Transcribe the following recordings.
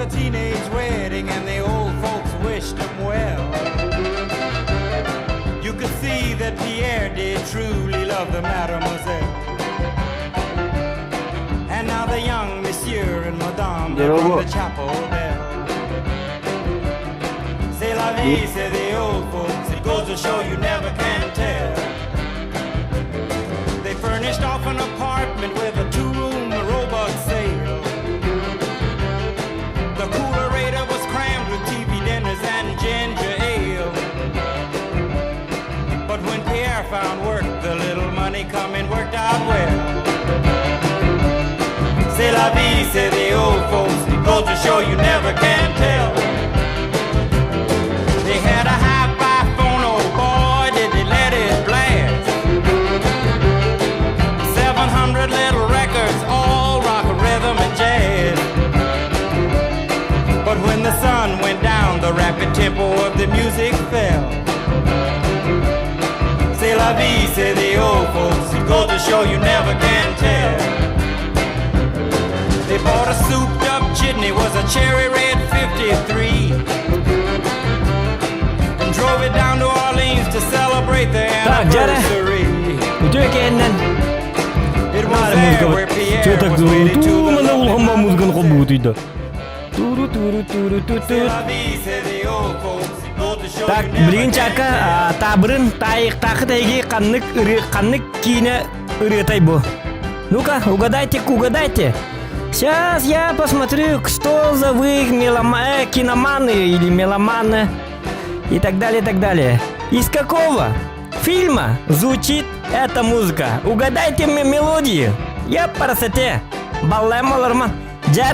a teenage wedding and the old folks wished him well. You could see that Pierre did truly love the mademoiselle. And now the young monsieur and madame have rung the chapel bell. C'est la vie, say the old folks. It goes to show you never can tell. They furnished off an apartment with a two-room Roebuck sale. The coolerator was crammed with TV dinners and ginger ale. But when Pierre found work, the little money coming worked out well. C'est la vie, say the old folks. It goes to show you never can tell. They had a hi-fi phone, oh boy, did they let it blast. 700 little records, all rock, rhythm, and jazz. But when the sun went down, the rapid tempo of the music fell. C'est la vie, say the old folks. It goes to show you never can tell. They bought a souped up chitney, was a cherry red 53. And drove it down to Orleans to celebrate their Так, дьэ. anniversary. Үтүө кэннэн It was there where Pierre was wedded to the Туумана lovely улахан музыканы mademoiselle. холбуутуйда. Туру туру туру ту C'est ту. la vie, say the old folks. It goes to show Так, you never билигин can чака tell. таабырын таайыктаахыт эйги ханнык ыры ханнык киинэ ырыатай бу. Ну-ка, угадайте, угадайте. Сейчас я посмотрю, что за вы мелома... киноманы или меломаны и так далее, и так далее. Из какого фильма звучит эта музыка? Угадайте мне мелодию. Я по красоте. Баллайм олорман. Дьэ,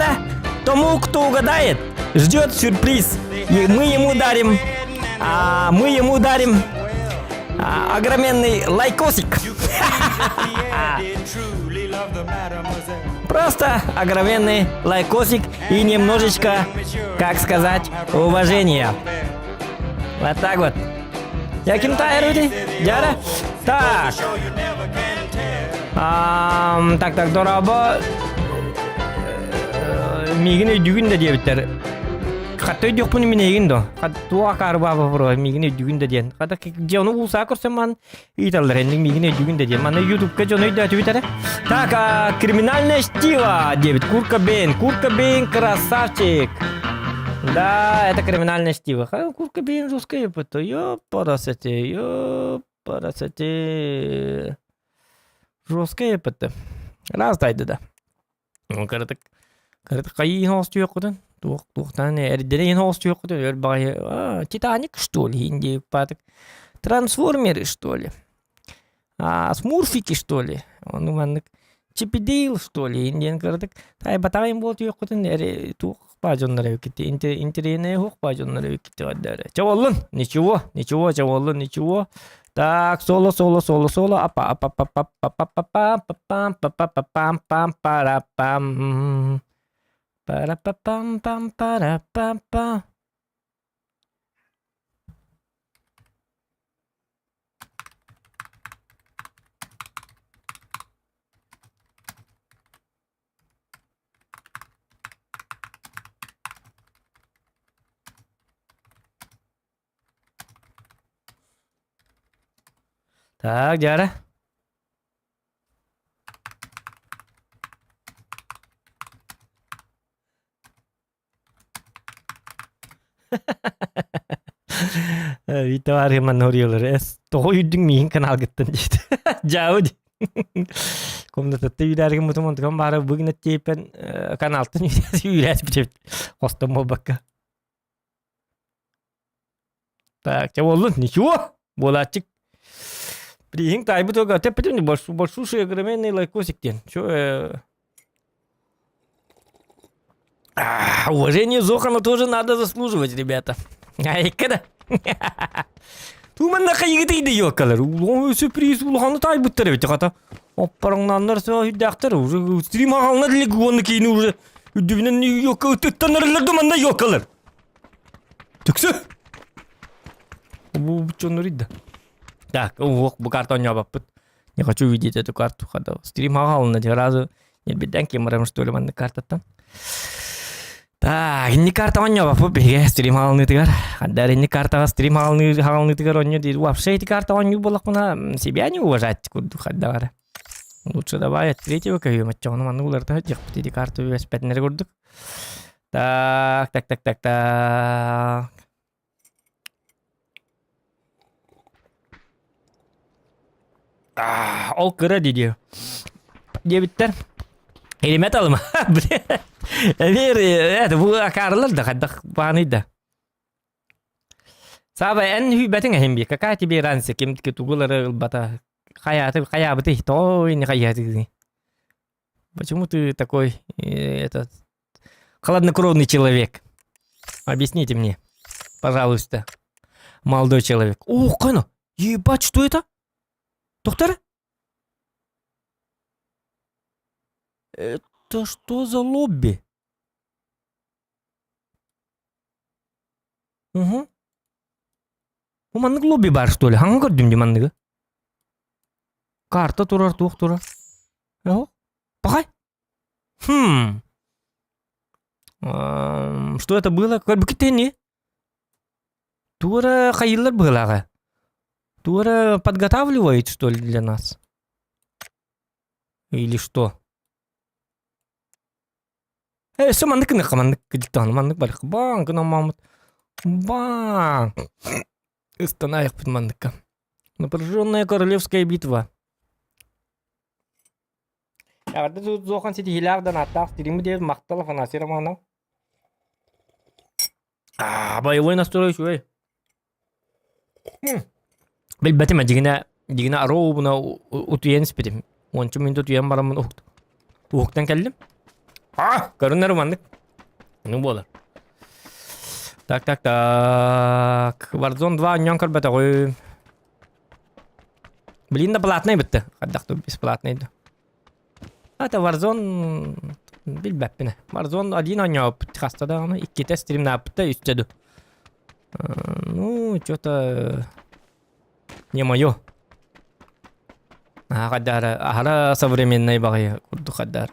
тому, кто угадает, ждет сюрприз. И мы ему дарим, а, мы ему дарим а, огроменный лайкосик. You could see that Pierre did truly love the mademoiselle. Просто огроменный лайкосик и немножечко, как сказать, уважения. Вот так вот. Я ким тайрути? Дьэ. Так. Ам, так, так, дорообо. Миигин өйдүүгүн да диэбиттэр. Хатта өйдүөхпүн мин эйигин до. Туох акаарбаа вопрос миигин өйдүүгүн да диэн. Хата дьону уулсаа көрсөн ман ыыталлар энник миигин өйдүүгүн да диэн. Манна ютубка дьону өйдөөтүбүт эрэ. Так, а, криминальное чтиво диэбит. Курт Кобейн. Курт Кобейн красавчик. Да, это криминальное чтиво. Ха, Курт Кобейн жесткая епта. Ёпарасоте, ёпарасоте. Жесткая епта. Раз дайды да. Кыратык кыратык хайыы хоостуйуоххутун туох туохтаан эрдэрин хоостуйуоххутун өр баҕайы Титаник что ли индии паатык Трансформеры что ли а Смурфики что ли ону маннык Чип и Дейл что ли диэн кыратык таайбатаҕын буолтуйуоххутун эри туох баа дьоннор эбиккит интэриэнэ суох баа дьоннор эбиккит эрэ чэ буоллун ничего ничего чэ буоллун ничего так соло соло соло соло апа апа па па па па па па па па па па пам пам пара пам пара па пам пам пара па па Так, дьэ. Виталий Мануриялар эс тоҕо үрдүҥ миигин каналгыттан диэт. Дьаабы дии. Комнататта үүрээргин мутум онтукам баара быгнат тиэпэн каналтан үүрээт бүтэбит. Хостон буолбакка. Так, чэ буоллун, ничего, буолааччык. Приһиҥ таайбыт уга тэппитим большущий огроменный лайкосик диэн. Чё, уважение Зохана тоже надо заслуживать, ребята. Айка да. Туманна хайыгыты ёкалар. Улахан сюрприз улаханы таайбыттар эбит хата. Оппараңнаннар сөйдәхтер уже стрим ағалына дилик уонна кейини уже үрдүбүнэн ёка ыттанарылар да манна ёкалар. Түксү. Бу чоннор да. Так, ох, бу карта оонньообаппыт. Не хочу видеть эту карту. Хата стрим ағалына сразу нельбеден кемарам что ли манна картаттан. Так, инник картаҕа оонньообоппут биһиги стрим хаалыныытыгар. Хандар инник картаҕа стрим хаалыныытыгар оонньуу диир. Вообще эти картаҕа оонньуур буоллахпына себя не уважать курдук хайдах эрэ. Лучше давай от третьего көһүөм оччоҕуна маннык уларыта сылдьыахпыт ити карта үөспэтиннэри курдук. Так, так, так, так, так. Ол кыра дии диэбиттэр. Илимэт алыма. Эмиэр это бу акаарылар да хайдах бааный да. Сааба эн хүйбэтиҥ эһин би. Какая тебе разница ким тугулары ылбата. Хайааты хайаабыты той не хайааты. Почему ты такой этот хладнокровный человек? Объясните мне, пожалуйста. Молодой человек. О, Кана, ебать, что это? Доктор? Это что за лобби? Угу. Бу маннык лобби бар, что ли? Хаҥа көрдүм дии манныгы. Карта турар, туох турар. О, пахай. Хм. Что это было? Көрбүкүт Туора хайыллар быһылааҕа. Туора подготавливает, что ли, для нас? Или что? Э, өссө маннык гыныахха, маннык кыдьыктаҕына маннык барыахха. Баҥ гынан Баҥ! Ыстанаайахпыт манныкка. Напряженная королевская битва. Эҕэрдэ Зохан ситиһиилээх донааттаах стримы диэн махтал Афанасий Романов. Аа, боевой настрой үчүгэй. Билбэтим дьигинэ дьигинэ ароубуна утуйан испитим. Уонча мүнүүтэ утуйан бараммын уһуктан кэллим. А, көрүнэр маннык. Ну буолар. Так, так, так. Warzone 2 онньон көрбөтөҕүм. Блин, да платный бытты. Хайдах бесплатный да. Это Warzone билбэппин. Warzone один оонньообуппут хаста даҕаны иккитэ стримнаабыта үстэ ду. Ну, что-то не мое. Хайдара аһара современный баҕайы курдук хайдар.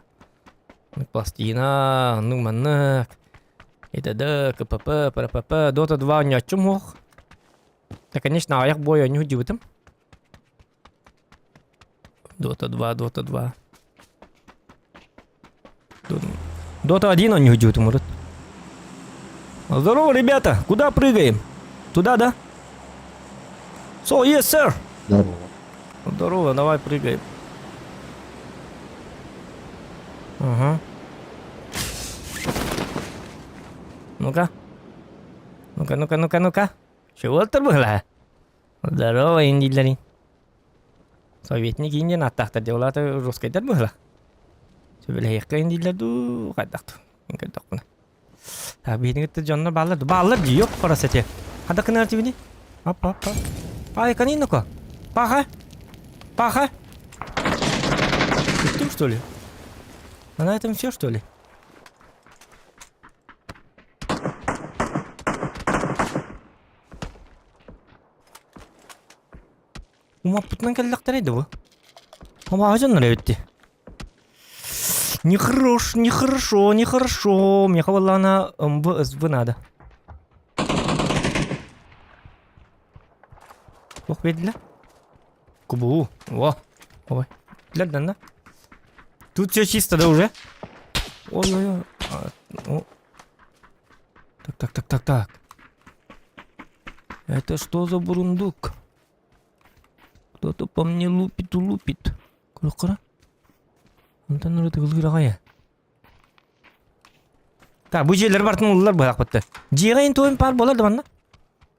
Пластина, ну маннык. ИТД, КПП, ПРПП, Dota 2 оонньооччум суох. Да, конечно, аҕыйах бой оонньуу сылдьыбытым. Dota 2, Dota 2. Dota 1 он не уйдет, может. Здорово, ребята! Куда прыгаем? Туда, да? So, yes, sir! Здорово. Здорово, давай прыгаем. Ага. Ну-ка. Ну-ка, ну-ка, ну-ка, ну-ка. Чего ты была? Здорово, индилери. Советник индиэн аттаахтар дьэ улаата русскайдар быһыла. Сөбүлэһиэххэ индииллэр дуу хайдах дуу мин көрдөхпүнэ. Так биһиги кытта дьоннор бааллар дуу бааллар дии yok парас эти. Хада кынар тибини? Ап ап ап. Ай каниноко. Паха. Паха. Күттүм что ли? А на этом все что ли? Умаппытынан кэллэхтэрэй да бу? Абааһы дьоннор эбит дии. Нехорош, нехорошо, нехорошо. Миэхэ буоллаҕына МВСВ надо. Туох биэрдилэр? Кубуу. О, ой. Билэр да? Тут все чисто, да, уже? Ой-ой-ой. А, ну. Так, так, так, так, так. Это что за бурундук? Кто-то по мне лупит, лупит. Кура-кура. Онтон ырытыгылыыр аҕай. Так, бу дьиэлэр бартын ыллар быһаахпытты. Дьиэҕэ интуин паар буолар да манна?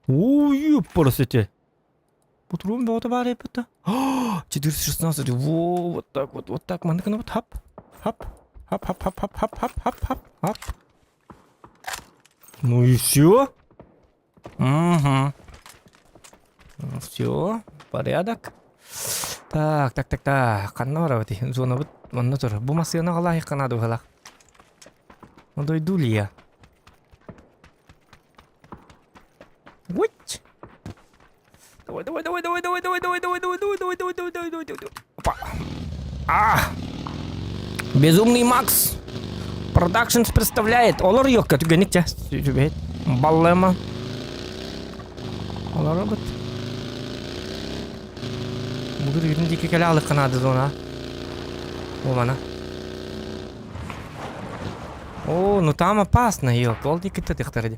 Ой, ёппарас эти. Патрон бөҕөтө баар эппит 416. Во, вот так вот, вот так. Маннык вот хап, хап, хап, хап, хап, хап, хап, хап, хап, хап, хап. Ну и все. Угу. Все, порядок. Так, так, так, так. Ханна барабыт? Зонабыт манна турар. Бу массыына халаахыхха наада быһалаах. Дойду ли я? Вот. Давай, давай, давай, давай, давай, давай, давай, давай, давай, давай, давай, давай, давай, давай, давай, давай. Опа. А! Безумный Макс! Productions представляет. Олор йокка түгенник ча. Сүбэт. Баллама. Олор бут. Бугыр үрүн диэки кэлэ алыкка наада зона. О, мана. О, ну там опасно, елка. Ол диэки тытыктар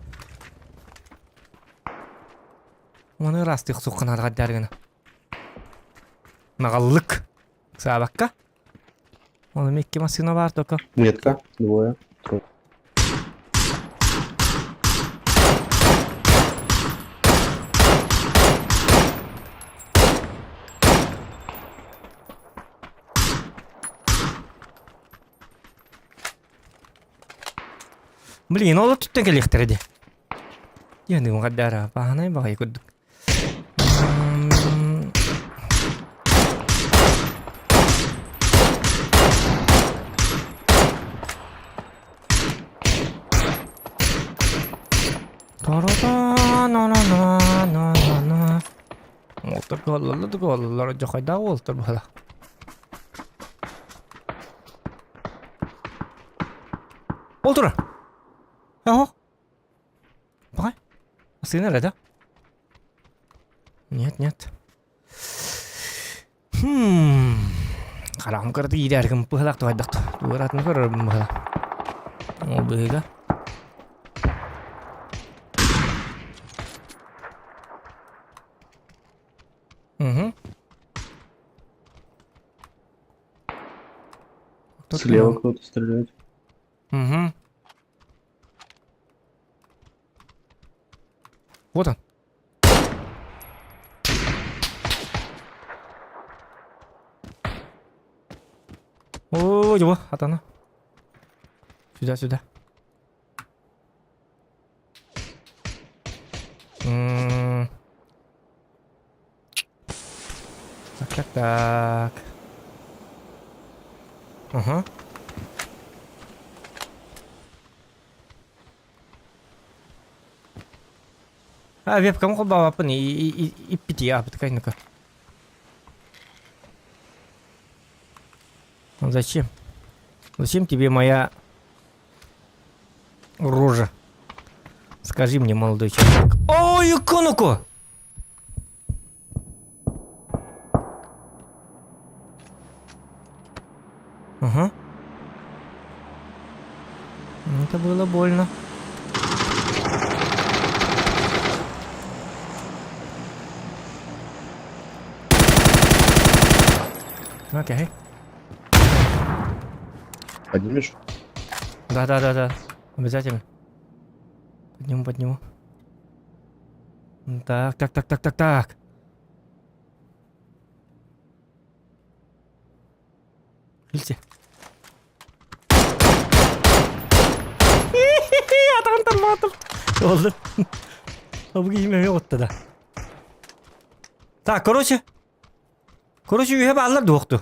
Маны ырастык суххана гына. Нагаллык. Саабакка. Оны мекке машина бар только. Метка, двое, трое. Блин, ол түттен келиэхтэрэ дии. Диэн уҕардаара бааһынай баҕайы курдук. Уолтар кыһаллаллар да кыһаллаллар дьахайдаах уолтар быһыла. Ол турар. Оһох. Баҕай. Сына эрэ да? Нет, нет. Хм. Хараҕым кырата иирээргим быһалаах туһайдах туораатын көрөрбүн быһала. Ол быһыыга. Угу. Слева кто-то стреляет. Угу. Вот он. О, его, от она. Сюда, сюда. М -м Так, так, так. Ага. А, вебкам холбообаппын иппитии ааппытыкай ну-ка. Ну зачем? Зачем тебе моя рожа? Скажи мне, молодой человек. Ой, икону-ка! Ага. Это было больно. Окей. Поднимешь? Да, да, да, да. Обязательно. Подниму, подниму. Так, так, так, так, так, так. Илсе. Атаҕын тармаатым. Oldu. Бу киһим эмиэ отта да. Так, короче. Короче, үһэ бааллар дуохту.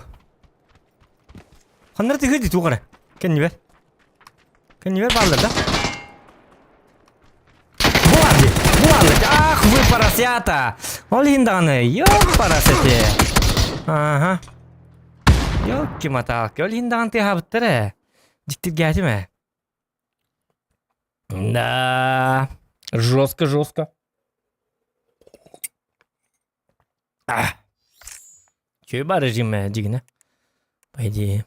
Ханнары тыгы дии туох эрэ. Кэннибэр. Кэннибэр бааллар да? Бу баар дии. Бу бааллар. Ах, вы поросята! Ол иһин даҕаны, ёппарасети. Ага. Ёлки-маталки, ол иһин даҕаны тыаһаабыттар ээ. Дьиктиргээтим ээ. Да, жестко, жестко. А. Чё бар режим дьигинэ? По идее.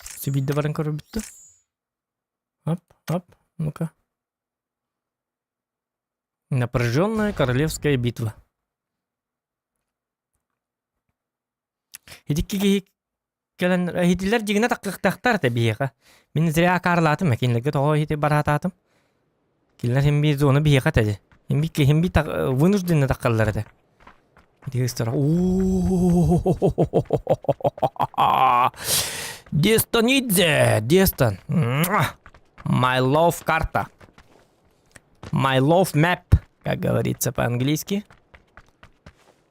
Сүбүйдэ баран көрбүттү. Оп, оп, ну-ка. Напряженная королевская битва. Ити киһи кэлэн иһитилэр дьигинэ таккыктахтар этэ биһиэхэ. Мин зря акаарлаатым кинилэргэ тоҕо иһити бараатаатым. Кинилэр син биир зона биһиэхэ этэ дии. Син биир син биир вынужденно таккаллар этэ. Дестонидзе, Дестон. My love карта. My love map, как говорится по-английски.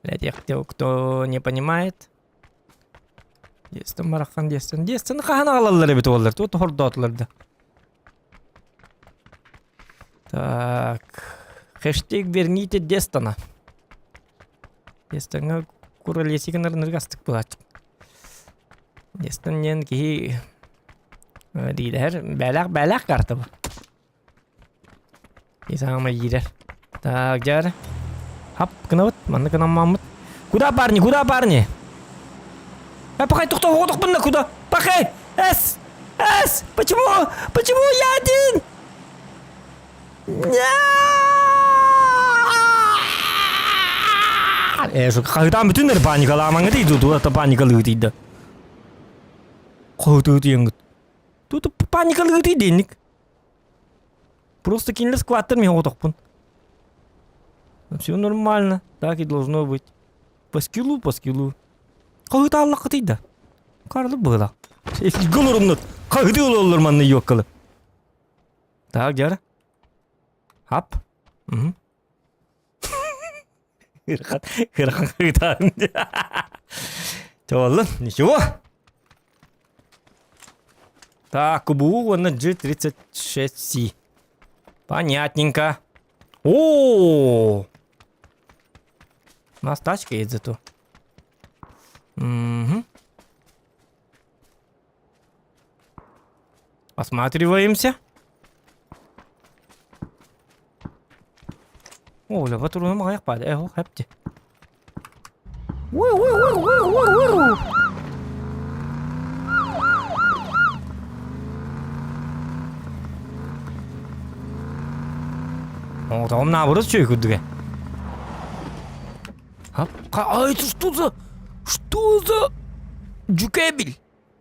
Для тех, кто не понимает. Дестон барахан Дестон. Дестон хаһан аҕалаллар эбит уоллар. Туот хордоотулар да. Так. Хэштег верните Дестона. Дестоҥҥа куралесигин арынырга астык буолааччы. Дестон диэн киһи... Диилэһэр бээлээх бээлээх карта бу. И самый иирэр. Так, дьэ Хап, гынабыт, манна гынаммаммыт. Куда, парни, куда, парни? Э, пахай, тохтоо, куда? Пахай! С! С! Почему? Почему я один? Э, хаһытаан бүтүн паникалаамаҥҥа тиийдэ, тута паникалыы тиийдэ. Хоһутуу тиийэҥҥит. Тут паникалыы тиийдинник. Просто кинилэр складтар мин оҕотохпун. Все нормально, так и должно быть. По скиллу, по скиллу. Хаһытааллаххытый да. Карлы быһыла. Голорумнут. Хаһыты олороллор манна юоккалы. Так, дьара. Хап. Угу. Ырахан, ырахан хаһытаан. Чоллун, ничего. Так, КБУ уонна G36C. Понятненько. О! У нас тачка есть зато. Угу. Осматриваемся. О, бля, патроны маҕайах баар. Э, хэпти. О, там наоборот что курдуга. А, а это что за... Что за... Дюкебель?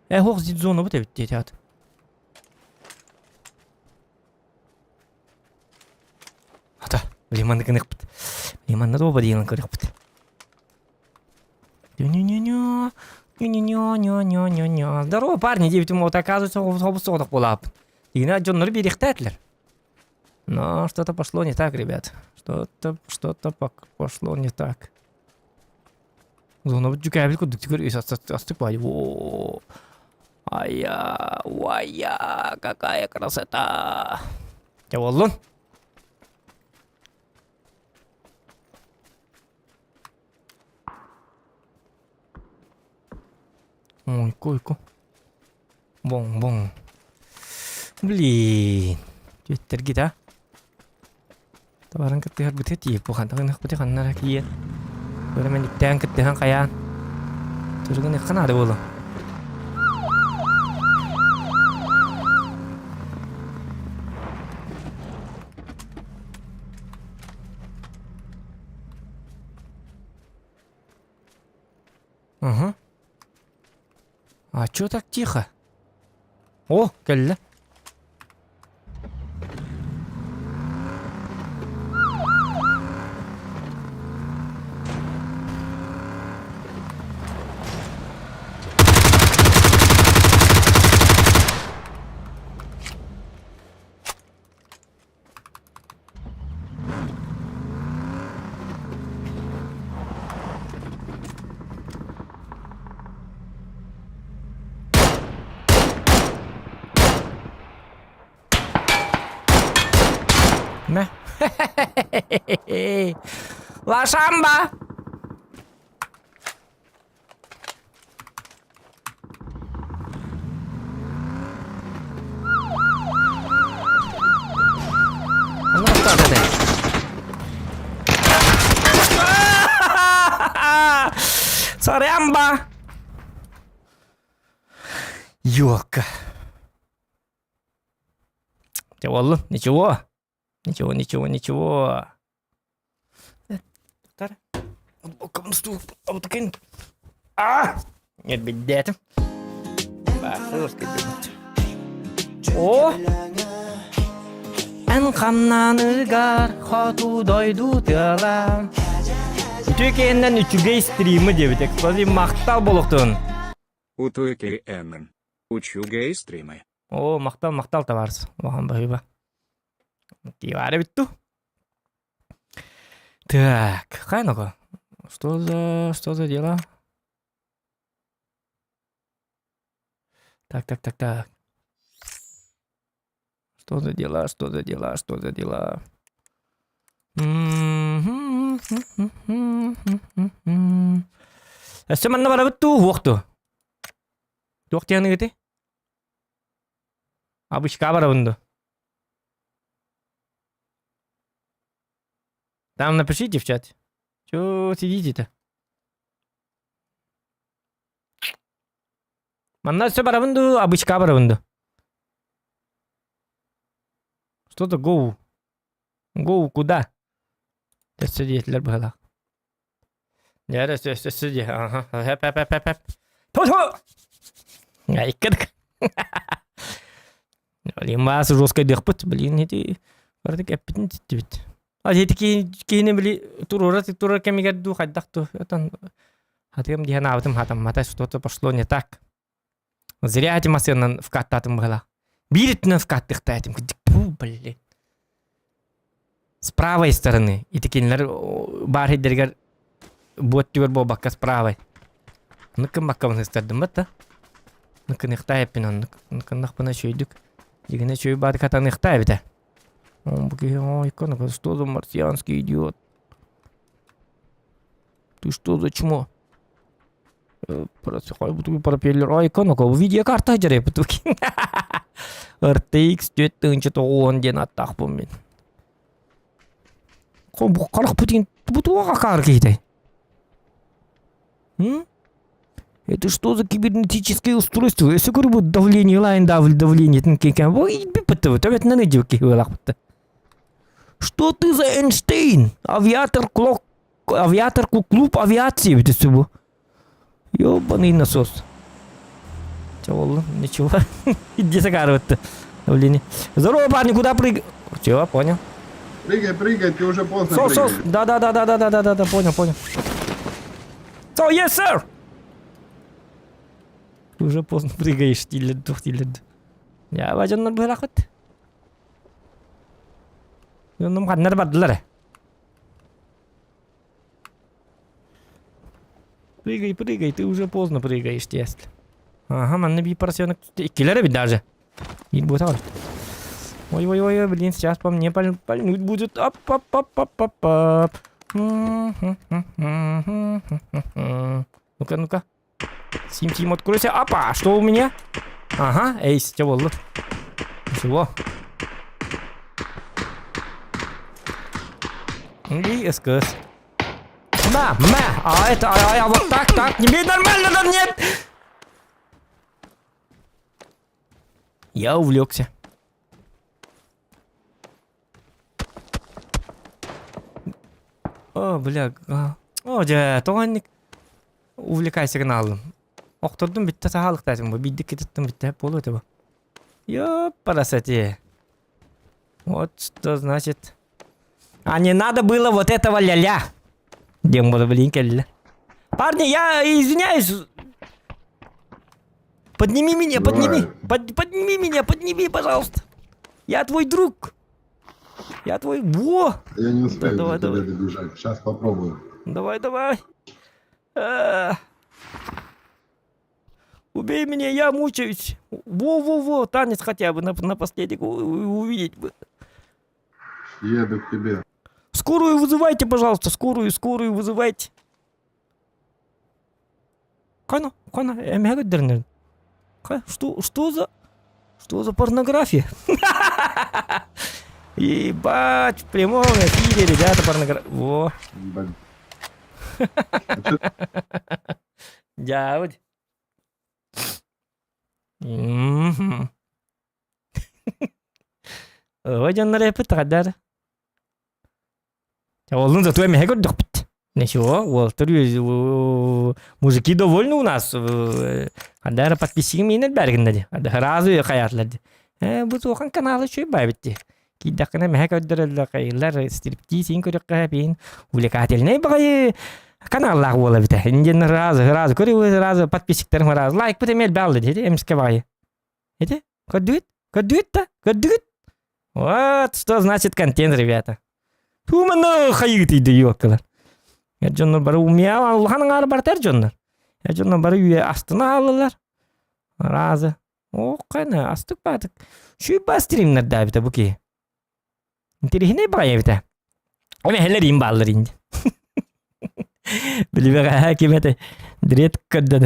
Э, хох зона вот эбит диэт. Ата, лиманны гыныхпыт. Лиманны туоба диэн көрүөхпүт. Ню-ню-ню, ню-ню-ню-ню-ню-ню. Здорово, парни, диэбитим вот оказывается, хобус соҕотох буолааппын. Игна дьоннору биэриэхтээтилэр. Но что-то пошло не так, ребят. Что-то, что-то пошло не так. Зонабыт дьүкээбил курдук түгэр астык баайы. Во. Ая, уая, какая красота. Дьэ буоллун. Ойку, ойку. Боҥ, боҥ. Блин. Түөттэргит а. Табарын кыттыһарбыты тиийик бу хантан гыныахпыты ханна эрэ киийэн. Көрө иктээн кыттыһан хайаан. Тургун ыкка наада буолуо. Угу. А чё так тихо? О, кэллэ. Мэ. Лашамба! Сорямба! Ёлка. Дьэ буоллун, ничего. Ничего, ничего, ничего. А! Билбэтим. О! Эн хамнаныгар хоту дойду тыала. Үтүө киһиннэн үчүгэй стримы диэбит. Эксклюзив махтал буолуохтун. Үтүө киһинэн үчүгэй стримы. О, махтал, махтал, товарищ. Улахан баһыыба. Киеваре бүттү. Так, хай ну-ка. Что за дела? Так, так, так, так. Что за дела, что за дела, что за дела? Өссө манна барабыт дуу, уох дуу? Туох диэни? Обычка барабын ду? Там напишите в чате. Чё сидите-то? Манна все барабын ду, обычка барабын ду. Что-то go. Go куда? Өссө диэтилэр быһалаах. Дьэ, өссө өссө өссө диэ. Аха. Хэп хэп хэп хэп. Ту-ту! Иккидик. Блин, маас жесткой дыхпыт. Блин, ити барытык эппитин титтибит. А ити киһини били туруора турар кэмигэр дуу хайдах ту отон хатыам диэн аабытым хатаммата что-то пошло не так. Зря эти массыынан вкаттаатым быһыла. Биир өттүнэн вкаттыахтаа этим. Фу, блин. С правой стороны. Ити кинилэр баар сирдэригэр буот түгэр буолбакка с правой. Ныкын баккабын сыстардым бат да. Ныкыныхтаа эппин оннук. Ныкыннахпына үчүйдүк. Дигине үчүй бааты катаныхтаа эбитэ. Бу киһи ой, что за марсианский идиот? Ты что за чмо? Пропеллер ой коноко видеокарта дьарайбыт RTX 4090 диэн аттаахпын мин. Харах путин бутуаға каар киһитэй. Это что за кибернетическое устройство? Өсө көрбүт давление лайн давление Что ты за Эйнштейн? Авиатор клок авиатор клуб авиации бүтүсү бу. Ёбаный насос. Чего Ничего. Иди закарывать-то. Давление. Здорово, парни, куда прыг... Чего, понял. Прыгай, прыгай, ты уже поздно Сос, сос. Да, да, да, да, да, да, да, да, да, понял, понял. So, yes, sir! Уже поздно прыгаешь, тилер, тилер. Я бажаннар бырахыт. Дьонум ханнар бардылар. Прыгай, прыгай, ты уже поздно прыгаешь, если. Ага, манна би поросенок. Иккилер эбит даже. Биир буотаҕар. Ой-ой-ой, блин, сейчас по мне паль пальнуть будет. Оп, оп, оп, оп, оп, оп. Ну-ка, ну-ка. Сим-сим, откройся. Опа, что у меня? Ага, эйс, чэ буолла. Ничего. И СКС. На, на, а это, а, а, вот так, так, не бей, нормально, да нет! Я увлекся. О, бля, а. О, дьэ, тоҕо увлекайся гынаалым. Охтордум бүттэ саһаалыктаатым бу, биирдик кытыттым бүттэ буолуо этэ бу. Ёпарасоте. Вот что значит. А не надо было вот этого ля-ля. Диэн буола блин кэллэ. Парни, я извиняюсь. Подними меня, подними. Под, подними меня, подними, пожалуйста. Я твой друг. Я твой... Во! Я не успею давай, до тебя давай. добежать. Сейчас попробую. Давай, давай. А. Убей меня, я мучаюсь. Во-во-во, танец хотя бы напоследок увидеть бы. Еду к тебе. Скорую вызывайте, пожалуйста, скорую, скорую вызывайте. Кана, кана, эмэгэ Что, что за, что за порнография? Ебать, в прямом эфире, ребята, порнография. Во. Дядь. Ой, дьоннор эппит хадар. Олун зато эмэһэ көрдөхпүт. Ничего, уолтар мужики довольны у нас. Хадара подписчигим иинэр бәргиннэ ди. Сразу хайаатылар ди. Э, бу туохан каналы үчүгэй баайбыт ди. Киирдэххинэ мэһэ көрдөрөллөр, хайыылар стриптиз иин көрүөххэ пиин увлекательнай баҕайы каналлаах буола эбитэ. Индиэн сразу, сразу көрү сразу подписчиктарым сразу лайкпыт эмиэ элбэҕэ дии, эмискэ баҕайы. Ити көрдүгүт? Көрдүгүт да? Көрдүгүт? Вот что значит контент, ребята. Тууманы хайыгыт иди юоккалар. Дьоннор бары умия улахан аҥаары бартар дьоннор. Дьоннор бары үйэ астына ааллылар. Разы. О, кайна, астык баатык. Шүйба стримнер дабита бу киһи. Интириһинэй баҕайы эбитэ. Эмэһэлэр им бааллар инди. Билибэҕэһээ ким этэй? Дред көрдөн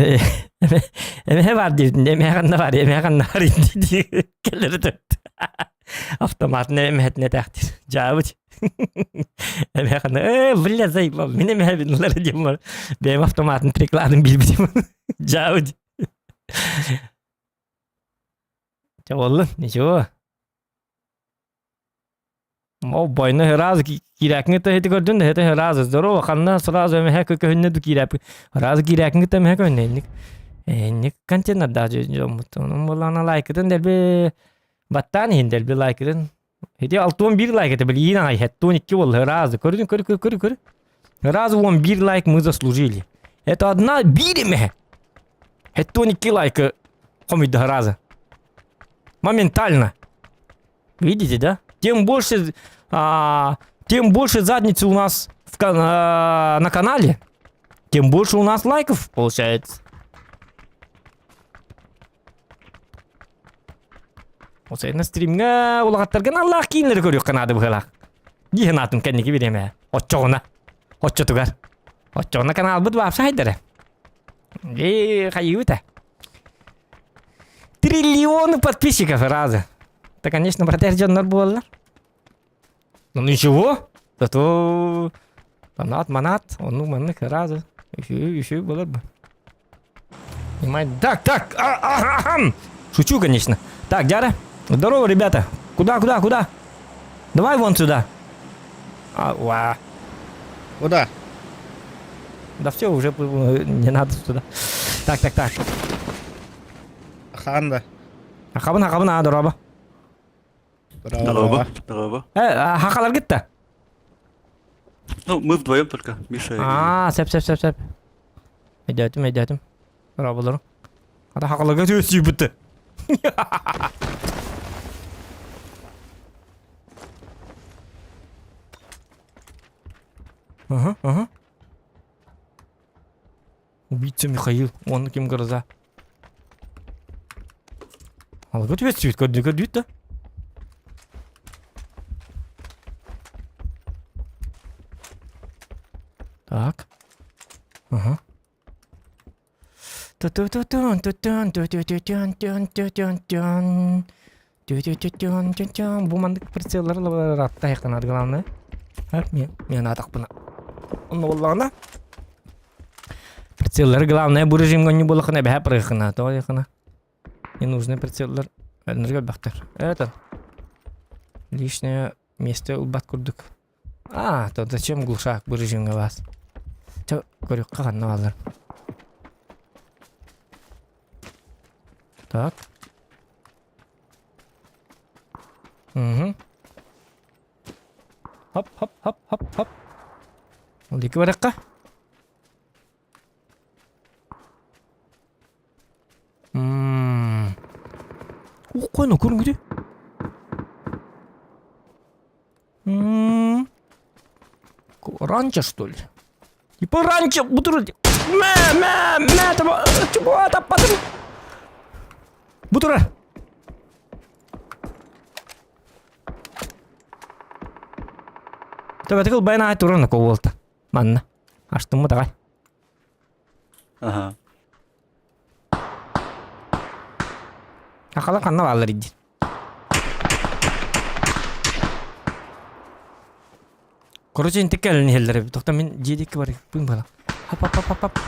эмэһэ бар диэбитин эмэһэ ханна бар эмэһэ ханна бар дии кэлэр төрт. Автоматын эмэһэтин этээхтир. Дьаабыт. Эмэһэ ханна э бля заебал мин эмэһэбин ылар диэн бар. Бэйэм автоматын прикладын билбитим. Дьаабыт. Чэ буоллун, ничего. Ол бойно сразу киирээккин кытта ити көрдүн да это сразу здорово ханна сразу эмэһэ көһүннэ ду киирээп сразу киирээккин кытта эмэһэ көһүннэ инник инник контейнердаах дьоммут онон буоллаҕына лайкытын дэлби баттаан иһин дэлби лайкытын ити 61 лайк это билиин аҕай 72 буолла сразу көрүн көр көр көр көр сразу 11 лайк мы заслужили это одна биир эмэһэ 72 лайка хомуйда сразу моментально Видите, да? Тем больше, а, тем больше задницы у нас в, а, на канале, тем больше у нас лайков получается. Осы на стримҥа улаҕаттаргын аллаах кииннэри көрүөххэ наада быһыылаах. Дии санаатым кэнники бириэмэ. Оччоҕуна. Оччотугар. Оччоҕуна каналбыт вообще хайдара. Ээ, хайыыбыта. Триллионы подписчиков раза. Это, конечно, братер дьоннор буоллар. Ну ничего, зато фанат, манат, онну маннык раза. Еще, еще было бы. Понимаете? Так, так, а, а, а, Шучу, конечно. Так, Дяра, здорово, ребята. Куда, куда, куда? Давай вон сюда. А, уа. Куда? Да все, уже не надо сюда. Так, так, так. Ханда. Хабын, хабын, а, дороба. Дороба. Дороба. Э, хахалар гитта. Ну, мы вдвоем только, Миша и... А, сеп, сеп, сеп, сеп. Өйдөөтүм, өйдөөтүм. Дорооболору. Ата хахаларга түөсүйбүттэ. Ага, ага. Убийца Михаил, он ким гроза. Алга түбэт көрдү көрдүт да. Так. Ага. Ту-ту-ту-тун, ту-тун, ту-ту-ту-тун, тун, ту-тун-тун. Ту-ту-ту-тун, тун-тун. Бу маннык прицеллар ратта главное. Мен, мен атақпына. Онно буоллаҕына Прицеллары главное бу режимҥэ не буолахына эбэһэ прыгахына, тоҕо Ненужный прицеллар өлнөргө элбэхтэр. Это лишнее место ылбат курдук. А, то зачем глушак бу режимҥэ вас? Чэ, көрүөххэ ханна бааллар. Так. Угу. Хоп, хоп, хоп, хоп, хоп. Ол диэки барыахха. Мм. Уккойно көрүҥүтү. М. Ранчо, что ли? Типа ранчо, бутур. Мэ, мэ, мэ, таба, чего таппатым? Бутура. Төбөтүк ылбайын аай туран кобуолта. Манна. Аштыммыт аҕай. Ага. Хахалар ханна бааллар иди. Короче, интик кэлэн иһэллэр эбит. Тохто мин дьиэ диэки барыппын бала. Хап хап хап хап.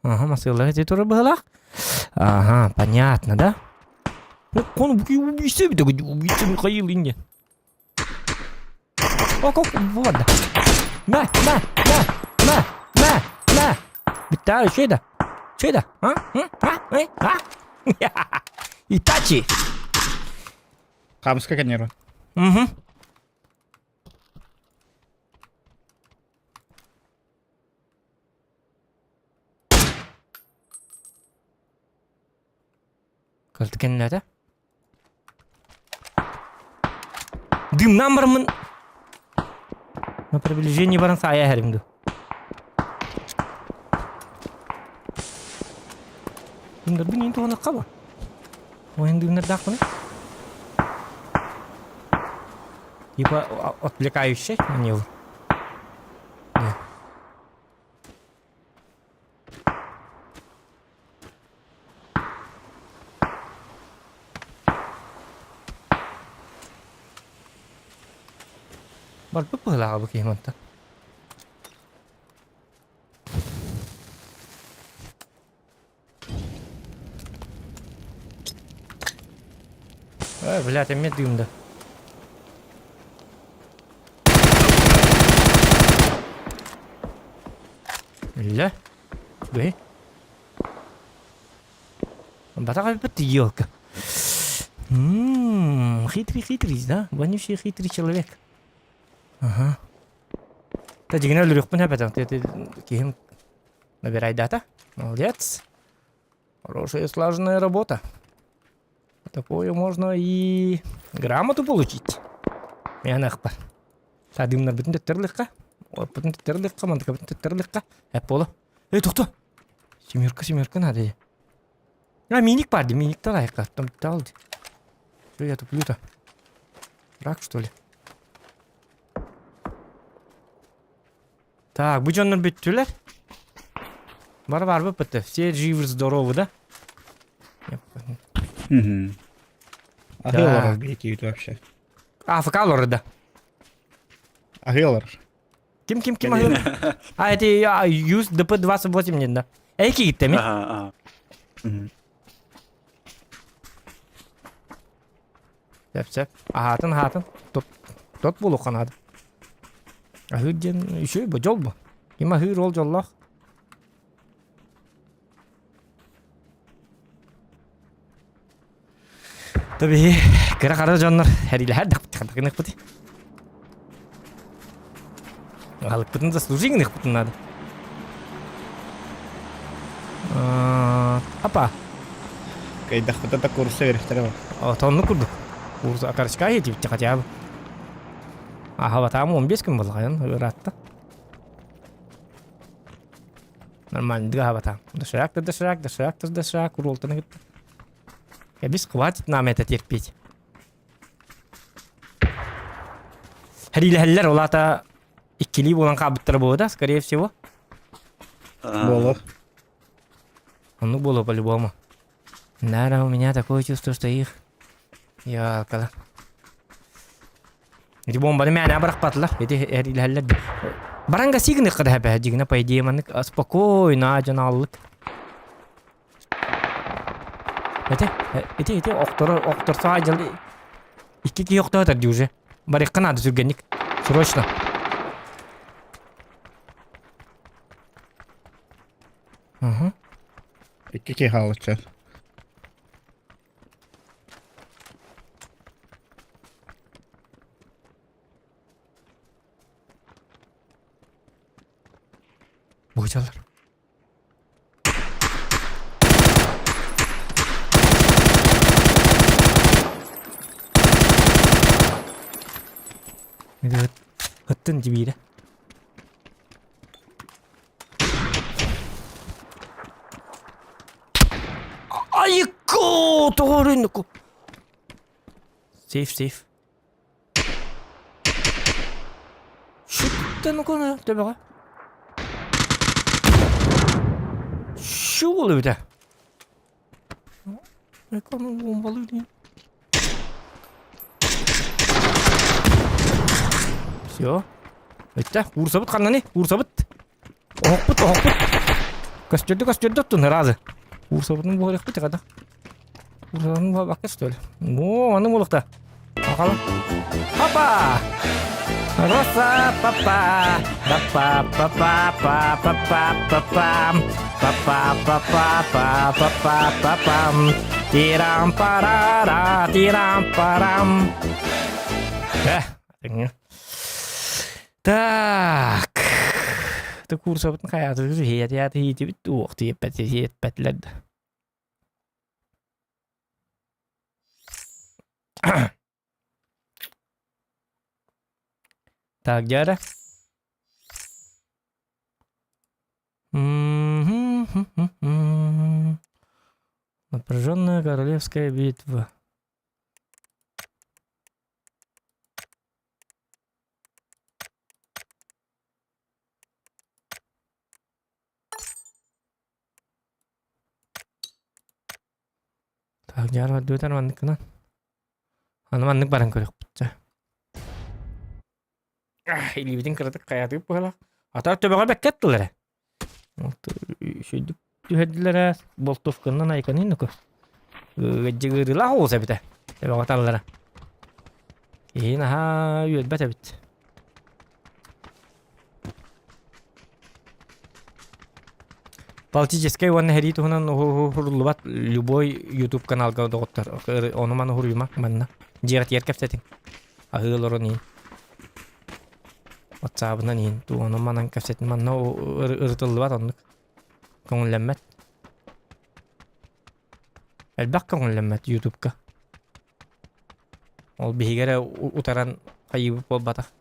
Ага, масылар эти турар быһылаах. Ага, понятно, да? Ну, он убийца, убийца Михаил инде. О, как, вот, да. На, на, на, на, на, на. Бүттэ, үчүгэй да? Үчүгэй да? А? А? А? Итачи! Хамска канера. Угу. Кырты кэннэтэ. Дымнан бараммын. На приближении баран саайа иһэрим дуу. Дымнарбын иин туһанахха ба. Ойын дымнардаахпын. Типа отвлекающий маневр. Да. Барбыт быһыылааҕа бу киһи мантан. Э, блядь, эмиэ дыымда. Үлэ. Бэй. Батах эбит елка. Ммм, хитрый хитрый, да? Вонючий хитрый человек. Ага. Та дьиҥинэ өлөрүөхпүн эбэтэ. Киһим набирай дата. Молодец. Хорошая слаженная работа. Такое можно и грамоту получить. Мен ахпар. Садымнарбытын төттөрлүккэ. Оппутун төттөрлүккэ, мантыкабытын төттөрлүккэ. Эп боло. Эй, тохто. Семерка, семерка надо. А, миник бар, миник талайка. Там тал. Что я туплю-то? Рак, что ли? Так, бу дьоннор бүттүлэр. Бар бар быппыты. Все живы здоровы, да? Угу. А Гейлор бейкейт вообще. АФК олорда. А Гейлор. Ким ким ким аһыыр? А это ЮС ДП-28 нет, да. Эй, кииттеми? Ага, ага. Мгм. Сөп, сөп. Аһаатын, аһаатын. Тот, тот буолуохха наада. Аһыыр диэн үчүгэй бу, дьол бу. Ким аһыыр ол дьоллоох. Таби кыра хара дьоннор хэриилэһэр гыныхпыт. Аһылыкпытын заслужи гыныхпытын надо. Апа. Кайдахпыта да курса берехтере бар. Отонну курдук. Курса окорочка етипти хотя бы. Аха батаам 15 күн болҕайын ыраатта. Нормально дыга батаам. Доширак да доширак, доширак да доширак, уруолтаны кытта. Кэбис, хватит нам это терпеть. Хэриилэһэллэр, ол аата иккилии буолан хаалбыттара буолуо да, скорее всего. Буолуо. Оннук буолуо по-любому. Наверное, у меня такое чувство, что их... Ялкала. Ити бомбаны мээнэ бырахпатылар. Ити эриилэһэллэр дии. Баранга сигныкка да хэпэһэ дьигинэ, по идее, маннык спокойно дьон ааллык. Ити, ити, ити охторо, охторсо дьыл икки киһи охтоотор дии уже. Барыахха наада түргэнник. Срочно. Угу. Икки киһи хаалычча. Быычалар. Ыттын дибиирэ. Айыкко! Тоҕо Сейф, сейф. Шуттан коно төбөҕө. Шу буолубута. Бомбалыы диэн. Все. Өттө, куурсабыт ханнаны, куурсабыт. Оһохпут, оһохпут. Көстөрдө, көстөрдө оттун разы. Куурсабытын буһарыахпыт хата. Куурсабытын буһарбакка что ли? О, аны буолуохта. Бакалы. Папа! Роса, папа! Папа, папа, папа, папа, пам. Папа, папа, папа, папа, пам. Тирам парара, тирам парам. Э, Так. Ты курсабытын хайаатыгыр иһиэтият иһиитибит уох тиэппэт иһиэппэтлэр да. Так, дьэ Напряженная королевская битва. Так, дьаар дуэтар манныккынан. Аны маннык баран көрүөхпүт дьэ. Илиибитин кыратык хайатыып быһалаах. Ата төбөҕө бэккэ аттылар ээ. Үчүгдүк түһэрдилэр ээ. Болтовканан айканын нуку. Ыдьыгырыылаах оҕус эбитэ. Төбөҕө таллара. Киһи наһаа үөрбэт эбит. Балтическай уонна сэрии туһунан уһуруллубат любой YouTube каналга доҕоттор ону-маны уһуруйума манна дьиэҕитигэр кэпсэтиҥ аһыы олорон иһин ватсабынан иһин ону-манан кэпсэтин манна ырытыллыбат оннук көҥүллэммэт элбэх көҥүллэммэт ютубка Ол биһиги эрэ утаран хайыыбыт буолбатах.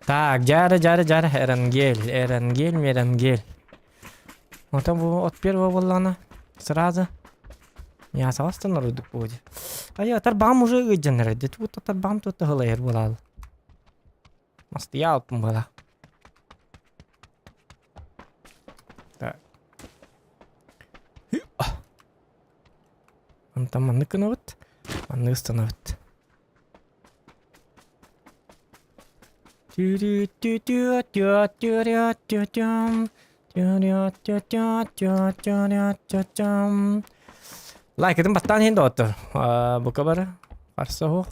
Так, дьаара, дьаара, дьаара, Эрангель, Эрангель, Мерангель. Оттон бу от первого буоллаҕына сразу Ясаластан ордук буолуо. Айа, тарбаҕым уже ыйдьаннар эрдэ. Тут тарбаҕым тут ыһылайар буолаалы. Мастыйа алтын буола. Так. Онтон маннык гынабыт, маннык ыстанабыт. Лайкытын баттаан иһин доҕоттор. Бука бары харса суох.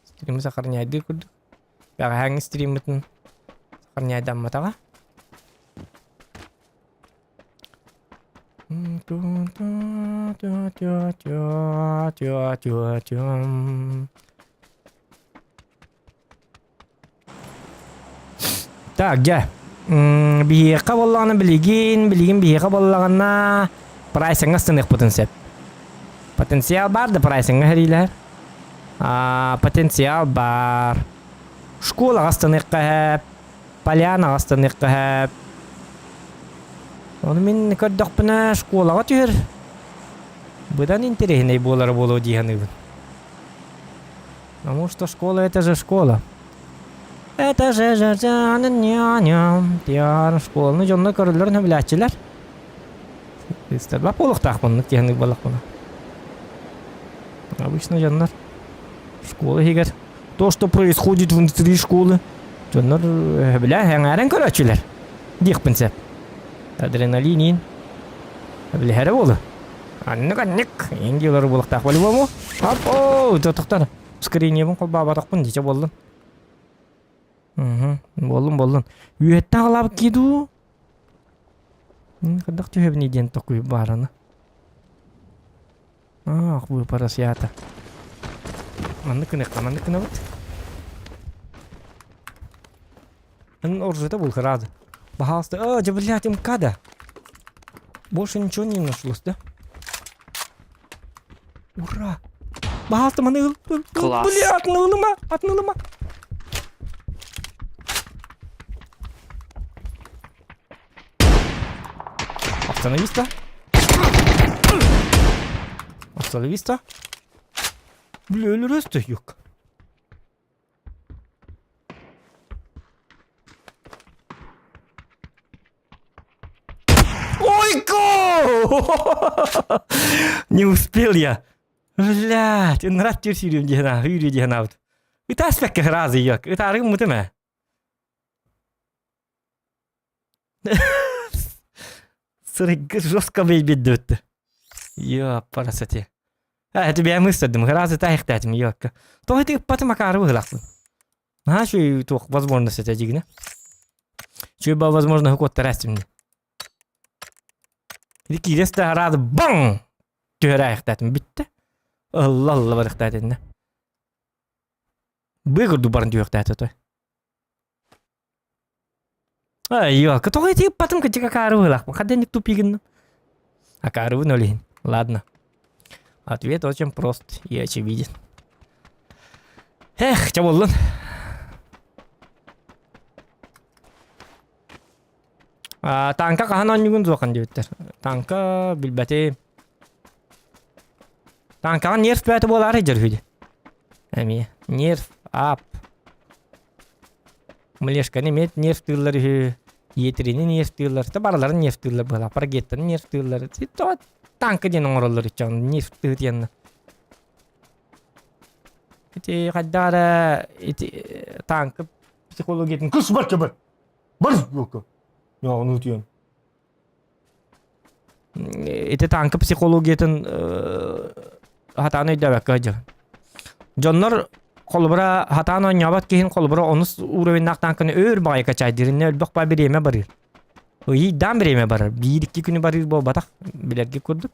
Стримы сахарняйдыы курдук. Бэҕэһээҥҥи стриммытын сахарняйдамматаҕа. Так, дьэ. Биһиэхэ буоллаҕына билигин, билигин биһиэхэ буоллаҕына прайсиҥҥа станыахпытын сөп. Потенциал баар да прайсиҥҥа сэриилэһэр. Аа, потенциал баар. Школаҕа станыахха сөп, полянаҕа станыахха сөп. Ону мин көрдөхпүнэ школаҕа түһэр быдан интэриэһинэй буолара буолуо дии саныыбын. Потому что школа это же школа. Это же же школаны дьонно көрөллөрүн сөбүлээччилэр. Истэрбэт буолуохтаахпын диэн буоллахпына. Обычно дьоннор школа иһигэр то, что происходит внутри школы, дьоннор сөбүлээн сэҥээрэн көрөөччүлэр диэхпин сөп. Адреналин сөбүлэһэрэ буолуо. Аннык аннык иин диэлэр буолуохтаах по-любому. Оп, оо, тохтор. Ускорениебын холбообатахпын дичэ буоллун. Угу, буоллун буоллун. Үөттэн аҕалаабыт кии дуу? Хайдах түһэбиний диэн токуй баарына. Ах, выпарасята. Маннык гыныахха, маннык гынабыт. Эн оружиета был рад. Пожалуйста. А, да, блядь, МКАДа. Больше ничего не нашлось, да? Ура! Пожалуйста, маны ыл. Класс. Бля, атнылыма, атнылыма. Остановись-то. Остановись-то. Бля, өлөрөстө юк. Ойко! Не успел я. Блядь, ынырат түр сүүрүм диэн аа, үүрүү диэн аабыт. Ытааспакка сразу йок. Ытаарыгым мутум ээ. Сырыгы жестко бэйбит Ёпарасоте. А, это бэйэм ыстардым, ыраазы таайыхтаатым, ёкка. Тоҕо ити ыппатым акаары быһыылаахпын. Наһаа үчүгэй туох возможность этэ дьигинэ. Үчүгэй ба возможность куоттараастым. Ити киирес да араады баҥ! Түһэр аайыхтаатым бүттэ. Ылла ылла барыхтаатынна. Быа курдук баран түһүөхтээтэ той. Ай, ёлка, тоҕо ити ыппатым кырдьык акаары быһыылаахпын. Ханна тупигин? Акаарыбын ол иһин. Ладно. Ответ очень прост и очевиден. Эх, чэ буоллун. Танка хаһан оонньуугун суохан диэбиттэр. Танка билбэтим. Танкаҕа нерв бөөтө буолаары дьэр үһү. Эмиэ. Нерв, ап. Млешканы эмиэ нерв тыыллар үһү. Етрини нерв тыыллар. Та барыларын нерв тыыллар быһалаах. Парагеттаны нерв тыыллар. Танка диэн оҥороллор иччэҕин. Нерв тыы диэн. Ити хайдах эрэ ити танка психологиятын кыс бар кыбыр. Бар бука. Ону утуйан. Ити танка психологиятын хатаан өйдөөбөккө сылдьабын. Дьоннор холобура хатаан оонньообот киһин холобура онус уровеннаах танканы өөр баҕайы качайдыыр иннэ өлбөх баа бириэмэ барыыр. Ыйдаан бириэмэ барар. Биир-икки күнү барыыр буолбатах билэргит курдук.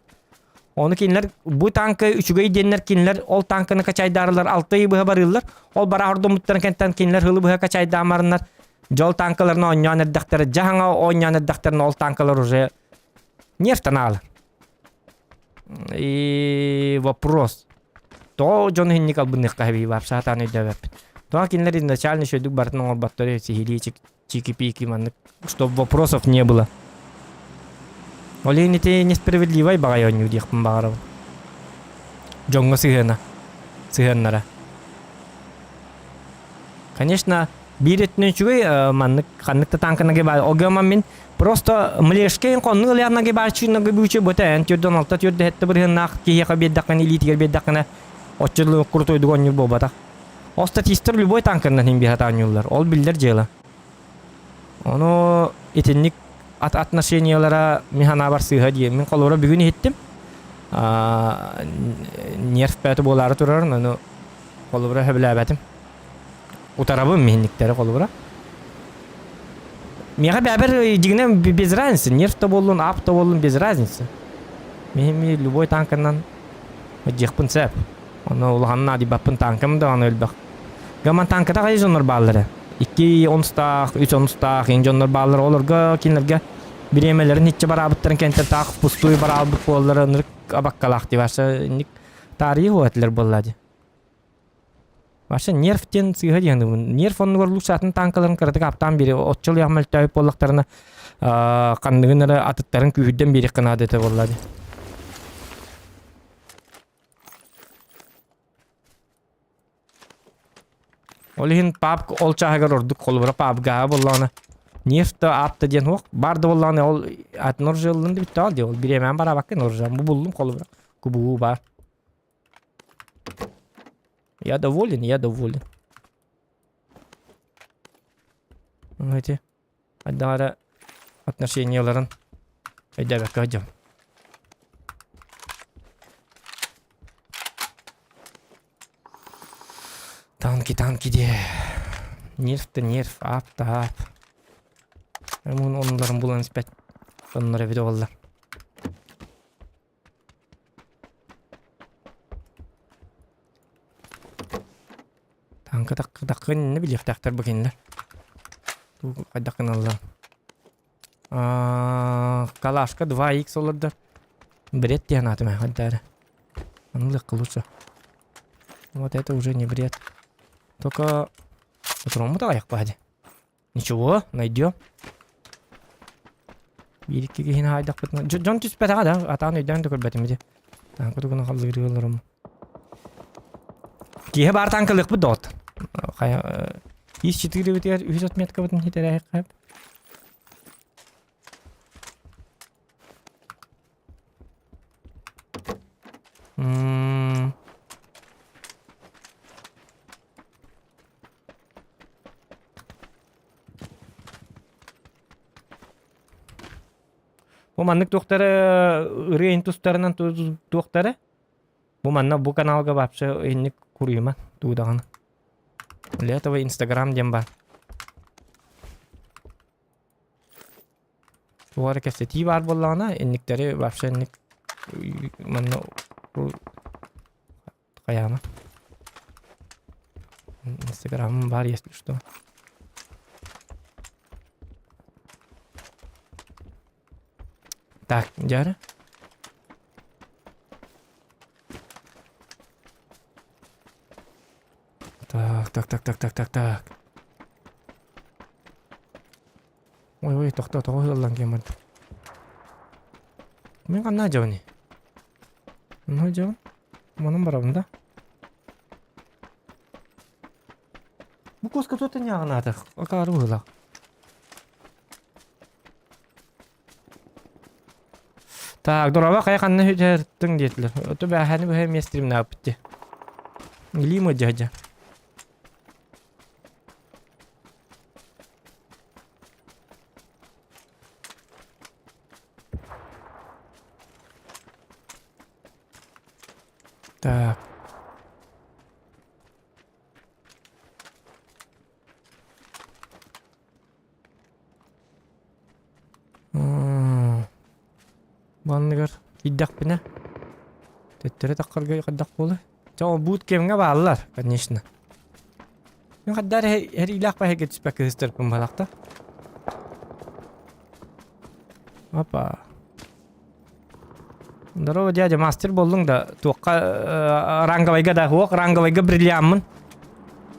Ону кинилэр бу танка үчүгэй диэннэр кинилэр ол танканы качайдаарылар алта ый быһа барыыллар. Ол бараа ордоммуттарын кэнтэн кинилэр хылы быһа качайдаамарыннар дьол танкаларын оонньоон эрдэхтэрэ дьаһаҥа оонньоон эрдэхтэринэ ол танкалар уже нервтан аалар. И вопрос. Тоҕо дьон иһинник албынныахха эбии баар саатаан өйдөөбөппүт. Тоҕо кинилэр изначально үчүгэйдик барытын оҥорботтор сиһилии чики-пики маннык, чтобы вопросов не было. Ол иһин ити несправедливай баҕайы оонньуу диэхпин баҕарабын. Дьоҥҥо сыһыана, сыһыаннара. Конечно, биир өттүнэн үчүгэй маннык ханнык да танканаги баар огыаман мин просто млешкейн хоннук ылыаннаги баар чүүннаги бүүчү быта эн түрдөн алта түрдө хетте бырыһыннаах киһиэхэ биэрдэххинэ илиитигэр биэрдэххинэ оччо крутойдук оонньуур буолбатах. Ол статистар любой танканнан иһин биһат оонньууллар. Ол биллэр дьыала. Ону итинник от отношениялара мин санаабар сыыһа дии. Мин холобура бүгүн иһиттим. Нерв бөөтө буолаары турарын, ону холобура сөбүлээбэтим. Утарабын миһинниктэри холобура. Миэхэ бэбэр дьиҥинэн без разницы, нерв да буоллун, ап да буоллун без разницы. Миһин любой танканан дьиэхпин сөп. Ону улаханын наадыйбаппын танкам да аны өлбөх. Гаман танката хайы дьоннор бааллара. Икки онустаах, үс онустаах ин дьоннор бааллара. Олорго кинилэргэ бириэмэлэрин иччэ бараабыттарын кэнтэн таах пустуй бараалбыт буоллара ынырык абаккалаах дии Ваша инник таарыйы этилэр буолла дии. Ваша нерв диэн сыыһа диэн нерв оннугар лучше атын танкаларын кыратык аптаан биэри оччол яҕ мөлтөөбүт буоллахтарына ханныгын эрэ атыттарын күүһүрдэн биэриэххэ наада этэ буолла дии. Ол иһин папка ол чааһыгар ордук холобура папгаҕа буоллаҕына нефть да аапта диэн суох баар да буоллаҕына ол атын оружиеллын да бүттэҕэ дии ол бириэмэҕин бараабаккын оружием бу буллум холобура кубуу баар. Я доволен, я доволен. Эти хайдах эрэ отношенияларын өйдөөбөккө сылдьабын. Танки, танки диэ. Нерв да нерв, ап да ап. Мун оннуларын булан испэт. Оннор эбит буолла. Танка таккы иннэ билиэхтээхтэр бу кинилэр. Хайдах гыналлар. Калашка 2Х олордор. Бред диэн аатым хайдары. Анылык лучше. Вот это уже не бред. Только патронмут аҕыйах баһа Ничего, найдем. Биир икки киһини хаайдахпытына дьон түспэтэҕэ да атаан өйдөөн да көрбөтүм ити таанка тугуна халлыырыыларым киһи баар танкалыахпыт доҕот хайа ис четыребитигэр үһүс отметкабытын хитэрээххэ М Бу маннык туохтары ырыа иһин тустарынан туохтары бу манна бу каналга вообще инник куруйма туу даҕаны. Для этого Инстаграм диэн баар. Туох эрэ кэпсэтии баар буоллаҕына инниктэри вообще инник манна Хайаама. Инстаграмым баар, если что. Так, дьара. Так, так, так, так, так, так, так. Ой, ой, тохтоо, тоҕо ыаллан киэн барда. Мин ханна дьабыный? Онно дьабын? Манан барабын да? Бу куоска туота ньааҕынаата, акаары быһыылаах. Так, дороба хайа ханна үтэртиҥ диэтилэр. Ото бээхэни быһа эмиэ стримнаабыт дии. Лима дьадьа. Так. Манныгар киирдэхпинэ төттөрү таххарга хайдах буолуой? Чэ ол буут кэмҥэ бааллар, конечно. Мин хайдах эрэ эриилээх баһыйга түспэккэ сыстарбын быһалаахта. Опа. Здорово, дядя, мастер буоллуҥ да туохха ранговайга да суох, ранговайга бриллиаммын.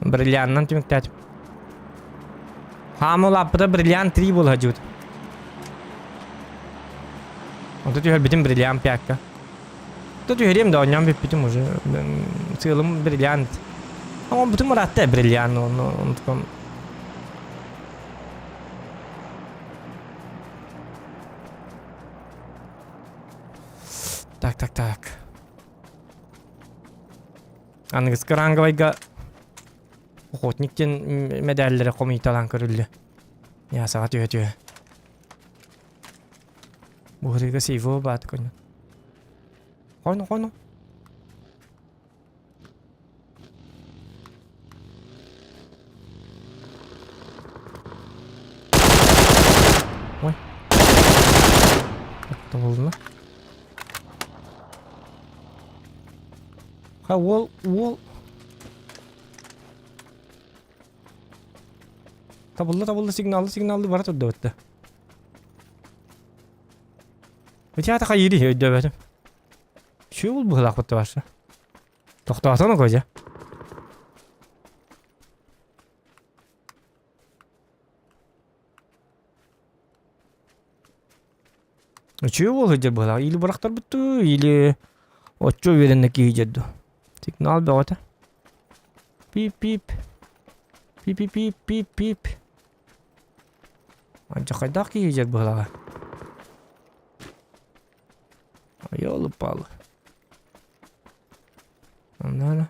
Бриллианнан түмүктээтим. Хаама улааппыта бриллиант 3 буола сылдьыбыт. Онто түһэрбитим бриллиант пятка. То түһэриэм да оонньоон бүппүтүм уже. Сыалым бриллиант. Оҥорбутум ыраатта бриллиант онно онтукам Так, так, так. Аныгыскы ранговайга охотник диэн мэдээллэри хомуйталаан көрүллү. Ясаҕа түһэ-түһэ. Буһарыыга сейфо баат көнө. Хону, хону. Ой. Тобулна. Ха уол, уол. Табылла табылла сигналлы сигналлы бара турда бытта. Ити хайыри өйдөбөтүм. Үчүгэй быһыылаах бытта Тохтоотоно козя. Үчүгэй буол сылдьар быһыылаах. Или бырахтарбыт дуу, или оччо үөрэннэ киһи дьэр дуу. Сигнал бөҕөтө. Пип-пип. Пип-пип-пип-пип. Алдьархайдаах киһи дьэр быһыылааҕа. Ёлы-палы. Онно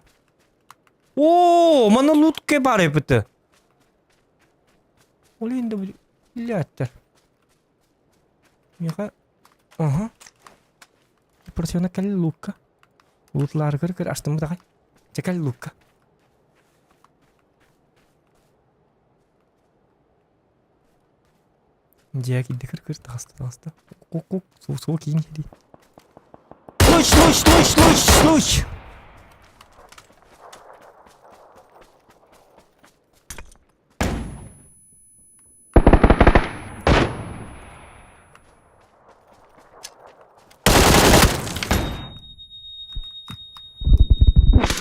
Оо, манна лутка баар эбит. Ол иһин да блядь. Миэхэ Ага. Порционно кэлли лука. Лутларыгар көр астыммыт аҕай. Чэ кэл лука. Дьиэ киирдэ кыр-кыр таҕыста таҕыста. Кук-кук суу-суу киин киирии. Луч, луч, луч, луч, луч!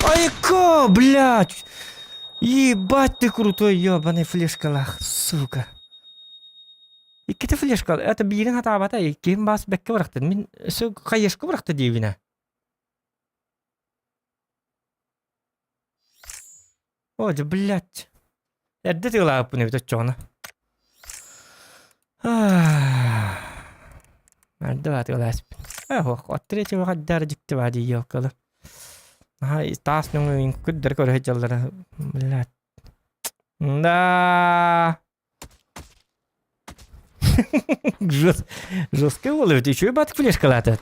Айка, блядь! Ебать ты крутой, ебаный флешкалах, сука. Иккитэ флешка, это биирин хатаабата, иккиһин баас бэккэ бырахтын. Мин өссө хаешка бырахта диибинэ. О, дьэ, блядь. Эрдэ тыылаабыппын эбит оччоҕуна. Эрдэ баа тыылааспын. Ох, от третьего хаддар дьикти баа дии елкалы. Наһаа таас нөҥүө күрдэр көрө сылдьаллара. Блядь. Да. Жесткий буолла эбит. Үчүгэй баатык флешкалаата.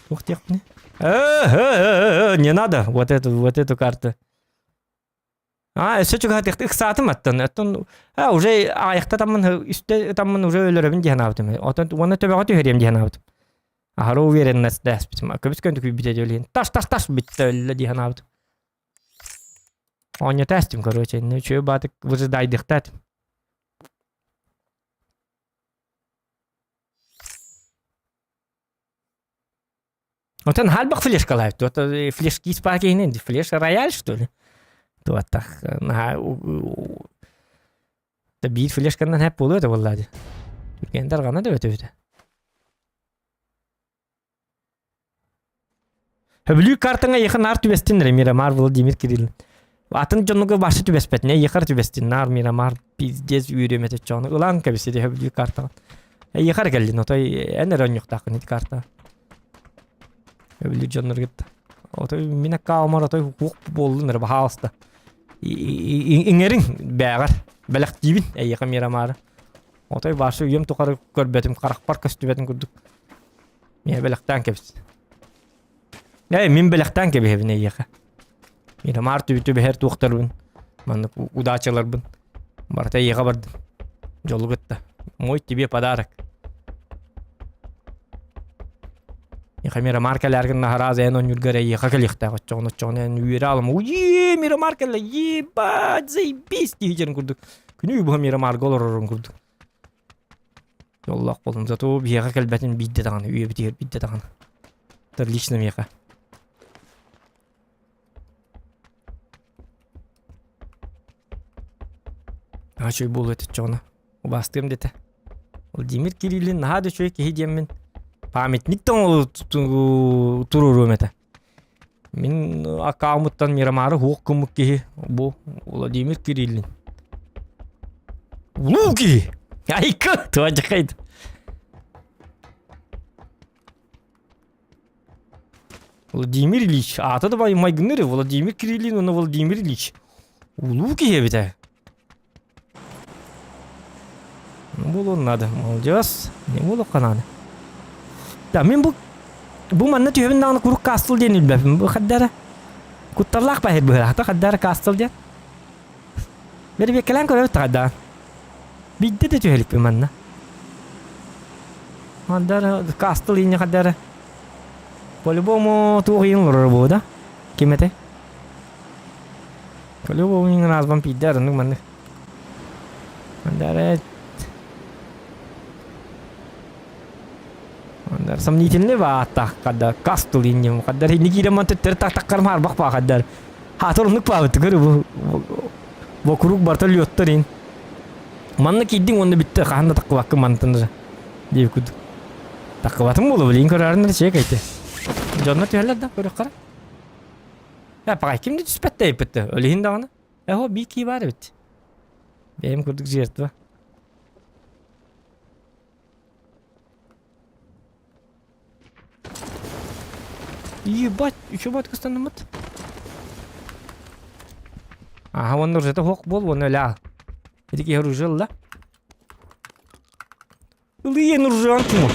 Туох диэхпиний? Не надо вот эту, вот эту карту. А, өссө чугаһатык ыксаатым аттан. Оттон а, уже аайахта таммын үстэ таммын уже өлөрөбүн диэн аабытым. Отон уонна төбөҕө түһэриэм диэн аабытым. Аһара уверенность дэспитим. Көбүс көнтүк бүтэ диэн. Таш таш таш бүттэ өллө диэн аабытым. Оонньото эстим, короче, үчүгэй баатык выжидайдыхтаат. Отон хальбах флешкалаабыт. Вот флешки испаакиһинэн флеш рояль что ли? Туаттах наһаа. Да биир флешканан хэп буолуо этэ буоллаа дии. Түргэн тарҕана да өтөбүтэ. Хөбүлүүр картаҥа эйиэхэ наар түбэстин эрэ Мирамар Владимир Кириллин. Атын дьонуга башы түбэспэтин, эйиэхэ түбэстин наар Мирамар пиздец үөрүөм этэ чону ылан кэбис ити хөбүлүүр картаҕын. Эйиэхэ эрэ кэллин, отой эн эрэ онньуктааххын ити карта. Хөбүлүүр дьонноргут. Отой мин аккаумар отой хук буоллун эрэ баһаалыста. Иҥэриҥ бээҕэр бэлэхтиибин эйиэхэ Мирамары. Отой башы үйэм тухары көрбөтүм, харахпар көстүбэтин курдук. Миэ бэлэхтээн кэбис. Ээ, мин бэлэхтээн кэбиһэбин эйиэхэ. Мирамар түбүтүбэһэр туохтарбын, маннык удачаларбын. Барыта эйиэхэ бардым. Дьолу кытта. Мой тебе подарок. Эйиэхэ Мирамар кэлээргин наһараас эн онньургар эйиэхэ кэлиэхтээх оччоҕун оччоҕун эн үөрэ алым. Уе, Мирамар кэллэ, ебать, заебись диэхин курдук. Күнү быһа Мирамарга олорорун курдук. Дьоллоох буолун. Зато биһиэхэ кэлбэтин биирдэ даҕаны, үйэбитигэр биирдэ даҕаны. Это лично миэхэ. Наһаа үчүгэй буолуо этэ оччоҕуна. Убаастыам дэтэ. Владимир Кириллин наһаа да үчүгэй киһи диэммин памятник да туруоруом этэ. Мин аккаунмуттан Мирамары суох гыммыт киһи бу Владимир Кириллин. Улуу киһи! Айка! Туадьахайд. Владимир Ильич. Аата да майгынныр Владимир Кириллин уонна Владимир Ильич. Улуу киһи эбит ээ. Ну, буолуон надо. Молодец. Не буолуохха наада. Да, мин бу бу манна түһэбин даҕаны курук кастл диэн билбэппин. Бу хаддара кутталлаах баһыр быһыраата хаддара кастл диэн. Бэрбиэккэлээн көрөбүт хадда. Бидде да түһэликпин манна. Хаддара кастл инне хаддара. По-любому туох иин олорор буо да? Ким этэй? По-любому назван пиздер, ну маннык. Мандарет. Мандар сомнительный бааттах кадда кастыл инним каддар инни киирэн ман төттөрү тахтаккарым харбах баа каддар. Хаатыр оннук баабыт көрү бу вокруг барта лёттар ин. Манна киирдиҥ уонна бүттэ хаһан да таххыбаккын мантан да диэбит курдук. Таххыбатым буолуо билигин көрөөрүн эрэ чиэк эйте. Дьоннор түһэллэр да көрүөххэ. Э, паҕай ким да түспэт да эппит да. Өлүһүн даҕаны. Эһо биир кии баар эбит. Бэйэм курдук жертва. Ебать, еще бат кыстанымыт. Ага, он уже это хок бол, он ля. Эти киһи оружие ылла. Ылыйан уржаан кума.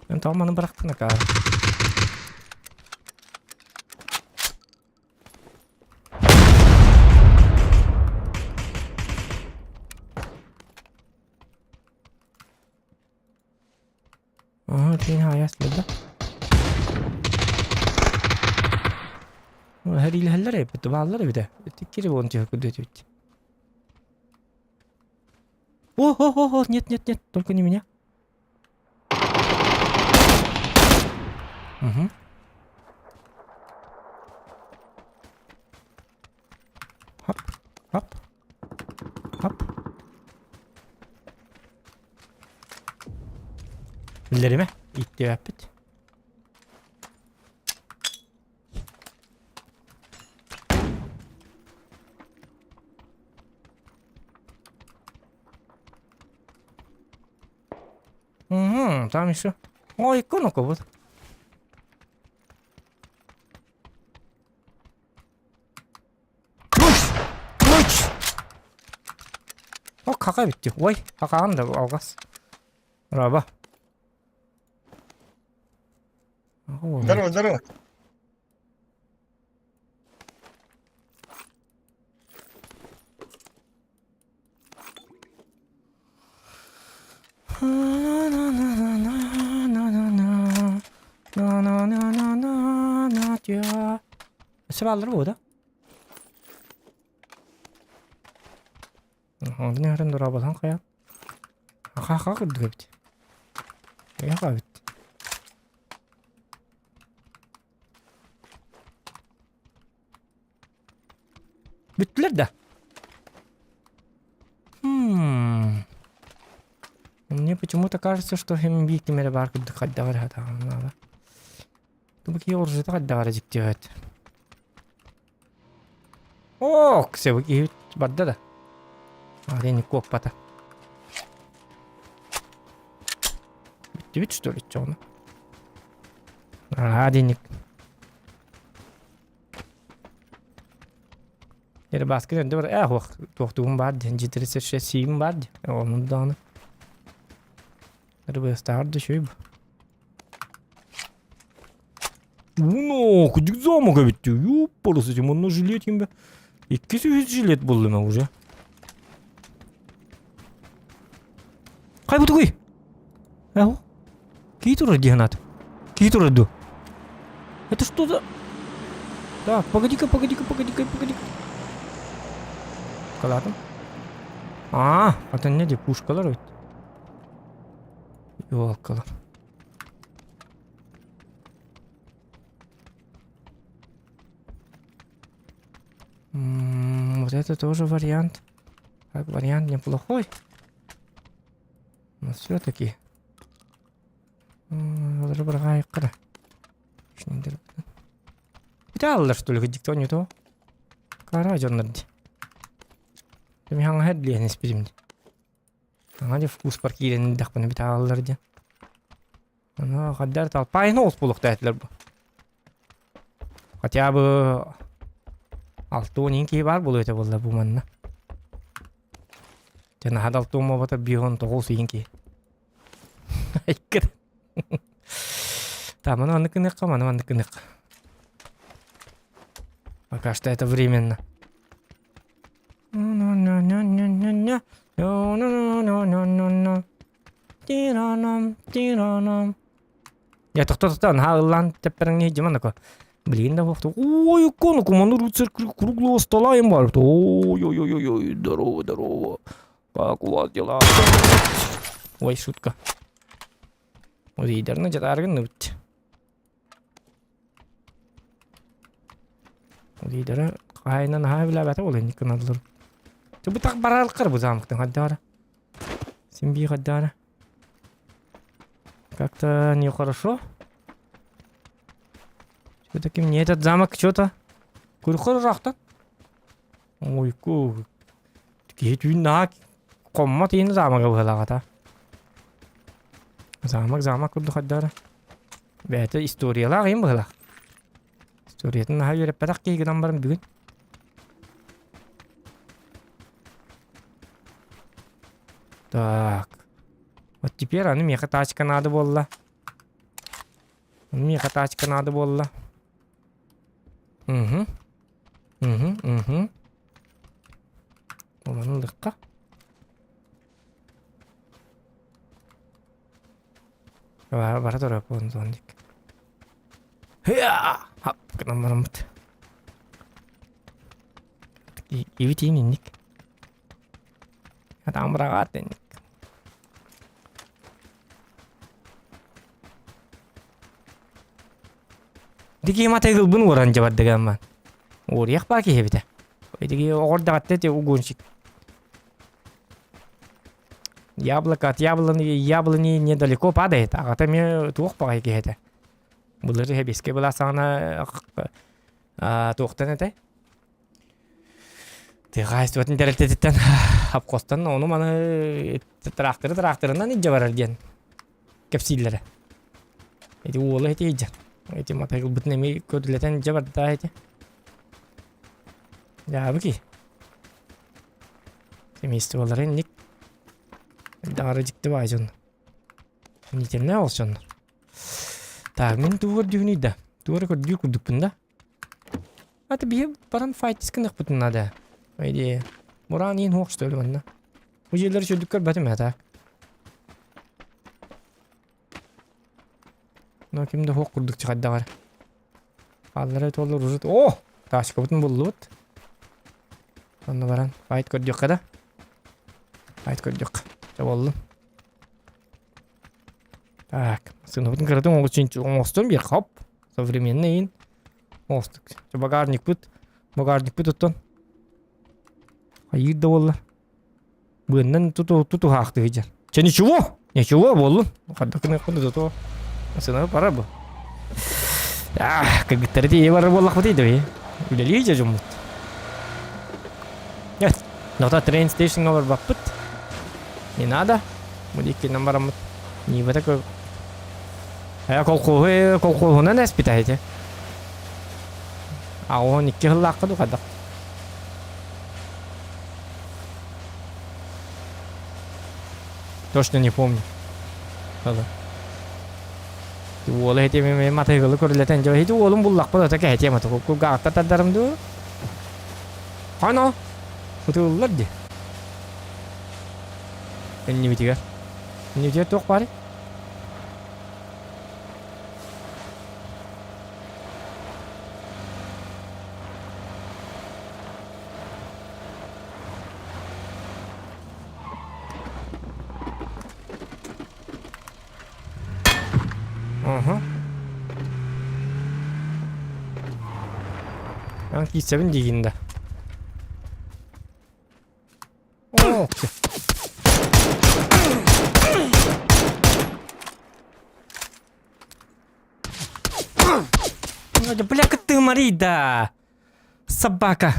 Эн тоҕо маны бырахтын акаары? Ага, тиин хаайас да. Хэриилэһэллэр эбит, бааллар эбит. Ити кири буолан түһэ күрдүөтүбүт. О, о, о, о, нет, нет, нет, только не меня. Угу. Хоп, хоп, хоп. Биллэримэ, иттибэппит. Угу, там еще. Ой, икона вот. Муч! Муч! О, кака битти. Ой, какаан да алгас. Раба. Здорово, здорово. Ча. Өссө бааллар буо да? Онтон эһэрин дорооболоһон хайаан. Аха-аха курдук эбит. Эйэхэ эбит. Бүттүлэр да? Хм. Мне почему-то кажется, что хем биир ким эрэ баар курдук хайдах эрэ хатаҕын Тубу киһи оружиета хайдах эрэ дьиктиэт. Ок, себу киһи барда да. Арени куоппата. Бүттүбүт что ли чоҕуна? Аа, денег. Эрбааскын эрдэ бар ээ хуох туохтугум баар диэн G36 сиигим баар диэн оннун даҕаны РБСтааҕар да үчүгэй бу. Уно, кудик замок эбит ёппарасы манна жилет кимбе 200 жилет буллум уже. Кай бутугуй? Э, Кии турар диэн ат. Кии турар ду. Это что за... Так, погоди-ка, погоди-ка, погоди-ка, погоди-ка. Калатым. А, это не де пушкалар ведь. Ёлкалар. Вот это тоже вариант. Так, вариант неплохой. Но все-таки. Биталлар что ли, никто не то. Кара дьоннор ди. Ми хаҥа хэдлиэн испитим ди. Хаҥа ди вкус бар киирэн дэхпинэ битааллар ди. Аны хаддар талпайын оҕус буолуохтаатылар бу. Хотя бы 60 киһи баар буолуо этэ буолла бу манна. Дьэ наһаа да 60 буолбата 59 иин киһи. Айкыр. Так, маны маннык гыныахха, маны маннык гыныахха. Пока что это временно. Я тохто-тохто, наһаа ыллаан тэппэрэҥҥэ дьиман ака. Билигин да буохту. Ой, икону куману рыцарь круглого стола им бар. Ой-ой-ой-ой, здорово, здорово. Как у вас дела? Ой, шутка. Лидерны дьатааргын ыт. Лидеры хаһайынан наһаа билээбэтэ ол инник гыналлар. Бу так баралкар бу замктан хаддаара. Симби хаддаара. Как-то нехорошо. Все-таки мне этот замок что-то Курхор ырахтан. Ой, ку. Киһи түүн наһаа хоммот иһин замога быһалаҕата. Замок, замок курдук хайдара. Бэйэтэ историялаах иһин быһалаах. Историятын наһаа үөрэппэтэх киһи гынан баран бүгүн. Так. Вот теперь аны миэхэ тачка надо буолла. Миэхэ тачка надо буолла. Угу. Угу, угу. Маны ылыахха. Бара бара турар буолан дик. Хап гынан бараммыт. Ибит инник. Атаҕым быраҕаат инник. Дики матайгылбын уоран дьабардыгамман. Уоруйах баа киһи эбитэ. Дики оҕордаҕатта те угонщик. Яблоко от яблони, яблони недалеко падает. Аҕата эмиэ туох баҕайы киһи этэ. Былыр хэбиэскэ былаасаҕына туохтан этэ? Тыа хаһаайыстыбатын тэрилтэтиттэн обхозтан ону-маны тыраахтыры тыраахтырынан илдьэ барар диэн кэпсииллэрэ. Ити уола ити илдьэр. Ити матайгылбытын эмиэ көрүлэтэн илдьэ барда ити. Дьаабы ки. Семействолара инник. Даҕары дьикти баай дьон. Нитиннэ ол дьоннор. Так, мин тугу көрдүүбүнүй да? Тугу эрэ көрдүү курдукпун да? Аты биһи баран файтис гыныахпытын наада. По идее. Мураан иин хуох что ли манна. Бу дьиэлэри чөлдүк көрбөтүм ээ так. Но ким да хуох курдук чыхайдаҕар. Бааллара туоллар уже. О! Тачкабытын буллубут. Онно баран файт көрдүөххэ да. Файт көрдүөххэ. Чэ боллун. Так, сыныбытын кыратын оҥостон биэр хоп. Современный ин. Оҥостук. Чэ багажникпыт. Багажникпыт оттон. Хайыыр да буолла. Быаннан туту тутуһаахтыы сылдьар. Чэ ничего, ничего буоллун. Хардакын зато сына пора бы. Кыргыттары тиийэ барар буоллахпытый да үлэлии дьэ дьоммут. Нота train stationҥа барбаппыт. Не надо. Бу иккинэн бараммыт. Нибата көр. Э колхоһу колхоһунан эспитэ ити. А 12 сыллаахха ду хайдах. Точно не помню. Ала. Уола этим матайгылы көрүлэтен жо хити уолум буллахпын ата кэһэтиэм ата кулгаахта тардарым дуу. Хано утуллар ди. Эннибитигэр. Эннибитигэр туох баарый? Ага. Ан киирсэбин диигин да. Оо, Бля, ты да. Собака.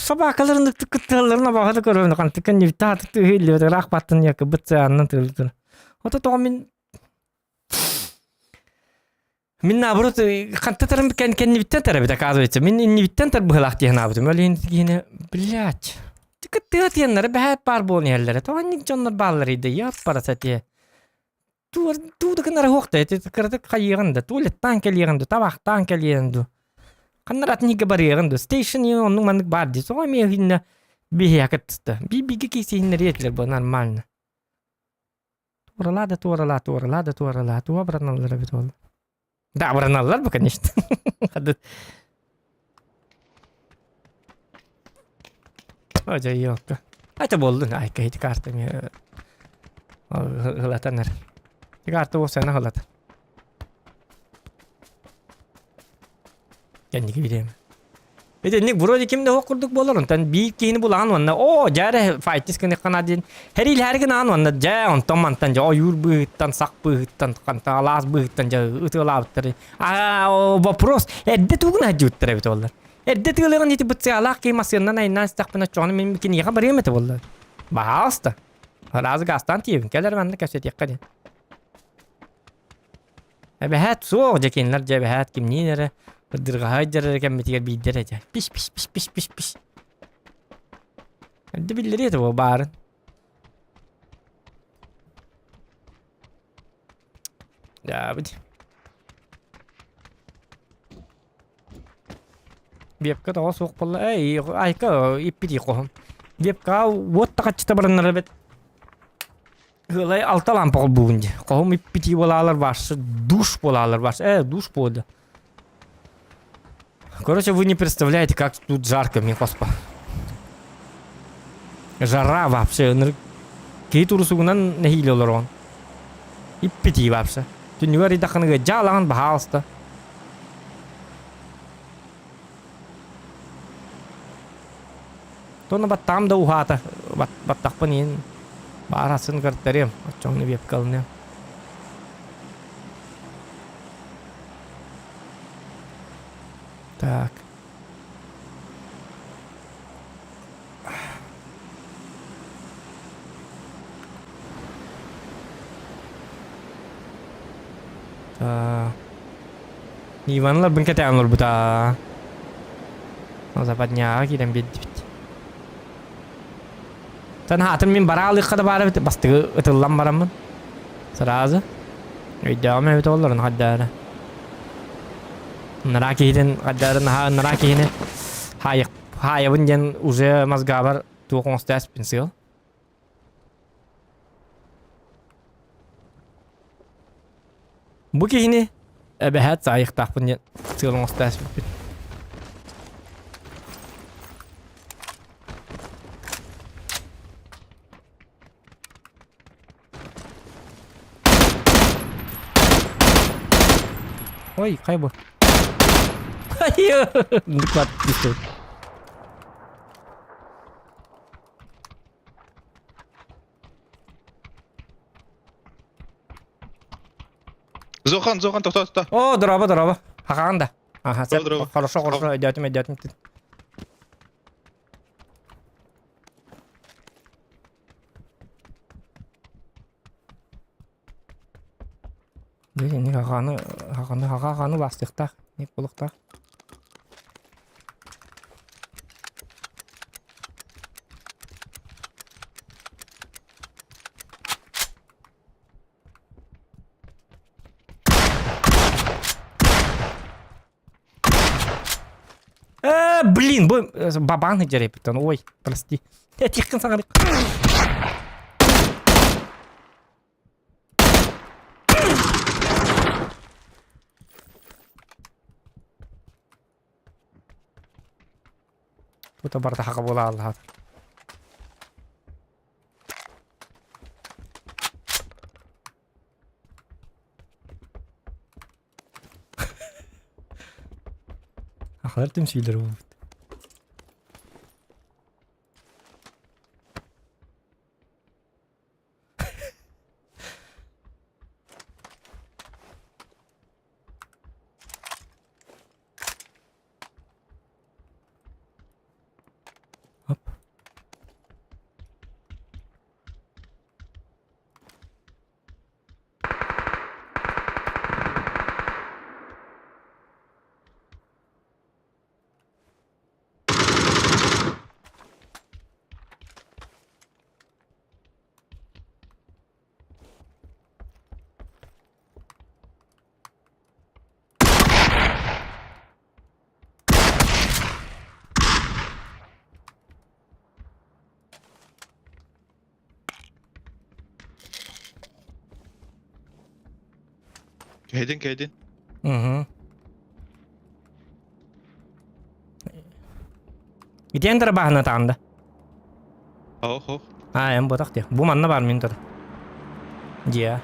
Собакаларын кыттыалларын абаҕата көрөбүн хантыкан нефтааты тыһыыллыбыт ыраах баттан якы бытсааннан тыылтыр. Ото тоҕо мин Мин наоборот ханта тарым кэннибиттэн тарабит оказывается. Мин иннибиттэн тар быһылаах диэн аабытым. Ол иһин киһини блядь. Тыа тиэннэрэ бэһээт баар буолан иһэллэрэ. Тоҕо инник дьоннор бааллар иде. Яппараса тиэ. Туу да гынара суох да ити кыратык хайыаҕын да туалеттаан кэлиэҕин да табаахтаан кэлиэҕин дуу ханна атын иһгэ барыаҕын дуу station оннук маннык баар дии тоҕо эмиэ иһиннэ биһиэхэ кыттыста биир-бииргэ киирсиһиннэриэ этилэр бу нормально туоралаа да туоралаа туоралаа да туоралаа туга абыраналлар эбит ол да абыраналлар бу конечно Дьайыалка. Ата буоллун айка ити карта эмиэ ылатан эрэ. Карта буолсана ылата. Кэнники билиэм. Итинник вроде ким да суох курдук буолар, онтон биир киһини булаҕын уонна оо дьэ эрэ файтис гыныаххына диэн хэриилэһээри гынаҕын уонна дьэ онтон мантан дьэ ойуур быыһыттан сах быыһыттан хантан алаас быыһыттан дьэ ытыалаабыттар а вопрос эрдэ тугун сылдьыбыттар эбит оллар Эрдэ тыалыаҕын ити быцыалаах киһи массыынанан айаннаан истэхпинэ оччоҕуна мин киниэхэ барыам этэ буолла. Баһаалыста. Араас гаастаан тиийэбин. Кэл эрэ манна кэпсэтиэххэ диэн. Эбэһээт суох дьэ кинилэр дьэ эбэһээт кимниин эрэ бырдырҕаһа дьэр эрэ кэммитигэр биирдэ эрэ дьэ пиш пиш пиш пиш пиш пиш. Эрдэ биллэриэ этэ бу баарын. Дьаабыт. Биэпкэ тоҕо суох буолла? Эй, айка иппитий хоһум. Биэпкэ уот тахаччыта бараннар эбит. Ыалай алта лампа холбуубун дии. Хоһум иппитий буолаалар баарсы, душ буолаалар баарсы. Э, душ буолда. Короче, вы не представляете, как тут жарко мне хоспа. Жара вообще. Киһи турусугунан нэһиилэ олорон. Иппитий вообще. Түннүгэр ыйдаххыныга дьаалаҕын баһаалыста. Тону баттаҕым да уһаата. Баттахпын иин баар асын көрдөрүөм. Оччоҥну биэпкэ ылыныам. Так. Иванларбын кэтээн олорбута. Западняға киирэн биэрдибит. Санаатын мин бараалыахха да баар эбит бастыгы ытыллан бараммын. Сразу. Өйдөөҕүм эбит олорун хаддаара. Нара киһитин хаддаара наһаа нара киһини хаайабын диэн уже мозгабар туох оҥостооспун сыал. Бу киһини Эбэһээт саайыктаахпын диэн сыал оҥостооспуппут. Ой, хайа бу? Доклад пистолет. Зохан, Зохан, тохто, тохто. О, дорообо, дорообо. Хахаан да. Аха, сеп. Дорообо. Хорошо, хорошо, өйдөөтүм, өйдөөтүм. Дьэ, хаханы, хаханы, хаханы бастыктаах, ник булуктаах. Блин, бу бабаан дьэрэпиттэн, ой, прости. Тихкин саҥарык. Тута барда хака буола аллаат. Ахлар түмсүүлэр буолбут. Оп. Кэһэйдин, кэһэйдин. Угу. Итиэн тарбааһына таанда. Ох, ох. А, эн ботах дии. Бу манна бар мин тұр. Дьиэ.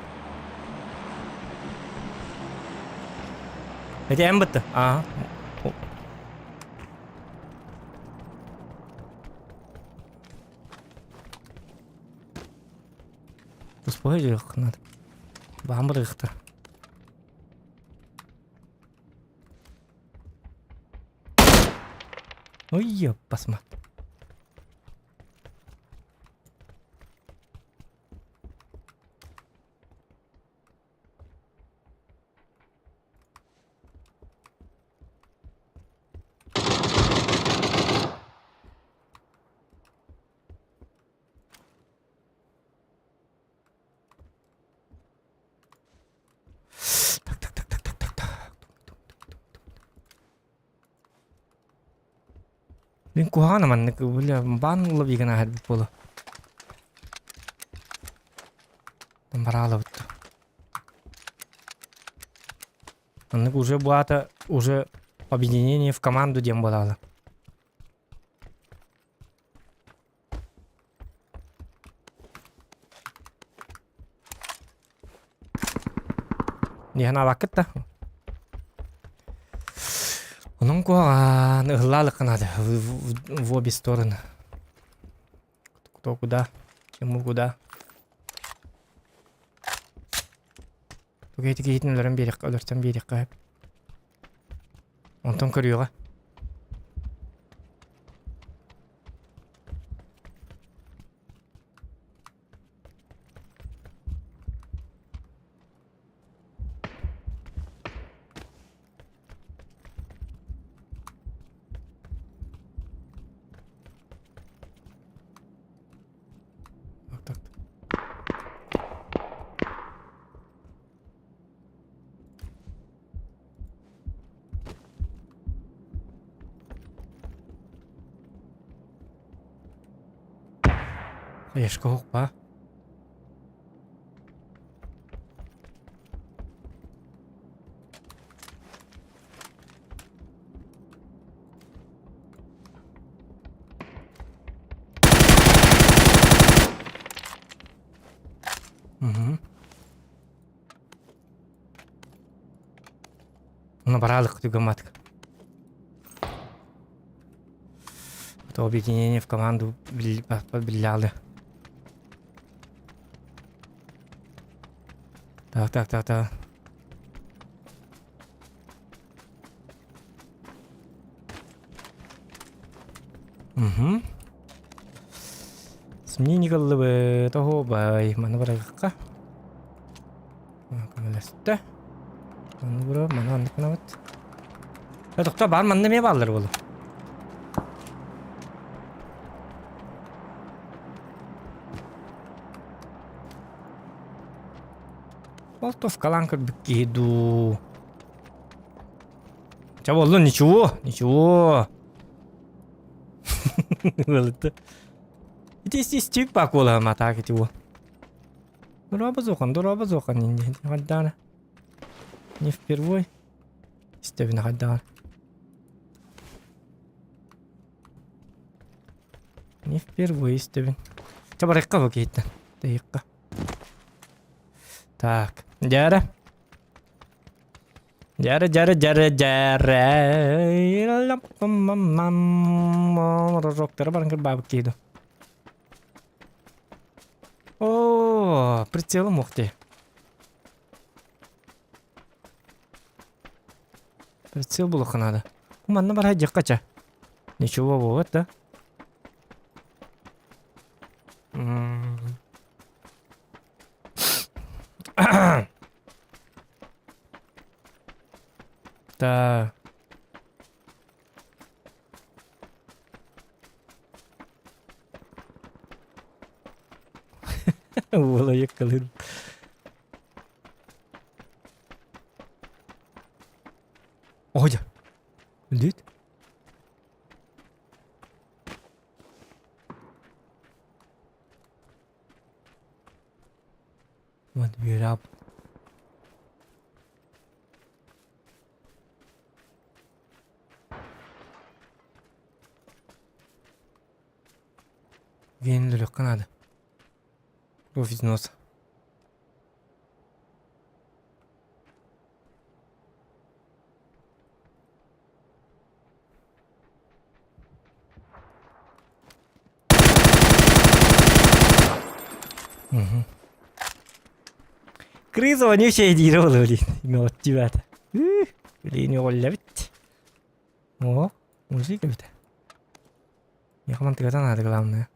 Ити эн бытты. Ага. Туспой жиых надо. Баһан бырыхтар. Ой, ёппасмат. Так, так, так, так, так, так, так. Мин куһаҕана маннык бля баан ловиган аһарбыт буолуо. Бараалабыт. Маннык уже бу аата уже объединение в команду диэн буолаала. Диһанаабаккыт да. Онон куһаҕан ыһыллаалыкка наада в обе стороны. Кто куда, чему куда. Тугу киһитин өлөрөн биэриэххэ, өлөрсөн биэриэххэ сөп. Онтон көрүөҕэ. Так, так. Хаешка хоқпа. Угу. Ну, баралык түгэматык. Это объединение в команду биллялы. Так, так, так, так. Угу. Смене ыллыбыт, оһуобай, маны барыахха. Көмөлөстө. Маны бро, маны оннук гынабыт. Э, тохтоо, баар манна эмиэ бааллар буолуо. Болтовкалаан көрбүт киһи дуу. Чэ буоллун, ничего, ничего. Ылытты. Ити истиик баа куолаһым атаак ити уол. Дороба зохан, дороба зохан хайдаана. Не впервой. Истэбин хайдаана. Не впервой истэбин. Чэ барыахха бу киһиттэн. Тэйиэххэ. Так, дьээрэ. Дьэрэ дьэрэ дьэрэ дьэрэ Рожоктары баран кырбаабыт киһи дуу. О, прицелом уох дии. Прицел булуохха наада. Манна барай дьахха ча. Ничего буолбат да? М. Да. Уола яккалыр. Оҕо Өлдүт. Вот үөрэ Гиэн өлүөххэ наада. Кровь из носа. Угу. Крыса вонючая диир блин. Именно от тебя-то. Блин, оҕоллэбит. О, мужик эбит. Миэхэ мантыгата наада главное.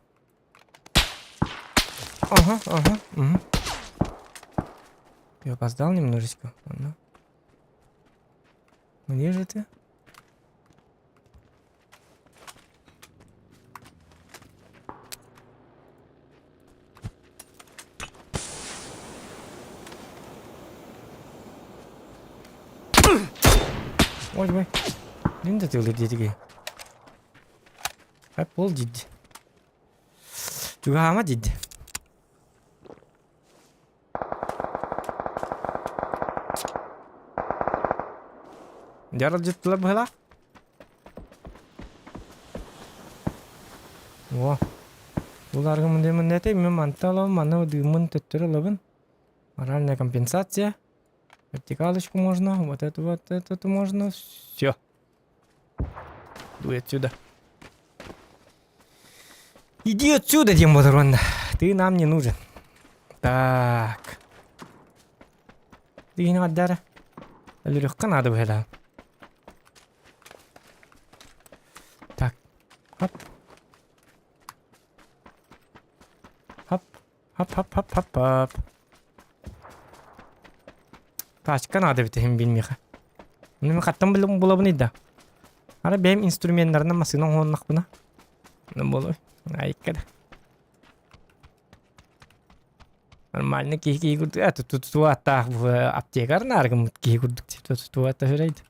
Ага, ага, угу. Ты опоздал немножечко. Ладно. Где же ты? Ой, ой. Нин да тылыр диэтиги. Хап бол дидди. Чугаама дидди. Дьаралдьыттылар быһыылаах. О, буларгым мындаймын этэй, мен манта аламын, маны дыыммын төттөрү ылабын. Моральная компенсация. Вертикалочку можно, вот эту вот эту можно. Все. Дуй отсюда. Иди отсюда, Димбадрон. Ты нам не нужен. Так. Дигини гаддара. Өлүрүххэ наада быһыылаах. Так. Хоп. Хоп. Хоп хоп хоп хоп хоп. Тачка наада эбит иһин билмиэхэ. Мин хаттан булабын да. Ара бэйэм инструменнарынан массыына оҥоһуннахпына. Буолуой. Айыкка да. Нормально киһи киһи курдук э тутуаттаах аптекар нааргыммыт киһи курдук тутуатта сүрэйд.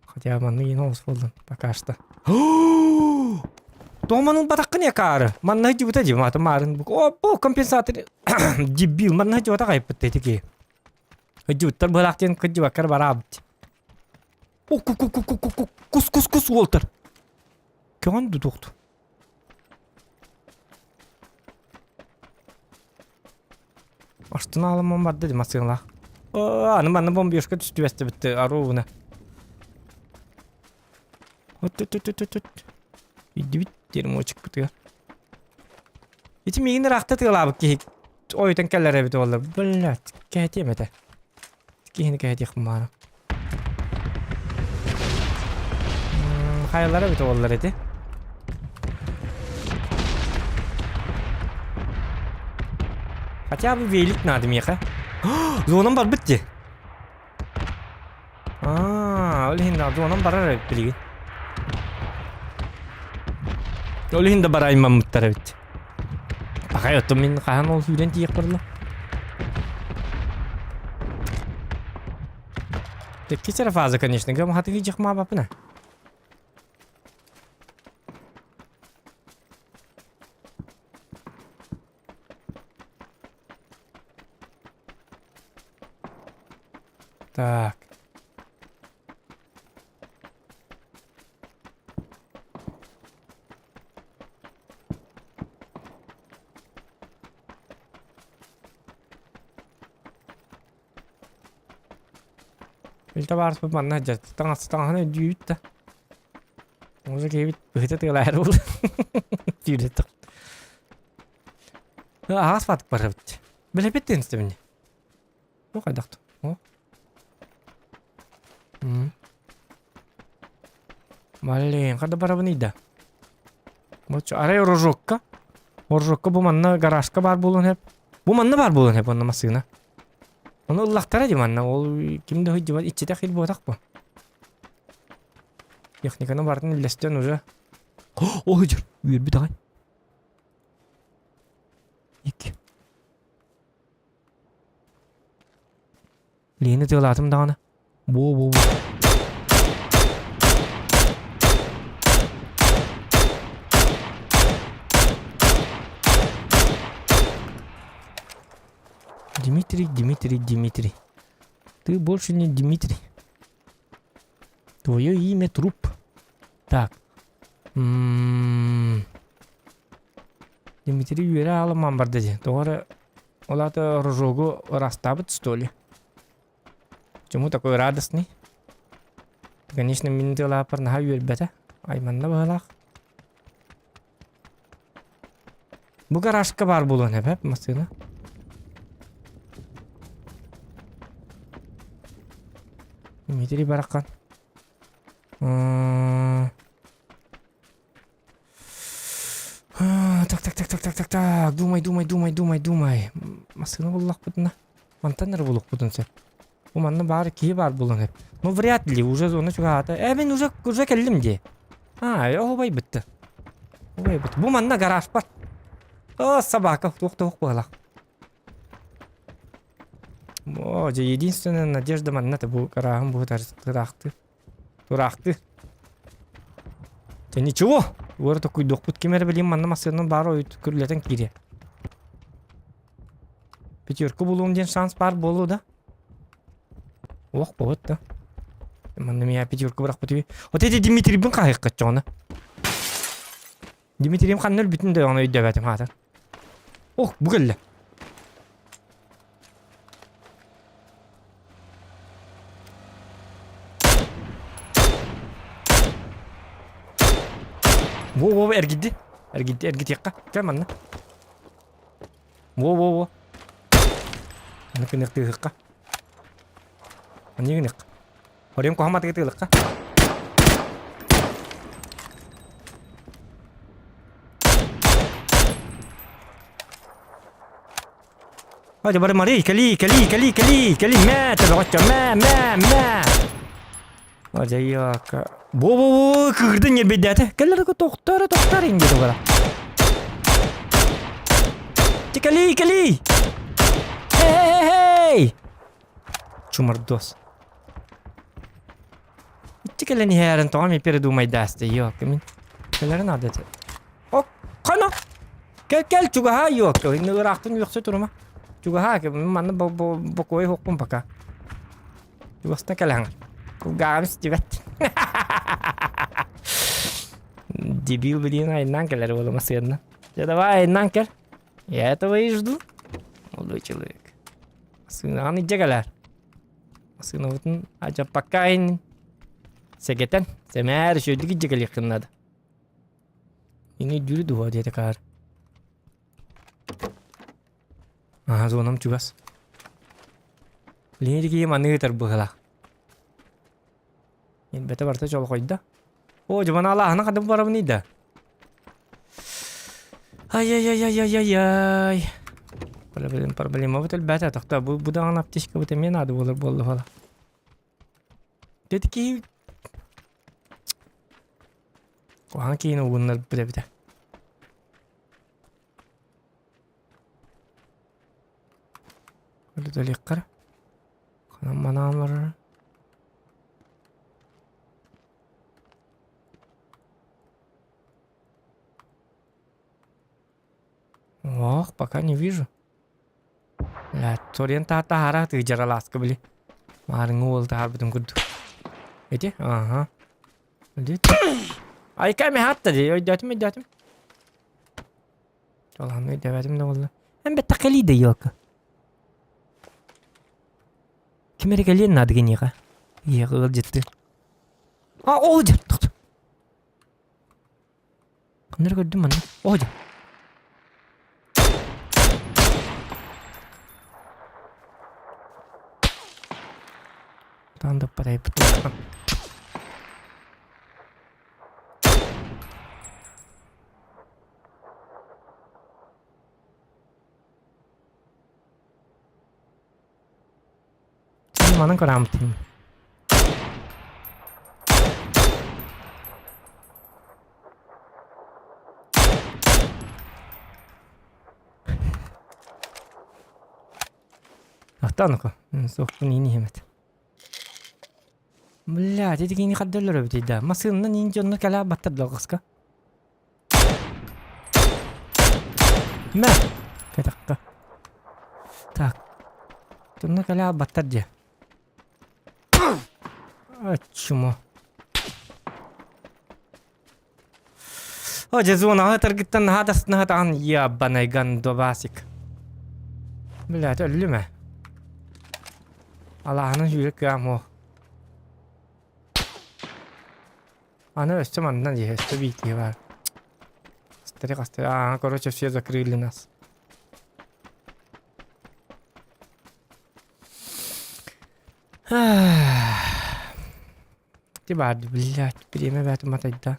Хотя маннык иин олус буоллун пока что. Тоҕо ылбатаххын акаары? Манна дьыбыта дии маатын маарын о компенсатор дебил манна дьыбата хайппыт ити киһи. Дьыбыттар быһалаах диэн кырдьыбаккар бараабыт. О ку ку ку ку ку кус кус кус уолтар. Көҕөн дутуохту. Астына аламан барда ди массыыналаах. Аны манна бомбежка түстүбэстибит аруубуна. От-от-от-от-от. Идибит дерьмочекпытыгар. Ити миигин ыраахта тыалаабыт киһи ойутан кэлэр эбит буолла. Блядь, кэһэтиэм этэ. Киһини кэһэтиэх баара. Хайалара эбит буоллар ити. Хотя бы велик надо миэхэ. Зонам барбыт дии. Аа, ол иһин зонам барар эбит билигин. Ол иһин да бараймаммыттар эбит. Пахай оттон мин хаһан ол сүүрэн тиийиэх барла. Икки фаза, конечно, гам хатыгы жахма бапына. Так. Илта баарыспыт манна сылдьар. Таҥас таҥаһын өйдүүбүт да. Музыка киһибит быһыта тыалаһар буолла. Түүрэ Аһаас баатык барабыт. Билэпит тинстэбини. Бу хайдах О. Блин, хада барабын да. Вот арай рожокка. Рожокка бу манна гаражка бар буолуон сөп. Бу манна бар буолуон сөп онно массыына. Ону ыллахтара ди манна ол ким да сылдьыбат иччитэх ил буотах бу. Техниканы барытын үллэстэн уже. О, сылдьар. Үөрбүт аҕай. Икки. Лиини тыалаатым даҕаны. Буо-буо-буо. Дмитрий, Дмитрий, Дмитрий. Ты больше не Дмитрий. Твое имя труп. Так. М-м-м. Дмитрий үөрэ аламан барда дии. Тоҕо эрэ ол аата рожогу ыраастаабыт что ли? Почему такой радостный? Конечно, мин тыалааппар наһаа үөрбэтэ. Айманна быһалаах. Бу гаражка баар буолуон эбэп массыына. Дмитрий барахан. Так, так, так, так, так, так, так. Думай, думай, думай, думай, думай. Массыына буллахпытына. Мантан эрэ булуохпутун сөп. Бу манна баар киһи баар буолан сөп. Ну, вряд ли, уже зона чугаһаата. Э, мин уже, уже кэллим дии. А, оһубай бытты. Оһубай бытты. Бу манна гараж бар. О, собака, туох туох буолах. О, дьэ, единственная надежда манна бу гарааһым бу тураахты. Тураахты. Дьэ, ничего. Уора токуйдуохпут ким эрэ билим манна массыынан баар ойут күрүлэтэн киириэ. Пятерку булуом диэн шанс баар буолуо да? Ох, болот да. Манна меня пятерку бырахпыт үһү. Вот эти Дмитрийбин хаһыахха чоҕуна. Дмитрием ханна өлбүтүн да ону өйдөөбөтүм хаатар. Ох, бу кэллэ. Во-во, эргидди. Эргидди, эргитиэххэ. Кэл манна. Во-во-во. Аны кыныктыыһыкка. Аны гынык. Орем куһаматыгы тыылыкка. Hadi бары Марий, кэли, кэли, кэли, кэли, кэли, мэ, төбөҕөччө, мэ, мэ, мэ. Ажайака. Бо-бо-бо, кыырдын ньирбэйдээтэ. Кэллэр тохтор, тохтор инде тугара. Кэли, кэли! Эй! Чумардос. Иччи кэлэн иһээрин тоҕо эмиэ передумайдаасты, ёлка мин. Кэлэрин надо этэ. О, хана! Кэл, кэл, чугаһаа, ёлка. Ыраахтан үөхсэ турума. Чугаһаа, манна бокуой уһукпун пока. Чугастан кэлэҥ. Кулгааҕым истибэт. Дебил блин, айаннаан кэлэр буолума сыанна. Дьэ давай айаннаан кэл. Я этого и жду. Молодой человек. Массыынаҕын илдьэ кэлээр. Массыынабытын алдьаппакка айаннын. Сэгэтэн, сэмээр үчүгэйдик илдьэ кэлиэххин наада. Ини өйдүүрү дуо диэтэ каар. Аһа, зонам чугас. Билиҥҥи киһи маннык ыытар быһыылаах. Билбэтэ барыта чолҕойдо. Оо, дьыбана алааһына хадым барабыный да? Ай-яй-яй-яй-яй-яй. Проблема, проблемабыт элбээтэ. Тохтоо, бу, бу даҕаны аптечкабыт эмиэ наада буолар буолла буола. Деді киһи куһаҕан киһини угуннарбыт эбитэ. Өлүтэлиэххэ Ханан манаан барара. Ох, пока не вижу. Бля, Торен таһара ты жараласка били. Маарыҥы уол таһаарбытын курдук. Эти? Ага. Айка эми хатта дии, өйдөөтүм, өйдөөтүм. Чолааны өйдөөбөтүм да буолла. Эн бэттэх кэлии да елка. Ким эрэ кэлиэн наада киниэхэ. Ийэҕэ ыалдьыттыы. А, ол дьэ, тохто. Ханна эрэ көрдүм манна. Оо дьэ. Таан да парайбыт. Манан көрөмтүм. Ахтаныка. Суохпун иин иһэмэт. Бля, ити кини хаддаллар эбит да. Массыынанан иин дьонно кэлэ баттар далҕаска. Мэ! Кэтэххэ. Так. Тунна кэлэ албаттар дьэ. А, чмо. О, дьэ зонаҕа ытаргыттан наһаа дастына сатаан ебаный гандобасик. Блядь, өллүм ээ. Алааһынан сүүрэ кыам суох. Аны өссө манна дии, өссө биитиэ баар. Астары хастары, аа, короче, все закрыли нас. Ты бар, блядь, время бәтім матайда.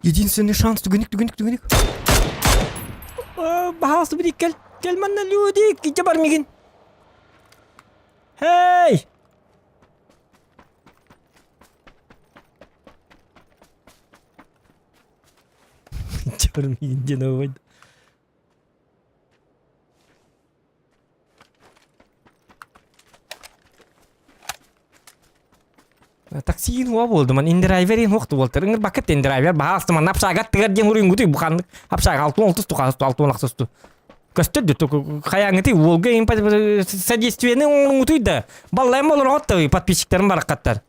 Единственный шанс, түгенік, түгенік, түгенік. Баһаалыста били кел, кел манна люди, киче бар мигин. Hey! Чор миигин диэн оҕойд. Таксиин уа буолдум, индрайверин хуохту буолтар. Ыҥыр бакыт индрайвер баһаалыста манна апсаагат тыгар диэн уруйгутуй бу ханнык апсаага алтын олтус тухаас алтын ахсысту. Көстөр да хайаҥҥытый уолга содействиены оҥоруҥҥутуй да баллайым олороҕот да подписчиктарым бараххаттар.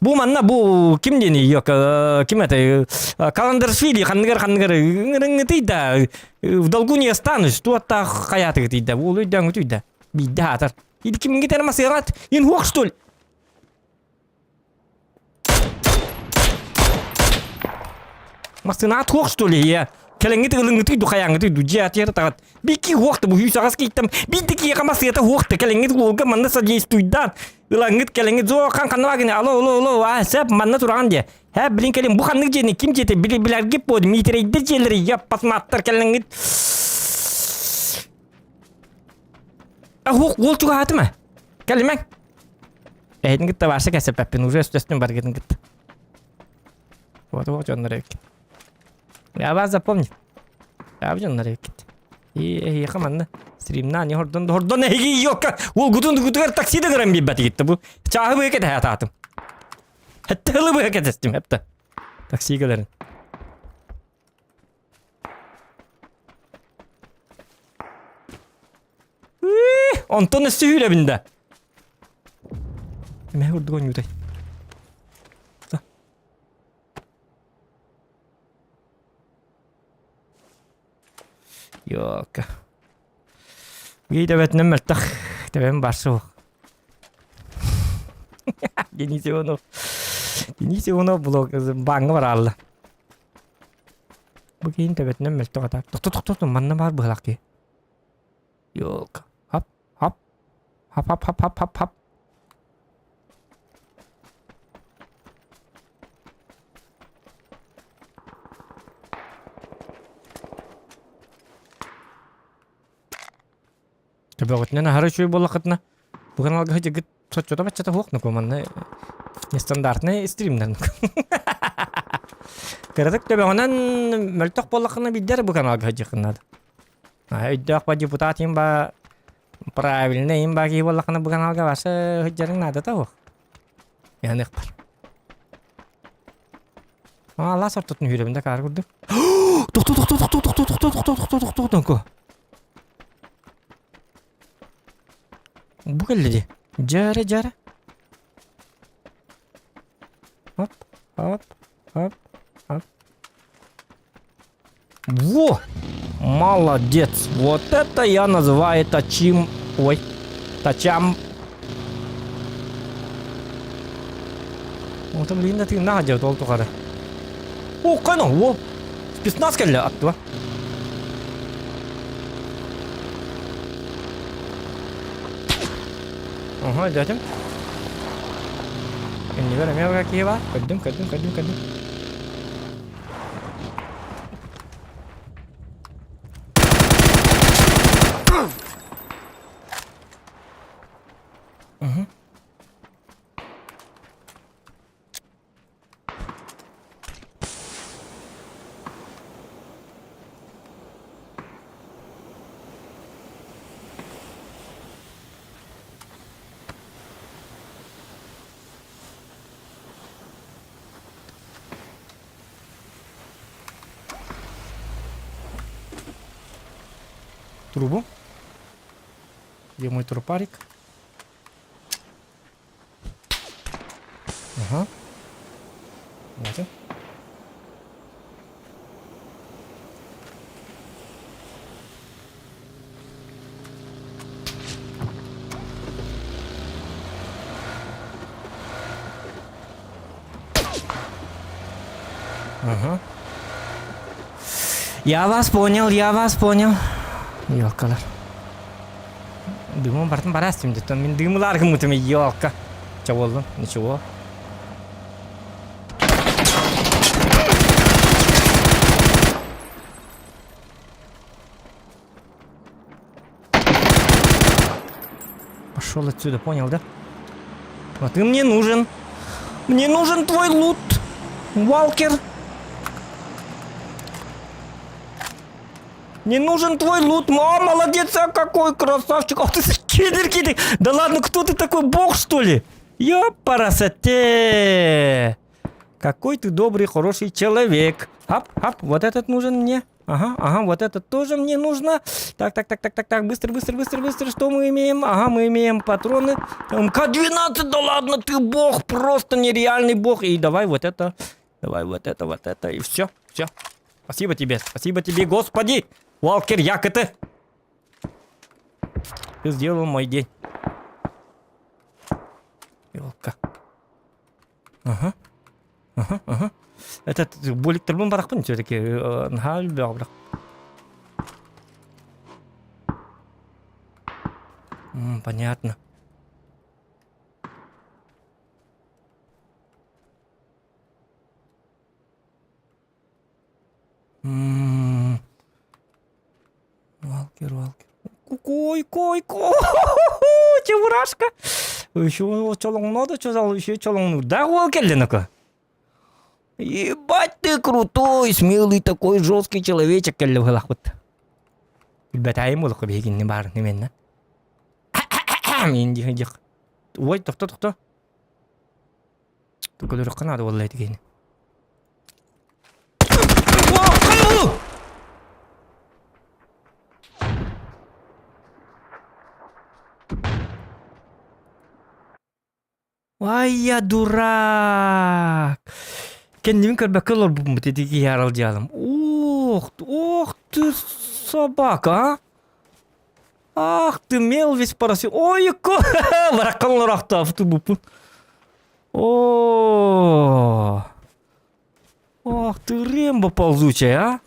Бу манна бу ким диэний ким это Каландаршвили ханныгар ханныгар ыҥырыҥҥытый да в долгу не останусь туоттаах хайаатыгытый да уол өйдөөҥҥүтүй да биирдэ аатар или кимҥит эрэ масыаҕат инһуох что ли Массыынаҕа туох что ли ийэ? Кэлэҥҥит ылыҥҥытый ду хайааҥҥытый ду дьиэ атыйар таҕат. Бикки уохта бу сүүс аҕас кииттэн биирдэ киһиэхэ массыыната уохта кэлэҥҥит уолга манна содействуйдаан ылаҥҥыт кэлэҥҥит зоо хан ханна гына алло алло алло а сэп манна тураҕын диэ. Һэ билин кэлин бу ханнык дьиэни ким дьиэтэ били билэргит буо Дмитрийдэр дьиэлэри яппасмааттар кэлэҥҥит Уол уол чугаһаатыма. Кэлимэҥ. Эһитин кытта барса кэсэппэппин, уже өстөстүм баргытын кытта. Вот вот дьоннор эбиккит. Я вас запомнил. Я дьоннор эбиккит. И эһиэхэ манна стримна не хордон хордон эһиги ёкка уолгутун гутугар такси да гыран биэрбэтигит бу. Чааһы быһа кэтэһэ атаатым. Хэтте хылы быһа кэтэстим хэтте. Такси кэлэрин. Онтон өссө үүрэбин да. Мэ курдук оонньуутай. Йока. Бии төбөтүнэн мөлтөх. Төбөм бар суох. Денис Иванов. Денис Иванов блог бааҥҥа бараалла. Бу киһин төбөтүнэн мөлтөх атаак. Тохто тохто тохто манна баар быһалаах киһи. Ёлка. Хап хап. Хап хап хап хап хап хап. Төбөҕүтүнэн аһара үчүгэй буоллаххытына, бу каналга сылдьаргыт соччото-баччата суох нуку манна нестандартнай стримнэр нуку. Кыратык төбөҕүнэн мөлтөх буоллаххына биирдэ эрэ бу каналга сылдьыаххын наада. Өйдөөх ба депутат им ба правильный им ба киһи буоллаххына бу каналга башы сылдьарыҥ наадата суох. Яныахпар. Алаас ортотун үүрэбин да каар курдук. Тохто тохто тохто тохто тохто тохто тохто тохто тохто Бу кэллэ дии. Дьээрэ дьээрэ. Хоп, хоп, хоп, хоп. Во! Молодец! Вот это я называю точим... Ой, тачам... Ота блин да тыыннаах дьэ ол тухары. О, кано, о! Спецназ кэллэ аттыба. Ага, дядям. Кэннибэр эмиэ киһи баар. Көрдүм, көрдүм, көрдүм, көрдүм. Угу. Трубу. Где мой трупарик? Ага. Давайте. Ага. Я вас понял, я вас понял. Ёлкалар. Дымым бартын барас деймін. Мен дымылар гымытым, ёлка. Ча болдым, ничего. Пошел отсюда, понял, да? А ты мне нужен. Мне нужен твой лут, Валкер. Не нужен твой лут. О, молодец, а какой красавчик. Ах ты кидер, кидер. Да ладно, кто ты такой, бог что ли? Ёпарасоте. Какой ты добрый, хороший человек. Ап, ап, вот этот нужен мне. Ага, ага, вот это тоже мне нужно. Так, так, так, так, так, так, быстро, быстро, быстро, быстро. Что мы имеем? Ага, мы имеем патроны. МК-12, да ладно, ты бог, просто нереальный бог. И давай вот это, давай вот это, вот это, и все, все. Спасибо тебе, спасибо тебе, господи! Уалкер, як это? Ты сделал мой день. Елка. Ага. Ага, ага. Этот бөліктербен барақпын все-таки. Наһаа элбэх бірақ. Понятно. М. Валкер, валкер. Кой, кой, кой, чебурашка. Еще чолоҥноото, еще чолоҥнуур. Да, уол кэллин око. Ебать ты крутой, смелый такой жесткий человечек кэллэ быһылахпыт. Билбэтээйим буолуохха биһигинни баар именно. Индих индих. Ой, тохто, тохто. Көрүөххэ наада буолла ити киһини. Ай я дурак! Кэннибин көрбөккө олорбуппут ити киһи аралдьыалым. Ох, ох ты собака, а! Ах ты Мелвис пороси. Ой, бараккан олорохтообут буппун. О, Ах ты Рэмбо ползучая, а?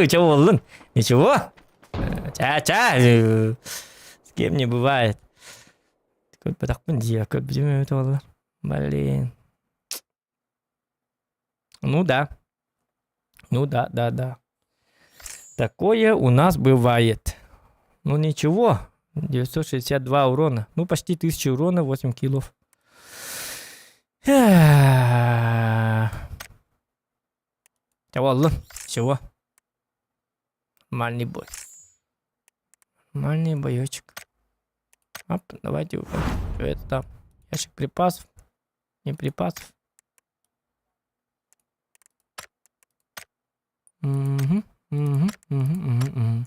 Чего буоллун? Ничего. Ча-ча. С кем не бывает. Көрбөтөхпүн дии, көрбүтүм эбит буоллар. Блин. Ну да. Ну да, да, да. Такое у нас бывает. Ну ничего. 962 урона. Ну почти 1000 урона, 8 килов. Чего? Чего? Нормальный бой. Нормальный боечек. Оп, давайте. Что это там? Ящик припасов. Не припасов. Угу, угу, угу, угу,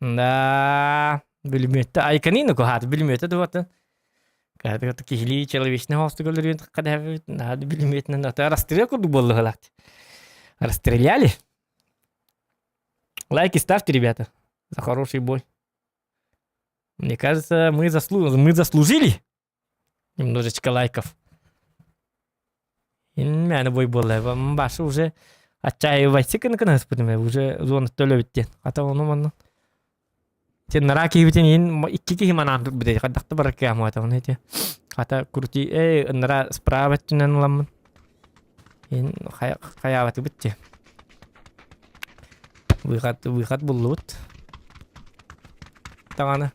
Да, бүлүмүөттэ айканина куһаат бүлүмүөтэ дуота. Каһатыгар киһилии человечный хоостук өлөрүөн кадаһабыт наһаа бүлүмүөтүнэн ата расстрел курдук буоллуһалаат. Расстреляли. Лайки ставьте, ребята, за хороший бой. Мне кажется, мы, заслу... мы заслужили немножечко лайков. Мээнэ бой буолла. Башы уже отчаивайся кына уже зона төлөбүт диэн. Ата ону манна. Сен нара киһибитин иин икки киһи манаан турбут хайдахта барар кыамата оны эти. Хата крути эй нара справа өттүнэн ыламмын. Иин хайаабатыбыт ти. Выход выход буллубут. Таҥаны.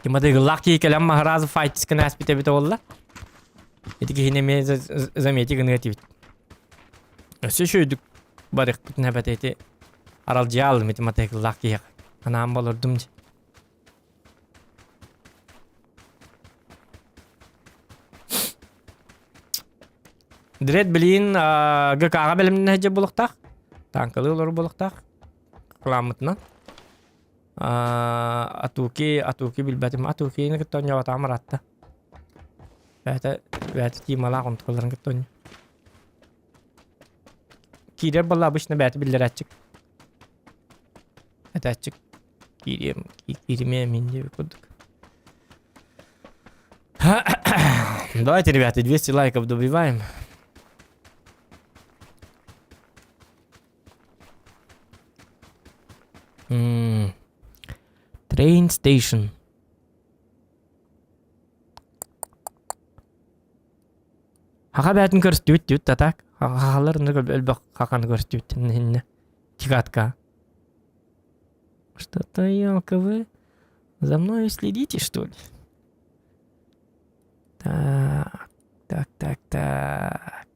Тиматыгыллаах киһи кэлэн маһаразы файтискын ааспыт эбитэ буолла. Ити киһини эмиэ замети гыныа этибит. Өссө үчүгэйдик барыахпытын эбэтэ ити аралдьыйаалым ити матыгыллаах киһиэхэ. Анаан болордум дии. Дред билигин ГК-ҕа бэлэмнэнэ сылдьар буолуохтаах. Танкалыы олорор буолуохтаах. Кыламмытынан. Атуки, Атуки билбэтим. Атукины кытта оонньообатаҕым ыраатта. Бэйэтэ, бэйэтэ Тималаах онтукаларын кытта оонньуу. Киирэр буолла обычно бэйэтэ биллэрээччик. Этээччик. Киириэм, кииримиэм мин диэбит курдук. Давайте, ребята, 200 лайков добиваем. Train station. Хаха бээтин көрүстүбүт түбүт да так. Хахалар элбэх хаханы көрүстүбүт иннэ. Тигатка. Что-то, елка, вы за мной следите, что ли? Так, так, так, так.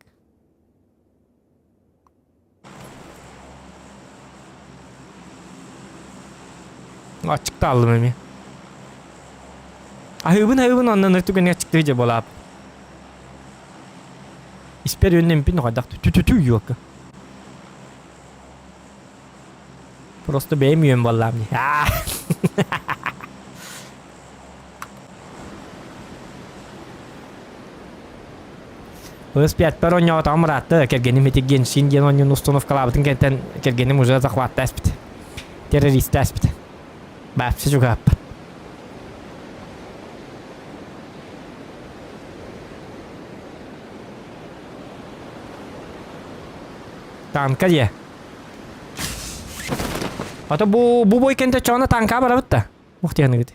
Аччыктааллым эмиэ. Аһыыбын аһыыбын оннун түгэҥҥэ аччыктыы дьэ буолаап. Испэр үөннэммиппин хайдах тү-тү-тү юокка. Просто бэйэм үөн буоллаам дии. Ыс пятпар оонньоотоҕум ыраатта, кэргэним ити Геншин диэн оонньууну установкалаабытын кэнниттэн кэргэним уже захваттаа испит. Террористаа испит. Вообще чугаһаппат. Танка дии. Ата бу бу бой кэнтэ чоно танка барабыт да. Ух диэныгыт.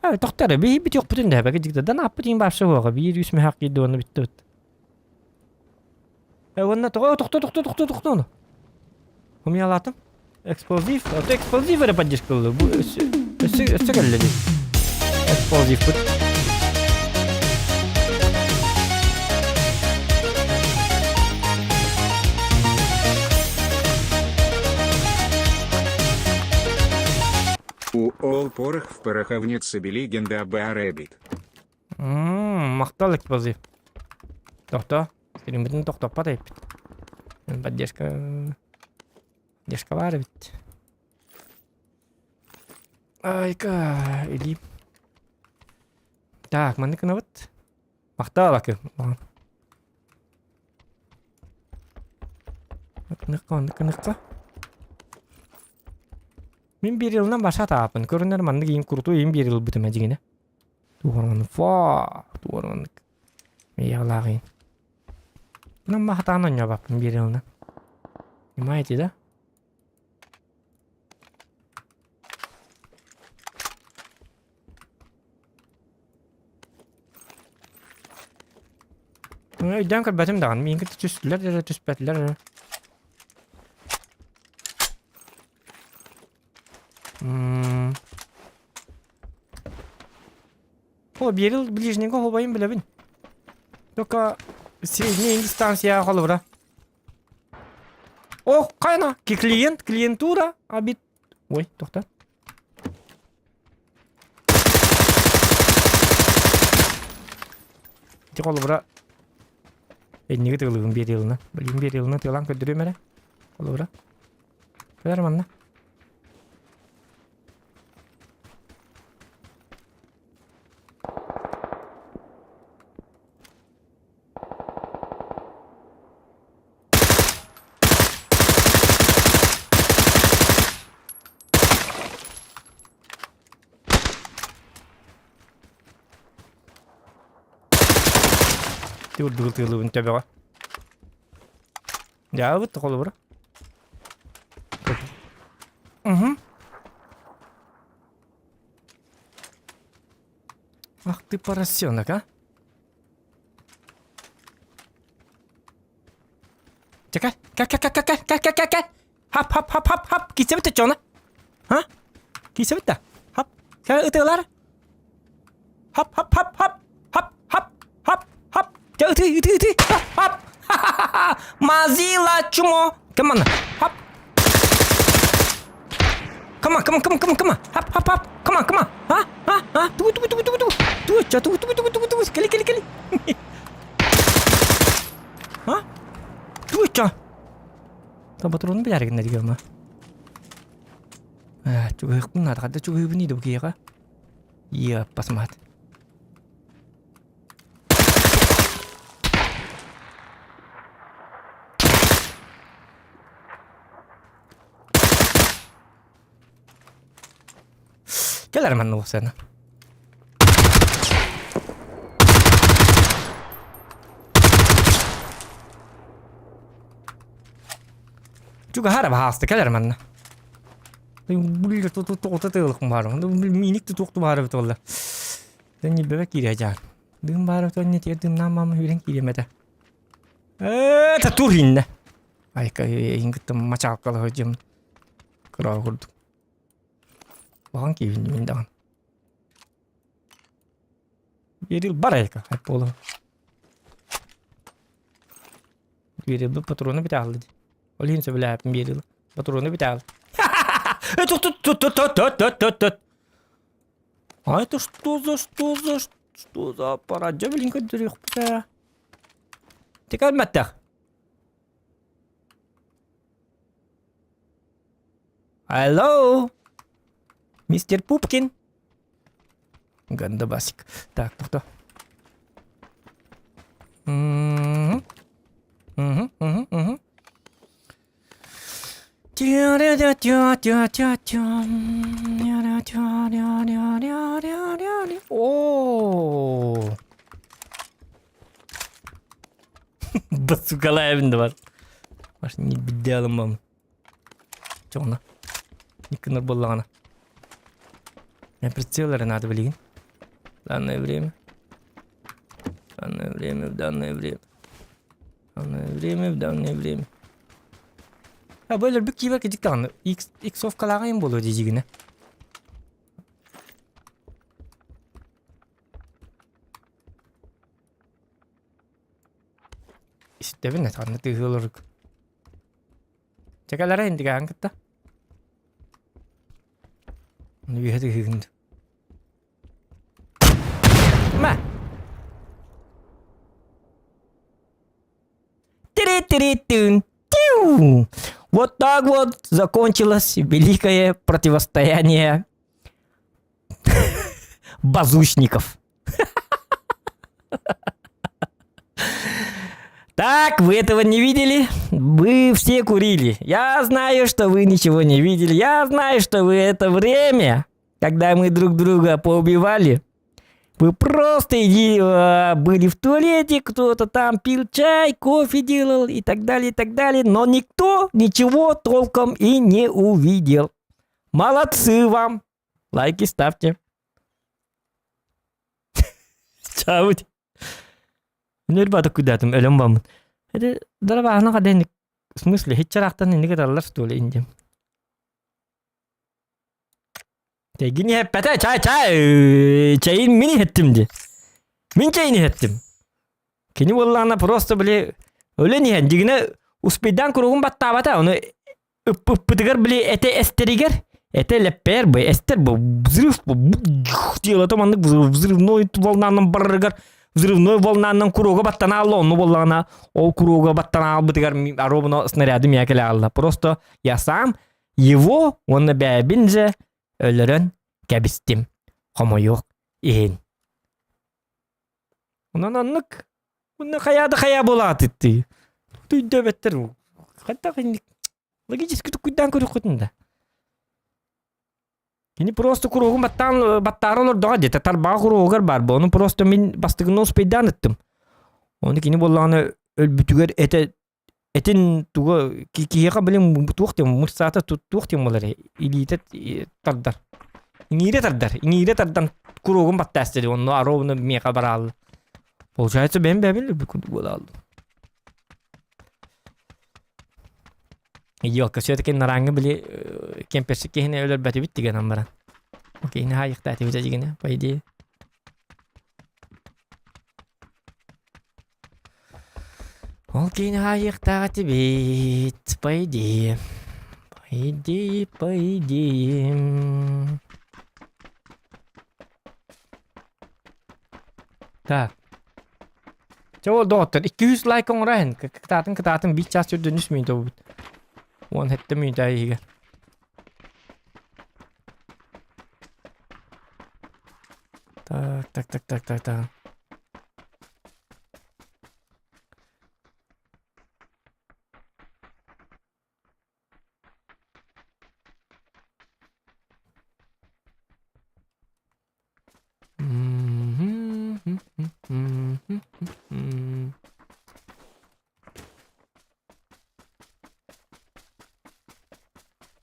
Э, тохтор, биһи бүтүөхпүтүн да бэгэ дьигдэ дан аппыт иин баарса уоҕа биир үс мөһөх киирдэ уонна бүттүбүт. Э, уонна тоҕо тохто тохто тохто тохто ону. Умьялаатым. Эксплозив, ото эксплозив эрэ поддержка ылла. Бу өссө өссө өссө кэллэ дии. Эксплозивпыт. У Ол порох в пороховнице легенда об Арабит. Махтал эксплозив. Тохто. Стриммитин тохтоппот эппит. Поддержка... Поддержка баар эбит. Айка, илиим. Так, маннык гынабыт. Махтал акы. Ныкка, ныкка, ныкка. Мин биир ылынан баша таапын. Көрүнэр маннык иин куруту иин биир ылбытым эдьигинэ. Туоран фа, туоран Мияалаах иин. Нам махатаан онньообаппын биир ылынан. Понимаете, да? Өйдөөн көрбөтүм даҕаны, миигин кытта түстүлэр эрэ, түспэтилэр эрэ. М. О, биэрил ближнего хобайын билэбин. Только средняя дистанция холобура. Ох, хайна, клиент, клиентура, обид. Ой, тохта. Ити холобура инниги тыылыгын биэриилына. Билигин биэриилына тыалаан көрдөрүөм эрэ. Холобура. Кэлэр манна. Тыырдыгы тыылыбын төбөҕө. Дьаабыт холобура. Угу. Ах ты поросенок, а? Чекай, ка ка ка ка ка ка ка ка Хап хап хап хап хап кисебит чона. Ха? Кисебит да. Хап. Ка ытыалар. Хап хап хап хап хап хап хап хап. Чэ ыты ыты ыты. Хап. Мазила чмо. Come on. Хап. Come on, come on, come on, come on, come on. Хап хап хап. Come on, come on. А? А? А? Ту ту ту ту ту. Ту ча ту ту ту ту ту. Кели кели кели. А? Ту ча. Та патрону билэр гиннэ дигэмэ. Ээ, чугаһыахпын наада, хадда чугаһыыбын дуу киһиэхэ. Иаппасмаат. Кэлэр манна уопсайна. Чугаһара баһааста кэлэр манна. Блин, тут тоҕута тыалыкым баар. Миник тутуохту баар эбит буолла. Дэн киирэ дьаан. Дым баар эбит онне тиэр дымнаан маама үрэн киириэм этэ. Это тур иннэ. Айка эйин кытта мачаалкалаһы дьым. Кыра курдук. Улахан киһибин мин даҕаны. Биэрил бар айка буолуо. Биэрилбит патрону бүтэ дии. Ол иһин сөбүлээбиппин биэрил. Патрону бүтэ Тут А это что за что за что за аппарат? Дьэ билин көрдөрүөхпүт ээ. Тикалматтах. Алло! Мистер Пупкин? Гандабасик. Так, тохто. Мгм. Мгм, мгм, мгм. О! Басукалаевин да бар. Баш не бидделым Чоҕуна. Никкынар буоллаҕына. Мен прицел эрэ наада билигин. Данное время. Данное время, в данное время. Данное время, в данное время. А бу өлөрбүт киибэр кидик даҕаны иксовкалааҕа им буолуо дии Истэбин этэ, тыһыылырык. Чэкэлэрэ индигээн кытта. Ону үөһэ тыһыыгын. Мэ! Тири-тири-тын. Тиу! Вот так вот закончилось великое противостояние базушников. Так, вы этого не видели? Вы все курили. Я знаю, что вы ничего не видели. Я знаю, что вы это время, когда мы друг друга поубивали, вы просто иди, были в туалете, кто-то там пил чай, кофе делал и так далее, и так далее. Но никто ничего толком и не увидел. Молодцы вам! Лайки ставьте. Чаут. Нөрбата кудатым өлөм бамын. Это дарабаана каден в смысле хитчарахтан инник аталлар что ли индим. Тегини хеппете чай чай чайын мин иһэттим ди. Мин чайын иһэттим. Кини буоллаҕына просто били өлөн иһэн дьигинэ успейдаан куругун баттаабата ону ыппытыгар били этэ эстэригэр этэ лэппээр бу эстер бу взрыв бу делото маннык взрывной волнанан барарыгар взрывной волнанан куруга баттана алла онну буоллаҕына ол куруга баттана албытыгар ровно снаряды миэхэ кэлэ алла просто я сам его уонна бэйэбин же өлөрөн кэбистим хомойуох иһин онон оннук Мунна хайаа да хайаа буолаатыттыы. Өйдөөбөттөр. Хайдах инник логически туккуйдаан көрүөххүтүн да. Кини просто куруогун баттаан баттаары олордоҕо дии тарбаҕа куруогугар баар бу. Ону просто мин бастыгынан успейдаан ыттым. Ону кини буоллаҕына өлбүтүгэр этэ этин туга киһиэхэ блин туох диэн мырсаата туох диэн буолар илиитэ тардар. Иҥиирэ тардар. Иҥиирэ тардан куруогун баттаастыр. Онно ровно миэхэ бараалла. Получается, бэйэм бэйэбин өлбүт курдук буолааллым. Елка все-таки нарааҥҥы били кемперсик киһини өлөрбөтүбүт дигэнэн баран. Окей, наһаа дигинэ, по идее. Ол киһини хаайыахтаах этибит, по идее. По идее, по идее. Так. Чэ ол доҕоттор, 200 лайк оҥорон кытаатын кытаатын биир чаас үрдүн үс мүнүүтэ буолбут. Уон сэттэ мүнүүтэ иһигэр. Так, так, так, так, так, так.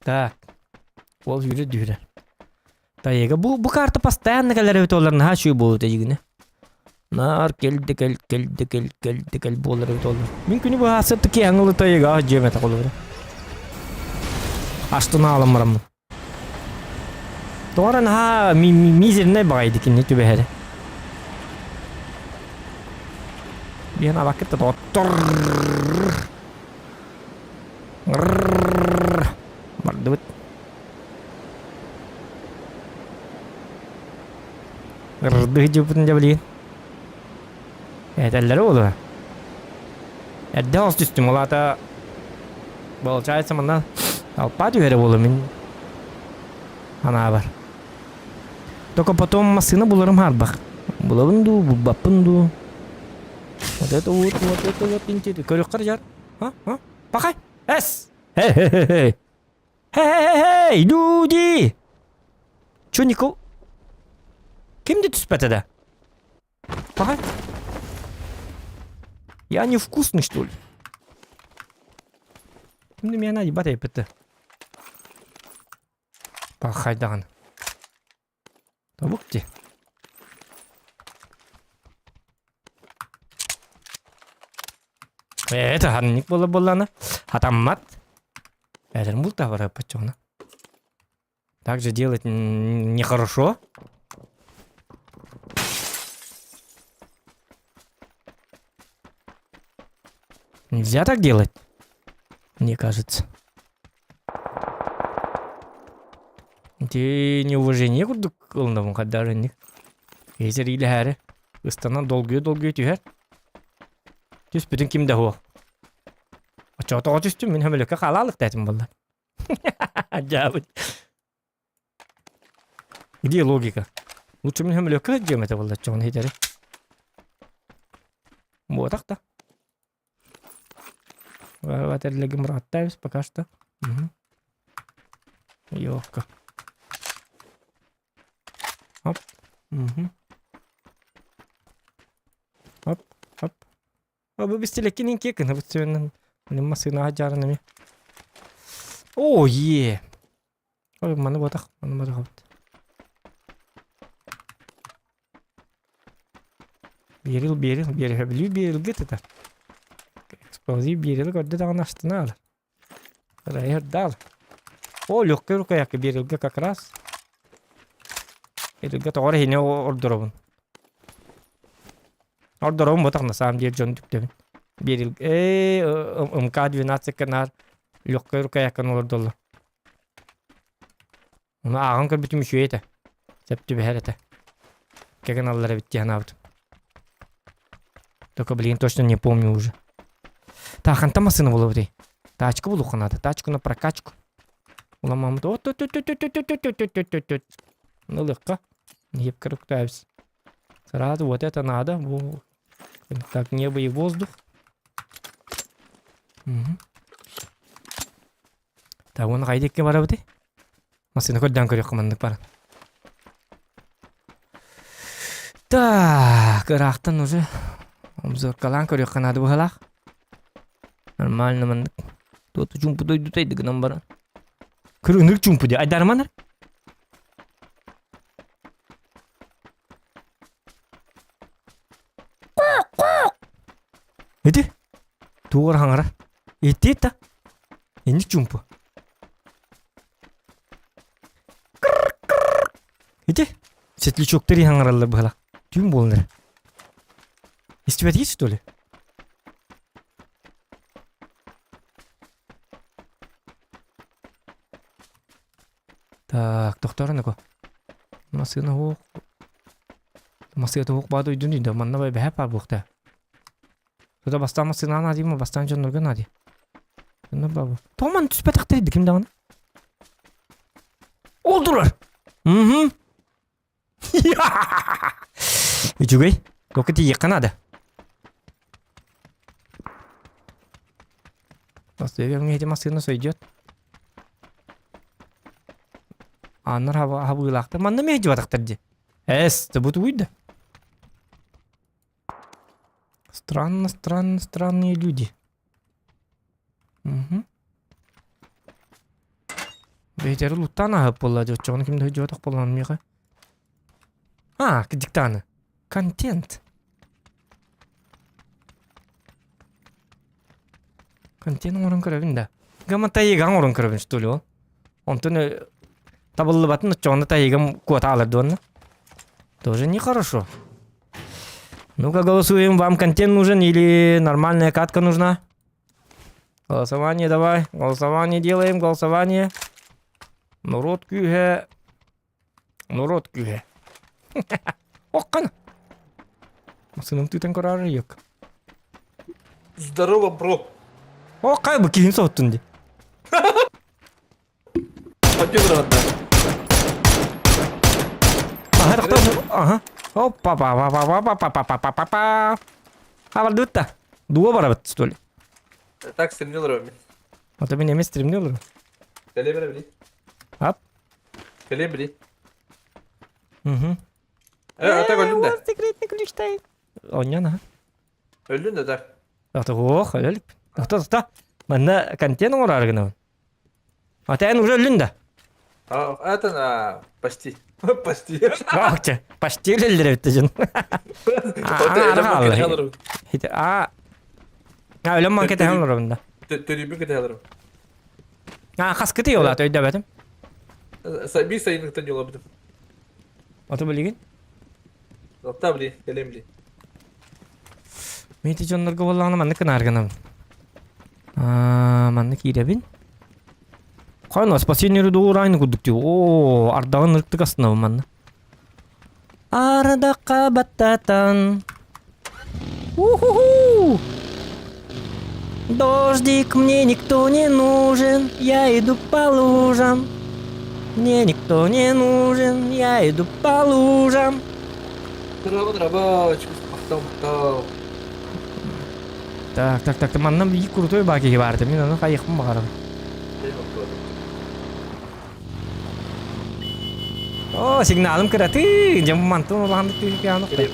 Так. Ол сүүрэ дүүрэ. Тайга бу бу карта постоянно кэлэр эбит олар наһаа үчүгэй буолуо дигинэ. Наар кэлди кэл кэлди кэл кэлди кэл буолар эбит олар. Мин күнү быһа сыттыки аңылы тайга дьиэм этэ холобура. Астына аалан бараммын. Тоҕо эрэ наһаа мизернэй баҕайы кинини түбэһэрэ. Биһэн абаккыт да доҕоттор. Бардыбыт. Ырдыы дьыппытын дьэ билигин. Этэллэрэ буолуо. Эрдэ хос түстүм, ол аата получается манна алпаа түһэрэ буолуо мин анаабар. Только потом массыына буларым хаарбах. Булабын дуу, булбаппын дуу. Вот это вот, вот это вот интересно. Көрүөххэ дьар. А? А? Пахай! Эс! Хей-хей-хей! Хей-хей-хей! Люди! Чё, Никол? Ким да түспэтэ да? Пахай. Я невкусный, что ли? Кимди миэнэ ебать эппитэ. Пахай даҕаны. Тобук дии. Это ханник буола буоллаҕына хатаммат. Бэйэлэрин бултаах барыаппыт чоҕуна. Так же делать нехорошо. Нельзя так делать, мне кажется. Ити неуважение курдук ылынабын хадаарынник. Киһи сэриилэһээри ыстанан долгуйа-долгуйа түһэр. Түспүтүн ким да суох. Оччоҕо тоҕо түстүм мин көмөлөккө хаалаалык да этим буолла. Дьаабыт. Где логика? Лучше мин көмөлөккө сылдьыам этэ буолла оччоҕуна итэри. Буотах да. Ватерлегим раттаевс пока что. Угу. Елка. Оп. Угу. Оп, оп. Бу бистилеккин инкекин бу сөннөн массыына жаарынами. О, е. Ой, маны ботах, маны ботах. Берил, берил, берил, билүү берилге тетер. Эксплозив берил көрдө даҕаны астына Райырдал. О, легкий рукоятка берилге как раз. Берилге тоҕор иһине ордоробун. Ордоробун ботах на самом деле дьон түктөбүн. Берил э МК-12 канар легкий рукоятканы олордоллор. Ону ааҕан көрбүтүм үчүгэй этэ. Сөп түбэһэр этэ. Кэгэн аллар эбит дии санаабытым. Только, блин, точно не помню уже. Так, хантан массыына булабытый? Тачка булуохха наада. Тачку на прокачку. Уламаммыт. От от от от от от от от от от от. Ылыахха. Епкер уктаабыз. Сразу вот это надо. Так, небо и воздух. Угу. Так, уонна хайа диэки барабытый? Массыына көрдөөн көрүөххэ маннык баран. Так, ыраахтан уже обзоркалаан көрүөххэ наада быһалаах. Нормально маннык. Туоту чуумпу дойдута гынан баран. Кырыныр чуумпу дии. Айдарманар. Ити? Тугар хаҥара. Ити та. Инник чуумпу. Ити светлячоктар хаҥараллар быһалаах. Түүн буолан эрэ. Истибэтигит что ли? Так, тохторон Массыына суох. Массыына суох баа дойдуну да манна бэһэ паар буохта. Туда бастаан массыынаҕа наадыйма, бастаан дьоннорго наадый. Онно баба. Тоҕо манна түспэтэхтэрий ким даҕаны? Ол турар! Угу. Үчүгэй. Только тиийиэххэ наада. Бастыйа эти массыына сойдет. Ааннар хабыылаахтар. Манна эмиэ дьыбатахтар дии. Эс, бу тугуй да? Странно, странно, странные люди. Угу. Бэйдэрэ луттаан ааһып буолла дии, оччоҕуна ким да өйдөөтөх буоллаҕын миэхэ. А, диктаны. Контент. Контент оҥорон көрөбүн да. Гама тайыга оҥорон көрөбүн что ли ол? Онтон табыллыбатын оччоҕуна тайыгам куота аалар дуонна. Тоже нехорошо. Ну-ка голосуем, вам контент нужен или нормальная катка нужна? Голосование давай, голосование делаем, голосование. Норуот күүһэ, норуот күүһэ. Оккана. Сыным тыытан көрөр yok. Здорово, бро. О, кай бу киһин соһуттун ди. Ага, Опа, па па па па па па па па па па. Хабардыбыт да. Дуо барабыт, что ли? Так стримни олоробун. Ото мин эмиэ стримни олоробун. Кэлиэм эрэ били. Ап. Кэлиэм били. Угу. Э, а так өллүм да. Секретный ключ тай. Онньон, аха. Өллүн да так. Ох, өлүк. Тоқта, тоқта. Манна контент оҥороору гынабын. А эн уже өллүн да? А, это на почти. Почти. Ах, почти өлөллөр эбит дьон. А, а өлөм ман кэтэһэн олоробун да. Төрүүбүн кэтэһэн олоробун. А, хаскыты йолаат өйдөбөтүм. Биир сайыныктан йолабытым. Ото билигин? Отта били, кэлиэм били. Мен ити дьоннорго буоллаҕына маннык гынаар гынабын. Аа, маннык киирэбин. Хайна, спасение дуурайны курдук дии. Оо, ардаҕын ырыктык астынабын манна. Ардахха баттатан. Уху-ху! Дождик, мне никто не нужен, я иду по лужам. Мне никто не нужен, я иду по лужам. Дороба, дороба, махтал, махтал. Так, так, так, манна биир крутой баа киһи баар этэ. Мин ону хайыахпын баҕарабын. О, сигналым кыраты. Дьэ, мантан улаханнык түһүкээн охтой.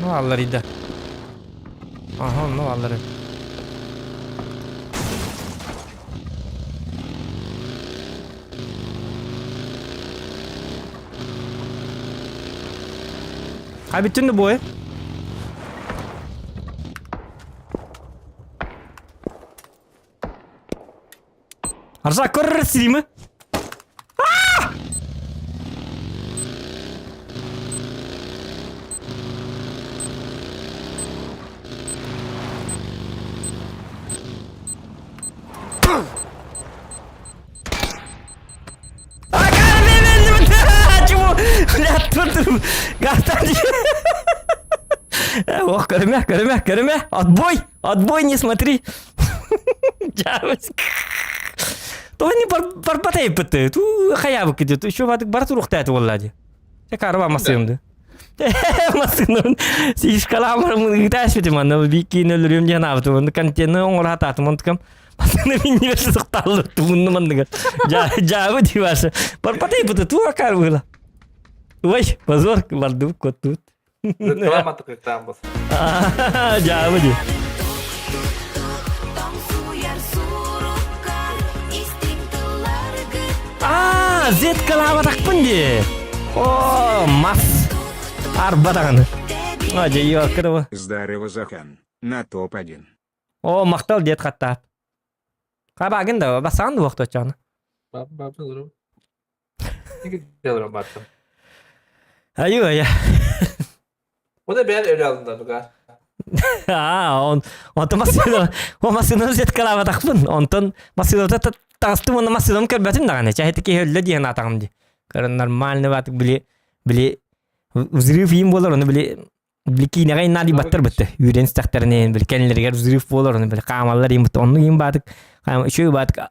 Ну, алларыйда. Ага, ну, аллары. Ha bittin de boy. Аржак көрөр стримы. Ох, көрүмэ, көрүмэ, көрүмэ. Отбой, отбой, не смотри. Тони барбата еппытты. Ту хаябы кидет. Еще вадык бар туруктааты боллади. Те карба масыымды. Масыымды. Сишкаламыр ыытаашпытым аны биккин өлөрүм диэн аабытым. Контенты оҥорхатаатым онтукам. Масыны миннибер сыкталлы тумунну манныгар. Жаабы дивашы. Барбата еппыты ту акар было. Ой, позор, бардыбыт коттубут. Жаабы ди. А, зеткалаабатахпын ди. О, мас. Арба даҕаны. А, дьэ, Йоркерова. Здорово, Зохан. На топ-1. О, махтал диэт хаттаат. Хабаагын да, басаан да буохточону. Айуу, айа. Оны бәр өлө алында дуга. Аа, он онтон массыына, о массыынаны сеткалаабатахпын. Онтон массыыната таҕыстым уонна массыынам көрбөтүм даҕаны. Чэ, киһи өллө диэн аатаҕым дии. Көрөн нормальный баатык били били взрыв им буолар, ону били били киинэҕэ иннаadi баттар бытты. Үүрэн истэхтэринэ били кэннилэригэр взрыв буолар, ону били хаамаллар им бытты. Оннук им баатык үчүгэй баатык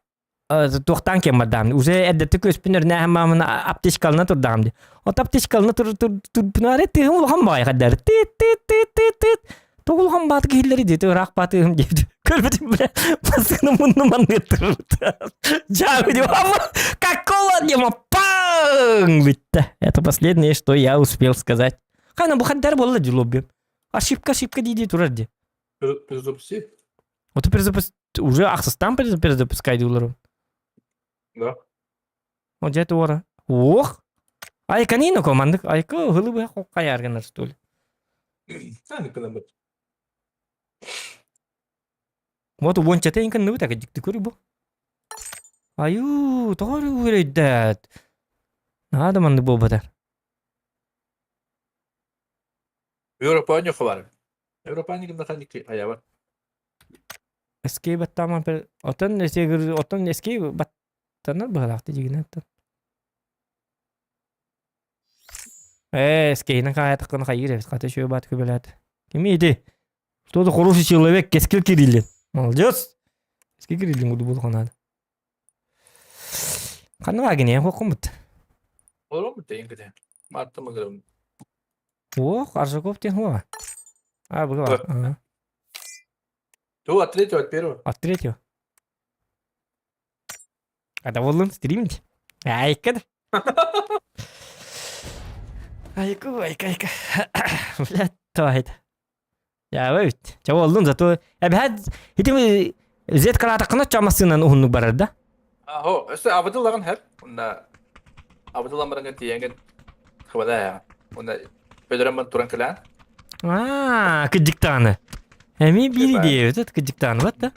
туохтаан кэм бардаам уже эрдэттэ көспүн өрнээһэн маамын аптечкалына турдаҕым ди от аптечкалына тур тур турбунаары тыһым улахан баҕай хаддар тыт тыт тыт тыт тыт тоҕо улахан бааты киһиллэри диэти ыраах баатыһым диэбит көрбүтүм бля массыына мунну манныттырбыт жаабы дип какого дима паң бүттэ это последнее что я успел сказать қана бу хаддар буолла ди лобби ошибка ошибка дии турар ди Перезапусти. Вот перезапуск уже ахсыстан перезапускай диулар. Да. О дьэ туора. Ох! Айканино командык айка ыһылы быһа хайааргынар что ли. Вот уончата инканныбыт ака дикти көрү бу. Аю, тоҕо үрөйдөөт. Наада маннык буолбатар. Европа бар. Европа механики аябар. Эскей баттааман пер отон эсегир отон эскей баттанар быһалаахты дигинеттен. Э, эскейнен хаятыккын хайыр эбит, хата шөй бат көбөлөт. Кими иди? Что за хороший человек, кескил Кириллин. Молодец. Эскей Кириллин буду булхан надо. Ханна багини, хокумут. Олорон бит ингде. Мартта мыгырым. Ох, Аржаков тен хуа. А, было. Ага. Ту от третьего, от первого. От третьего. А доволен стримить? Айка. Айка, айка, айка. Блядь, то это. Я выйт. Чего олдун, зато эбэд ити зет калатакына чамасынан уһуннук барар да? Ахо, өссө абыдыллаган хэр. Онна абыдылламарanga тиэнген хабада. Онна өлөрөмөн туран кэлэн. Аа, кыдьыктааны. Эми биир диэбит, кыдьыктааны бат да.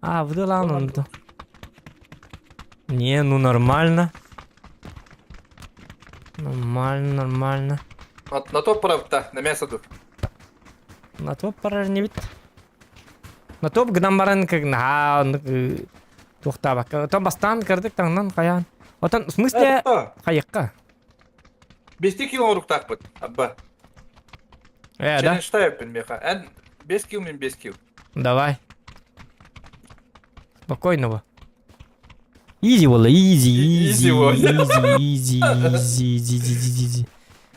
А, выдалаан онто. Не, ну нормально. Нормально, нормально. На топ правда, на мясо тут. На топ барар не бит. На топ гынан баран как на туохтаабакка. Отон бастаан кырдык таҥнан хайаан. Отон в смысле хайыкка. Бести кило оруктаахпыт, абба. Э, да? Челленджтайыппын меха. Эн 5 кил мен 5 кил. Давай. Спокойного. Easy буолла, easy, easy, Easy буолла. easy, easy, easy, easy, easy, easy.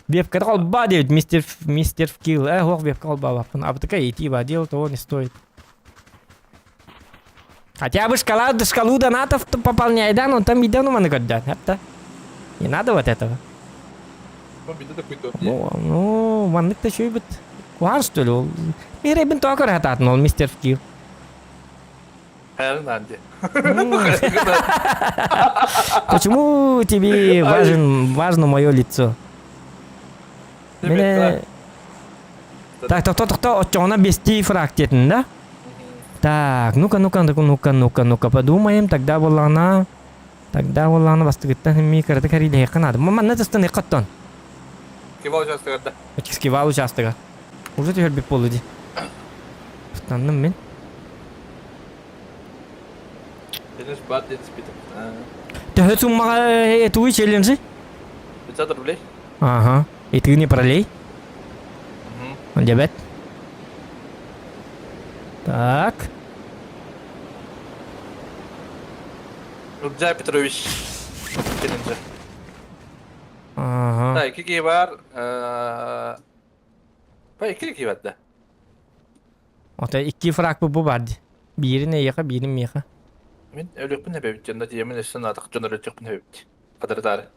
Вебка холба диэбит, мистер, мистер Вкил. Э, ох, вебка холбаабаппын. Абытыка идти ба, дело того не стоит. Хотя бы шкала, шкалу донатов пополняй, да, но там видео ну маны көрдөөн, это. Не надо вот этого. Ну, ну, маннык да үчүгэй Куһаҕан что ли ол? Мирэйбин тоҕо көрө сатаатын ол мистер Вкил? Почему тебе важен, важно мое лицо? Мене... Так, тохто, тохто, оччоҕуна бести фраг диэтин, да? Так, ну-ка, ну-ка, ну-ка, ну-ка, ну-ка, подумаем, тогда буоллаҕына, тогда буоллаҕына бастыгыттан эмиэ кыратык эрийдэһиэххэ наада. Манна тастан хоттон. Скивал участогар да. Скивал участогар. Уже түһэрбит буолла дии. Ыстанным мин. Денис бат ден спитим. Төһө суммаҕа тугуй челленджи? 500 рублей. Ага. И ты не пролей? Угу. Дебет. Так. Рудзай Петрович. Челленджи. Ага. Так, икки бар. Па икки киһи бар да. Ото икки фраг бу бар ди. Биирин эйиэхэ, биирин миэхэ. Мин өлүөхпүн эбэбит дьонно тиийэммин өссө наатах дьон өлүөхпүн эбэбит. Хатырытаары.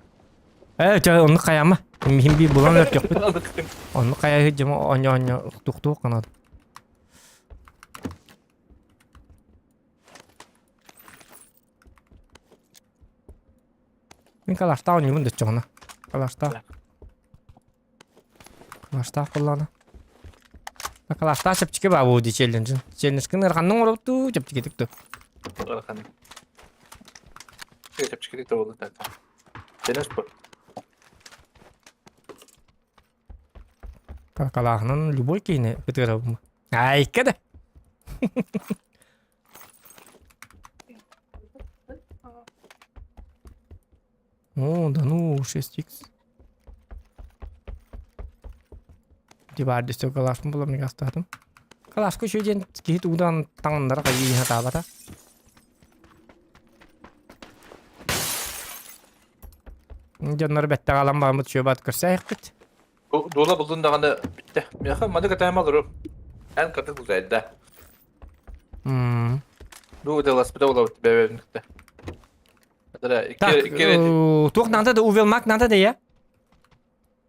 Э, чэ, оннук хайама. Миһин биир булан өлөртөхпүт. Оннук хайа дьомо онньо-онньо тухтуох канат. Мин калаштаа онньубун дөччөҕүнэ. Калаштаа. Калаштаах буоллаҕына. Калаштаах чэпчэки баа буолуо дии челленджин. Челленджкин ыараханнык оҥоробут чэпчэкитик дуу? Ыарахан. Чэпчэкитик да буолла Челлендж бу. Калааһынан любой киһини ытыарабын. Айка да. О, да ну, 6х. Дибар дөстө калашпын була мига астаатым. Калашка үчүгэй диэн киһи тугудан таҥыннара хайыы сатаабата. Дьоннор бэттэҕэ алан бараммыт үчүгэй баат көрсөөйөхпүт. Дуола булдун даҕаны бүттэ. Миэхэ маны кэтэһэм олору. Эн кытык улайда. Бу удаласпыта улабыт бэбэбин кытта. Так, туох надо да увелмак надо да я?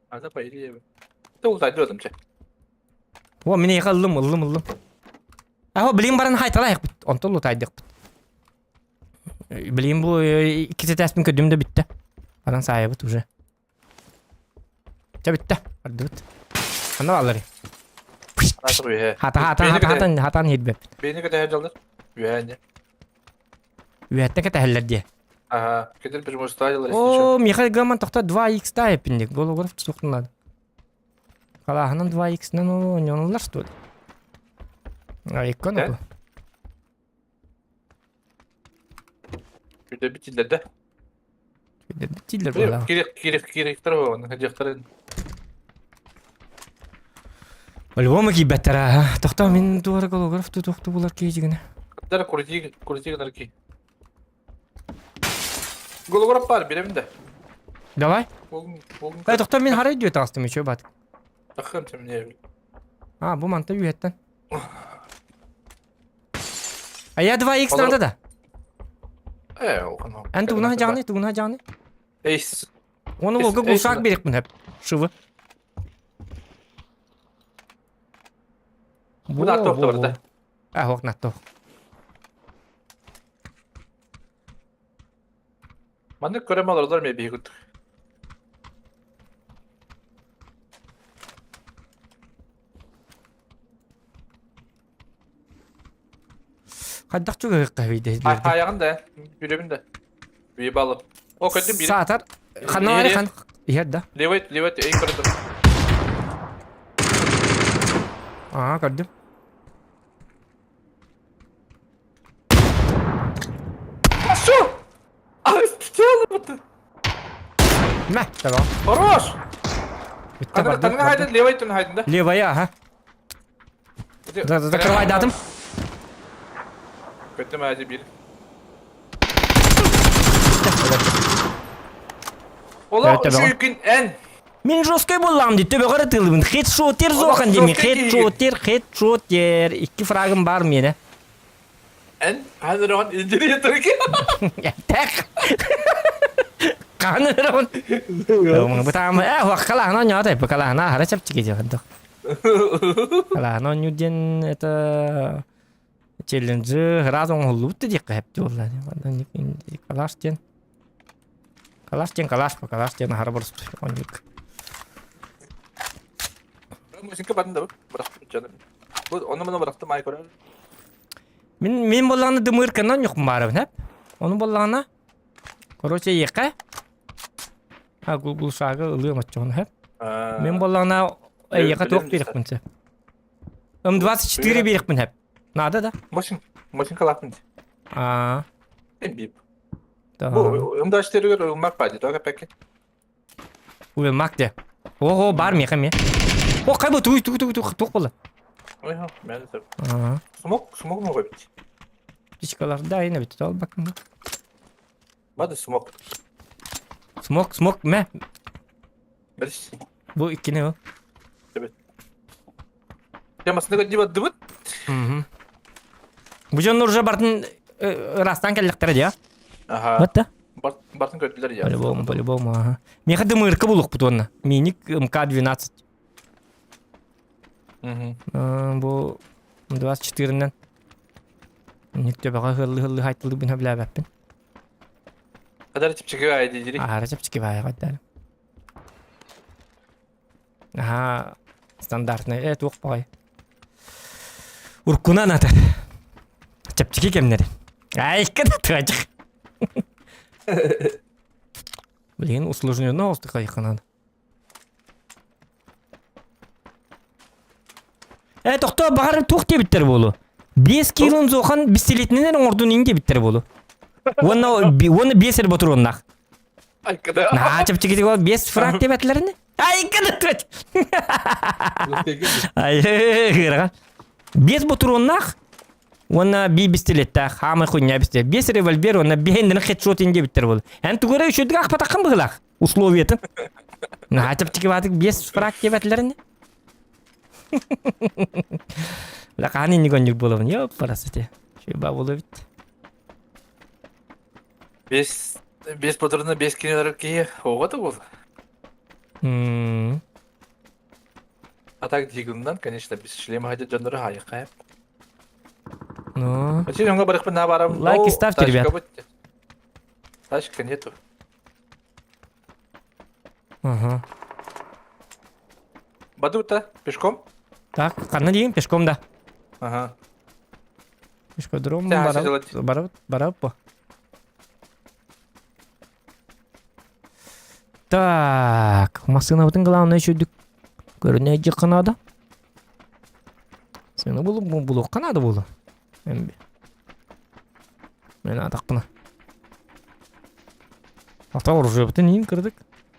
Ада по идее. Ты ултайды өтімче. О, мин эйха ыллым, ыллым, ыллым. Аһо, билин баран хайталайықпыт. Онтон лутайдықпыт. Билин бу икки этээспин көрдүм да бүтте. Баран саайабыт уже. Чэ бүтте. Бардыбыт. Ханна бааллар? Хата хата хата хатан хатан иһирбэппит. Бэйни кэтэһэр дьаллар. Үһээн Үһэттэн кэтэһэллэр диэ. Ага, кэтэр преимущество дьаллар. О, Михаил Гаман тохто 2x та эппинник. Голограф тусуктуннад. Халааһынан 2x-нан оонньонуллар что ли? А иккон бу. Күдэ битиллэр да. Битиллэр буолла. Кирик кирик кириктер буолан дьахтарын. По-любому киирбэттэр аа. Тохтоо мин туора голограф тутуохту булар киһи Кыттара курутии курутии гынар ки. Голограф бар билэбин да. Давай. Э, тохтоо мин харай дьүө таҕыстым үчүгэй бат. Таххым сэмнэ. А, бу манта үһэттэн. А я 2х надо да? Э, оҕоно. Эн тугуна дьаҕаны, тугуна дьаҕаны. Эйс. Оны волга гусак берекпин хеп. Шывы. Бу наттох да барда. А, ох, наттох. Маннык көрөм олордор ме биһи курдук. Хайдах чугаһыахха эбийдэ Хайаҕын да, бүлөбүн да. Уебалып. О, көттүм бири. Саатар. Ханна бары хан. Иһэр да. Левый, левый, эй көрдүм. Аа, көрдүм. Ашу! Ай, Мә, tamam. Хорош! Bitti bardı. Ханна хайдын, левый түн хайдын да. Левая, ага. Закрывай датым. Көттүм әже бир. Олох үчүгүн эн. Мин жесткой буоллаҕым дии, төбөҕөр ытыылыбын. Хедшотер зохан диэмин. Хедшотер, хедшотер. Икки фрагым бар миэнэ. Эн хаһан өрөҕүн инженер турки. Тэх. Хаһан өрөҕүн? Бытаама, э, хуаккалаһына ньоот, быкалаһына аһара чэпчэки диэн. Калаһына онньуу диэн это челленджи раз оҥоһуллубут да диэххэ сөп буолла. Калаш диэн. Калаш диэн калаш, калаш диэн аһара боростуой онньук. Мусинка батын да бырахтым дьону. Бу ону маны бырахтым ай көрөр. Мин мин боллаҕына дымыырканан ньукум баарабын хэп. Ону боллаҕына короче иэхэ а глушага ылыам оччоҕуна хэп. Мин боллаҕына эйиэхэ туох биэриэхпин сөп. М24 биэриэхпин хэп. Надо да? Мосин, Мосинка лаппын. Аа. Бип. Бу М24 ылмак бади, только пәке. Уймак де. Ого, бар меха ме. О, кайбы туй туй туй туй тух болла. Ой, мен Смок, смок могу бит. Птичкалар да, ина бит ал бакын. Бады смок. Смок, смок ме. Билс. Бу иккини ол. Evet. Темасына диба дыбыт. Мгм. Бу дьон уже бартын ырастан кэллэхтэрэ дии, Ага. Вот да? Бартын көрдүлэр я. По-любому, по-любому, ага. Миэхэ дымырка булуохпут уонна. Миник МК-12. Мгм. Бу 24-нэн. Ник төбөҕө ыһыллы-ыһыллы хайтылыыбын сөбүлээбэппин. Кадары чэпчэки баайы дири. Аһара чэпчэки баайы кайдары. Аһаа, стандартный э туох баҕай. Уркунан атар. Чэпчэки кэмнэри. Айка да тыачык. Блин, усложненно остык надо. Э, тохтоо, баҕар туох диэбиттэр буолуо? Биэс килон зохан бистилетинэн оҥордун ин диэбиттэр буолуо. Уонна уонна биэс эрэ ботуруоннаах. Айкада. Наһаа чэпчэкитик ол биэс фраг диэбэтилэрини. Айкада түөт. Ай, ыарахан. Биэс ботуруоннаах уонна би бистилеттээх, хаамай хуйня бистилет. Биэс револьвер уонна биэһиннэрин хедшот ин диэбиттэр буолуо. Эн тугу эрэ үчүгдүк аахпатаххын быһыылаах. Условиятын. Наһаа чэпчэки баатык биэс фраг диэбэтилэрини. Бля, хаһан инник онньук буолабын, ёппарасыте. Шуйба буолуо эбит. Бес бес патронна бес кинилер киһи оҕо да буолла. А так дигуннан, конечно, без шлема хотя дьоннору хайыкка. Ну. Вообще, дьоҥҥо барыхпын на барам. Лайки ставьте, ребят. Тачка нету. Ага. Бадута, пешком? Так, ханна диин пешком да. Ага. Пешкодром барабыт, барабыт, барабыт по. Так, массыынабытын главное үчүдүк көрүнэ дьикка надо. Сыны булу булуохха надо буолу. Мен атахпына. Ата оружиебытын иин кырдык.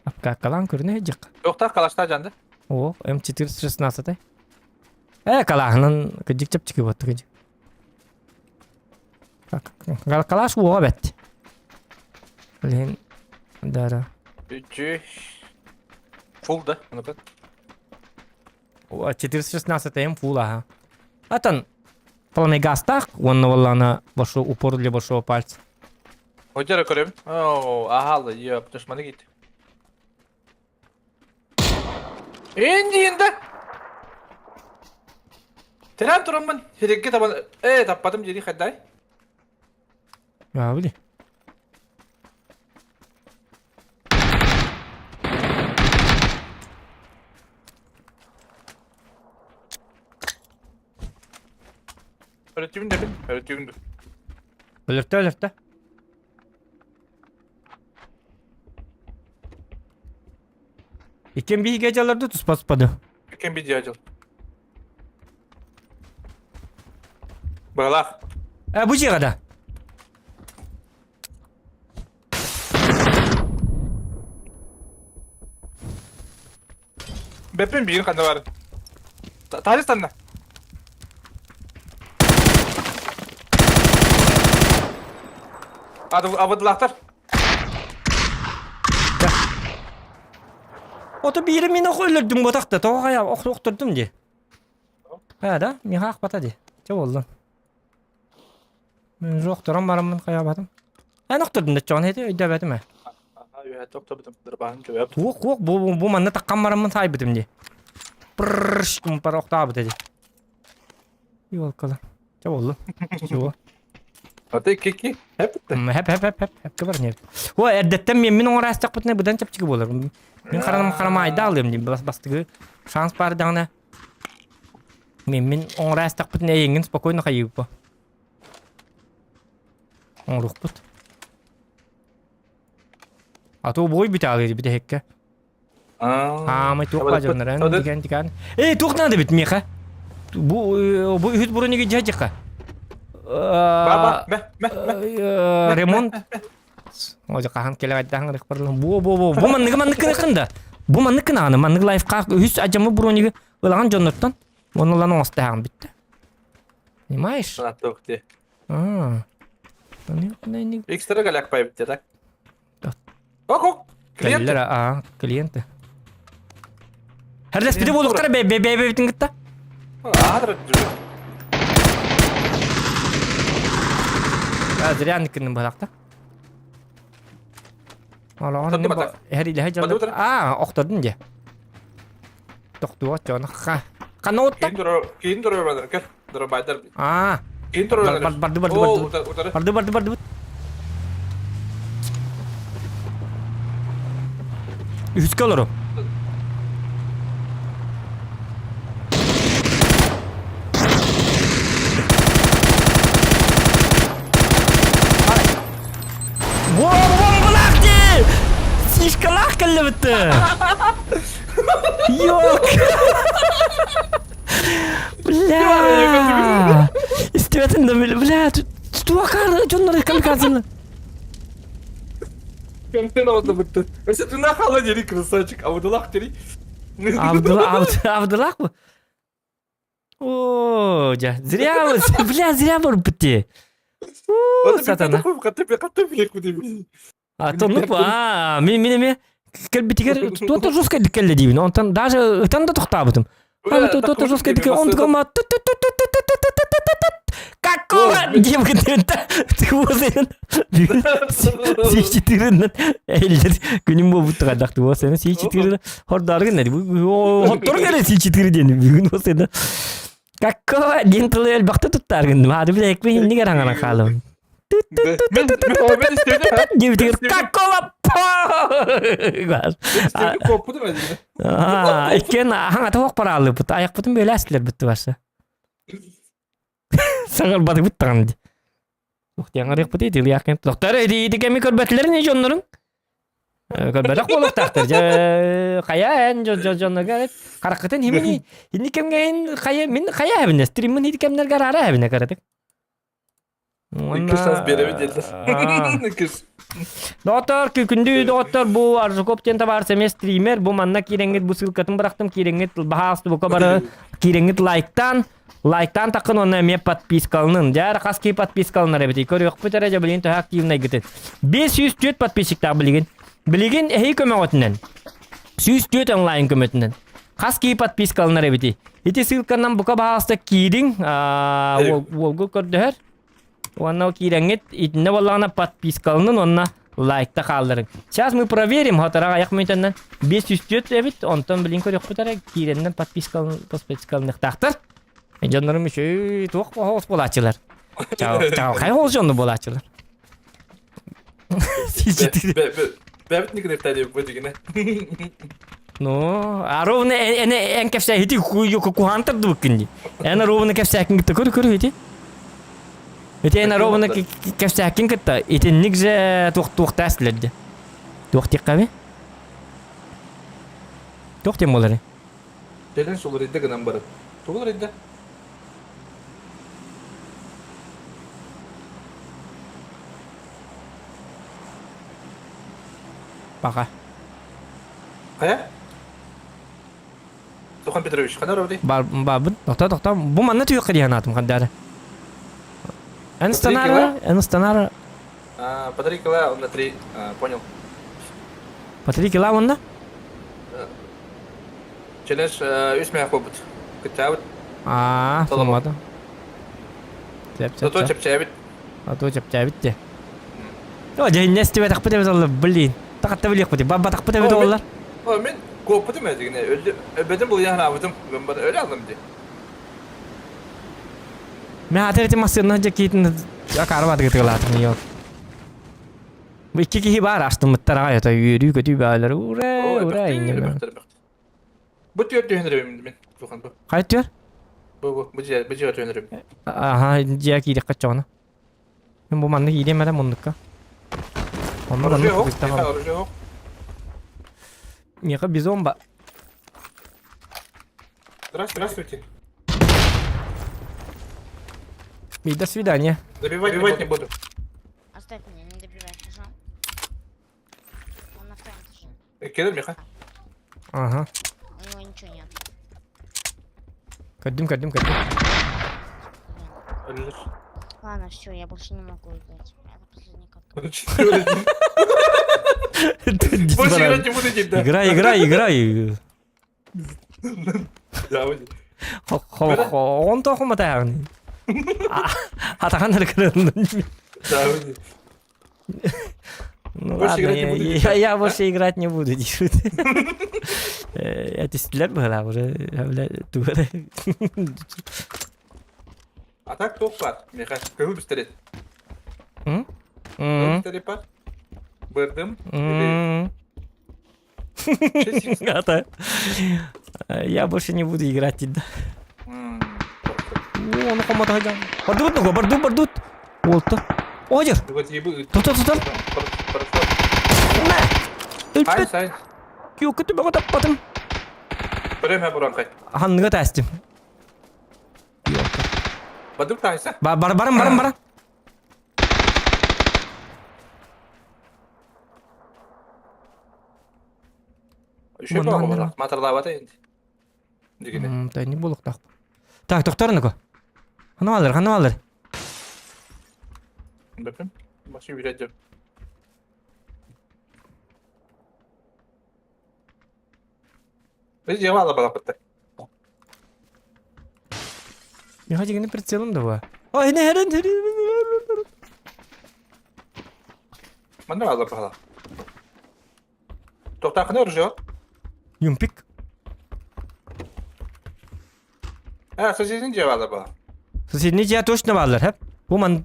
Апкаккалаан көрүнэ дьикка. Туохтаах калаштаа жанды? О, М416. Э, калааһынан кыдьык чэпчэки буотта кыдьык. Калаш уоҕа бэт. Блин, да-да. Үчү. Фул да, ну-ка. 416 М фул, ага. Атан пламегастаах уонна буоллаҕына большой упор для большого пальца. Хотя көрөбүн. Оо, аһаалы, я душманы кит. Индиинда! Терен тураммын, хирекке табан, э, таппатым дери хайдай. А, били. Өлөттүбүн да бин, өлөттүбүн да. Өлөртө, өлөртө. Иккиэн биһиги дьалларды туспа туспады. Иккиэн биир дьыл. Быһалаах. Э, бу дьиэҕэ да. Бэппин биир ханна бар. Таһырдьа станна. Абыдылаахтар. Ото биири мин ох өлөрдүм ботах да тоҕо хайа ох охтордум дии. Хайа да миэхэ аахпата дии. Чэ буоллун. Мин уже охторон бараммын хайаабатым. Эн охтордун да чоҕун эти өйдөөбөтүм ээ. Аха үөһэ тохтобутум дырбаһын чөбөп. Туох туох бу бу, бу манна таххан бараммын саайбытым дии. Прррш кумпар охтообут эти. Ёлкала. Чэ буоллун. Чего? А ты кики? Хэп Хэп хэп хэп хэп хэпкэ бар нет. О, эрдэттэн мен мин оҥораастахпытына быдан чэпчэки буолар. Мин хараным харамаайда алыам дии бас бастыгы шанс баар даҕаны. Мен мин оҥораастахпытына эйиҥин спокойно хайыыппа. Оҥоруохпут. А то бой бүтэ бүтэһиккэ. Аамай туох баадьаннаран дигэн дигэн. Эй, туох надо бит миэхэ? Бу бу үһүт бронеги дьадьыка. Баба, мэ, мэ, мэ. Ремонт. О, хаһан келе айдаһан рехпарлан. Бу бу бу бу манныгы маннык кынакын да. Бу маннык кынаганы маннык лайфхак үһүс ажамы бронеги ылаган дьоннортон. Оны лан оҥостаһаҕын бүтте. Понимаешь? Туох ти. А. Экстра галяк пайбит так. Ок, Клиенттер, а, клиенты. Херлеспити буолуктара бэйбэбитин кытта. А, зря никкинин быһалакта. А, охтордун дьэ. Тохтуо чоно ха. Ханна отта? Киин дөрө кел. Дөрө А. Киин дөрө Барды барды барды. Барды барды барды. Үһүскэ олору. Бомбалаах дии! Сишкалаах кэллэбитте! Йок! Бля! Истибэтин да бля, туакар дьоннор камикадзаны. Контент oldu bitti. Mesela tuna hala deri красавчик. Абдуллах deri. Абдулла Абдуллах bu. Оо, дьэ, зря, бля, зря барбыт Сатана. А то ну а мин мин эме кэлбитигэр туота жестко кэллэ диибин онтон даже ытан да тохтаабытым а туота жестко он такой Какого девка ты Си-четырынан эллер күнүм буолбут хайдах туо сена си-четыре хордааргын хотторун эрэ си-четыре диэн бүгүн сена Какого диэн тылы элбэхтэ туттааргын маады билэкпин иннигэр хаҥана хаалым Диэбитигэр какого Иккен хаҥата суох параалыппыт айахпытын бөлөөстүлэр бүттү барса Саҥарбатыбыт даҕаны дии. Туохтиаҥарыахпытый итилиэххин. Тохтор ити кэми көрбөтүлэр ини дьоннорун. Көрбөтөх буолуохтаахтар. Дьэ хайа эн дьоннорго хараххытын химини инни кэмҥэ хайа мин хайа эбинэ стриммин ити кэмнэргэ араара эбинэ каратык. Икки шанс биэрэбит диэллэр. Иккис. Доҕоттор, күндү доҕоттор, бу Аржуков диэн табаар сэмэ стример, бу манна киирэҥҥит бу ссылкатын бырахтым, киирэҥҥит баһаас бука бары киирэҥҥит лайктаан, лайктаан таххын уонна эмиэ подпискаланын. Дьэ, хас киһи подпискаланар эбитий? Көрүөхпүт эрэ, дьэ, билигин төһө активнайгытын. 504 подписчиктаах билигин. Билигин эһи көмөҕүтүнэн. 104 онлайн көмөтүнэн. Хас киһи подпискаланар эбитий? Ити ссылканан бука баһаалыста киириҥ, уолгу көрдөһөр. Уонна ол киирэҥҥит итиннэ буоллаҕына подпискаланын уонна лайкта хаалларыҥ. Сейчас мы проверим, хотара аҕыйах мүнүүтэннэн 504 эбит, онтон билин көрүөхпүт эрэ киирэннэн подпискаланыахтаахтар. Дьоннорум үчүгэй туох хоһоос буолааччылар. Чаҕылхай хоһоос дьонну буолааччылар. Бэбит никнектали бу дигинэ. Ну, а ровно эн эн кэпсээ ити куһаан тардыбыккын дии. Эн ровно кэпсээккин кытта көр көр ити. Ити эн ровно кэпсээккин кытта итинник же туох туохтаас дилерди. Туох диэххэ Туох диэн буолары? Телен суларыйда гынан баран. Тугуларыйда? Пока. Хайа? Тухан Петрович, хана робди? Бар бабын. Тохто, тохто. Бу манна түйөккө диэн атым хандары. Эн станара, эн станара. А, по 3 кила, он на 3, понял. По 3 кила онна? Челлендж үс мээх буолбут. Кыччаабыт. Аа, Толоммата. соломмата. Сөп, сөп, Зато сөп. чэпчээбит. А то чэпчээбит де. О, дьэ, истибэтэхпит эбит оллар, блин. Тахатта билиэхпит, бабатахпыт эбит О, мин, оллар. о, мин куоппутум этигинэ, өлдү, өлбөтүм булуйан ханаабытым, өлө аллым дии. Мен атыр эти массыына дьэ киитин акаары баатыгы тыгалаатым йоо. Бу икки киһи баар астыммыттар аҕай ото үөрүү көтүү баалар ура ура иннем. Бу түөр түһэн мин сухан бу. Хайа түөр? Бу бу бу дьиэ бу дьиэ түһэн Аха дьиэ киириэххэ чоҕуна. Мин бу манна киириэм эрэ муннукка. Онно Оружие маннык хоп, кыбыстаҕым. оружие хоп. Миэхэ бизон ба. Здравствуйте. И до свидания. Добивать, Добивать не буду. Оставь меня, не добивай, хорошо? Он на втором этаже. Кедр, Миха. Ага. У него ничего нет. Көрдүм, көрдүм, көрдүм. Блин. Ладно, все, я больше не могу играть. Это последний каток. Больше играть не буду, да. Играй, играй, играй. Да, вот. Онто хоматаҕын. Атахан эрэ Да, вот. Ну Больше ладно, играть не я, буду, я, я больше играть не буду, диют. Этистилэр быһалаах уже, бля, тугары. А так туох баар, Миха, көһү пистолет. М? Көһү М? пистолет баар. Бырдым. М? Ата. Я больше не буду играть, да. О, ну хоматаһыдьан. Бардыбыт нуга, бардут, бардут. Уолта. Одер. Тутар, тутар. Мэ. Өлбөт. Киокка түбэҕэ таппатым. Көрөм буран кай. Ханныга тастым. Бадык тайса. Бар барым барым барым. Үшө бар матарлабата енді. Дегене. Та не болуктах. Так, токтор нука. Хана алыр, хана алыр. Бөпүм. Башы үйрәтеп. Біз жева ала балапытты. Миха дегене прицелом да Ай, не херен, херен. Манда ала бала. Тоқтақыны оружие. Юмпик. А, соседний жева ала бала. Соседний жа точно баалар, хеп. Бу ман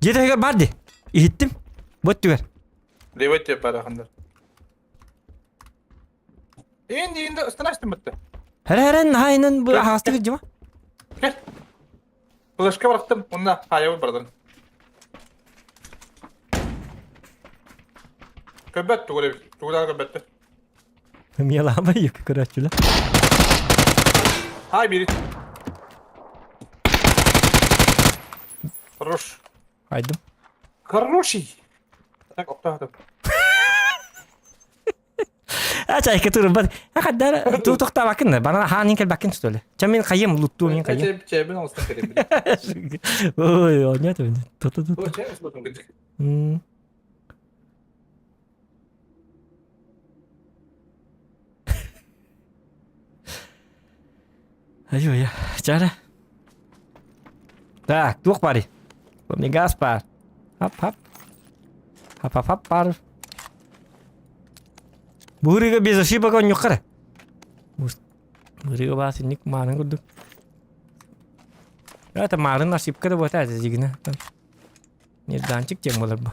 Жетегер бар ди. Иһиттим. Бот түгер. Левой деп барахындар. Енді енді ыстын бітті. Хәрә хәрә хайнан бу ахастык жима. Кел. Флешка барақтым, онна хаябы бардым. Көбәт тугур тугур көбәтті. Миялама юк көрәчүлә. Хай бери. Хорош. Айдым. Хороший. Так, оқтағадым. Ача айка туру бар. Хаддар ту тохтабакын. Бана ханин кел бакын что ли. Ча мен кайым лутту мен кайым. Чебен олсын керек. Ой, о, нет, ту ту ту. Ай-ой, чара. Так, туох бари. Газ бар. Хап-хап. Хап-хап-хап бар. Бурига без ошибок он юқара. Бурига бас ник марын курдук. Это марын ошибка да вот это зигна. Нежданчик тем болар бу.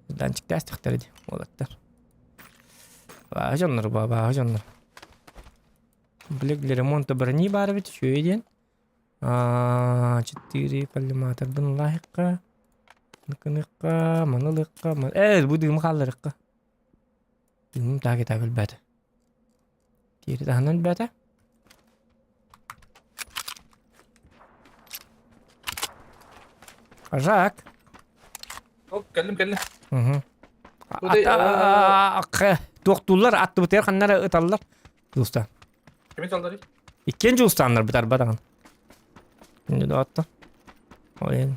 Нежданчик тастыктар иди. Олаттар. Баа жоннор, баа жоннор. Блик для ремонта брони бар бит, үчүгэй диэн. 4 коллиматорбын лайыққа. Ныкыныкка, манылыкка, э, бу дыгым хаалларыкка. Дыгым таги так өлбөтө. Тири таһынан өлбөтө. Жак. Оп, кэллим, кэллим. Угу. Туохтууллар аттыбытыгар ханнара ыталлар. Жулустан. Кими таллар? Иккиэн Жулустаннар бытар бадаҕын. Инде доҕотто. Ой.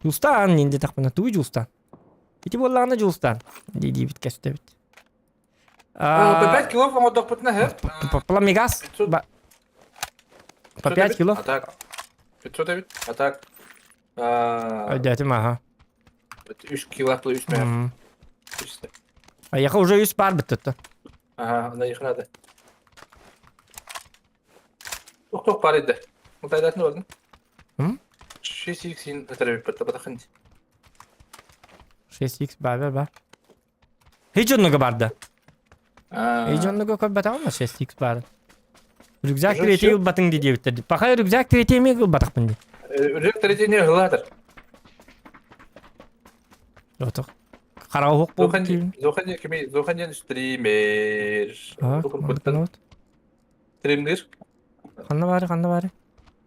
Жулустан инде тахпына тугуй Жулустан. Ити буоллаҕына Жулустан. Дии диибит кэстэбит. По 5 кило оҥордохпутуна һэ. Пламегаз. По 5 кило. А так. 500 эбит. А так. Өйдөөтүм аха. 3 кило 3 мэ. Аяха уже үс бар бүттүттү. Ага, она их надо. Тух-тух бар иде. Мутайдатын бардын. 6x өтөрөбүт батахын. 6x бар бар. Hiç оннуга барда. Hiç оннуга көрбөтөҕүм 6x баар. Рюкзак третий ылбатыҥ дии диэбиттэр. Паха рюкзак третий эмиэ ылбатахпын дии. Рюкзак третий не ылаатар. Отох. Хараҕа уһук буолбут диибин. Зохан кими Зохан стример. Стримнир. Ханна баары, ханна баары?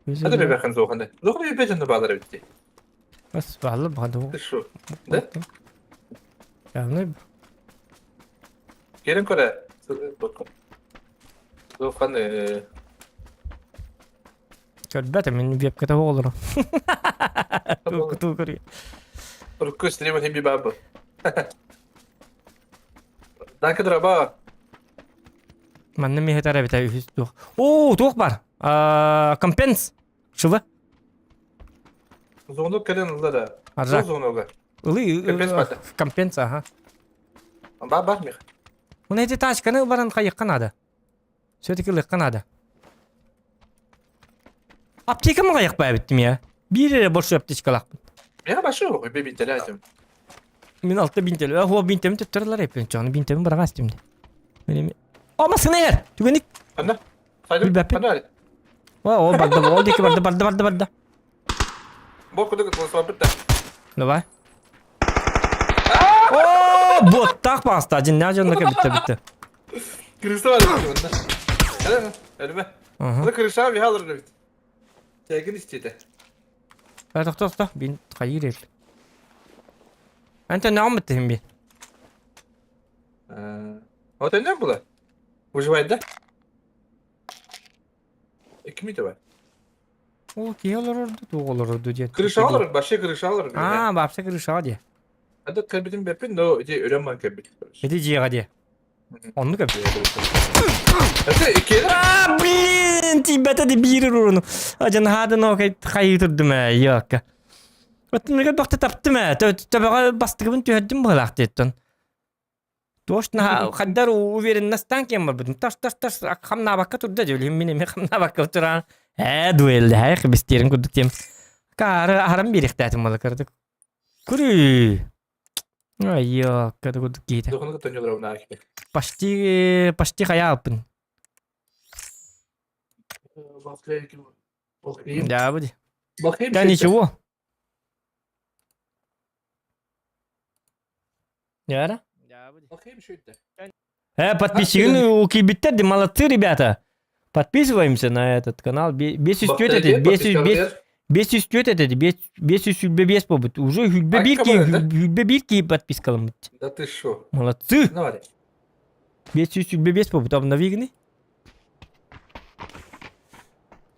Hadi bir bakın Зохан'da. Зохан bir бежен баалар эбит. Бас баалар баалар. Ты шо? Да? Явно. Келин көрө. Зохан Көрбөт мен вебката оҕолору. Туу көрү. Урукку стрима хим бабы. Данка драба. Манна миһэ эбитэ үһүс туох. Оо, туох бар. Компенс. Шыбы. Звонок кэлэн ылла да. Аржак. Звонога. Ылы Компенс бата. Компенс, ага. Бар бар мих. Уна эти тачканы баран хайыкка надо. Все-таки ылыхха надо. Аптека ма хайыкпай биттим я. Биир эрэ больше аптечкалаахпын. Миха башы yok. Би бинтеле Мин алта бинтеле. Хуа бинтеми төттөрөлөр эппин. Чону бинтеми быраҕа астым ди. Ама сынайар. Түгеник. Ана. Сайдым. Билбэппин. Ана. О, ол барда, ол диэки барда, барда, барда, барда. Бу кудук болсуа битта. Давай. О, буоттаах баҕаста. Дьиннээх дьонноко бүтте бүтте. Крыса бар эбит онно. Өлүмэ. Ага. Аны крыша бихалыр эбит. Тегин истиде. Тохто, тохто. Бин хайыр эл. Антон наам битте би. Вот не было. Выживает, да? Кими давай? О, киһи олорорду, туох олорорду диэн. Крыша алыр, вообще крыша алыр. Аа, вообще крыша диэ. Ада кэлбитин бэппин, но ити өлөн баран кэлбит. Ити дьиэҕэ диэ. Оннук эбит. Это иккиэн. А, блин, тиийбэтэ ди биир уруну. Адьан хаадын окей хайыы турдум ээ, йоокка. Оттон бахта таптым ээ, төбөҕө бастыгыбын түһэрдим быһылаах диэттэн. Туошна хаддар уверенностан кем барбытым. Таш таш таш хамнаабакка турда дьөлүм мин эми хамнаабакка туран. Ээ дуэллэ хайх бистерин курдук тем. Каары харам биэриэхтээтим буола кырдык. Күрүү. Ай йоокка курдук киһитэ. Почти почти хайаалпын. Да, будет. Да ничего. Яра? Подписчики, кибиттер, молодцы, ребята. Подписываемся на этот канал. Бес үс этэ, бес үс хүлбе бес буолбут. Уже хүлбе бир ки, хүлбе бир ки подпискаламмыт. Да ты шо? Молодцы. Давай. 525 буолбут, обновигни.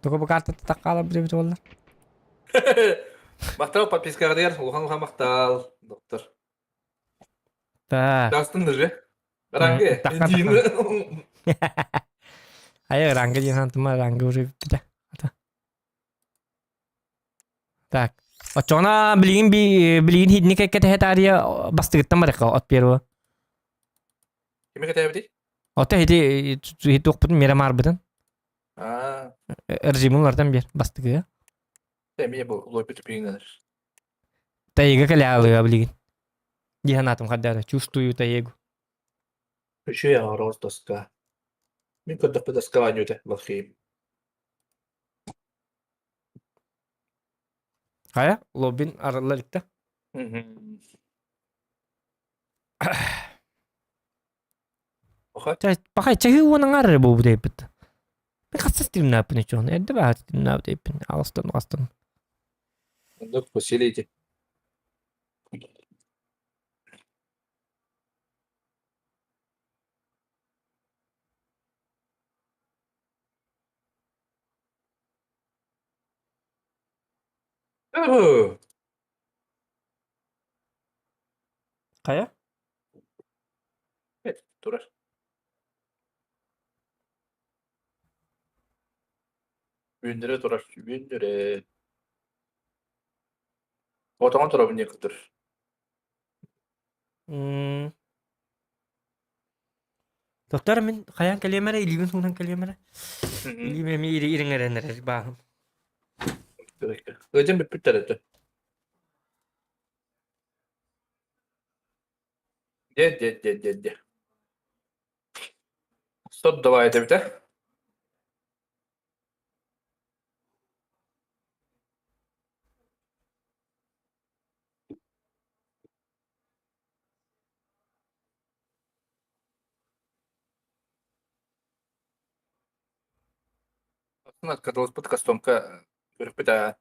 Только бу карта таккала бир буолла. Махтал подпискаҕа дигэр улахан улахан махтал, доктор. Так. Дастын же. Ранге. Така, Айа ранга диэн хантыма ранга уже бүттэ. Так. Оччоҕуна билигин билигин хидни кэккэ таарыйа бастыгыттан барыахха от первого. Кими кэтэбитий? Ото хити хити мера маарбытын. Аа. Режимин улардан биэр бастыгыга. Эмиэ бу лойпут пиҥнэнэр. Тайга кэлэ билигин. Дии санаатым хардара. Чувствую тайгу. Үчүгэй оҥороҕор тоска. Мин көрдөхпө тоска оонньуута Балхиим. Хайа, лоббин арылла иликтэ. Пахай чаһыы уон аҥаар эрэ буолбут эбиппит. Мин хасса стримнааппын иччоҕун. Эрдэ бааһа стримнаабыт эбиппин. Алыстан астан. Оннук посилите. Хайа? Турар. Үүннэрэ турар, үүннэрэ. Отоҥон турабын диэн кытыр. Доктор мин хайаан кэлиэм эрэ, илиибин суунан кэлиэм эрэ. Илиим эмиэ ириҥэрэн эрэр бааһым. Ыадьан бүппүттэр этэ. Дьэ, дьэ, дьэ, дьэ, дьэ. Стоп давай этэбитэ. Откатылыспыт кастомка көрүппүт аа.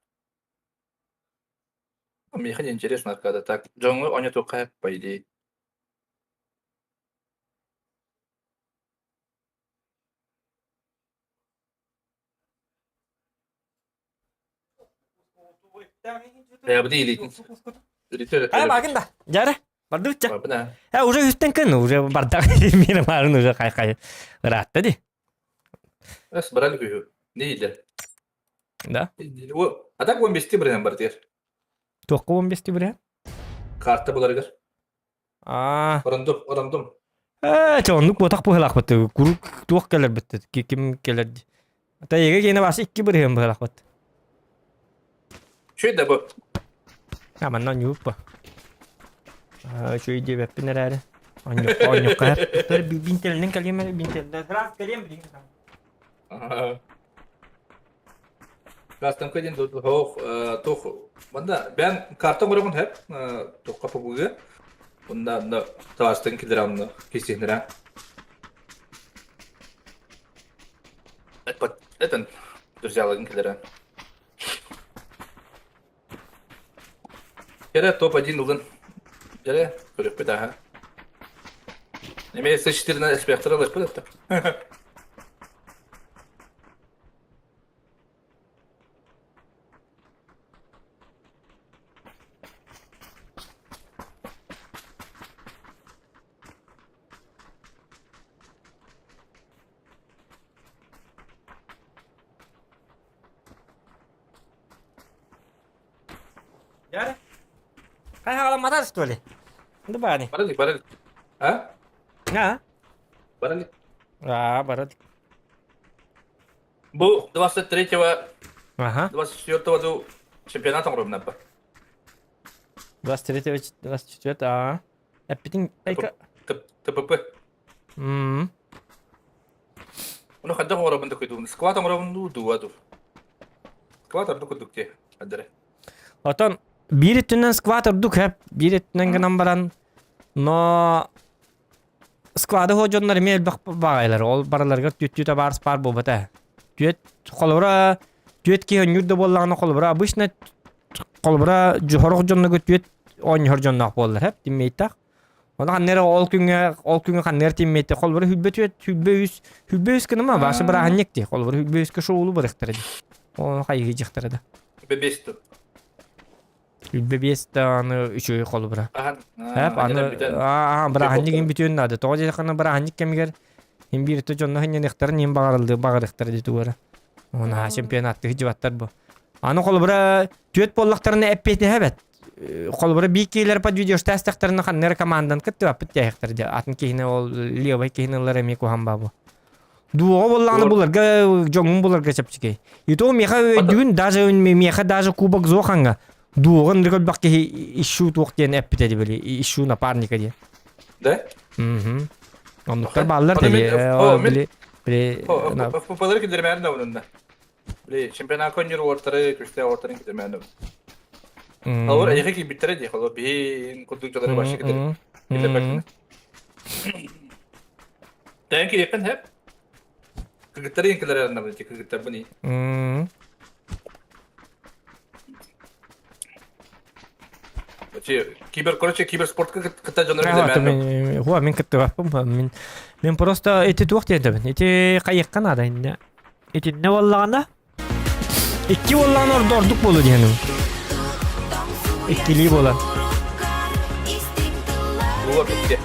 Миэхэ не интересно аркада так. Дьоҥҥо оонньотуохха по идее. Бэйэбитин илиитин А, багын да. Жары. Бардыбытча. Э, уже үстен күн, уже бардак. Мені марын уже қай-қай ыраатта ди. Эс баран күһү. Не иде? Да. А так 15 бірінен бар дер. Туохка 15 бірінен? Карта буларыгар. Аа. Орандум, орандум. Ээ, чэ оннук буотах быһылаахпыт. Куруук туох кэлэр битти, ким кэлэр дии. Тайга киэнэ баасы икки бырыһыан быһылаахпыт. Үчүгэй да бу. А манна онньууппа. Үчүгэй диэбэппин эрээри. Онньукка, онньукка. Бинтелинэн кэлиэм эрэ, бинтелинэн. Раз кэлиэм билигин. Кастомка диэн туох туох манна бэйэн карта оҥоробун сөп туохха побуга онно онно таастан киллэрэ онно кисиһинэрэ этэн друзьяларгын киллэрэ Кэрэ топ-1 ылын Дьэрэ көрүөхпүт аһа Эмиэ С4 эспектор ылыахпыт этэ Яра. Хай халамматар что ли? Да бани. Баралик, баралик. А? А? Баралик. А, баралик. Бу 23-го, Ага. 24-го ду чемпионат оҥоробунаппа. 23-го, 24 а. Эппитин айка. ТПП. М. Ону хайдах оҥоробун да куйдуун. Скват оҥоробун дуу, дууа дуу. Скват ордук курдук дии. Адары. Отон биир өттүнэн скват ордук хэп, биир өттүнэн гынан баран, но Склады хо дьоннор эмиэ элбэх баҕайылар. Ол барыларыгар түөттүү табаарыс баар буолбата. Түөт холобура түөт киһи онньуур да буоллаҕына холобура обычно холобура сорох дьоннорго түөт оонньоһор дьонноох буоллар хэп тиммейтах. Ону ханна эрэ ол күҥҥэ ол күҥҥэ ханна эрэ тиммейте холобура хүлбэ түөт хүлбэ үс хүлбэ үс гыныма башы бырааһынньык дии холобура хүлбэ үскэ шоулу барыахтара дии. Ону хайыы дьахтара да. Бэбиэс ту. Үлбэ биэс даҕаны үчүгэй холобура. Эп аны аа бырааһынньык бүтүөн наада. Тоҕо диэтэххинэ бырааһынньык кэмигэр иһин биир өттө дьонно сынньаныахтарын иһин баҕарыллыы баҕарыахтара дии тугара. Уонна чемпионаттыы сылдьыбаттар бу. Аны холобура түөрт буоллахтарына эппиэтинэһэ эбэт. Холобура биир киһилэр подведештаастахтарына ханна эрэ командан кыттыбаппыт диэхтэр дии. Атын киһини ол левый киһини ылар эмиэ куһаҕан баа бу. Дуоҕа буоллаҕына буларга дьоҥҥун буларга чэпчэки. И то миэхэ өйдүүн даже миэхэ даже кубок Зоханга дуоҕун да көрбөх киһи ищу туох диэн эппитэ дии били ищу напарника диэн. Да? Мгм. Оннуктар бааллар да били били ФПЛар киллэрмээн да онунна. Били чемпионат коннюр уортары күстэй уортарын киллэрмээн да. Олор эйхэ киирбиттэрэ дии, холор биһи курдук дьоллары башы киллэрбэттэр. Тэн кириэххин сөп. Кыргыттары иҥкилэр арнабын ити кыргыттарбын и. Кибер, короче, киберспортка кытта дьоннор билэмээн. Хуа, мин кыттыбаппын. Мин мин просто ити туох диэтэбин. Ити хайыахха наада иннэ. Итиннэ буоллаҕына икки буоллаҕына ордук ордук буолуо диэхиним. Иккилии буолан. Буолуо битте.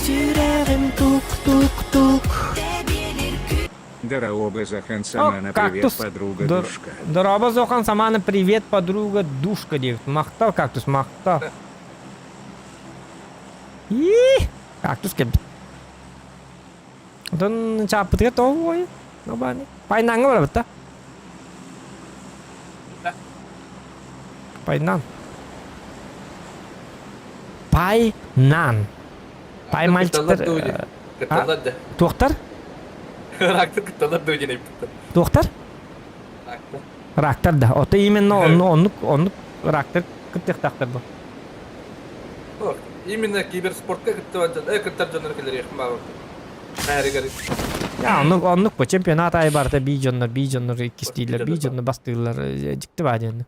Сүрэҕим тук-тук-тук. Дороба Зохан Самана, привет, кактус. подруга, Дор- душка. Дороба Зохан Самана, привет, подруга, душка диэбит. Махтал, кактус, махтал. Ии, кактус кэлбит. Онтон чааппытыгар тоҕо буой? Пайнаҥҥа барабыт да? Пайнан. Пайнан. Пай мальчиктар... Кытталлар да. Туохтар? Рактар кытталлар да диэн эппиттэр. Туохтар? Рактар. Рактар да. Ото именно онну оннук оннук рактар кыттыахтаахтар бу. Именно киберспортка кыттыбат кыттар дьоннор кэлэриэхпин баҕарбын. Я оннук оннук бу чемпионат айы барыта бии дьоннор бии дьоннор иккистииллэр бии дьоннор бастыыллар дьикти баа диэн.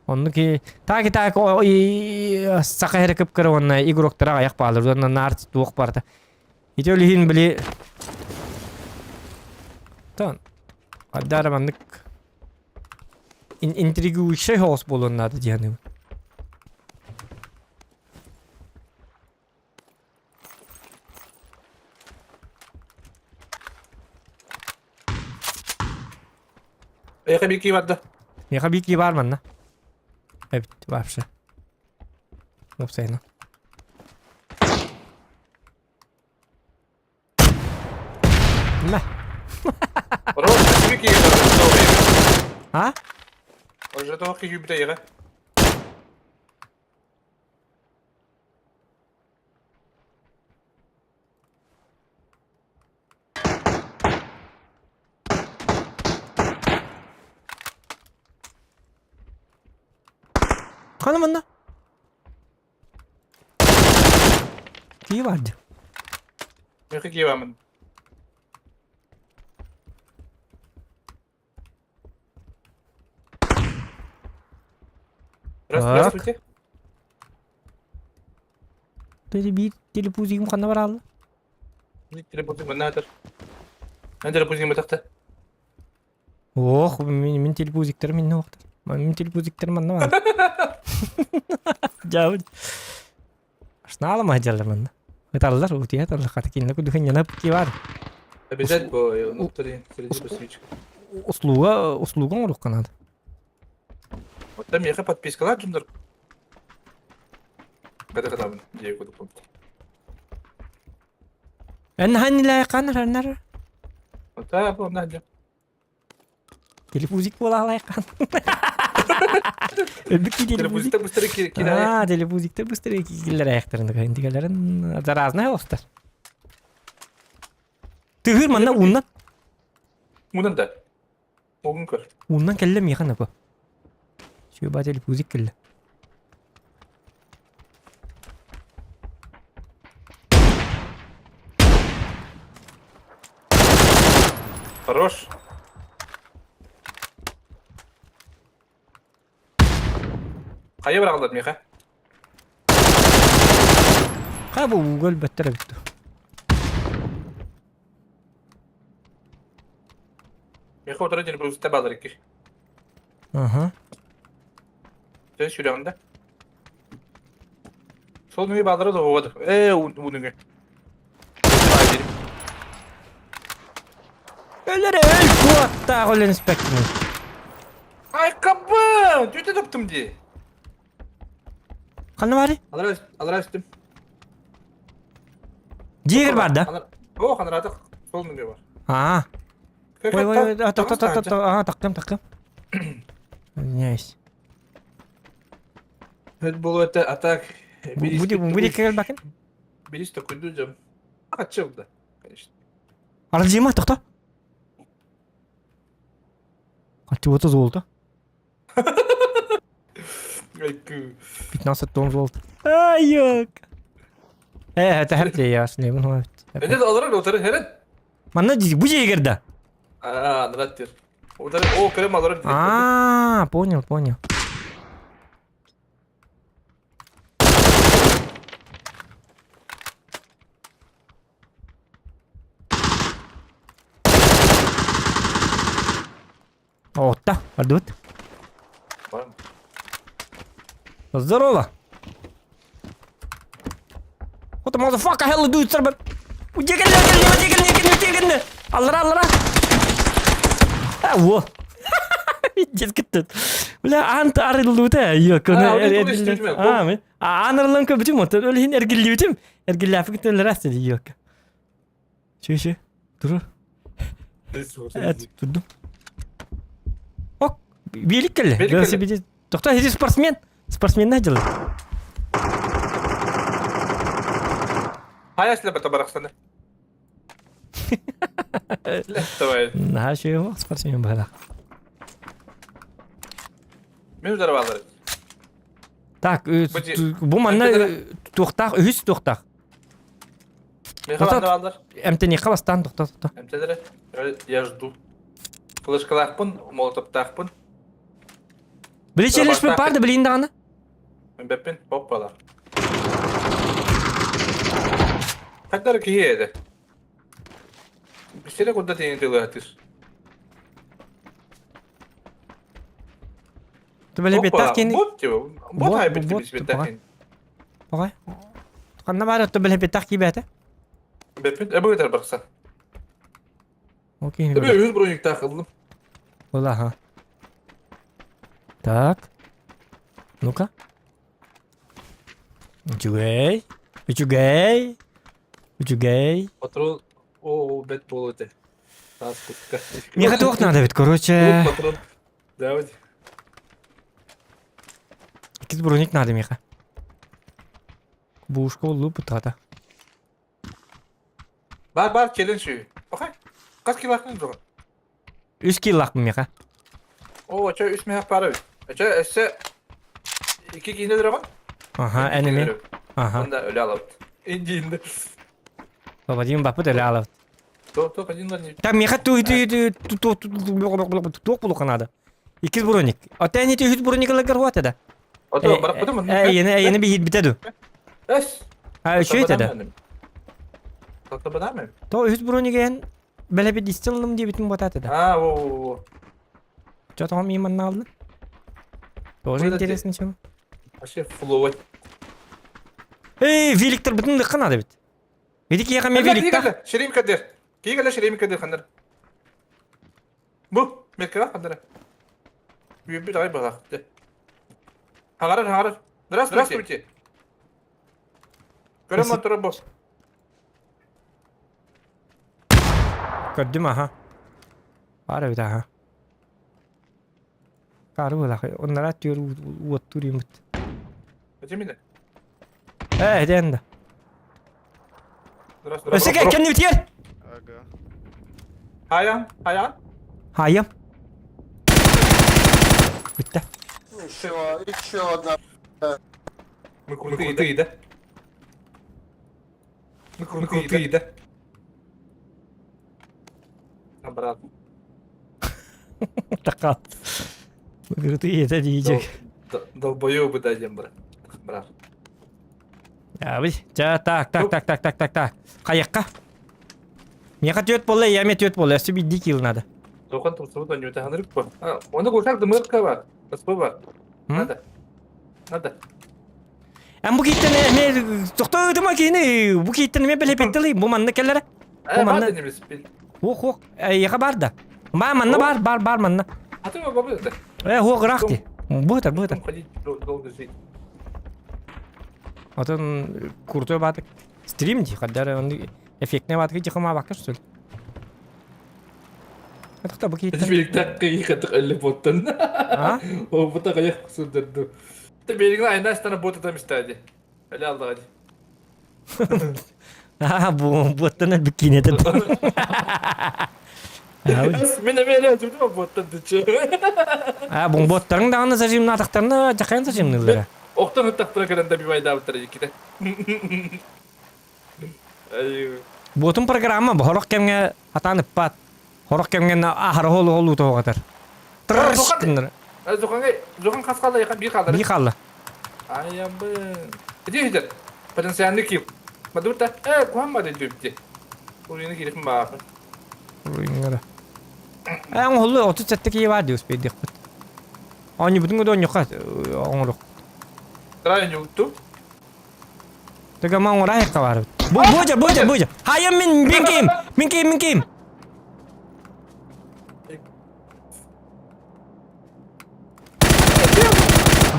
Оннук таки так саха эрэ кып-кыра уонна игроктара аяк баалар уонна наар туох барыта. Ити ол иһин били Тон Аддара маннык интригующий соҕус буолуон наада диэн. Эйхэ бики барда. Миэхэ бики бар манна. Эбит вообще. Уопсайынан. Мэ. Рос бики барда. А? Уже того киһи бүтэ яга. Хана манна? Кии бар дии. Миэхэ кии баамын. Здравствуйте. Биир телепузигым ханна бараалла? Телепузик манна атар. Мен телепузигым атахта. Ох, мин телепузиктарым минне оқтар. Мин телепузиктарым манна бар. Жабы. Ашнаалама дьаллар манна. Ыталлар, утуйа ыталлар, хата кинилэр курдук ынньанап ки бар. Обязательно бо внутри среди свечка. Услуга, услуга оҥоруохха наада. Оттон миэхэ подпискалаах дьоннор Ката катабын дьиэ курдук Эн ханнилайкан раннар. Ота бу надя. Телепузик буолаалайкан. Өлбүт телепузикта быстрее киирэр. Аа, телепузикта быстрее киирэр аяктарын индигэлэрин заразная остар. Тыгыр манна ууннан. Уунан да. Угун көр. Ууннан кэллэ миэхэ напа. Сүөба телепузик кэллэ. Хорош. Хайа быраҕыллар миэхэ? Хайа бу ууга өлбөттөр эбит дуо? Миэхэ утары телепузикта баалар икки. Аха. Сен сүрэҕин да. Сол нүгэ баалара да буолбат. Ээ, уу нүгэ. Өлөр өл куоттаах өлөн испэккин. Ай, кабан! Түтэ таптым дии. Ханна баарый? Алара, алара үстүм. Дьиэгэр бар да? О, ханараата сол нүгэ бар. Аа. Ой, ой, ой, тохто, тохто, тохто, аа, тахтым, тахтым. Извиняюсь. Это было это, а так... Будет, будет кэлбакин? Бирис такой дем. А чем да, конечно. Аралдьыма, тохто. Чего-то золото. 15 тонн золота. Ай, Э, это херте я шлемин. Это аларар отары херен. Манна бу жегерда. А, нраттер. Утары, о, крем аларар. А, понял, понял. Отта, бардыбыт. Здорово. What the motherfucker hell do you serve? Удегенне, удегенне, удегенне, удегенне. Аллара, аллара. во. Дескиттен. Бля, аан арыллыбыта. Yok, А, ол истибитим. А, мен аан арыллан көбүтүм, оттон ол иһин эргиллибитим. Эргиллээфи кытыллар астыды, yok. Чү, чү. Туру. Evet, турдум. Ок, биэлик кэллэ. Биэлик кэллэ. Велосипедист. Тохтоо, иди спортсмен. Спортсменна дьылы. Хайа силэ барахсаны. Давай. Наһаа үчүгэй буолуох спортсмен быһыылаах. Мин ударбаалар. Так, бу манна туохтаах, үһүс туохтаах. Эмтэниэххэ бастаан тохто тохто. Эмтэлэрэ. Я жду. Флешкалаахпын, молотоптаахпын. Били челлешпин паар да билиин даҕаны. Бэппин, оппала. Хаттар киһи эдэ. Бистере курда тиҥин тылыатыр. Түбэлэ беттах кини. Бот тиба. Бот хайбит беттах кини. Оҕай. Ханна баар өттө бэлэ беттах киибээтэ? Бэппин, эбэ барса. Окей. Эбэ үһүс брониктаах ыллым. Ыла, ага. Так. Ну-ка. Үчүгэй. Үчүгэй. Үчүгэй. Патрон, о, бэт буолуо этэ. Таас кутка. Миэхэ туох надо бит, короче. Патрон. Давайте. Иккис броник надо миэхэ. Бушка улуу бутата. Бар бар челлендж үһү. Окей. Хас килааххын дуо? Үс киллаахпын миэхэ. Оо, очо үс миһэх баар эбит. Очо өссө икки киинэ өлөрөҕүн? Аха, эн эмиэ. Аха. Онда өлө алабыт. Индиинде. Вадим баппыт өлө алабыт. То то один не. Так миэхэ ту ту туох булуха надо. Иккис броник. Ата эн ити үһүс броник ыларгар хуата да. Ото бараппытым. Эйэни эйэни биһиит ду. Эс. А үчүгэй да. Татабанамы. То үһүс броник эн бэлэбит истин ылым диэбитин буотаата да. А, во. Что там мимо налды? Тоже интересно чем. Вообще фловать. Эй, великтер бүтүн дыккан надо бит. Види киэхэ ме великта. Шерим кадыр. Киэхэ шерим кадыр хандар. Бу, меркера хандар. Үөбүт ай балақты. Хагарар, хагарар. Здравствуйте. Көрөм отура бу. Көрдүм аха. Бар эбит аха. Кары буолах. Оннара түөр уоттуур юмут. Этимине. Э, этен да. Өссө кэннибитигэр. Ага. Хайа, хайа. Хайам. Бүттэ. Еще, еще одна. Мы крутые, да? Мы крутые, да? Обратно. Такат. Мы крутые, это диджей. Долбоёбы дадим, брат. Брат. Абый, ча, так, так, так, так, так, так, так. Хайыққа. Меха түөт болла, я ме түөт болла, өссө бидди кил надо. Тохан турсубут онньута ханырык бу. Оны курсак дымырка бар. Кыспы бар. Надо. Надо. Эн бу кииттен эме тохтоотума киини бу кииттен эме бэлэпиттили бу манна келлere. Бу манна. Хуох хуох эйиэхэ бар да. Баа манна бар бар бар манна. А ты бабы да. Э хуох ыраах дии. Бу этэр бу этэр. Долго жить. Отон крутой баатык стрим дии хаддар он эффектный баатык дихама бакка что ли. Это бу кииттен. Биликтак өллө боттан. А? О бута кайах кусурдырду. Ты билигин айна стана бота там истади. Өлө алдыга ди. Аа бу боттан элбик киинетен. Мен эме жүрдүм боттан дичи. Аа бу боттарың даҕаны зажимнаатахтарына жакайын зажимныылара. Октон ыттахтара кэлэн да бивайдаабыттар иккитэ. Буотун программа хорох кэмҥэ атаан ыппат. Хорох кэмҥэ аһара холу холу тоҕотар. Тырш гыннар. Зуханга Зухан хас хаалла биир хаалла. Биир хаалла. Айабы. Иди иһитэр. Потенциальный кил. Мадурта. Э, куһан бады дүпти. Уруйны киирихин баахын. Уруйуҥара. Э, оҥоһуллу 37 киһи баар дии успейдиэхпит. Оонньуубутун да оонньуохха оҥоруох. Тра оонньууту. Тыгама оҥораайыкка баарбыт. Бу буожа буожа буожа. Хайа мин мин киим. Мин киим мин киим.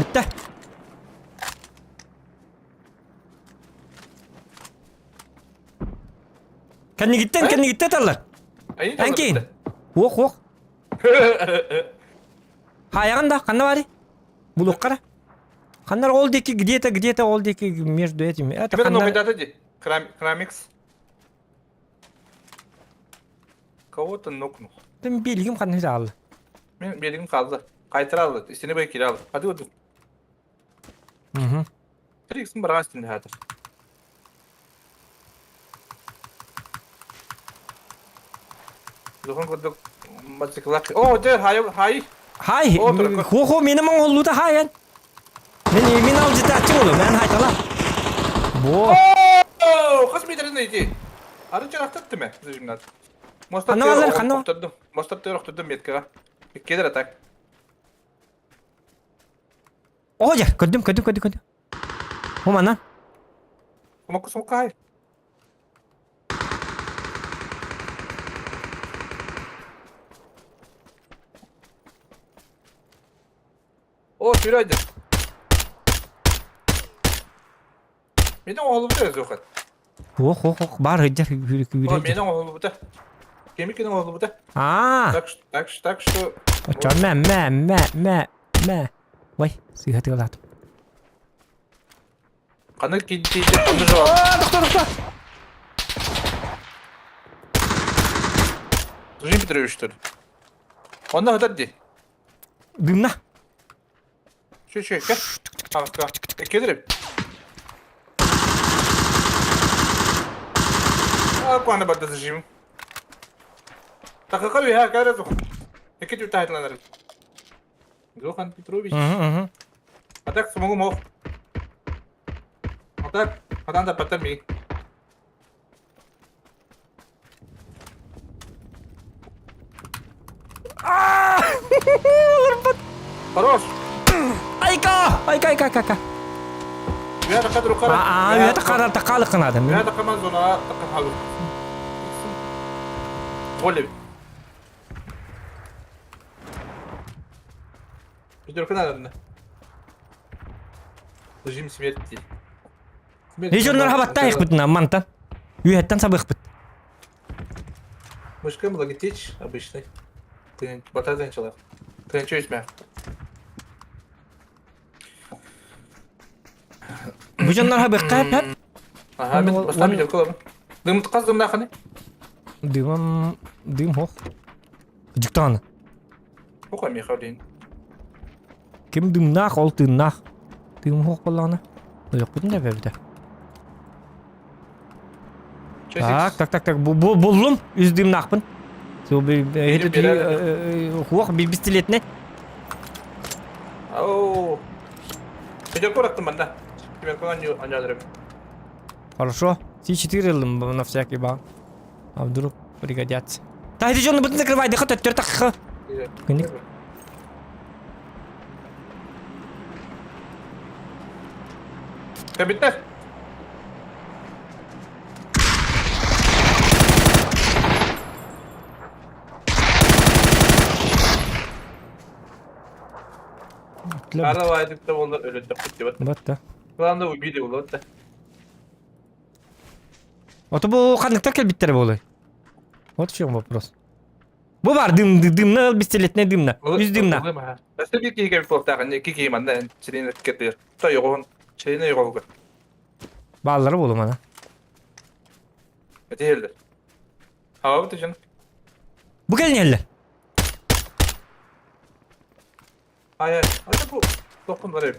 Бітті. Кэннигиттэн, кэннигиттэн таллар. Эн кейин. Уох, уох. Хайаҕын да, ханна барый? Булуққара. Ханнар ол диэки где-то, где-то ол диэки между этими. Это Тебе ханнар... ногайдата ди. Крамикс. Кого-то нокнул. Мен билигим ханна хаалла. Мен билигим қалды. Қайтара алды. Истини бай кире алды. Hadi öldüm. Угу. Триксин барған истини хатыр. Зохан курдук мотоциклах. О, дер, хай, хай. Хай, хо-хо, мени моңоллута хай эн. Мен мен ал житачы болу, мен хайтала. Бо. О, хас метрин ити. Ары чарактатты ме, зажимнат. Моста Ханна балар, ханна. Моста төр охтурдум меткага. Кедер атак. О, жа, көрдүм, көрдүм, көрдүм, көрдүм. О, мана. Смокка, смокка, хай. О, сүйрайды. Менің оғылым да өзі Ох, ох, ох, бар ыдьар О, менің оғылым да. Кемикінің оғылым да. А. Так что, так что, так что. Очо, мә, мә, мә, мә, мә. Ой, сыйға тыгылатым. Қаны кейде қаны жауап. А, тоқта, тоқта. Зажим Петрович, что ли? Онна өтер ди. Дымна. Чү, чү, кел. Келдіріп. Қуаны барды зажим. Тақыққа бе, кәрі зұқ. Екі түр тайтыланар. Зохан Петрович. А так смогу мог. А так, адан да потом Хорош! Айка! Айка, айка, айка, айка. Аа, үйәтэ қара тақалы қынады. Үйәтэ қаман зона таққан Голли. Пятерка надо. Режим смерти. Легионнар хабатта ихбытна мантан. Үйәттен сабыхбыт. Мышка Логитеч обычный. Ты батарейка человек. Ты ничего из меня. Бу дьоннор хабыхка хеп. Ага, мен бастан видео кылабын. Дым қаз дым наханы. Дымым дым хох. Дьуктааны. Охой Михаил. Ким дымнаах, ол тыыннаах. Тыым хох буоллаҕына. Ойохпутун да бэбитэ. Так, так, так, так, буллум, үс дымнаахпын. Хуох пистолетне. Ау. Пятерку раттым банда. Хорошо. С4 ыллым на всякий ба. А вдруг пригодятся. Та иди жонны бутын закрывай, дыхы төттөр тахы. Күнік. Кабиттер. Аралайдык да олар өлөттө деп. Батта. Главное убили улотта. Ото бу ханныктар келбиттер болой. Вот в чем вопрос. Бу бар дым дымна пистолетне дымна. Үс дымна. Баста бир киге флоктагы ки ки манда чирин кетер. Та йогон. Чирин йогон. Баалары болу мана. Этелдер. Ава бу жан. Бу келнеллер. Ай ай. Ата бу токун бар эп.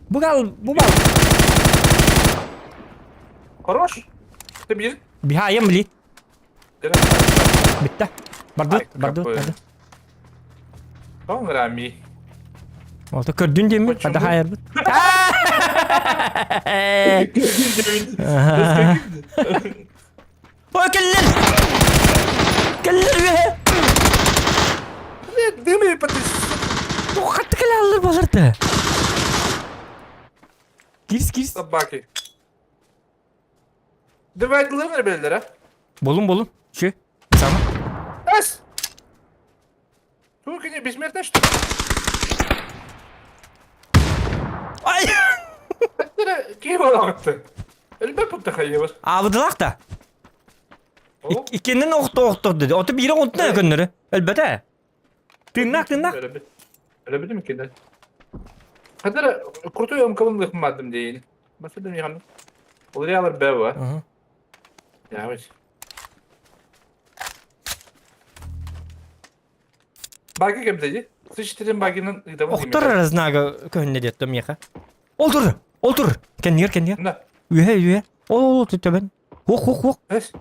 Бу гал бу бал. Хорош. Ты бир. Бихайым били. Битте. Бардыт, бардыт, бардыт. Тоңрами. Ото көрдүн дейми, Почему? ада хайырбыт. Ой, келлер! Келлер бе! Дымы патыс. Хатты келе алыр баларды. Кирс, кирс. Собаки. Давай дылымыр белдер, а? Болун, болун. Şu. Сама. Ас! Только не бессмертный, что ли? Ай! Киһи буолаҕытты. Элбэх путта хайыбыт. Аабыдылаах да. Иккиннен охто охто dedi. Ото биире онтuna көннөрү. Өлбөтө. Тыыннаах тыыннаах. Өлөбүтүм иккинен. Хадара крутой омкабын лыхмадым дейин. Басыдым яханы. Олриялар бәва. Явыч. Баги кемдеди? Сычтырын багинын ыдамын Охтор разнага көһүннэ диэттом миэхэ. Ол тур! Ол тур! Кэннигэр кэннигэр. На. Үһэ үһэ. Ол ол төбөн. Хух хух хух. Эс.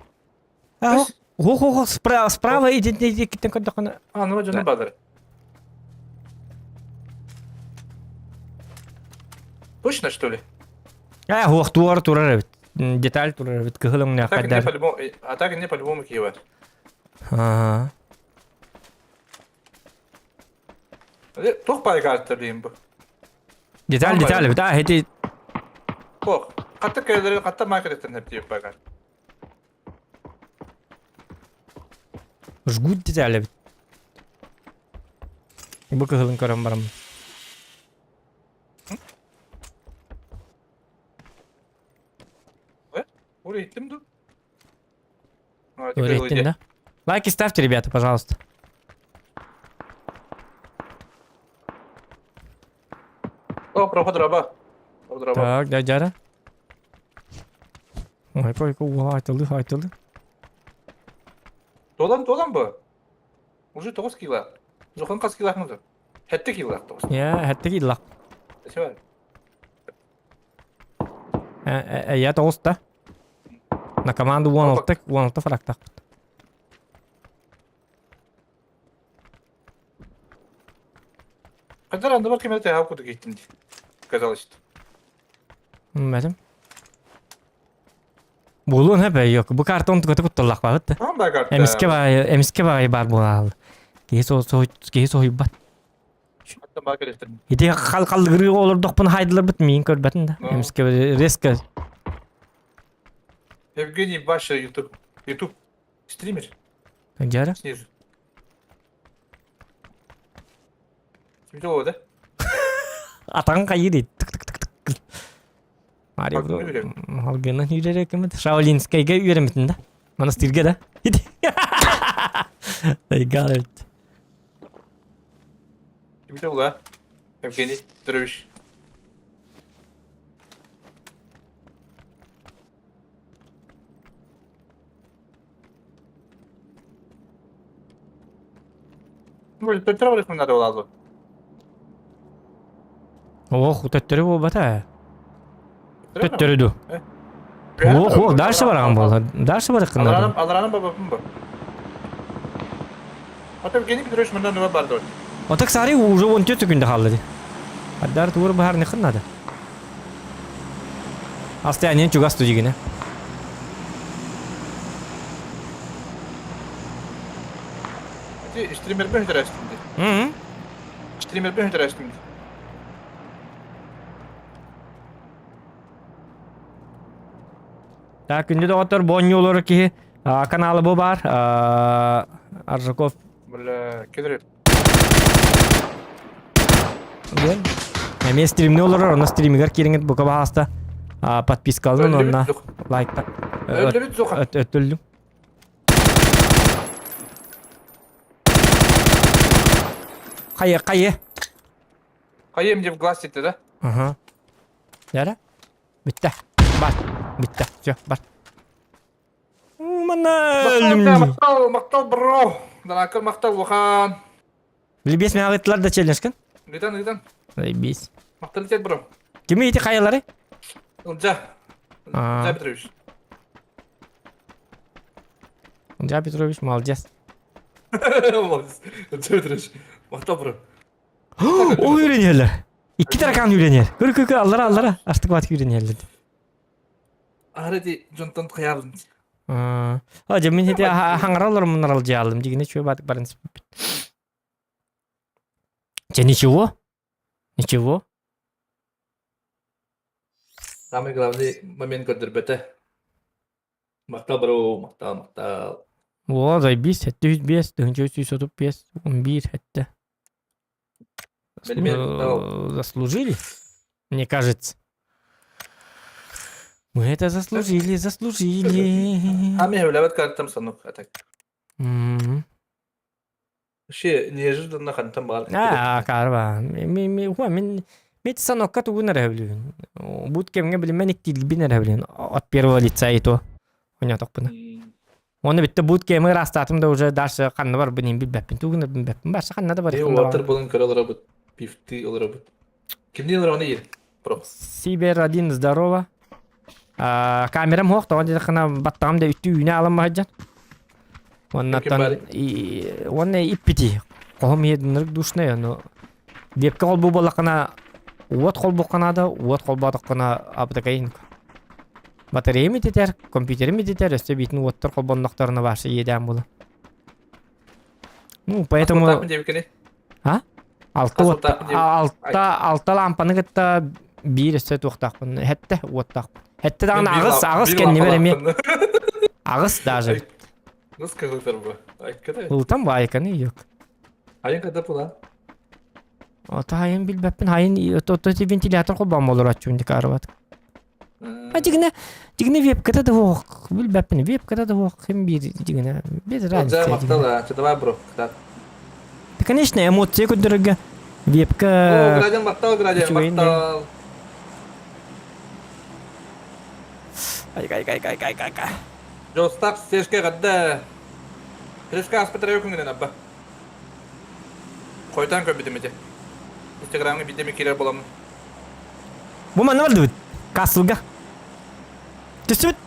А хух хух хух справа справа иди иди киттен көрдөххүнэ. А, ну дьону бадар. Точно, что ли? А, хух туар турар эбит. Деталь турар эбит. Кыһыл өҥнөөх А так не хайдар. по-любому, а так не по-любому Киева. Ага. Туох пайгааттар дейм бу. Деталь деталь эбит. А, эти Туох. Хатта кэллэри хатта маркеттен хептиеп багар. Жгут деталь эбит. Бу кыһылын көрөн барам. Ура иттим ду. Ура да? Лайки ставьте, ребята, пожалуйста. О, проход раба. Так, да, дяра. Ой, койко, айтылды, айтылды. Толан, толан бу. Уже 9 кило. Жохан қас кило мызы. Хәтте кило 9. Я, хәтте кило. Спасибо. Я 9 да. На команду 16, 16 фрактах. Кадар анда бар кемете хав куду кеттим. Казалось. Мәтем. Булуун хэпэ yok. Бу картон тугата кутталлах бабыт. Эмиске бай, эмиске бай бар буолаал. Киһи со киһи соһуйбат. Ити хал халгырыы олордохпун хайдыларбыт миин көрбөтүн да. Эмиске резко. Евгений Баша YouTube. YouTube стример. Жара? Снизу. Сметело, да? Атаң кайы дейт. Тык тык тык тык. Мари Алгынан үйререк кемет. Шаолинскайга үйренбитин да. Монастырьга да. I got it. Сметело, Евгений Петрович. Төттөрү барыхмын надо булазы. Ох, төттөрү буолбата. Төттөрү ду. Ох, ох, дальше бараган буолла. Дальше барыккын надо. Алараным бабапым бу. Ата Евгений Петрович мындан нуба барды. Отак сари уже 14 күндө халды. Аддар тур бахар не надо. Астаянен чугас тудигине. Стример бен өтөрөстүм. Стример бен өтөрөстүм. Так, күндү доҕоттор бонньуулары киһи каналы бу бар. Аржаков. Бля, кедре. Диэн. Эмиэ стримни олорор, онно стримигэр киириҥит бука баһааста подпискалын онно лайкта. Өллүбүт суха. Өттүллүм. Хайы, хайы. Хайы мне в глаз сетти, да? Ага. Яра? Битте. Бар. Битте. Все, бар. Мана Мактал, мактал, бро. Данакыр мактал, улахан. Билбес мен агыттылар да челленджкин. Ыйтан, ыйтан. Бис. Мактал тет, бро. Кими ити хайалары? Ылжа. Ылжа Петрович. Ылжа Петрович, молодец. Молодец. Ылжа Петрович. Мактал, бро. Ол үйренерлер. Икки таракан үйренер. Көр көр көр аллара аллара. Астык батык үйренерлер. Ары жонтон каялым. А, же мен хете хаңаралар мунарал жаалым дигине чөй батык барын. Че ничего? Ничего? Самый главный момент көрдөрбөтө. Мактал бро, мактал, мактал. О, заебись, хетте 105, 335, 11 хетте. Заслужили? Мне кажется. Мы это заслужили, заслужили. А мен өләбәт картам санок атак. Вообще неожиданно хантан баар. Аа, карба. Ми ми хуа мин мит санокка тугун эрэ билибин. Бут кэмҥэ билиммэн иктиилбин эрэ билин. От первого лица и то. Онятохпуна. Оны битте бут кэмэ ырастаатым да уже дальше ханна барбын ин билбэппин. Тугун билбэппин. Барса ханна да Е барыхпын уолаттар буолан көрө олоробут. Пифты олоробут. Кимниин олороҕун иир? Про. Сибер один здорово. Камерам суох тоҕо диэтэххинэ баттаҕым да үттүү үүнэ аламма сылдьар. Уоннаттан уонна иппити хоһум иһэ душный ону вебка холбуу буоллаххына уот холбуохха наада уот холбоотоххуна абытакайын батареям ититэр компьютерим ититэр өссө биитин уоттар холбоннохторуна вообще иэдээн буолар ну поэтому А? Алта уот алта алта лампаны кытта биир өссө туохтаахпын хэттэ уоттаахпын. Хэттэ даҕаны аҕыс аҕыс кэннибэр эмиэ аҕыс даже. Ну скажи бу. Айката. Ылтан баайканы yok. Айын када пула. Ото хайын билбэппин хайын ото вентилятор холбоон болораччун дикарыбат. А дигинэ дигинэ вебката да суох билбэппин вебката да суох ким биир дигинэ без разницы. Махтал, давай бро. Да, конечно, эмоция көрдөрөргө вебка О, Градин махтал, Градин махтал. Ай ай ай ай ай ай. Жостап стежке гадда. Флешка аспытара күнгүнэн абба. Хойтан көрбүтүм ити. Инстаграмҥа биирдэ эмэ киирэр буоламмын. Бу манна бардыбыт. Кассылга. Түстүбүт.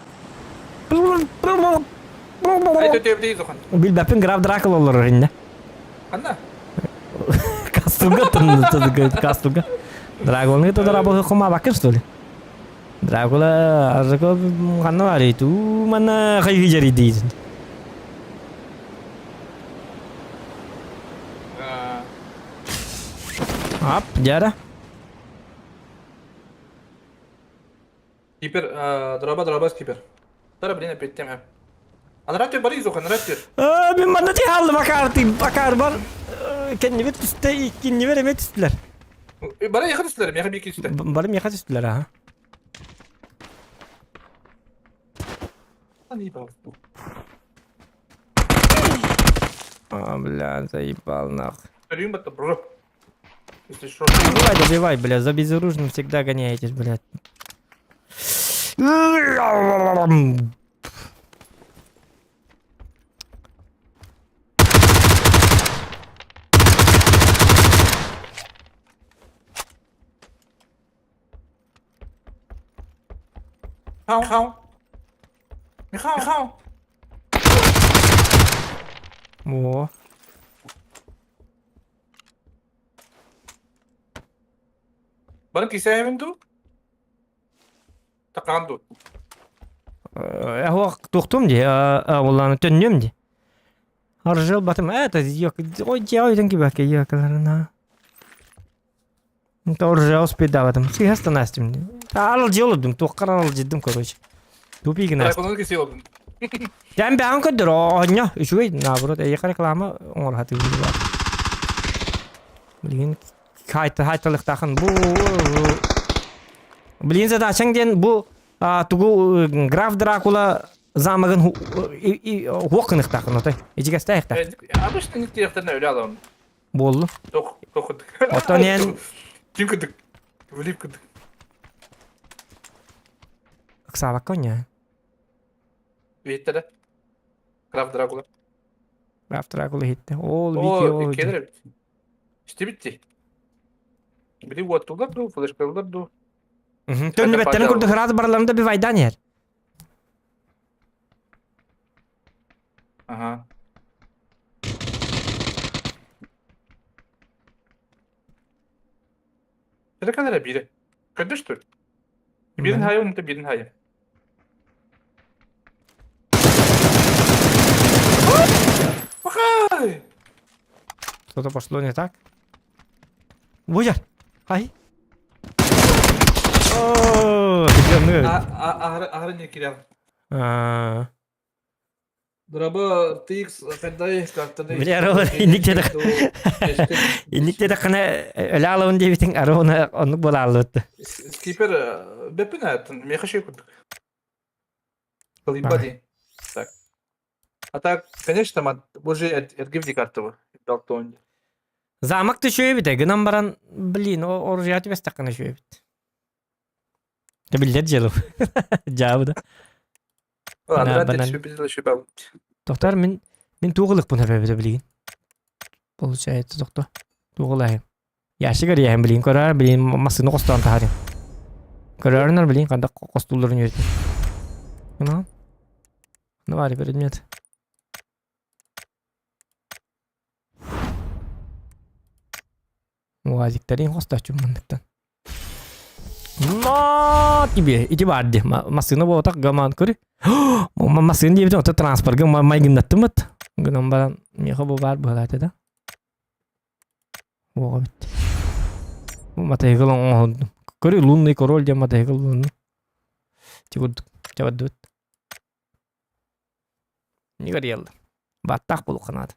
Ай төтөбүтүй зохан. Билбэппин граф Дракула олорор инне. Ханна? Кассылга кассылга. Дракуланы тудара бу хумабакын что ли? Дракула аржако ханна бар туу манна хайгы жари дейсин. Ап, дьара. Кипер, дроба, дроба, скипер. Тара, блин, опять тем. Анраттер бары изух, анраттер. Мин манна ти хааллым акаар акаар бар. Кэннибит түстэ, иккиннибер эмэ түстүлэр. Бары яха түстүлэр, меха бики түстэ. Бары меха түстүлэр, аха. А, бля, заебал нахуй. Добивай, добивай, бля, за безоружным всегда гоняетесь, блядь. Хау, хау. Михау, Михау. О. Баран кисээбин дуу? Такаан дуу? Э, туохтум дии, уоллааны төннүөм дии. Аржыл батым, это ой, дьиэ кибэкке йокаларына. Тоже успедаватым. Сыһаста Настя. Арал дьолудум, туоххар арал дьиддим, короче. Тупик Настя. Драконун кисей олдум. Тэн бэҕэн көрдөр, оонньо, үчүгэй, наоборот, эйиэхэ реклама оҥоро сатыыбын. Билигин хайталыктаахын бу Билигин задачаҥ диэн бу тугу граф Дракула замогын хуох гыныхтаахын отой. Ичигэстээхтаах. Обычно не тиэхтэрнэ өлө аламын. Буоллу. Тох, тох. Оттон эн Ким кыдык? Влип кыдык. Ыксаабакка оня. Биһиттэрэ. Граф Дракула. Граф Дракула иһиттэ. Ол Вики О, ол. иккиэлэр эбит. Истибит дии. Били уоттулар дуу, флешкалар дуу. Төннүбэттэрин курдук ыраас бараларын да бивайдаан иһэр. Ага. Это kadar biri. Көрдөштүр. Бирин хайы, унта бирин хайы. Пахай! Что-то пошло не так. Буяр! Ай! О, Ахары не кирял. Драба TX хайдай картаны Били арова инник дедек. Инник дедекхана өлө алабын диэбитиҥ аровна оннук буолааллыбыт. Скипер бэппин ааттын меха шей курдук. Кылыйба дии. Так. А так, конечно, уже эргивди карта бу. Далтон. Замок түшүөбүт гынан баран, блин, оружие түбэстэххинэ үчүөбүт. Биллэр дьыала. Дьаабы да. Тохтор мин мин туох ылыкпын эбэбитэ билигин. Получается тохто. Туох ылаһым. Ящик эрийэһин билигин көрөөр билигин массыына хостоон таһарым. Көрөөрүнэр билигин ханна хостуулларын үөрэтин. Ну, ну баар предмет. Уазиктарын хостооччум манныктан. Но тебе ити баар дии. Массыына буолбатах гамаан көрү. Массыына диэбитим ото транспорга майгыннаттымыт. Гынан баран миэхэ бу баар быһалаата да. Уоҕа бит. Матайгыл оҥоһундум. Көрү лунный король диэн матайгыл лунный. Ти курдук чабардыбыт. Не горело. Баттах булуха надо.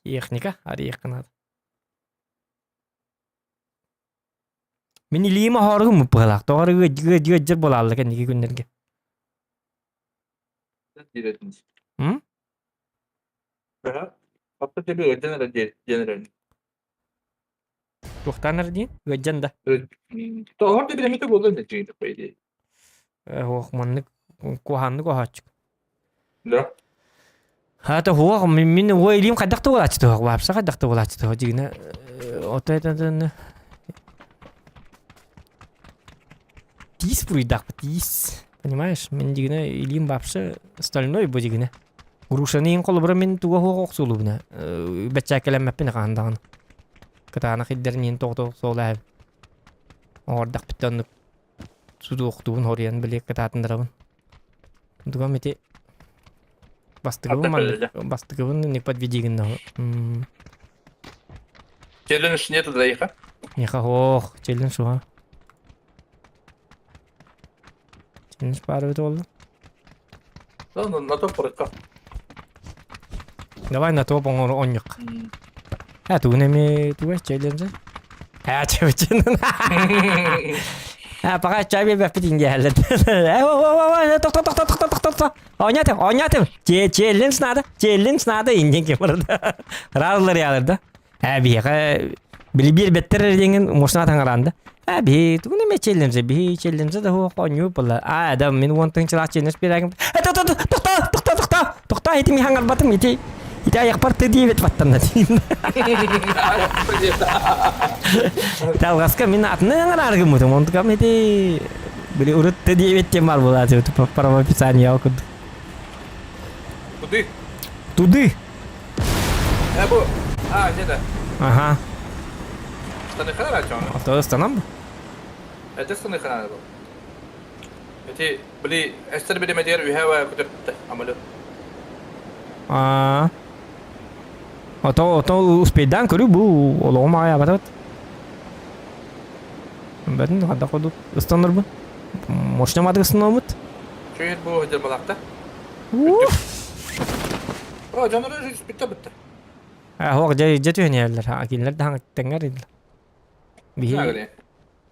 Техника арыйыахха наада. Мин илиим оһооргум быһалаах. Тоҕо эрэ ыаддьар буолааллар кэнники күннэргэ. М? Туохтаан эрэ диэн? Ыаддьан да. Тоҕор да билэммитэ буолуо ини по идее. Ох, маннык куһааннык оһооччук. Да. Хата хуох мин уо илиим хайдах да буолааччы туох вообще хайдах да буолааччы туох дьигинэ ото это тиис буруйдаахпыт тиис понимаешь мин дьигинэ илиим вообще стальной бу дьигинэ грушаны иин холобура мин туга хуох охсуулубуна бэччээккэлэммэппин хаһан даҕаны кытаанах иддэрин иин тоҕото суолаһым оҥордохпуттан оннук судуохтуубун хоруйан били кытаатыннарабын Дугам ити бастыгыбын маннык бастыгыбын не подведи гынна. Челлендж нету для Неха ох, челлендж уха. Челлендж баар эбит буолла. Ну, на топ порыкка. Давай на топ оҥор онньук. А тугун эми туга челлендж? А чөбүчүн. А пока чай биэрбэппит ингээһэллэр. Тохто тохто тохто тохто тохто. Оонньоотум, оонньоотум. Челлендж надо, челлендж надо индиэн ким барда. Разлар ялар да. Ә биһиэхэ били биэрбэттэр диэҥин муосна таҥараан да. Ә биһи тугун эмэ челлендж биһи челлендж да хуох оонньуу буолла. А да мин уон тыһыынчалаах челлендж биэрээким. Э тохто тохто тохто тохто тохто ити мин хаҥарбатым ити ити айахпар ты диэбит баттанна диин. Талгаска мин атыны аҥараар гыммытым онтукам ити били урут ты диэбит диэн бар буолаачы по правописанию курдук. Туды. Туды. Бу. А, где-то. Ага. Станыхана рачон. Авто станам. Это станыхана был. Эти, били, эстер били медер үһәвә көтөрттө амалы. А. Ото успейдан көрү бу олоҕум аҕай абатат. Бэтин хадда кодук ыстанар бу. Мощно матык ыстанаммыт. Чөйет бу хыдыр балакта. О, жанры бүтті бүтті. Хоқ жа жа түһэнэллэр. Кинилэр да тэҥҥэр идилэр. Биһи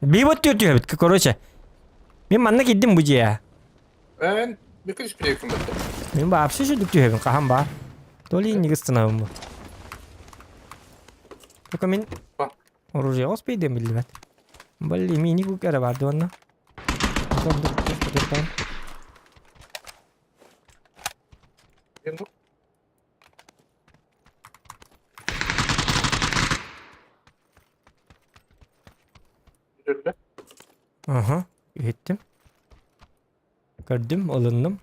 Би вот түһэбит, короче. Мин манна киирдим бу дьиэ. Эн бүкүл испириэккин бытты. Мин вообще сүдүк түһэбин хаһан баар. То ли инник ыстанабын бу. Только мин оружие успейдем биллибэт. Блин, мини кукера бар дуонна. Аха, иһиттим. Көрдүм, ылынным.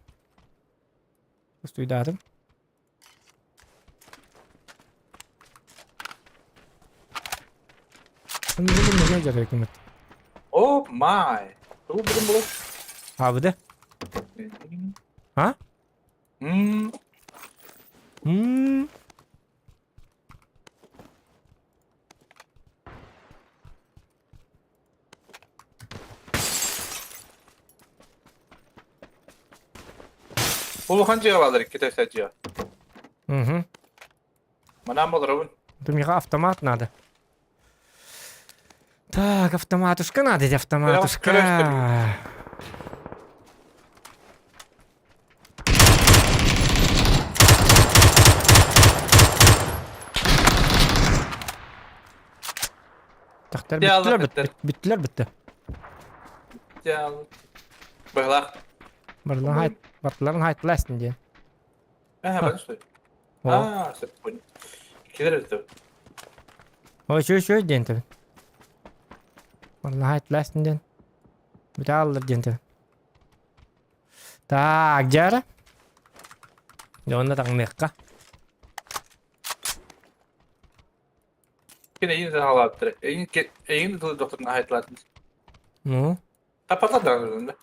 Устуйдаатым. Oh my! Тугу бүгүн булар? Аабыда? А? М. М. Улахан дьиэҕэ бааллар иккитэ үсэ дьиэ. Угу. Манаан болоробун. Миха автомат надо. Так, автоматушка надо, эти автоматушка. Тахтар бүттүлэр бүттэ. Бүттүлэр бүттэ. Быһылаах. Барларын хайт, барларын хайтласын диэн. Аа, бары стой. Аа, сөп понял. Килер өттө. Ой, чөй чөй диэн тэбин. Барларын хайтласын диэн. Бүтэ аллар диэн тэбин. Так, дьара. Дьэ, онно таҥныахха. Кини эйин саҕалааттар. Эйин эйин тылы докторун аһайталаатын. Ну? Тапата да.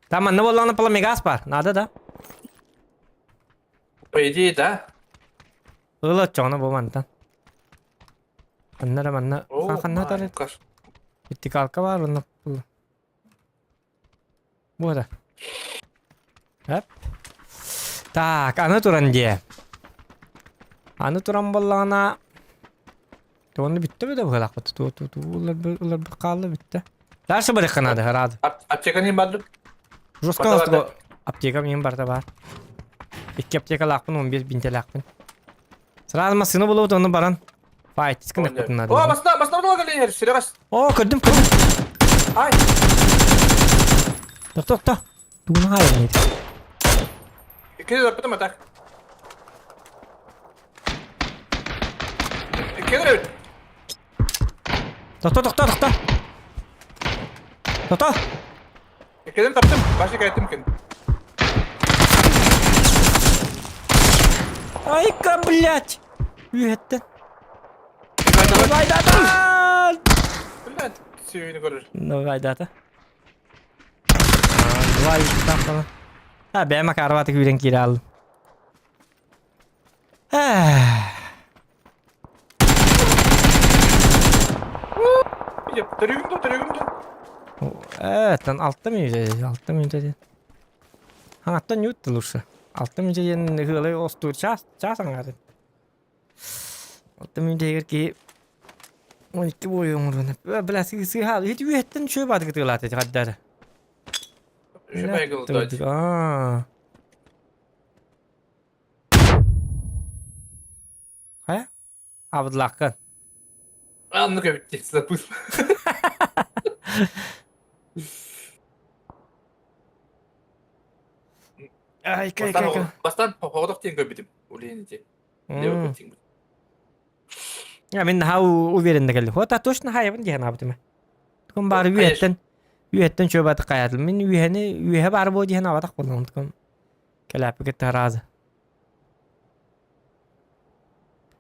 Там манна буоллаҕына пламегаз бар. Надо да? По идее, да. Ыла оччоҕуна бу мантан. Ханна эрэ манна ханна атар? Вертикалка бар онно. Буота. Эп. Так, аны туран диэ. Аны туран буоллаҕына Туонну бүттэ бөдө быһалаахпыт. Ту ту ту ылар хаалла бүттэ. Дальше барыахха наада, рады. Аптека не барды? Жестко аптека минем барда бар. Икки аптекалаахпын, 15 бинтелаахпын. Сразу массыына булубут, онно баран. Файт, гынахпытын надо. О, басна, басна була кэлин Серегас. О, көрдүм, көрдүм. Ай. Тохто, тохто. Тугун хаайын. Икки запытым атак. Икки Тохто, тохто, тохто. Тохто. Иккиден таптым. Башка кайттым кин. Айка, блядь! Үөттен. Давай, Блядь, сүйүнү көрөр. Давай, дата. Давай, тахтана. А, бэйэм акаарбаты күүрэн киирэ аллым. Төрүгүм да, төрүгүм да. Э, алта мүнүүтэ, алта мүнүүтэ диэн. Хаҥаттан ньуут лучше. Алта мүнүүтэ диэн ыһыалай остуур чаас, чаас аҥаарын. Алта мүнүүтэ киһи 12 буойу оҥоруон. Бля, сыыһа, ити үөһэттэн үчүгэй баатыгы тыалаата ити хардары. Үчүгэй кылдаач. Аа. Хайа? Абыдлааххын. Аннык эбит запыс. Ай, кай, кай, кай. Бастан хоҕодох диэн көрбүтүм. Улиин ити. Я мин наһаа уверен кэллим. Вот а точно хайабын диэн аабытым. Тукум баары үөһэттэн үөһэттэн чуобаты хайатым. Мин үөһэни үөһэ баар буо диэн абатах буоллум. Тукум кэлээппикет таразы.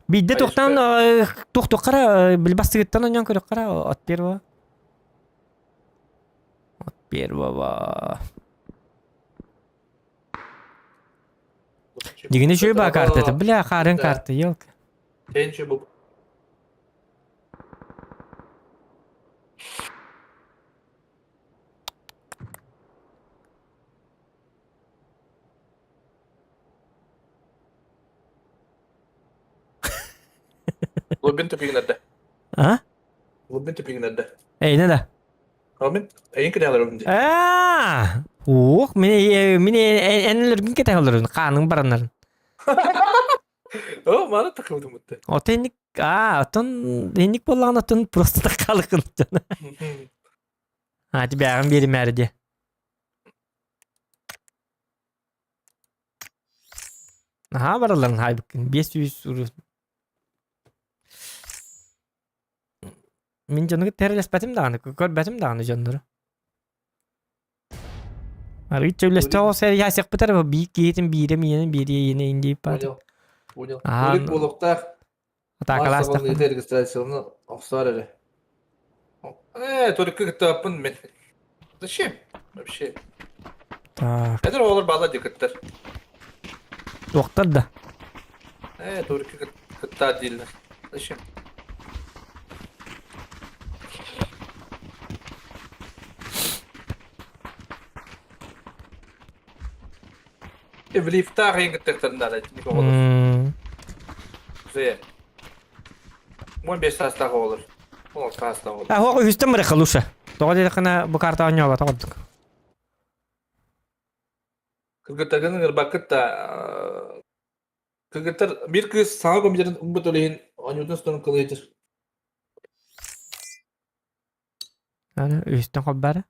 Биирдэ туохтан туохтуоххара билбастыгыттан онньон көрөххара от первого. От первого. Дигини үчүгэй баа картата. Бля, хаарыан карта, елка. Тенчи бу. Лобин тупигин эрдэ. А? Лобин тупигин эрдэ. Эйне да. Робин, эйин кэтэһэлэр дии. Аа! Уох, мин мин энэлэргин кэтэһэлэрин хааның бараннарын. О, маны такыбытым бутта. Ото инник аа, отон инник буоллаҕына отон просто таккалыкын. А, тебя биэримээри дии. Наһаа баралларын хаайбыккын. 500 урус. Мин дьону кытта эрэлэспэтим даҕаны, көрбөтүм даҕаны дьоннору. Арыычча үллэстэ оҕус эрийээсиэхпит эрэ биир киһитин биирэ миэнин биири эйиэнэ индии паат. Понял. Понял. Урик буолуохтаах. Атаакалаастахпын. регистрацияны охсоор эрэ. Э, только кыттаппын мен. Зачем? Вообще. Так. Эдэр оҕолор баалар дии кыттар. Туохтар да. Э, только кыттаа дииллэр. Зачем? Влифтаах иһин кыттыахтарын наада итинник оҕолор. Зэ. 15 саастаах оҕолор. 16 саастаах оҕолор. А, хоқ үһүстэн барыха лучше. Тоҕо диэтэххинэ бу карта оонньообото курдук. Кыргыттаргын ыҥырбаккыт да кыргыттар биир кыыс саҥа компьютерын ылбыт ол иһин оонньуутун устун кылыйдыр. Аны үһүстэн холбаары.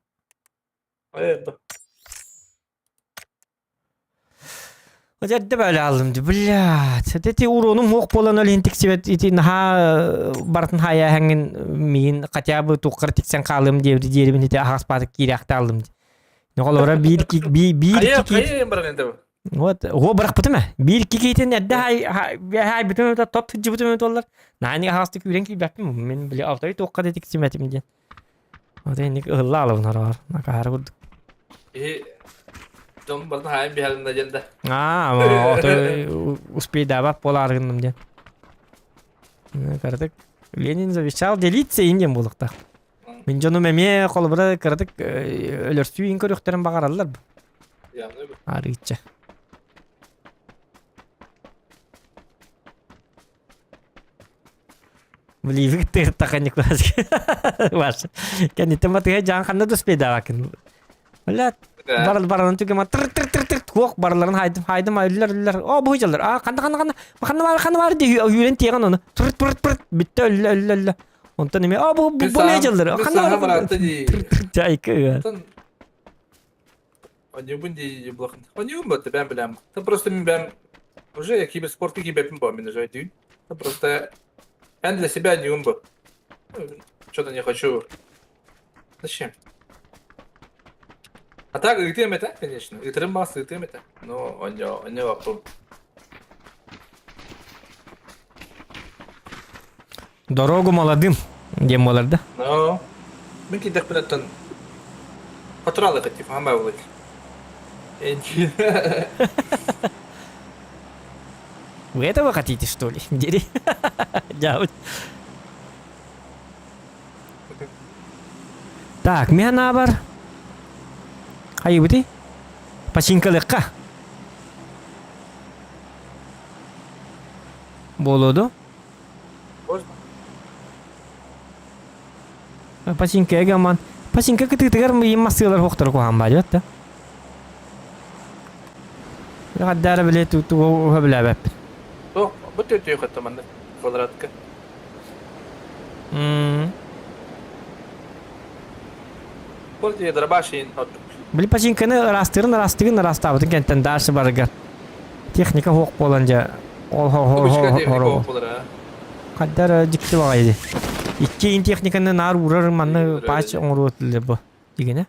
Эрдэ бэлэ алым ди, блядь. Эти уронум хуох буолан ол иһин тиксибэт ити наһаа барытын хаайааһаҥҥын миин хотя бы туоххар тиксэн хаалым диэбити диэрибин ити аһаҕаспаатык киирээхтэ алым ди. Ньоҕолоро биир биир Хайа хайа баран энтэ Вот, уо бырахпытым ээ. Биир кикиитин эрдэ хаайбытым это топ сылдьыбытым эбит буоллар. Наани аһаҕастык үүрэн киирбэппин. Мин били алтай туохха да тиксимэтим диэн. Вот инник ыһылла алабын ороҕор. Накаары курдук. Иһи дьон барытын хаайан биһэрин да диэн да. Аа, ото успейдаабат буолаарыгынным диэн. Кыратык Ленин завещал делиться иин диэн буолуохтаах. Мин дьонум эмиэ холобура кыратык өлөрсүү иин көрүөхтэрин баҕараллар. Арыычча. Бливик тыыртаха Николас. Ваш. Кэнниттэн батыга дьаан ханна да успейдаабаккын. Бля, бар баранын түгема тыр тыр тыр тыр туох барыларын хайдым хайдым өллөр өллөр. О бу жаллар. А ханна ханна ханна ханна бар ханна бар дии үүрэн тиэгэн ону. Тыр тыр тыр бүттэ өллө өллө өллө. Онтон эме а бу бу не жаллар. Ханна бар. Тыр тыр жайкы. Онньуубун дии блохын. Онньуубун бу бэм билэм. Та просто мин бэм уже я киберспортка кибеппин бу мин уже дүүн. Та просто я для себя онньуубун бу. Что-то не хочу. Зачем? А так ыытыам этэ, конечно. Ыытырым баас ыытыам этэ. Но онньо онньообаппын. Дорогу молодым диэн буолар да. Но мин киирдэхпинэ оттон хотуралык типа хамай буолуй. Вы этого хотите, что ли? Дери. Дяуть. Так, мен бар. Хайыбыты? Пачинкалыкка. Болоду. Можно? Пачинка эгаман. Пачинка кытыытыгар миин массыылар хуохтар куһаан баар да. Хаддаара биле тугу хөбүлээбэппин. Туох, бу төтөйө хатта манна квадратка. Пользуя дробашин оттук. Били пачинканы ыраастыырын ыраастыгын ыраастаабытын кэнтэн дальше барыгар техника хуох буолан дьэ ол хор Хаддар дьикти баҕайы Икки ин техниканы наар уурар манна пач оҥоруот бу дигинэ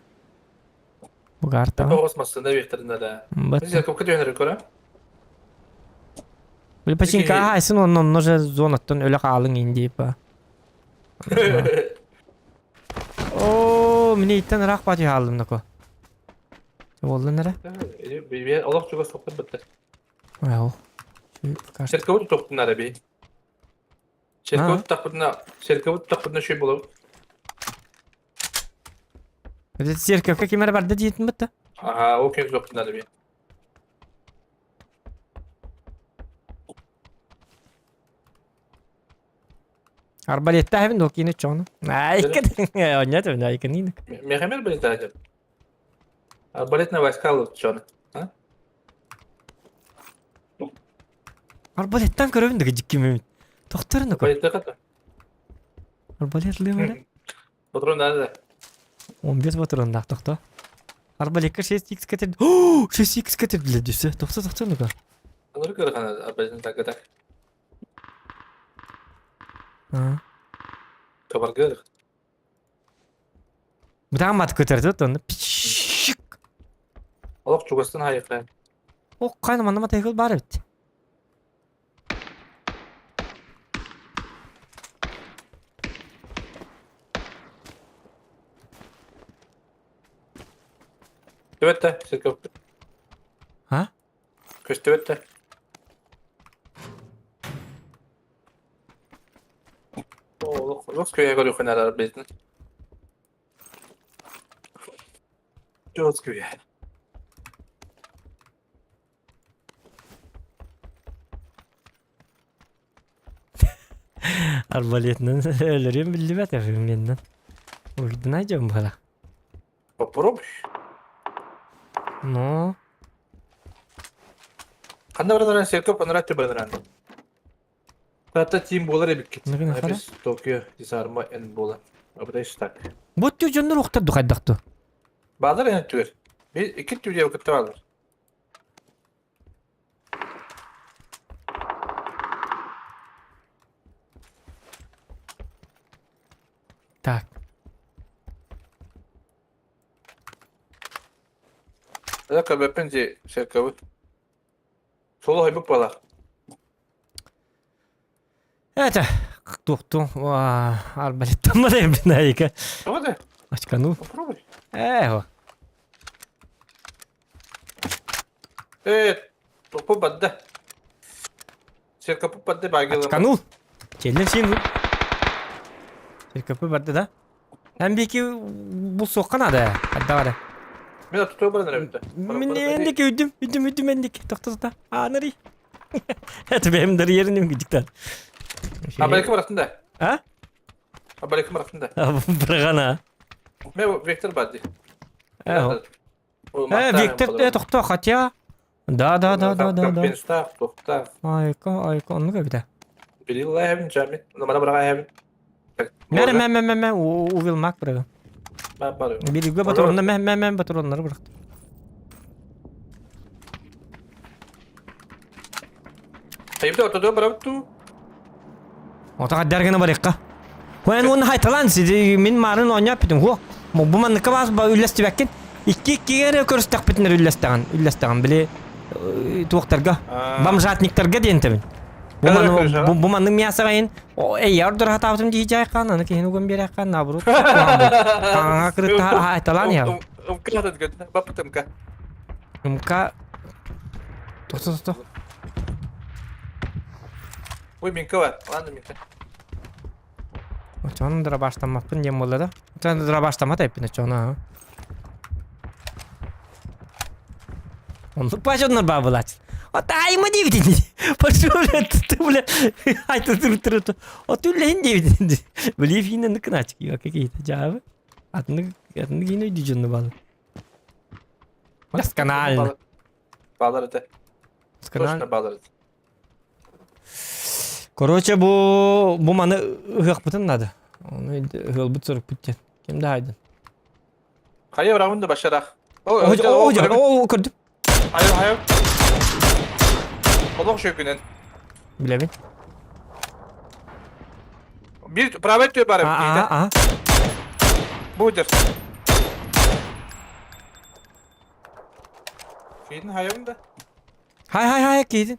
Бу картаҕа. Тоҕус массыына биэхтэринэ да. Зеркалка түһэнэр көрө. Били пачинка аайсын онно онно же зонаттан өлө хаалыҥ ин диипа. Оо, мин иттен ыраах баатый хааллым нако. Боллун эрэ? Олох чугас тоқтор быттар. Ау. Черковут тоқтунар эби. Черковут тахпытына, черковут тахпытына шүй болобут. Церковка ким эрэ барда диэтин бытта. Аха, ол кем тоқтунар эби. Арбалеттаахпын докины чону. Айкын. Онньот айкын Мехамер балеттаахып. Арбалетная войска чону. А? Арбалеттан көрөбүн да дьиккиммин. Тохторун да Арбалеттаахата. Арбалет лымара. Патрон надо. 15 патрондаах тохто. Арбалекка 6x кетер. 6x кетер биле дүсө. Тохто тохто нука. Аныр көрхан арбалеттан так. А. Табаргыр. Бутаан мат көтөрдү онно. Пшик. Олох чугастан хайыкка. О, кайна манна матайгыл бар эбит. Төбөттө, церковь. А? Көстөбөттө. Олох, олох көйө көрүхүн арар бездин. Жос көйө. Арбалетынан өлөрүөн биллибэт эфименнен. Уйдунай дьон буола. Попробуй. Ну, Ханна баран Серков анараа баран. Хата тим буолар эбиккит. Ну, гына хара. Апис Токио дизарма эн буола. Абытай так. бу тү дьоннор ухтар духайдахту. Баалар эн түгэр. Би икки түгэр кытта баалар. Так. Это көбөппүн ди Серковы. Соло хайбык балар. Это туохту арбалеттан барайбын айка. Тоҕо да? Очканул. Попробуй. Эхо. Э, топу бадда. Серкопу бадда багилым. Очканул. Челлем син. КП барды да? Эн бики бу суохха наада. Хадда Мен тутуя баран эрэ Мин эндик үдүм, үдүм, үдүм эндик. Тохто тута. Аныри. Это бэм дар ериним гидиктан. Абалыкы баратын да. А? Абалыкы баратын да. Быргана. Мен Вектор бар ди. Э, Виктор, э, тохто, хотя. Да, да, да, да, да, да. Пенстах, тохта. Айка, айка, онну кабита. Билилла хэвин жамин. Намана барага хэвин. Мэ, мэ, мэ, мэ, мэ, увил мак бырага. Бирге батуронна мэ, мэ, мэ, батуроннары быракты. Хайбда ортодо барабыт Отаға дәргені барыққа. Хуэн оны хайталан сиди мин марын оñап битим. Ху. Бу манныкка бас ба үлләстибәккин. Икки иккигер көрүстәк битинер үлләстәгән, үлләстәгән биле туактарга, бомжатниктарга диен тебин. Бу маны бу маны мясагайын. Эй, ордер хатабытым дии жайкан, аны кехин угон береккан, наоборот. Аңа кырыт хайталан я. МК дат бапыт МК. МК Тохто, тохто. Ой, минка бар. Ладно, минка. Чонун дырабаштаммаппын диэн буолла да. Чонун дырабаштамат эппин чона. Оннук баачоннор баа булаачын. От айма диэбитин. Пошел, бля, ты, бля, ай, ты, ты, ты, ты, от үллэһин диэбитин. Били финен ныкыначки, какие-то жаабы. Атыны, атыны кийин өйдүү балы. Досконально. Балар это. Досконально. Точно балар это. Короче, бу бу маны ыһыахпытын надо. Оны ыһылбыт сорукпут диэн. Ким да хайдын. Хайа раунд башарах. О, О, о, көрдүм. Хайа, хайа. Олох шөкүнен. Билэбин. Bir правый түө бар. А, а, а. Будер. Кейдин хайабында. Хай, хай, хай, кейдин.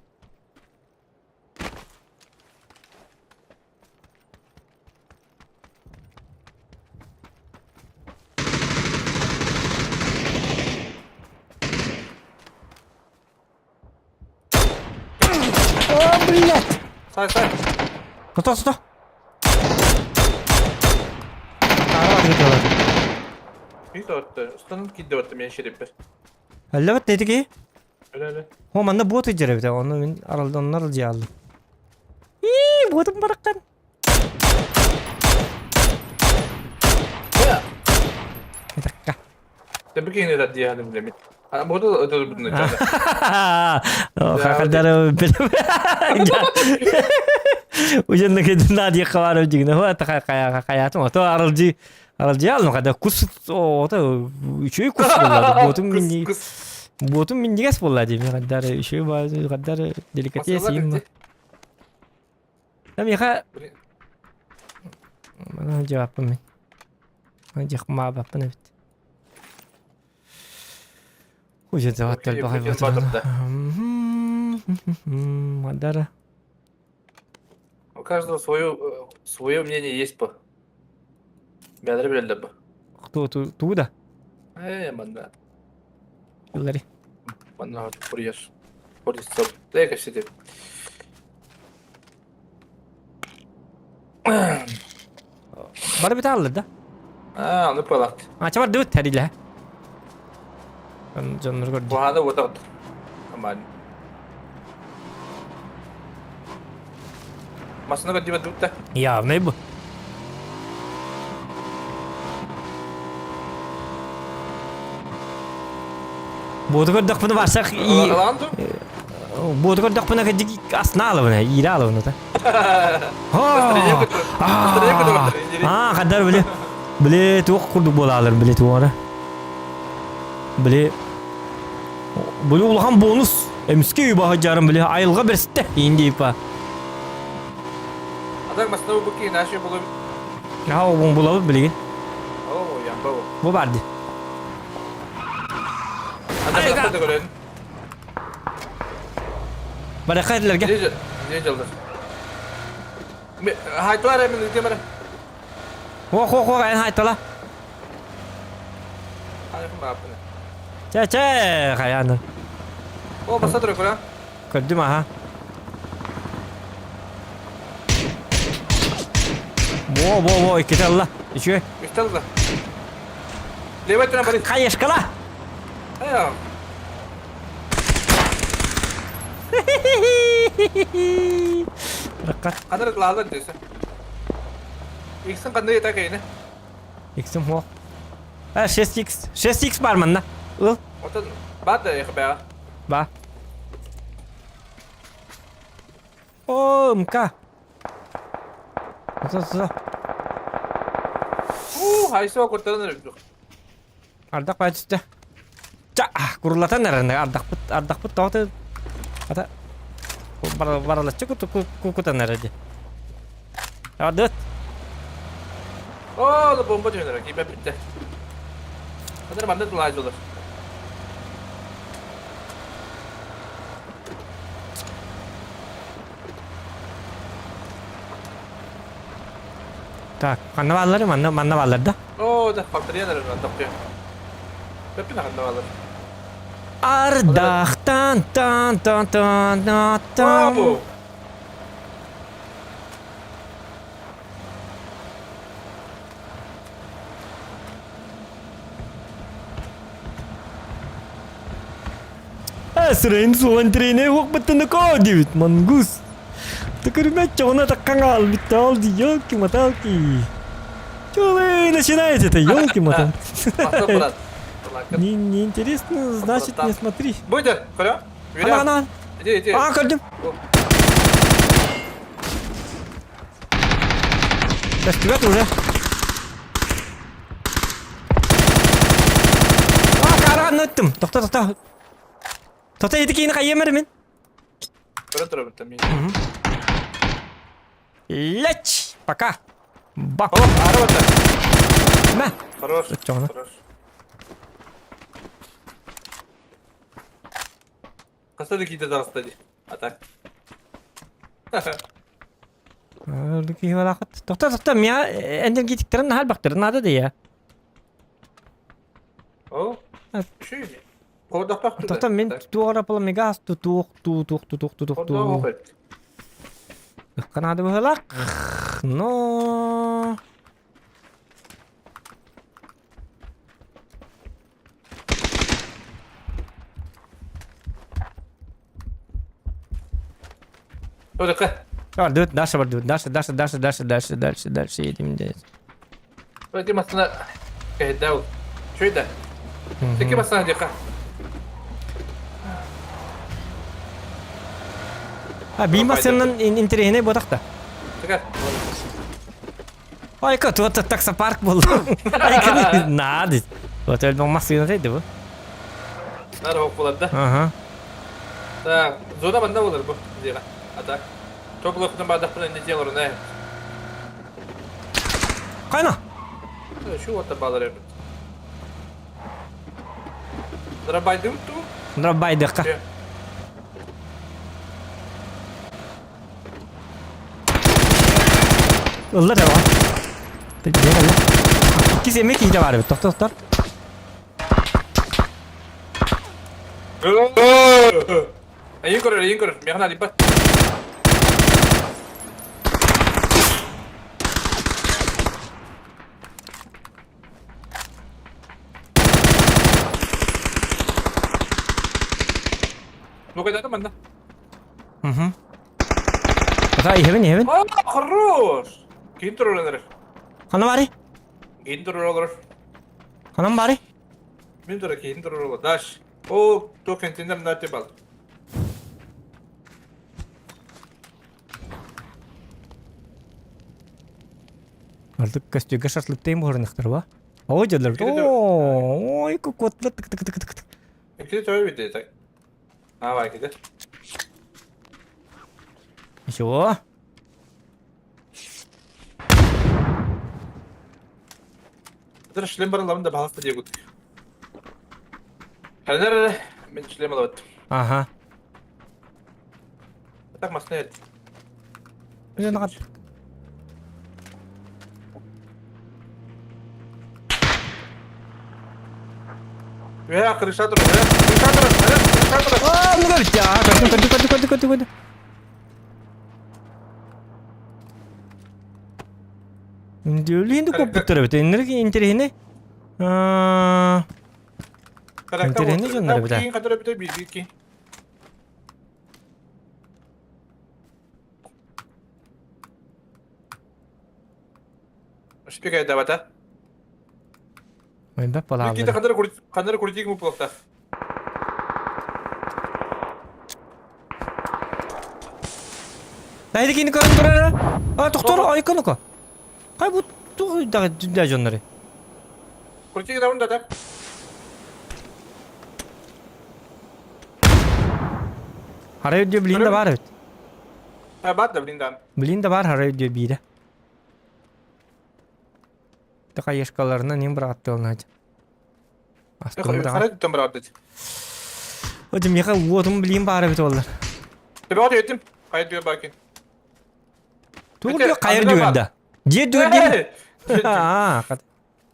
О, блядь! Сай, сай. Стой, стой. Биир отты. Устанын кидде отты мен шериппер. Әлләбет дедиги. Öyle öyle. Хо манна бот иджеребит. Оны мен аралды, оннар алды алды. И, ботум бараккан. Такка. Tabii ki yine de diye bilemit. Ha burada da ödül bunu Хакадары билем. Уженна кедин нади кабары дигне. Хо та кая каятым. Ото аралжи аралжи алны када кус ото үчөй кус боллады. Ботум минни ботум миннигес боллады. Мен кадары үчөй ба кадары деликатес им. Там яха Мана жаваппын мен. Мана жакма баппын эбит. Уже жавап бахай Мадара. У каждого свое, свое мнение есть по. Бәдір біледі бу. Кто туда? Э, манна. Лари. Манна курьер. Курьер. Дай-ка сиди. Бары бит алды да? А, ну палат. А, чабар дыбыт тәриле. Жоннор көрдү. Буһаны отат. Аман. Массыына көрдүбэт дубутта. Явный бу. Буоту көрдөхпүнэ барсах Ылаан ду? Буоту көрдөхпүнэ кырдьык астына алабына, иирэ алабына та. Аа, хаддар били. Били туох курдук буолаалар били туора. Били Били улахан бонус. Эмискэ үбаһыдьарым били айылҕа берсте индийпа. А так массыына бу ки наши булым. Аа, обун булабыт билигин. О, ямба бу. Бу бар ди. Анда да көрөн. Бараха этилерге. Не жалдыр. Хайталар эми үтемere. Хо хо хо эн хайтала. Чэ чэ хайааны. О, баса турар көрө. Көрдүм аха. Во во во иккитэ ылла. Үчүгэй. Үстэ ылла. Левой өттүнэн барый. Хаешкала. Хайа. Ракка. Ханар лаалар десе. Иксин қандай ета кейіне? Иксим хуох. А 6x. 6x бар манна. Ыл. Отон бар да ехе бәға. Ба. О, МК. Со со. У, хайсуа куртаран өрүк. Ардах баа түстэ. Ча, курулатан эрэн ардахпыт ардахпыт тоҕо ата баралаччы кукутан эрэ дии. Ардыт. О, да бомба түһэн киипэ бүттэ. Ханар манна тулаайдылар. Так, ханна бааллар манна манна бааллар да? Оо, да, факториян эрэ тохтуо. Бэппин ханна бааллар. Ардахтан тан тан тан тан тан. Сырайын суон тренер уохпуттан диэбит мангус. Такырмачча она таккаҥаал бүттэ ди елки-моталки. Чего вы начинаете-то, елки-моталки? Не, не интересно, значит не смотри. Будет, көрө? Ана, ана. Иди, иди. А, көрдүм. Көстүбэт уже. А, караҕан ыттым. Тохто, тохто. Тохто, ити киини хайыам мин. Көрө турабын там. Леч! Пока! Бак! О, ары барда. Мэ! Хорош. Оччоҕуна. Хорош. Хаста да киитэ таҕыста дии. А так. Киһи балаахыт. Тохто, тохто, миа энергетиктэрин наһаа элбэхтэрин наада дии. О, шү. Кордохтох Тохто, мин туох эрэ мегас тутуох тутуох тутуох тутуох ту. Канада быһылаах. Но... Только. А, дальше, дальше, дальше, дальше, дальше, дальше, дальше, дальше едем здесь. Пойди масына кэһэдэ Чуйда. Теки масына диэхэ. А, би масынын интэриэһинэй буотахта. Тыгар. Айка, тут таксопарк был. Айка, надо. Вот өлбөҥ массыына тейди бу. Нары хоп булар да. Ага. Так, зона манна болар бу диэхэ. А так. Топлохтан баадахпын инде делор не. Кайна? Шу ота балар эбит. Драбайдым ту. Драбайдыкка. Ыллар да бар. Иккис эмиэ киһитэ баар эбит. Тохто тохтор. Эйин көрөр, эйин көрөр. Миэхэ наадыйбат. Ну, когда манна? Угу. Аха, иһэбин, иһэбин. А, хорош! Ким турар Ханна баарый? Ким турар олорор? Ханан баарый? Мин турар, ким турар олорор. Даш. О, то контейнер на тебе бал. Ардык көстүүгэ шашлыктайын буһарыныхтар ба. Ой, дьаллар. Ой, кукуотлар тык тык тык тык. Кити той бите так. А, бай кити. Ничего. Это шлем бараларын да баласта диye гут. Хәләр мен шлем алып. Ага. Так масна ет. Үһэ крыша турар, крыша турар, крыша турар. Аа, ну бүттэ. Аа, көрдүм, көрдүм, көрдүм, көрдүм, көрдүм, көрдүм. Үндүлүн куппуттар эбит. Иннерге интэриэһинэй. Аа, интэриэһинэй дьоннор эбит. Киин хатыр эбит биир киин. Шпика давата. Ойбап Никита балаалар. ханнары ханнары курдик му плохта. Найди кини көрөн турара. А, тохтор айконука. Кай бу тух да да дьоннору. Курдик даун да так. Харай өддө блин да бар эбит. А бат да блин да. Блин да бар харай өддө биирэ. Такаешкаларынан ең бір аттылынады. Харай түттен бір аттыт. Өте меха уотум блин бар эбит олар. Тебе от еттим. Кайыр дүйөр баки. Тугу дүйөр кайыр дүйөр да. Дие дүйөр дие. Аа,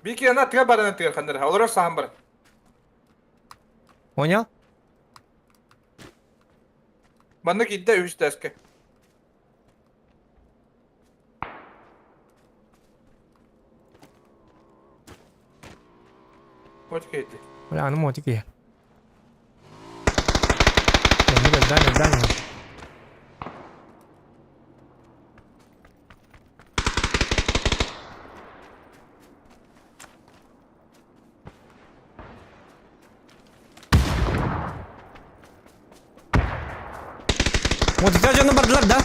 Бики ана тыга барана тыгар хандар. Олар сахан бар. Понял? Манна кидде үс тәске. Вот кетти. Бля, аны мотик я. Здание, здание. Мотиктар дьоно бардылар да?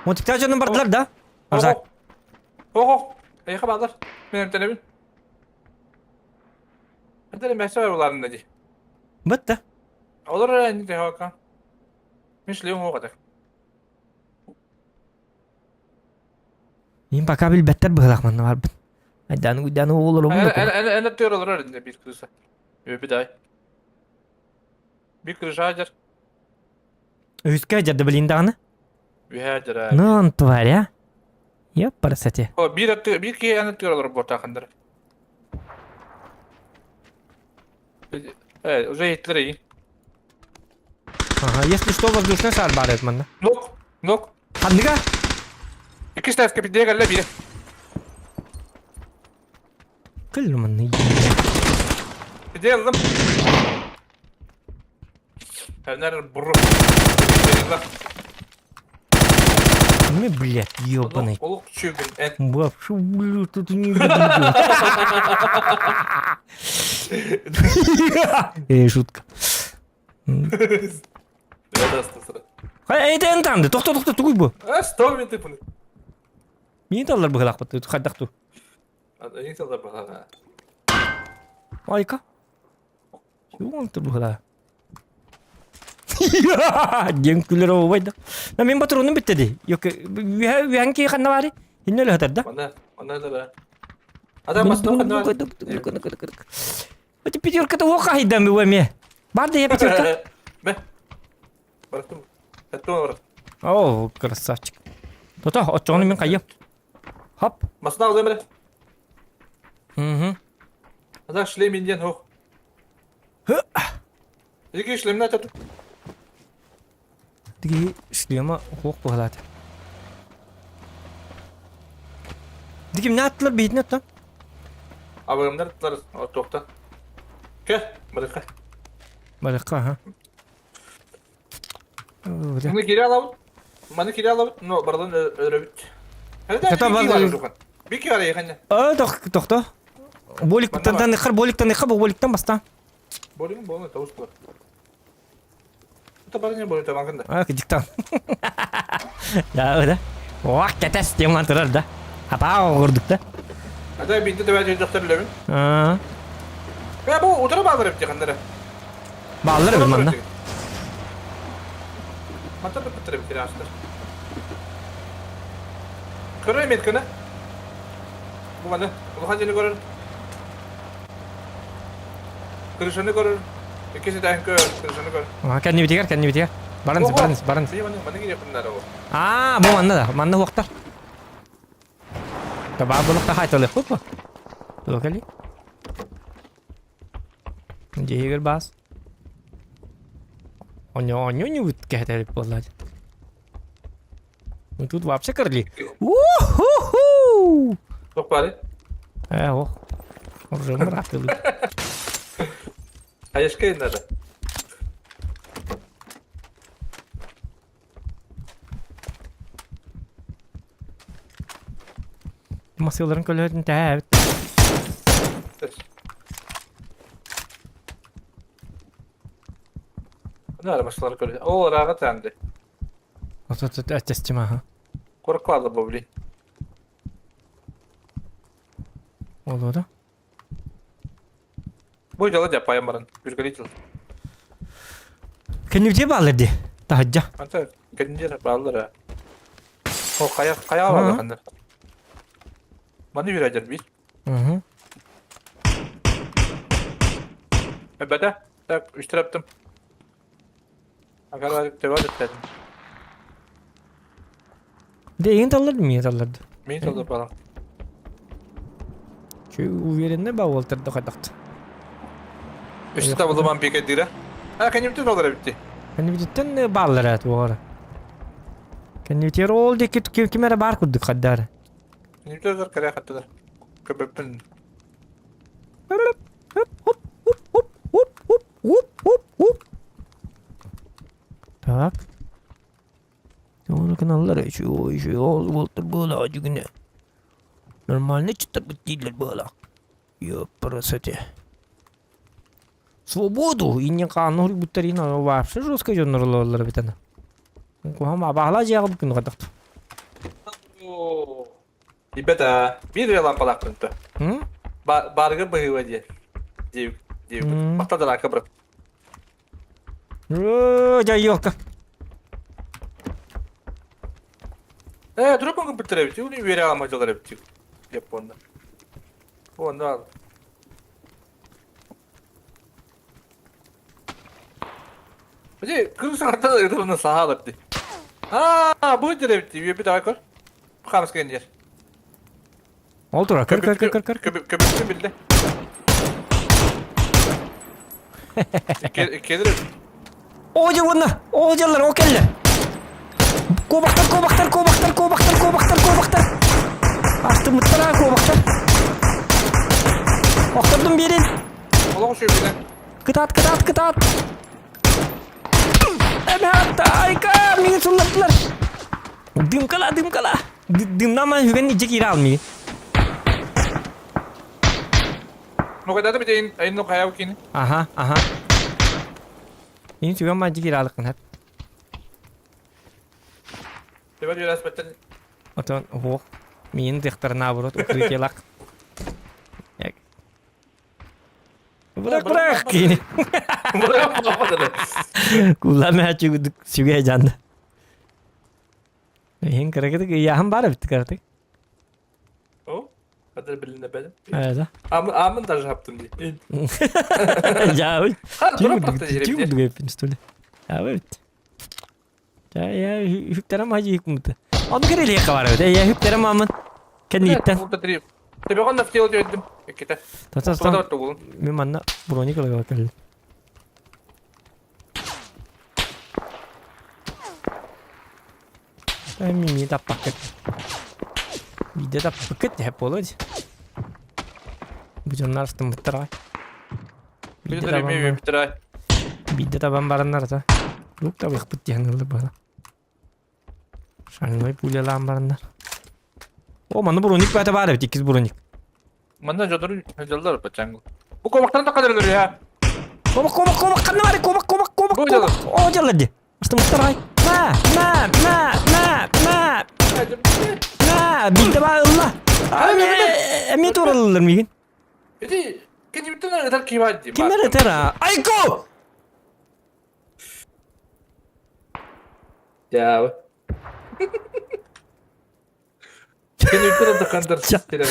Мотиктар дьоно бардылар да? Арзак. Ого. Эйха балдар. Мен эмтенебин. Эдер мәсә бар уларында ди. Бытты. Олар инде хака. Мин шлем хоҕа Мин пока билбэттэр быһылаах манна барбын. Айдааны уйдааны оҕолорум да Эн эн төр олорор инде бир кырыса. Өбү дай. Бир кырыша жар. Үскә жарды билин даҕаны. Үһэ жара. Ну он тварь, а. Ёпарасоте. О бир атты бир ки эн төр олорор бортахандар. Э, уже итлер iyi. Ага, если что, воздушный шар бар эбит манна. Нок, нок. Ханныга? Икки ставка бидеге кэллэ бире. Кэл манна. Бидеге ыллым. Хәнәр буру. Ну, блядь, ёбаный. Олук чүгүн. Эн. Вообще, блядь, тут не Эй, шутка. Эй, там, тохто, тохто, тугуй бу. А, сто минут пуны. Мин таллар быһылаах бат, хайдах ту. Ин таллар быһылаах. Айка. Чугун ту быһылаах. Диэн күлэр ообайда. На мин батырунум бүтте ди. Yok, үһән ки ханна бары. Инне өлө да. Манна, манна да. Адам басты ханна. Эти пятерка-то оха хайдан бу эме. Бар да я пятерка. Бе. Бараттым. Хаттым барат. О, красавчик. Тота, отчону мен кайым. Хоп. Масына алды эмре. Угу. Азак шлем инден хох. Iki шлемне атат. Тиги шлема хох бугалат. Дигим не аттылар бейтин аттан? Абырымдар аттылар тоқта. Ке, барыкка. Барыкка, ха. Маны кире алабыт. Маны кире алабыт, но барылын өлөрөбүт. Хата бар. Бики бар яханна. А, тохто. Боликтан ыхар, боликтан ыхар, боликтан баста. Болигин болны тавус бар. Это барыня болит табанкында. А, диктан. Я да. Ох, кәтәс теман турар да. Апа оғырдык да. Ата бинти төбә җөктөр ләбин. А. Я бу утыра балыр бит хандара. Баллар бит манна. Мата бит бит бит астыр. Көрө метканы. Бу мана, бу ханҗаны көрөр. Крышаны көрөр. Иккиси даһын көр, крышаны көр. А, кэннибитигэр, кэннибитигэр. Баран, баран, баран. Маны кириэхпин ол. Аа, бу манна да, манна уохтар. Табаа булукта хайталыахпыт бу. Туох кэлий? Дьиһигэр баас. Онньо-онньо кэһэтэрит буолла. Ну тут вообще короли. У-ху-ху! Туох баарый? Э, ох. Уже мыраатылы. Хаешка надо. Масыларын көлөһөтүн тээбит. Нары машиналар көрө. О, рага тәнде. Әттестим аха. Коркалды бу, блин. Олу да. Бу дьала дьаппайан баран. Бүргелей дьыл. Кэннибитиэ бааллар дии. Таһырдьа. Anta кэннилэр бааллар аа. О, хайа хайа бааллар ханна. Маны үөрэтэр бит. Угу. Эбэтэ. Так, үстүрэптим. Агара төбө дэттэтим. Дейин талларды, миин талларды. Мин таллар бала. Чү уверенный ба уолтарда хайдахт. Үстэ табылыман пикетдира. А, кэннибитин таллар эбитти. Кэннибититтэн бааллар эт буора. Кэннибитигэр ол диэки ким эрэ баар курдук хаддаара. Кэннибитигэр кэрэ хаттылар. Көбөппүн. Так. Оны каналлар еще еще уолтар буола дьүгүнэ. Нормально чытарбыт дииллэр буола. Ёпрасоте. Свободу! Иннин хаанна хуруйбуттар иин вообще жестко дьоннор олороллор эбит аны. Куһам абаһала дьиэҕэ бу күн хатахт. Ребята, биир лампалаахпын то. М? Барыга быһыыба диэн. Диэбит. Диэбит. Махтал драка брат. Оо, дьайыалка. Э, дроппун кыппыттар эбит. Уни үөрэ аламадьалар эбит. Японда. Онно ал. Били, кыр саҕаттан ытырына саһаалар дии. Аа, бу дьэрэбит дии, үөпүт аҕай көр. Хамыс кэннигэр. Ол тура, көр, көр, көр, көр, көр. Көбүктүн билде. Келир. О, дьэ уонна, о, дьаллар, о кэллэ. Куобахтар, куобахтар, куобахтар, куобахтар, куобахтар, куобахтар. Астыммыттар аа, куобахтар. Охтордум биэрин. Олох үчүгэй Кытаат, кытаат, кытаат. Эмэхатта, айка, миигин суллардылар. Дымкала, дымкала. Дымнама үгэн ичи киирэ алмии. Ну когда ты айын айын хайау кини? Аха, аха. Мин сүгэн маджи киирэ алыккын хат. Тебе дүйрәс беттен. Отон уох. Миин дыхтар наоборот укрытиелак. Бырах бырах кини. Бырах бырах. Куллама сүгэ жанды. Иһин кыракытык ыйааһын баар эбит кыратык. О, хадыр билинэ бэлим. Ээ Амын амын даже хаптым дии. Жаабыт. Ха, дура бырахта Түү дугэппин стуле. Жаабыт. Я үктэрем хажы үкмүтэ. Ону кэрэлиэххэ бар эбит. Я үктэрем амын. Кэннииттэн. Тебеҕин нафтил диэдим. Иккитэ. Татастан. Мен манна броник ылыга кэллим. Мини таппаккыт. Биирдэ таппыккыт тэһэп буолуо дии. Бу дьоннор астыммыттар аҕай. Биирдэ табан бараннар ата. Куруук табыахпыт диэн ылла быһа. Шальной пулялаан бараннар. О, манна броник баата баар эбит, иккис броник. Манна дьоннору дьаллар бачаҥ. Бу кобактан да кадыр өлөр Кобак, кобак, кобак, ханна баар, кобак, кобак, кобак, Бу кобак. О, дьаллар ди. Астымыттар ай. На, на, на, на, на, на, биирдэ баа ылла. Эмиэ тууралылар миигин. Ити кенибиттен ытар киһи дии. Ким эрэ ытар а? Айко! Дьаабы. Кенибиттен ытар систерэ.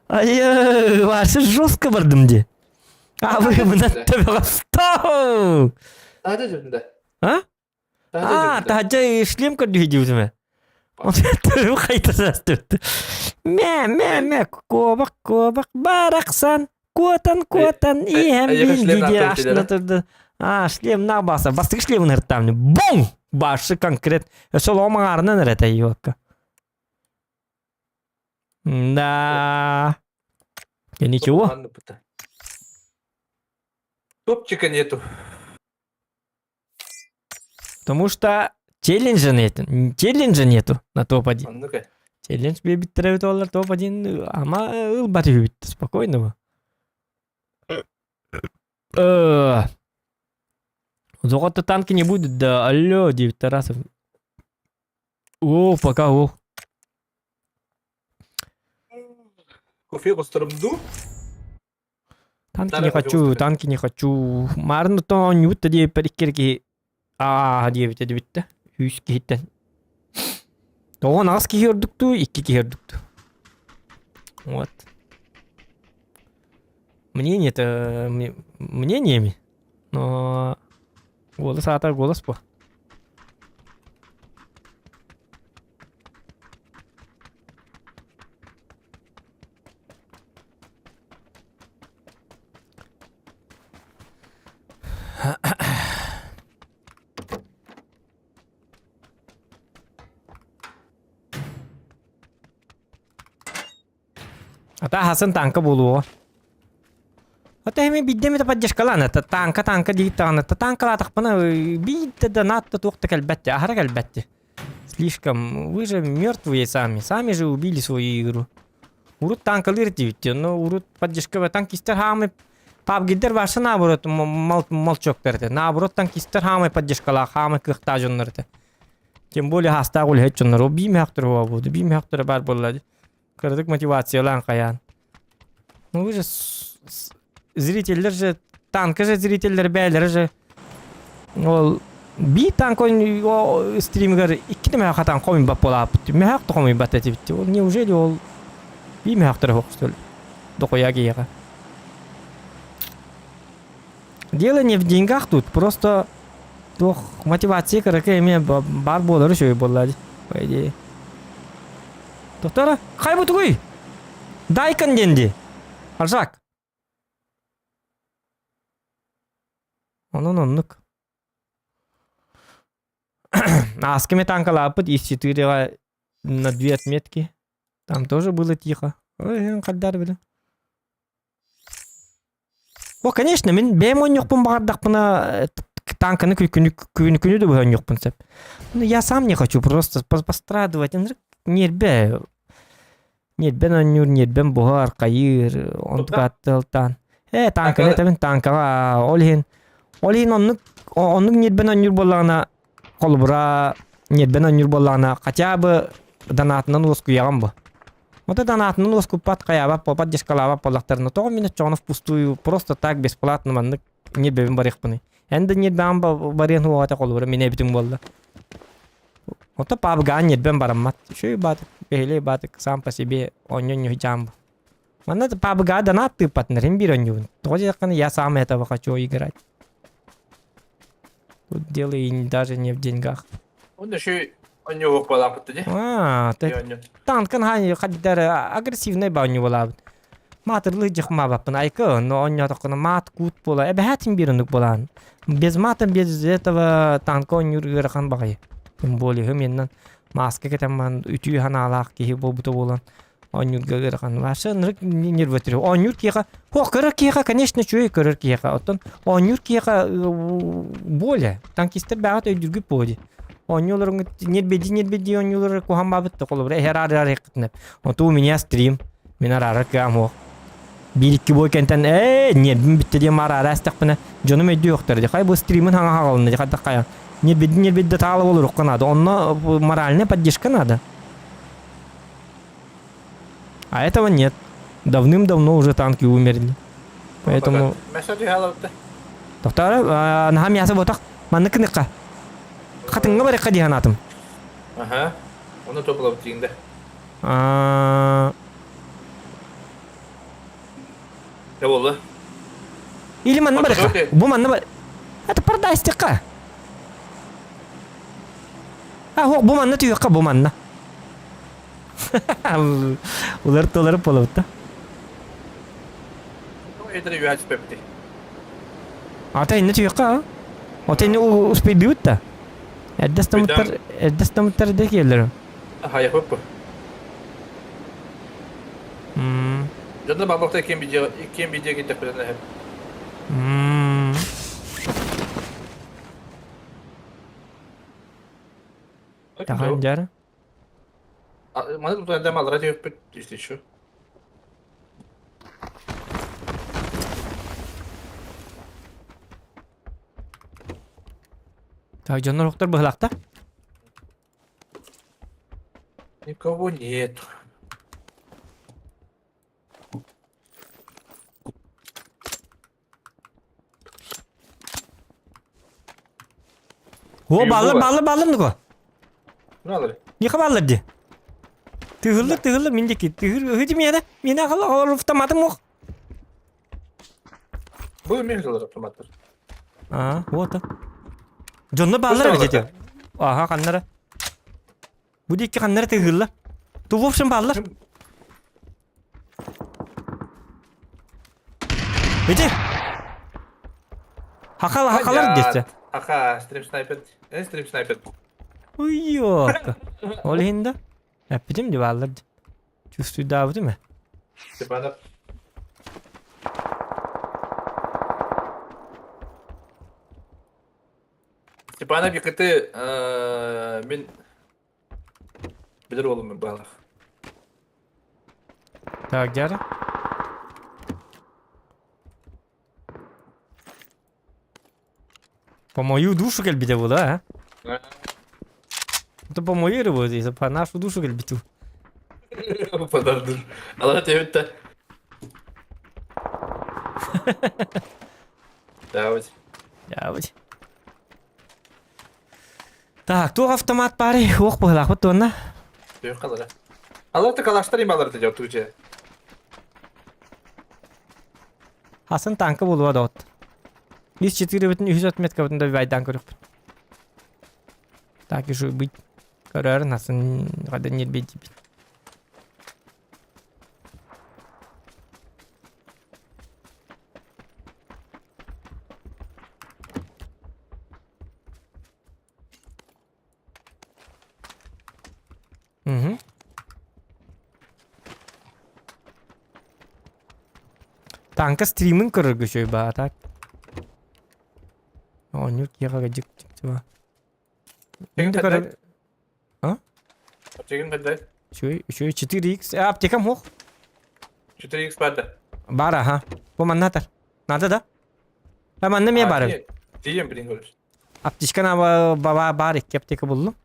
Ай, вообще жестко бардым ди. А вы мына төбөҕө стоп! Таһырдьа жүрдүн А? А, таһырдьа шлем көрдүү диибитим Төбөм хайтасастыбыт. Мэ, мэ, мэ, куобах, куобах, барахсан, куотан, куотан, иһэн бин диди ашна турду. А, шлем на баса, бастык шлемин ыртамны. Бум! Башы конкрет. Өсөл омаңарынан эрэ йокка. Да. Я ничего. Топчика нету. Потому что челленджа нету. Челленджа нету на топ-1. Ну-ка. Челлендж биэбиттэрэ олар топ-1 ама ылбат үһүбүт спокойно. Золото танки не будет, да алло, 9 Тарасов. О, пока, о. Кофе костарымду. Танки не хочу, танки не хочу. Марын то оонньуут да диэбиппэр икки киһи аа диэбитэ дибиттэ. Үс киһиттэн. Тоҕон аҕыс киһи ордуктуу, икки киһи ордуктуу. Вот. Мнение это мнениями, но голос аата голос по. Ата Хасан танка буолуоҕа. Ата эми биирдэ эмитэ поддержкалаан это танка танка диир даҕаны танкалаатахпына биирдэ да наат да туох да кэлбэт аһара кэлбэт Слишком вы же мертвые сами, сами же убили свою игру. Урут танкалыыр диэбит но урут поддержка танкистар хаамай пабгидер барса наоборот молчоктар этэ наоборот танкистар хаамай поддержкалаах хаамай кыахтаах дьоннор этэ тем более хаастаах үлэһит дьоннор ол биир мөһөхтөр уоба буолду биир мөһөхтөрө баар буолла дии кыратык мотивациялаан хайаан ну вы же зрителлэр же танка же зрителлэр бээлэрэ же ол биир танк стримигэр икки мөһөх хатан хомуйбат буолааппыт мөһөх да хомуйбат этибит ол неужели ол биир мөһөхтөрө суох что ли дохуя киһиэхэ дело не в деньгах тут просто туох мотивация кыракый эмиэ баар буолара үчүгэй буолла дии по идее Тоқтара, хай бу тугуй? Дайкан диэн дии. Аржак. Онон оннук. Ааскы танкалааппыт из четырега на две отметки. Там тоже было тихо. Ой, хаддар били. О, конечно, мин бэйэм оонньуохпун баҕардахпына танканы күнү күнү да быһа оонньуохпун сөп. Ну, я сам не хочу просто пострадывать. Ньиэрбэ Ньиэрбэн оонньуур, ньиэрбэн буһар, хайыыр, онтукааттылтаан. Ээ, танканы этэбин, танкаҕа ол иһин ол иһин оннук оннук ньиэрбэн оонньуур буоллаҕына холобура ньиэрбэн оонньуур буоллаҕына хотя бы донатынан уоскуйаҕын бу. Вот донатынан уоскуппат, хайаабат, попат, дешкалаабат буоллахтарына, тоҕо мин оччоҕуна впустую просто так бесплатно маннык ньиэрбэбин барыахпыный. Эн да ньиэрбэҕин барыан уоҕа холобура мин эбитим буолла. Ото пабгаан ньирбэн бараммат. Үчүгэй баатык, бэһилэй баатык сам по себе оонньоон дьаам. Манна пабга донат тыыппатынар им биир оонньуубун. Тоҕо диэтэххинэ я сам этого хочу играть. Тут дело и даже не в деньгах. Он еще оонньуу буолааппыт дии. А, танкын хаан хаддар агрессивный ба оонньуу буолаабыт. Маатырлыы дьахмаабаппын айкы, но оонньоотоххуна маат куут буола эбэһээтин биир оннук буолаан. Без мата, без этого танка оонньуур ыарахан баҕайы. Тем более меннан маска кэтэн баран үтүө санаалаах киһи буолбута буолан. Оонньуурга ыарахан. Вообще ынырык нервөтүрү. Оонньуур киһиэхэ, ох, көрөр киһиэхэ, конечно, үчүгэй көрөр киһиэхэ. Оттон оонньуур киһиэхэ более. Танкистар бэҕэт өйдүүргүт буо дии. Оонньууларыҥ нербэдии-нербэдии оонньуулары куһаҕан баабыт да холобура эһэр аарыар айыккытына. Онту у меня стрим. Мин араарар кыам суох. Биир-икки бой кэнтэн ээ нервим бүттэ диэн араара эстэхпинэ дьонум өйдүөхтэрэ дии. Хай бу стримин хаҥа хаҕалынна дии хайдах хайа. Нербэдии-нербэдии таала олоруохха наада. Онно моральная поддержка надо. А этого нет. Давным-давно уже танки умерли. Поэтому... Тоқтары, наһаа мясо ботах, манны кыныкка. Хатыҥҥа барыахха дии санаатым. Аха. Оны топлап тииңде. Не болды? Или манна барыахха. Бу манна бар... Это продастикка. А, бу манна түйүөххэ, бу манна. Улар толору буолабыт да. Ата инне түйүөххэ а? Ата инне успейдыбыт да. Эрдэ астамыттар, эрдэ астамыттар да киэллэр. Хайахпыт Дьонно бабахта ким видео ким видео киттехпитин Тахан дьара. Маны тутан малара түһүппүт если еще. Так, дьоннор охтор быһылаахта. Никого нет. О, баллар, баллар, баллар нуго. Баллар. Нихэ баллар ди. Тыһыллы, тыһыллы, мин диэки. Тыһыр, ыһы миэнэ. Миэнэ аҕал автоматым ох. Бу мен жылар автоматтар. А, вот. Дьонно баллар эбит ити. Аха, ханнара. Бу диэки ханнара тыһылла. Ту в общем баллар. Ити! Хахал, хахалар десте. Аха, стрим снайпер. Э, стрим снайпер. Уйёка. Ол иһин да? Эппитим дии бааллар дии. Чувствуйдаабытым ээ. Степанов. Степанов икити мин Билэр уолум баалах. Так, дядя. По мою душу кэлбитэ була, а? Это по мою рыбу, по нашу душу кэлбиту. По нашу душу. Ала тебе Давайте. Давайте. Так, туох автомат баарый? Уох быһыылаахпыт туонна. Түөх халара. Алар калаштар ималар деді отуче. Хасан танка буолуа да от. 104 бүтүн 3 отметкабытын да байдаан көрүөхпүт. Так и быть. Көрөөрүн Хасан хада нербейдибит. Угу. Танка стримин көрөргө үчүгэй баа так. Оонньуур киэҕэ дьик дьик Тиба. А? Аптекаң қандай? Үчүгэй, үчүгэй 4X. Э, аптекам суох. 4X бар да. Бар аха. Бу манна атар. Надо да? А манна эмиэ баар эбит. Тиийэн билин көрөр. Аптечка баба баар икки аптека буллум.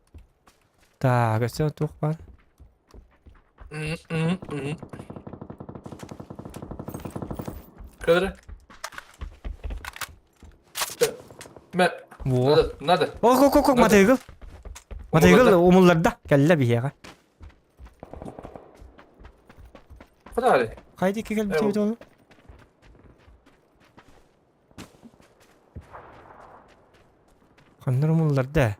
Так, өссө туох баар? Көрө. Мэ. Во. Надо, надо. Ок, ок, ок, ок, матыгыл. Матыгыл умулларда. Кэллэ биһиэхэ. Куда Хайди кэлбит ону? Ханнар умулларда.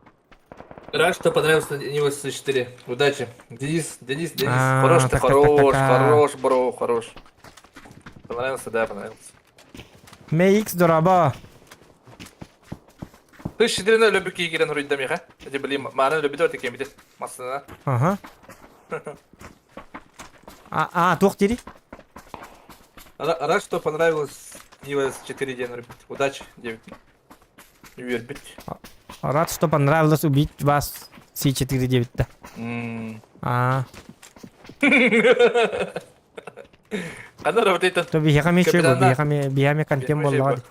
Рад, что понравился Нива 4. Удачи. Денис, Денис, Денис. А, Хорош ты, так, так, так, хорош, так, а. хорош, бро, хорош. Понравился, да, понравился. MX дораба. Ты 4 любит кигерен руйда миха. Эти блин, маны любит вот такие бит. Масына. Ага. А, а, туох дири? Рад, что понравилось Нива 4 день, ребят. Удачи, 9. Үөрбүт. Рад, что понравилось убить вас С4-9-то. А. Ханна работает? То биһиэхэ эмиэ үчүгэй бу, биһиэхэ эмиэ биһиэхэ эмиэ контент буоллаҕа дии.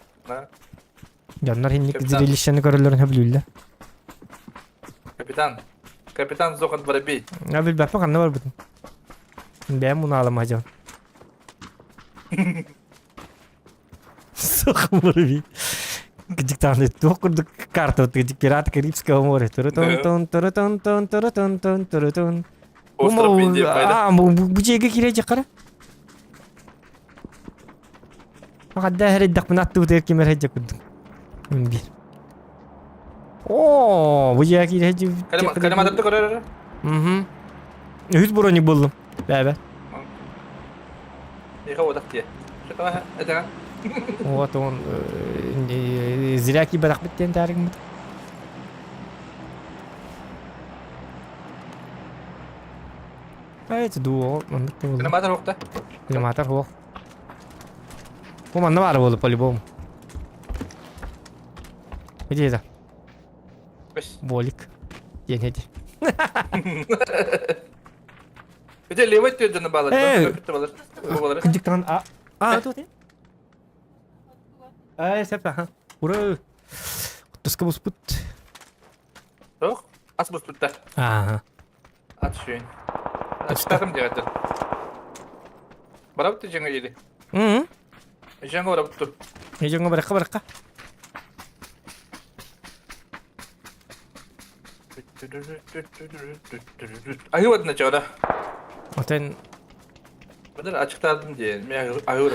Дьоннор инник зрелищены көрөллөрүн сөбүлүүллэр. Капитан. Капитан Зохан Воробей. Я билбэппин ханна барбытын. Бэйэм мунаалама дьон. Зохан Воробей. Кыдьыктааны туох курдук карта вот пираты Карибского моря. Турутун турутун тун турутун тун турутун. Остров Индия пайда. А, бу дьиэгэ киирэ дьахара. Хадда хэриддахпын аттыбытыгар ким эрэ курдук. Бир. Оо, бу дьиэгэ киирэ Калиматырды көрөр. Угу. Үһүс броник буллум. Бэбэ. Миха одах дие. Это Вот он зря киберахбит диэн таарыгыммыт. Эти дуо, маннык да буолла. Калиматор уохта. Калиматор суох. Бу манна баар буолла по-любому. Где это? Болик. Диэн эти. Где левый түөдөн балар. Э! Кырдьыктаан а а тут. Ай, сеп, аха. Ура! Тоска буспут. Суох, ас буспутта. Ага. Ат сүйін. Ачтахым диэҕэтэр. Барабыт дьэҥэ или? Мм. Дьэҥэ барабыт ту. Дьэҥэ баракка баракка. Аһыы одна чода. Отен Бадар ачыктаадым диэн. Мен аһыы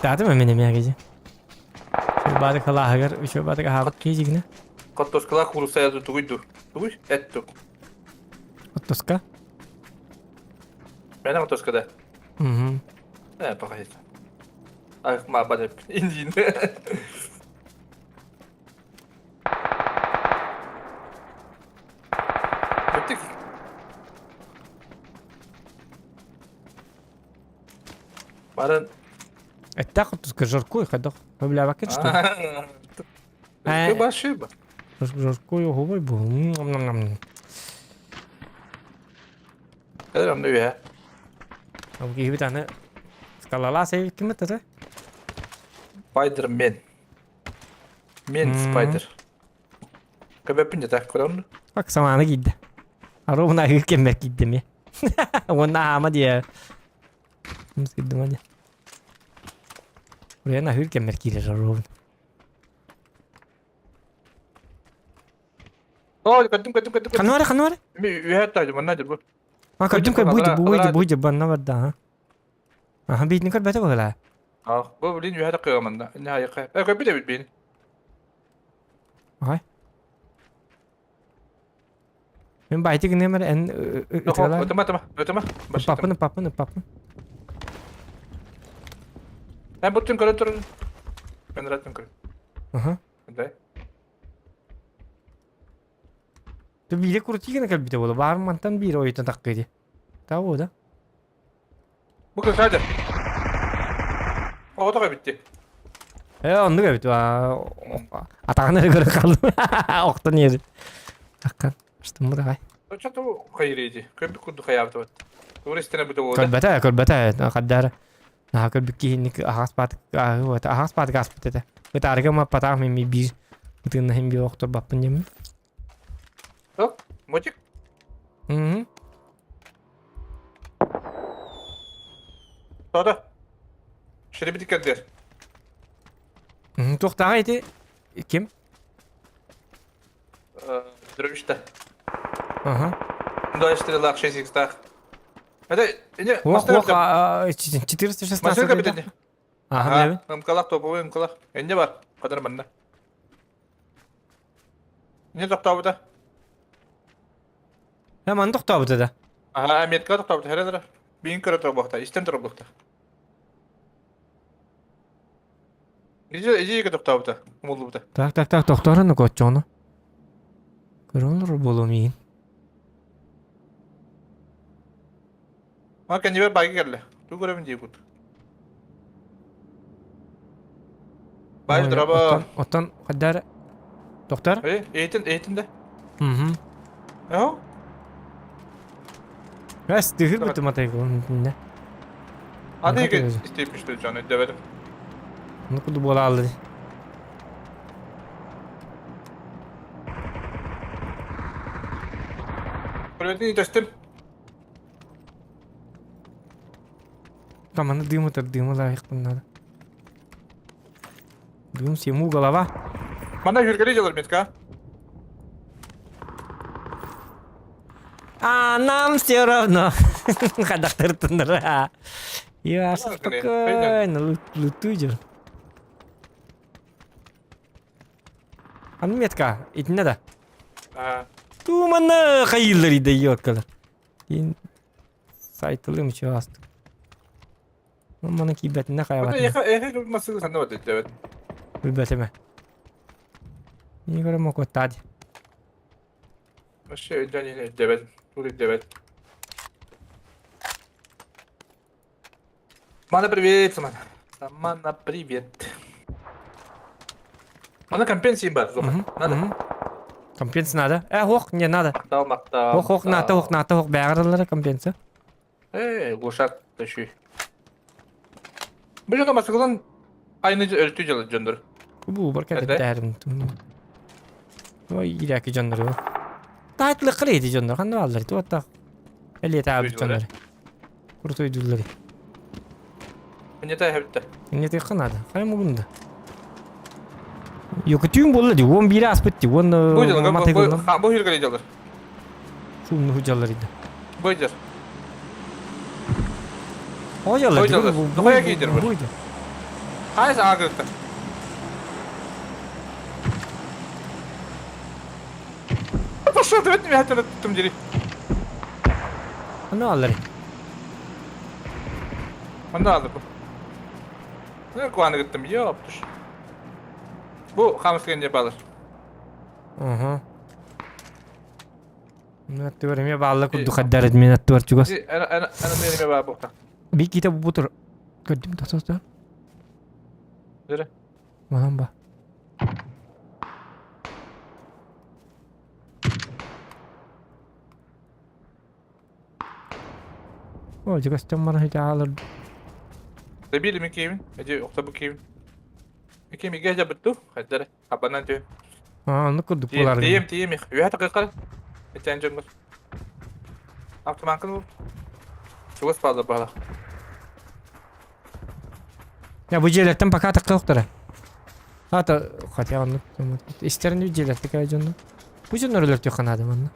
Ачыктаатым мен эмиэ киһи. Баары халааһыгар үчүгэй баары аһаабыт киһи дьигинэ. Хортуоскалаах куурусса тугуй ду? Тугуй? Эт ту. Оттоска? Мэнэ хортуоска да? Угу. Э, пока Ах, ма бадып. Индин. Бүттүк. Баран Эттээх хортуоска жаркой хайдах? Сөбүлээбэккин что ли? Э, Башиба. Жаркой оһуобай бу. Кэлэр онно үһэ. Ол киһибит аны скалалаас эбиккиммит ата. Спайдермен. Мен спайдер. Көбөппүн дьэ так көрөм. Ак самааны киирдэ. Ровно аһыыр кэммэр киирдим я. Уонна аама диэ. Кирдим диэ. Уруйан аһыыр кэммэр киирэр ровно. Оо, көрдүм, көрдүм, көрдүм. Ханна бара, ханна бара? Үһэ таажы, манна бу. А, көрдүм, көр, буйды, буйды, буйды, банна барда, а. Аха, биитин көрбөтө быһыла. А, бу блин үһэ такыга манна. Не айыкка. Э, көрбүт эбит бин. Ай. Мин байтик гынемер эн ытыалар. Өтөмө, өтөмө, өтөмө. Папын, папын, папын. Эн буттун көрө турun. Мен раттын көрө. Аха. Да. Ты биире крутигина кэлбитэ буолла. Баар мантан биир ойутан таккы ди. Того да? Бу кыһады. Оҕото эбитти. Э, оннук эбит. Атаҕын эрэ көрө хааллым. Охтон иэри. Аккан. Что давай. Что-то хайрейди. Көбүк курдук хайаабыт. Туристена бу буолла. Көрбөтө, көрбөтө. Хаддара. Наһаа көрбүт киһинник аһаҕас баатык аһаҕас баатык ааспыт этэ. Ытаарга маппатаах мен биир ытыыннаһын биир охторбаппын диэммин. Ок, мотик. Мгм. Тода. Шеребити кэрдэр. Туохтааҕа ити ким? Дровишта. Ага. Два стрела 6 икстах. Это не Ох, ох, 416. Машина капитан. Ага, Ымкалах топовой ымкалах. Энне бар. Кадар манна. Не тохтообута? Э, манна тохтообута да. Ага, метка тохтообута. Херенера. Биин көрө торбохта, истен торбохта. Иди, иди тохтообута. Умуллубута. Так, так, так, тохторун коччону. Көрөлөр болу миин. Ма кэннибэр байга кэллэ. Ту көрөбүн дии кут. Бай драба. Оттон хайдар доктор? Э, эйтин, эйтин да. Угу. Ау. Эс тыһыр буту матай не. Аны истепишти жаны дөбөдүм. Ну куду буола алды. Привет, төстүм. Там аны дым ытар, дымы лайықпын надо. Дым всему голова. Мана жүргеле жалар метка. А нам все равно. Хадақтыртыныр. Я спокойно, лутуй Аны метка, итинне да. Туманы хайыллар иде ёккалар. Ин сайтылым чуастык. Маны кийбэтинне хайабатын. Эхе эхе масыгы санна бат эт. Билбэтиме. Не көрө мокоттади. Вообще өйдөн өйдөбөт. Тур өйдөбөт. Мана привет, Самана. Самана привет. Мана компенсия бар, Зохан. Надо. Компенсия надо. Э, ох, не надо. Мактал, мактал. Ох, ох, ната, ох, ната, ох, бәгырылары компенсия. Э, глушак төшүй. Бу жана масыгылан айны өлтү жылы жондөр. Бу бар кәтәрим. Ой, ирәки жондөр. Тайтлы кырыйды жондөр. Кандай алдар? Туатта. Эле таабы жондөр. Крутой дуллары. Не та хәбитте. Не ты ханада. Хай мугунда. Йоку түйін болды ди. 11 аспыт ди. Он Бу жылы, бу хүргеле жылыр. Шумну хуҗалар иде. Бу жыр. Хуҗалар. Хуҗалар. Хуя кидер бу. Хайсы агырты. Пошел, давай меня там дери. Аны алар. Аны алды бу. Ne куаны гыттым, ёптуш. Бу хамыс деп алыр. Ага. Мен аттыбар эме баалла курдук хаддарыт мен аттыбар чугас. Ана ана ана мен эме баа букта. Би ките бутур. Көрдүм тососта. Нере? Манан ба. О, чугастан мана хите алыр. Добили ми киевин. Эди окта бу киевин. Ики ми гәҗә битtu. Хаддар. Хабанан тө. А, ну курдук булар. Тием тием. Үһә такы Этен жөнгөр. Автоманкын бу. Чугас баалар бала. Я бу жерлерден пока такка yoктар. Ата, хотя он истерин жерлер такая жонно. Бу жоннор өлөр түйкан адам анна.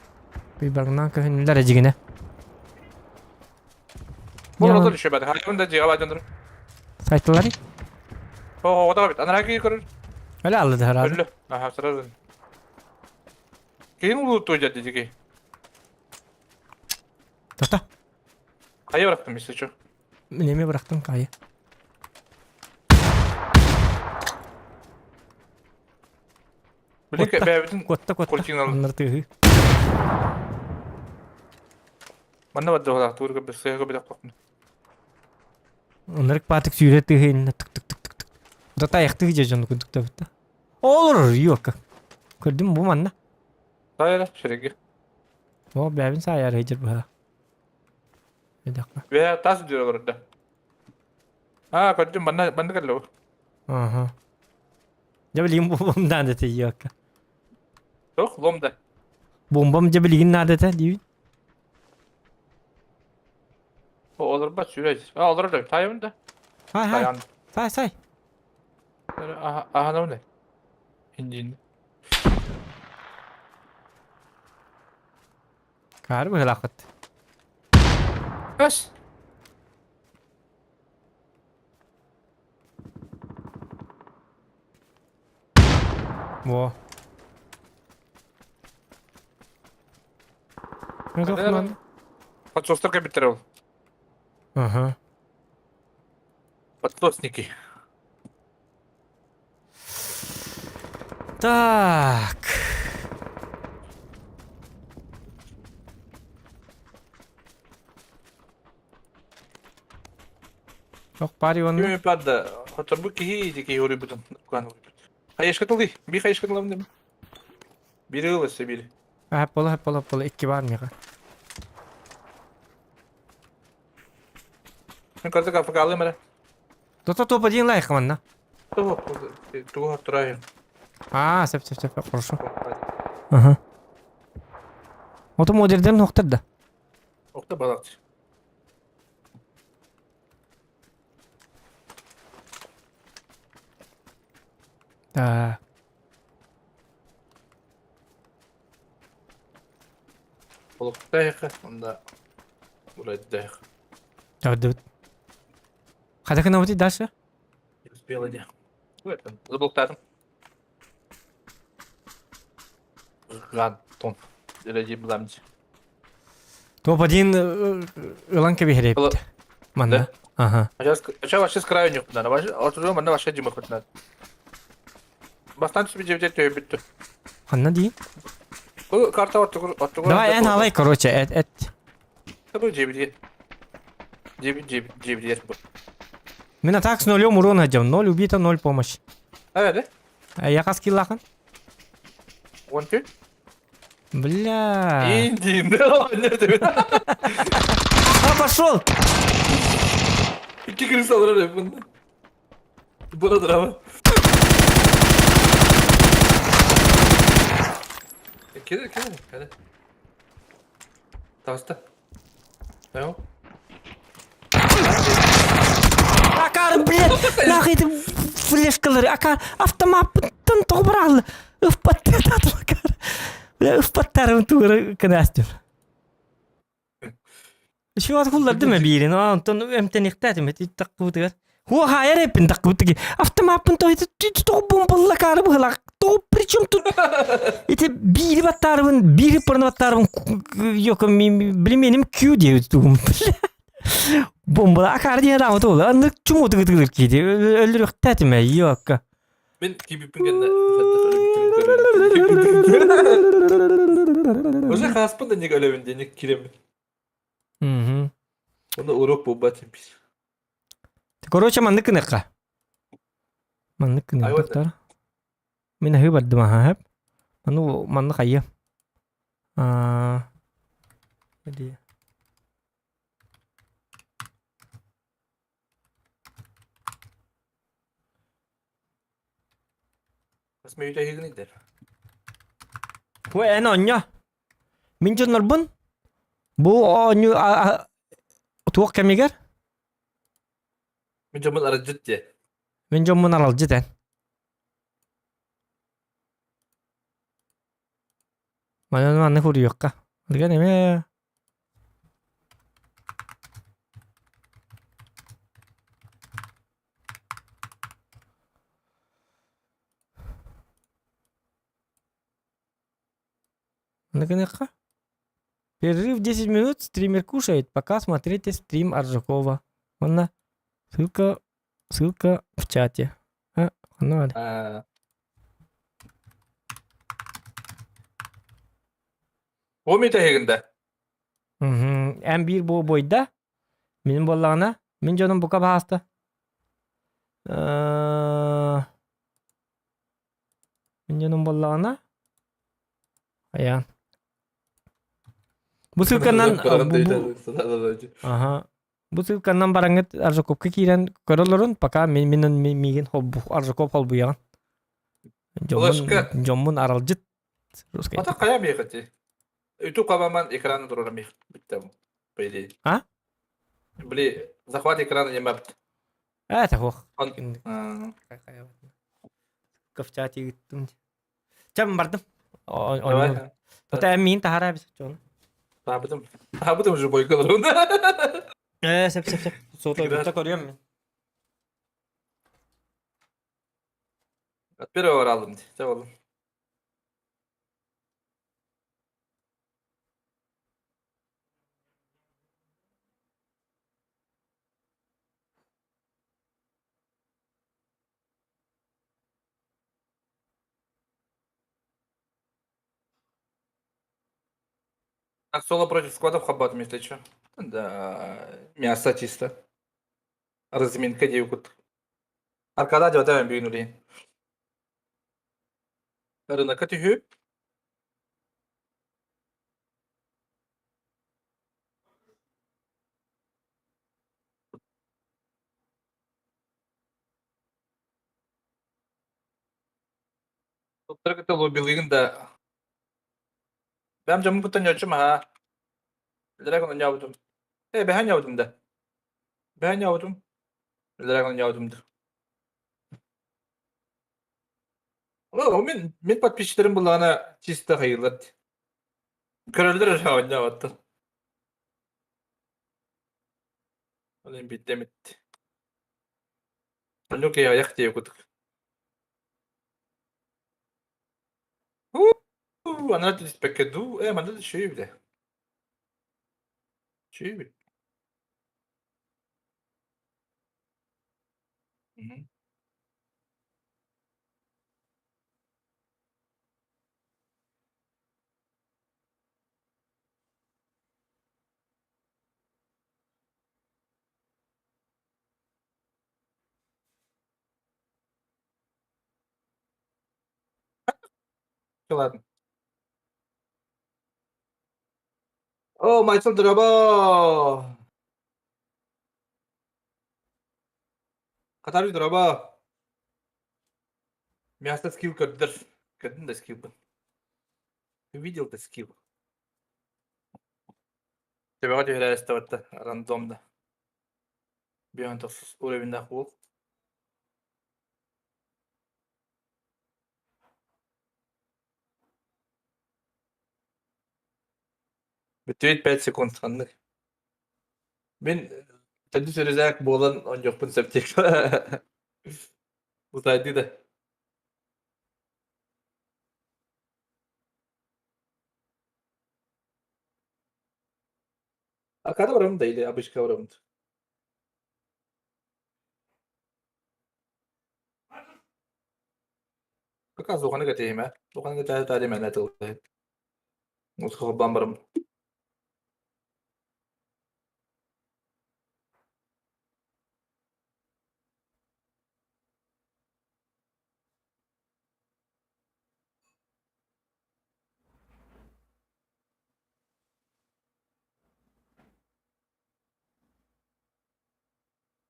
Би баргынан көһүнлөр жигине. Бу олор еще бат. Хайван да жига бат жондөр. Сайтылары? О, ода бит. Анара ки көрөр. Öyle алды herhalde. Өллө. Аха, сразу. Кийин улуу той жады жиги. Тоқта. Кая бырактым, если чё. Неме бырактым кайы. Билик бәбитин Котта котта. куртинал. Аннар тыгы. Манна бадды ола турга бир сыга бир коктум. Оннар патык сүйрет тыгы тык тык тык тык тык. Да таяк тыгы же жону күндүк табытта. Olur yok. Көрдүм бу манна. Тайра шереге. О, бәбин саяр хежер бу. Эдакка. Ве тас дүйөр да. А, көрдүм манна манна келле. Ага. Я билим бомбам надо те yok. Тох ломда. Бомбам же билигин надо те дейбин. О, олар ба сүрөж. А, олар да тайым да. Хай хай. Сай сай. Аха, аха не? Индин. Кар бу хилакыт. Бas. Во. Подсостар кабиттер ол. Ага. Подсосники. Так. Ох пари онно. Кими падда, хоторбут киһи ити киһи уруйбутун. Хайышка тылый, би хайышка тылам дем. Бири ыл өссө бири. Хаппала хаппала хаппала икки бар миэхэ. Мен карта кафакалым эрэ. Тото топ один лайк манна. Тугу тугу хоттурайын. А, сөп сөп сөп хорошо. Ага. Ото модерден нохтар да. Охта балакчы. Так. Олохтаах онда урайдаах. Так, Хата гынабытый дальше? Не успела не. Заблоктадым. Гантон. Ради бламди. Топ-1 ылан кэбиһэрэбит. Манна. Ага. А сейчас, а вообще с краю не надо. Вот уже манна вообще Дима хоть надо. Бастан себе девять төбүттү. Ханна дии? Бу карта оттугур оттугур. Давай эн алай, короче, эт эт. Бу девять. Девять девять девять бу. Мин атак с нулем урона идем. Ноль убито, ноль помощь. Эбэдэ. Я хас киллахан? 12. Бля. Индин. А, пошел! Икки крыса алар бунда. Бара драма. Кеде, кеде, кеде. Таста. Понял? Акар, блядь, нахуй ты флешкалары, акар, автоматтан тоҕо ыппаттар акар. Бля, ыппаттарым тугары кынастым. Şu kullardım mı birini? Онтон эмтениктэтим таққыбытыгар. Хуа хайар эппин таққыбытыги. Автомаппын той тоҕо бомбалла каары быһылак. Тоҕо причем тут ити биири баттаарыбын, биири пырны баттаарыбын yok билменим Q диэбит тугум. Бомбала акаары диэн аамыт ол. Аннык чумутугутугар киити. Өллүрүхтэтиме yok. Мин кибиппин гэннэ Уже хааспын да ник өлөбүн диэн киремин. Оны урок буолбат бис. Короче, маннык гыныахха. Маннык гыныахтар. Мин аһыы бардым аһа хэп. Ману маннык хайа. Аа. Бу эн онньо. Мин дьоннорбун бу оонньуу туох кэмигэр? Мин дьоммун аралдьыт диэ. Мин дьоммун аралдьыт эн. Манан маннык уруйуохха. Билген эмиэ Наконец-то. Перерыв 10 минут, стример кушает, пока смотрите стрим Аржакова. Онно ссылка, ссылка в чате. А, ну А. О митэһигин да? Эн биир бу буойда. Мин буоллаҕына, мин дьонум бука баһааста. Мин дьонум буоллаҕына, айаан. Бу ссылканан Аха. Бу ссылканан бараҥҥыт Аржаковка киирэн көрө олорун, пока мин мин миигин Аржаков холбуйаҕын. Дьоммун дьоммун аралдьыт. Ата хайа миэхэ Үтү хабаман экраны турар мих бүттэ по идее. А? Бли, захват экрана не мапт. Э, это хох. Ковчати ыттым. Чам бардым. Давай. Тота мин тахара бис чон. Табытым. Табытым уже бойкалар. Э, сеп сеп сеп. Сотой бутта көрүөм мен. От первого алдым. Ча Так, соло против сквадов хабат, если что. Да, мясо чисто. Разминка диэбит. Аркада дьота бүгүн улейин. Рынокка түһүү. Туттар кытта лоббилыгын да. Бэм дьоммун кытта ньоччум аһаа. Драгон ньаабытым. Э, бэһэн ньаабытым да. Бэһэн ньаабытым. Драгон ньаабытым да. О, мин подписчиктарым буллаҕына чисто хайыылар. Көрөллөр эрэ оонньооботтор. Ол иһин биирдэ эмит. Оннук айах диэ кутук. Уу, ана түспэккэ дуу, э, манна да үчүгэй эбит ээ. Үчүгэй эбит. Мгм. Ладно. О, Майкл дорообо! Катарый дорообо! Мясо скилл көрдөр. Көрдүн да скиллбын. Ты видел да скилл? Төбөҕө түһэрэ эстебатта рандомно. Бион тохсус уровеннаах уол. Бүтүөт 5 секунд ханнык. Мин төрдүс үрүзээк буолан оонньуохпун сөп диэк. Утайды да. Аркада барабын да или обычка барабын? Пока зоҕаны кэтэһимэ. Зоҕаны кэтэһэ тари мэнэ тыллаһыт. Усхобан барым.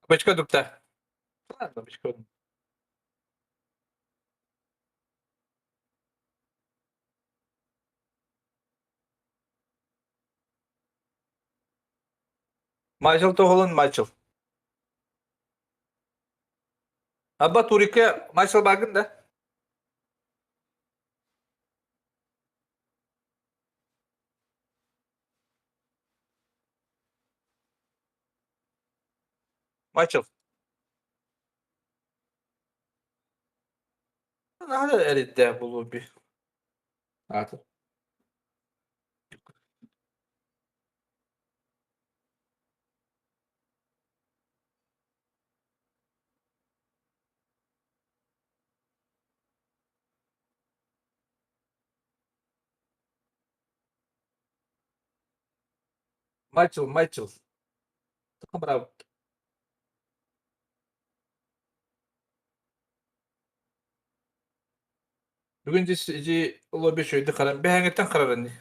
Бычка дукта. Ладно, бычка. Майчыл тоһолун Майчыл. Абба Турике Майчыл багын да? Майчыл. Наһаа эриддээх буолуо би. Аата. Майчыл, Майчыл. Браво. Бүгүн ити лобби үчүгэйдик харан бэһэҥҥиттэн харарын дии.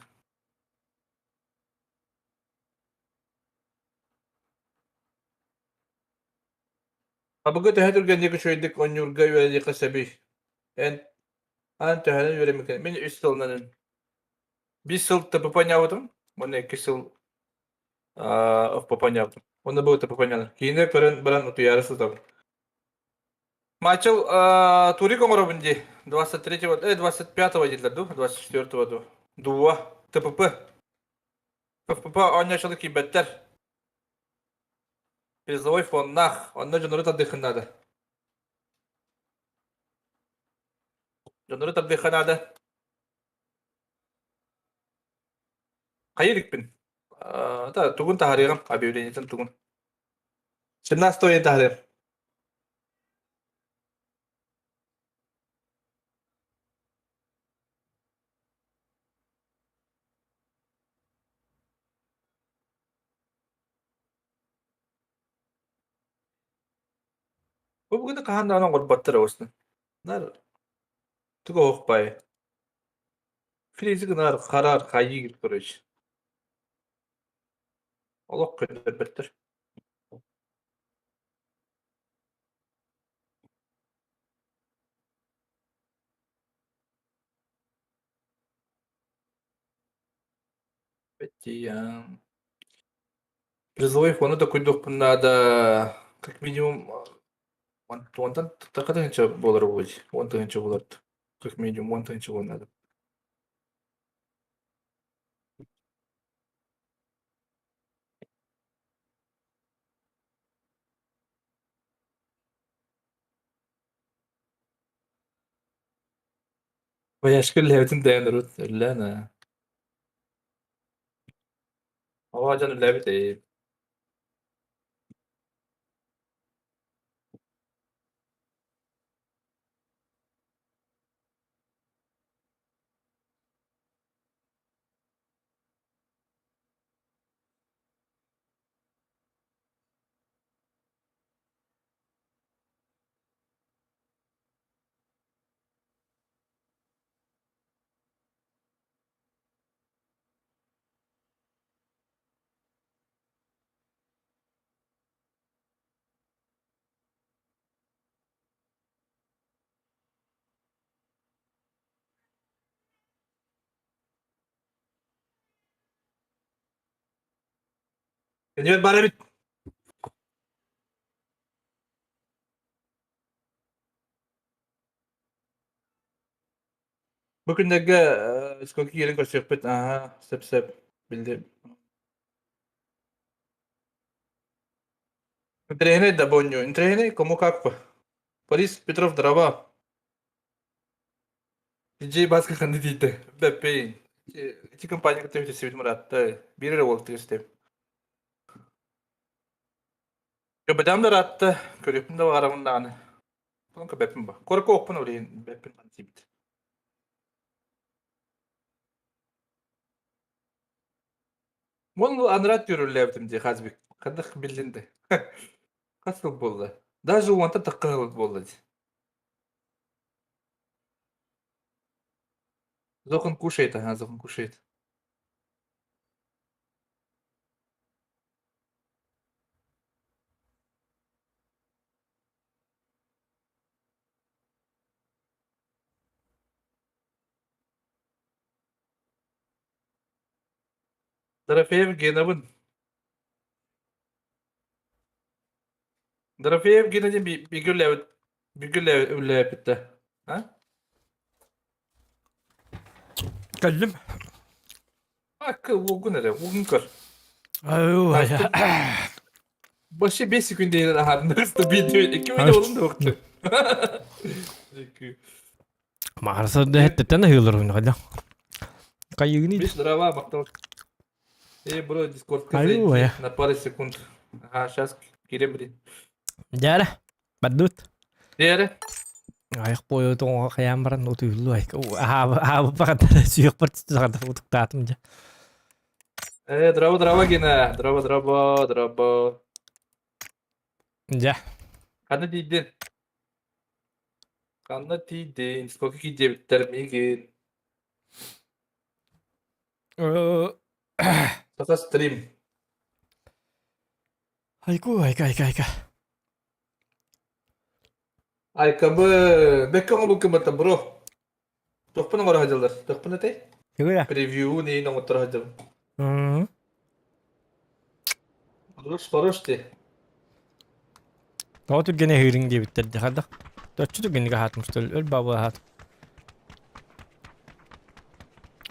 Абыгы төһө түргэнник үчүгэйдик оонньуурга үөрэниэххэ сөбүй? Эн аан төһөнөн үөрэммиккин? Мин үс сылынан. Биир сыл ТПП ньаабытым, уонна икки сыл ФПП ньаабытым. Уонна бу ТПП ньаалар. Киинэ көрөн баран утуйаары сытабын. Мачыл турик оҥоробун дии. 23-го, 25-го дииллэр дуу, 24-го дуу. Дуо, ТПП. ФПП оонньооччулар киирбэттэр. Призовой фоннаах, онно дьоннору тардыаххын наада. Дьоннору тардыахха наада. Хайа иликпин. Тугун таһаарыаҕым, объявлениетын тугун. 17 ыйын таһаарыам. Бу бүгүн хаһан даҕаны оҥорботтор оҕустун. Нар тугу оһохпай. Фризи гынар харар хайыы короче. Олох көрдөрбөттөр. Бэттиэн. Призовой фонду да куйдуохпун наада. Как минимум уонтан тахха тыһыынча буолар буолуо 10 тыһыынча буолар. Как минимум 10 тыһыынча буолуон наада. Бояшка үллээбитин дэйэн урут үллээн аа. Оҕо дьон үллээбит ээ. Өнүөр бар эбит. Бу күннэргэ сколько киирэн көрсүөхпүт аһа сөп-сөп биллим. Интэриэһинэй да бонньу, интэриэһинэй кому как бы. Борис Петров дрова. DJ Баска ханны тиийдэ. Бэппейин. Ити компания кытта бүтүсүбүт Муратта. Биир эрэ уол тигистим. Көбөтөм да ыраатта, көрүөхпүн да баҕарабын даҕаны. Онон көбөппүн ба. Куоракка уоппун ол иһин бэппин хантиибит. Мон анараа түөрүллээбитим дии Хазбик. Хадах биллин да. Хас сыл буолла? Даже уонта тахха сыл буолла дии. Зохан кушает, ага, Зохан кушает. Дорофеев Генабын. Дорофеев Гена диэн бииргэ үлэлээбит бииргэ үлэлээбиттэ. А? Кэллим. Акы угун эрэ, угун көр. Аю, Вообще 5 секунд дейін аһарыннарыста видео 2 минут олун да укту. Маарса да хеттен ыһыылар уйнаҕа. Кайыгыны. Биш дрова мактал. Эй, бро, дискордка Аю, зайди на пару секунд. Ага, сейчас кирем блин. Дьара, бардут. Дьара. Айах бойу тоҥо хайаан баран утуйуллу айка. Аһаабы баҕатара сүйүөхпэр саҕата утуктаатым дьэ. Э, дрова, дрова, Гена. Дрова, дрова, дрова. Дьэ. Ханна тиийдин? Ханна тиийдин? Сколько киирдиэбиттэр миигин? Саха стрим. Айку, айка, айка, айка. Айкабы бэккэ оҥобуккун бро. Тохпун оҥоро сылдьаллар. Тохпун этэй? Тугура? Превью нейин оҥотторо сылдьабын. Хорош, хорош ти. Тоҕо түргэн эһиириҥ диэбиттэр дии хардах. Төччү түргэнник аһаатым что ли? Өл баабы аһаатым.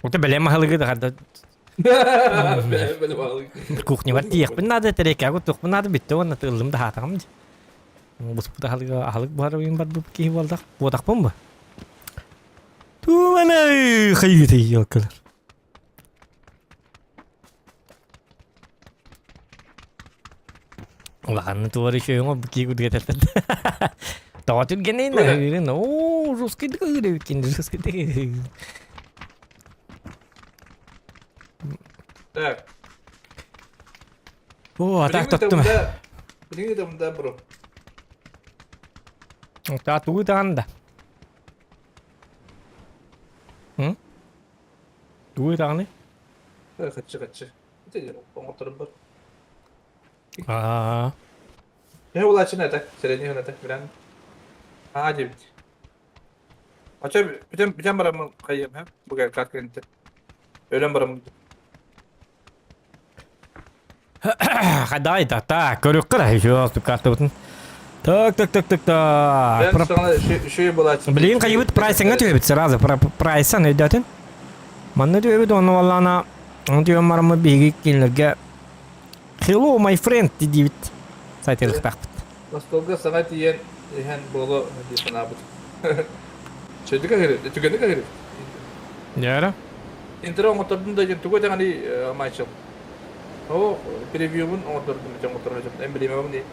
Ото бэлэм аһылыгы да харда Бэлэм аһылык. Кухнябар тиийиэхпин наада тэриэккэ туохпун наада бүттэ уонна ыллым да аһаатаҕым дии. Буспут аһылыга аһылык буһар уйун барбыт киһи буоллах буотахпын бу. Туумана хайыты елкалар. Улаханны туары шөйөҥө бу кии кудуга тэлтэн. Тоҕо түргэнин ыырын оо русскайдык ыырыбыккин русскайдык Так. О, а так тоттум. Билиҥҥи да бро. Та тугу даҕаны да? М? Тугу даҕаны? Хаччы хаччы. Оҥотторбор. Аа. Төһө булааччыны этэ, сэрэнии этэ, билэн. Аа диэбит. Ача бүтэн бүтэн бараммын хайыам һэ бу карт кэнниттэн. Өлөн бараммын. Хадай да так, көрүккэ да еще картабытын. Так, так, так, так, так. Үшүй булааччы. Билигин хайыбыт прайсыңа түһэбит сразу прайсан өйдөтүн. Манна түһэбит онно валлана оны түһэн бараммы биһиги кинилэргэ Hello, my friend диибит сайтылыктаахпыт. Остуолга саҥа тиийэн иһэн буолуо дии санаабыт. Чөйдүк аһыры, түгэнник аһыры. Яра. Интер оҥоттордум да диэн тугу этэҕиний Майчыл? Оо, превьюбун оҥоттордум ити оҥотторор эмблемабын дии.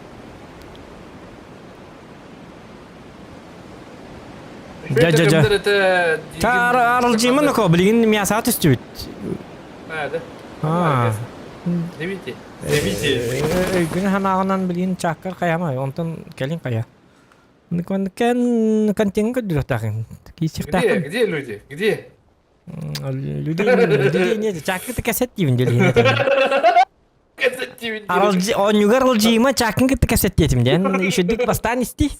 Дьэ, дьэ, дьэ. Аралдьыймын око, билигин мясаҕа түстүбүт. Аа, Дивите. Дивите. Өйгүн санааҕынан билигин чааккар хайамай, онтон кэлин хайа. Кен контент көрдүрүөхтээхин. Где, где люди? Где? Люди, людей нет. Чааккы кэсэт диибин дьэлиһин. Аралдьы, оонньууга аралдьыйыма чааккын кытта кэпсэттиэтим диэн үчүгдүк бастаан исти.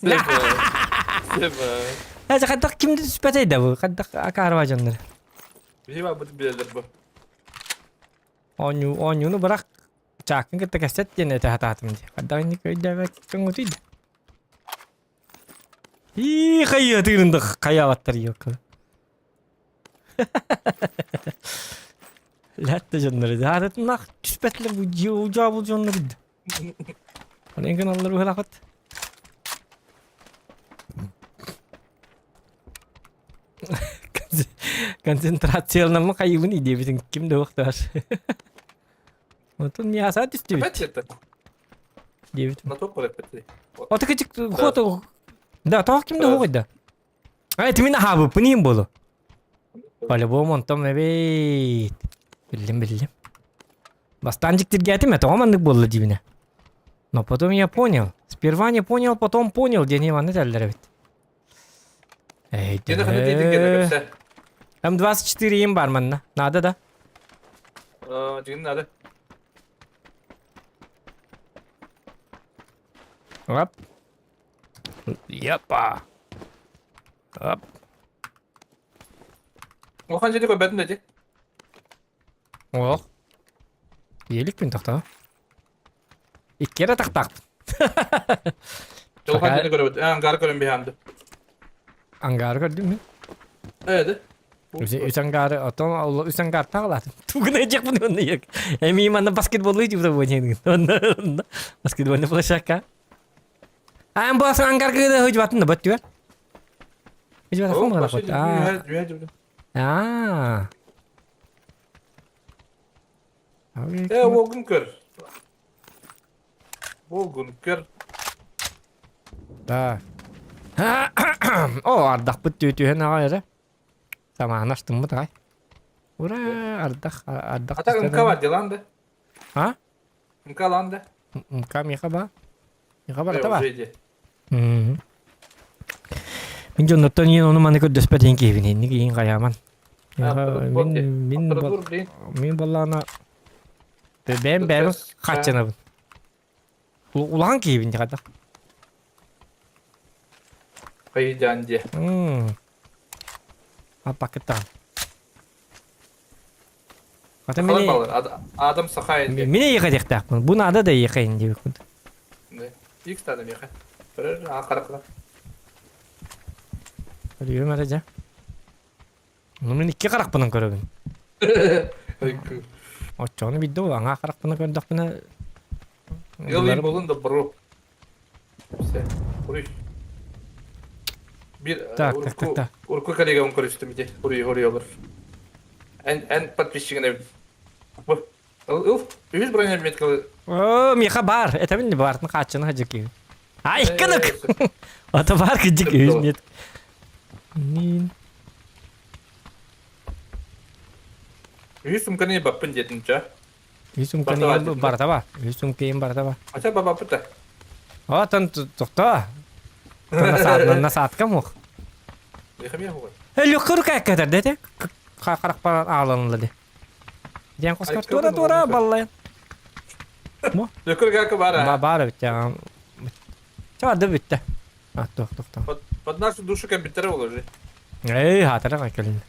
Эже хайдах ким да түспэтэй да бу хайдах акаарба дьоннор. Биһи баабыт билэллэр бу. Оонньуу, оонньууну бырах чааккын кытта кэпсэт диэн этэ сатаатым дии. Хайдах инник өйдөөбөт көҥүтүй да. Ии хайа тыырында хайаабаттар ёкка. Ләтте дьоннор Аратынах түспэтлер бу дьаабыл дьоннор Онен гыналлар уһалахыт. Концентрацияланаммы хайыбын идиэбитин ким да уохтаар. Отон мяса түстүбүт. Опять это? Диэбит. На то опять. Ото кычык хото. Да, тоох ким да хугайда. А это мин ахабыппын иин болу. По-любому онтон эбит. Биллим, биллим. Бастаан дьиктиргээтим, это маннык буолла диибинэ. Но потом я понял. Сперва не понял, потом понял диэн Иваны этэллэр эбит. Эй, М24 им бар манна. Надо да? Дьиҥин надо. Оп. Япа. Оп. Улахан дьиэни көрбөтүм да ити. Ох. Иэликпин тохтоо. Икки эрэ тахтаахпын. Улахан дьиэни көрөбүт. Ангары көрөн биһаамды. Ангары көрдүм мин. Эди. Үс ангары, оттон үс ангар таҕалаатым. Тугун этиэхпин онно иэк. Эми манна баскетболлуу тип Онно баскетбольный площадка. Аан бу ангаргыда хыжбатын да бөттүгэр. Хыжбата хом гына хот. Аа. Э, волгун көр. Волгун көр. Да. О, ардахпыт түүтүһэн аҕай эрэ. Самааны астыммыт аҕай. Ура, ардах, ардах. А так МК бар делан да? А? МК лан да? МК миэхэ баа. Миэхэ барыта баа. Мин дьоннортон иин ону маны көрдөспөт иин киһибин инник иин хайааман. Мин мин мин боллаана бэйэм бэйэм хаччанабын. Улахан киһибин дьахата. Хайдaan дьэ. Аппакыттаан. Ата Қалай мини балар? Адам сахай диye. мини иэхэдиэхтээхпин. Бу наада да иэхэйин диэбиккин. Икс таны миэхэ. Көрөр, аа қара Көрүөм эрэ дьэ. Ну мин икки харахпынан көрөбүн. Оччоҕуна биирдэ ол аҥаа харахпынан көрдөхпүнэ Ыл болун да бро. Все. Уруй. Бир Так, так, так, так. Урку коллегам көрүстүм ити. Уруй, уруй олор. Эн эн подписчигин Бу. Ыл, үһүс броня меткалы. О, миэхэ баар. Этэбин баартын хааччыны хадьыкы. А, иккынык! Ото баар кыдьык үһүс мет. Нин. Үһүс сумканы баппын диэтин ча. Үс сумканы барта ба. Үс сумкайын барта ба. Ача бабаппыта. Отон тохто. Насадка муох. Лөккөр кээккэтэр дете. Харахпар ааланылла де. Диэн хоскар туора туора баллайын. Лөккөр кээккэ баар Ба баар эбит Ча бүттэ. А туох туох туох. Под нашу душу компьютера уложи. Эй, хатара кэлин.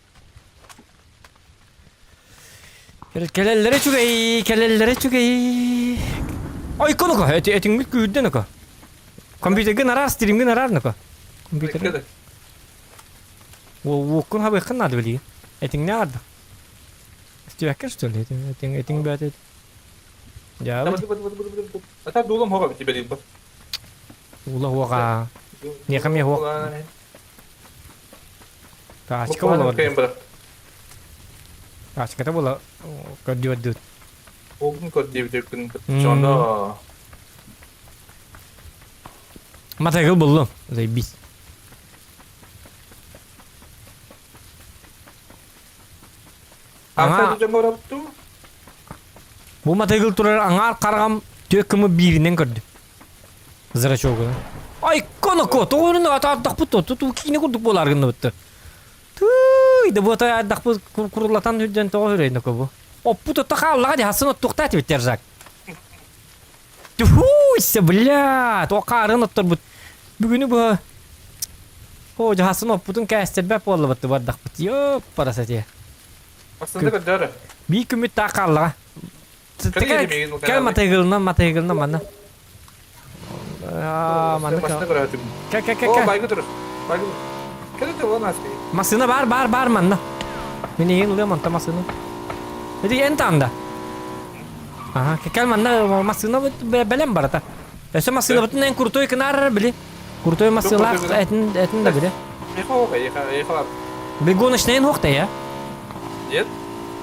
Кэлэллэрэ үчүгэй, кэлэллэрэ үчүгэй. Ой, коноко, эти этиңмит күүрдэн око. Компьютерген араар, стримген араар ноко. Компьютер. Уоккун хабыаххын наада билигин. Этиҥнэ аарда. Истибэккэ что ли? Этиҥ этиҥ этиҥ бэт. Дьаабы. А так дуулам хоға бити бэлил бар. Ула хуаға. Нехам я хуа. Тачка була бар. Тачката була көрдүөдүт. Огун көрдүөдүт күн чоно. Мотоцикл буллум. Заебись. Аңа Бу мотоцикл турар аңаар карагам түөккүмү бииринен көрдүм. Зрачогу. Ай, коноко, тоҕорун атаардахпыт то, туту киine курдук буолар гынныбытты. Тыый, да бу атаардахпыт курулатан үрден тоҕо үрейнеко бу. Оппут отто хааллаҕа ди хасын оттуохтаа этибит ржак. Түһүүссе, бля, тоқаарын отторбут. Бүгүнү бу О, жаһасын оппутун кээстэрбэт буоллабытты бардахпыт. Ёп, парасате. Астында көрдөрө. Бии күмүт таа хааллаҕа. Кэл матайгылынан, матайгылынан манна. Аа, манна. Кэ кэ кэ кэ. Байгы тур. Байгы. Кэлэ те вон аспи. Массыына бар, бар, бар манна. Мин иһин ылыам онто массыына. Ити эн таанда. Аха, кэл манна массыына бэлэм барата. Өссө массыынабытын эн крутой кынаар били. Крутой массыылаах этин этин да били. Бегоночнайын хуохта я? Нет.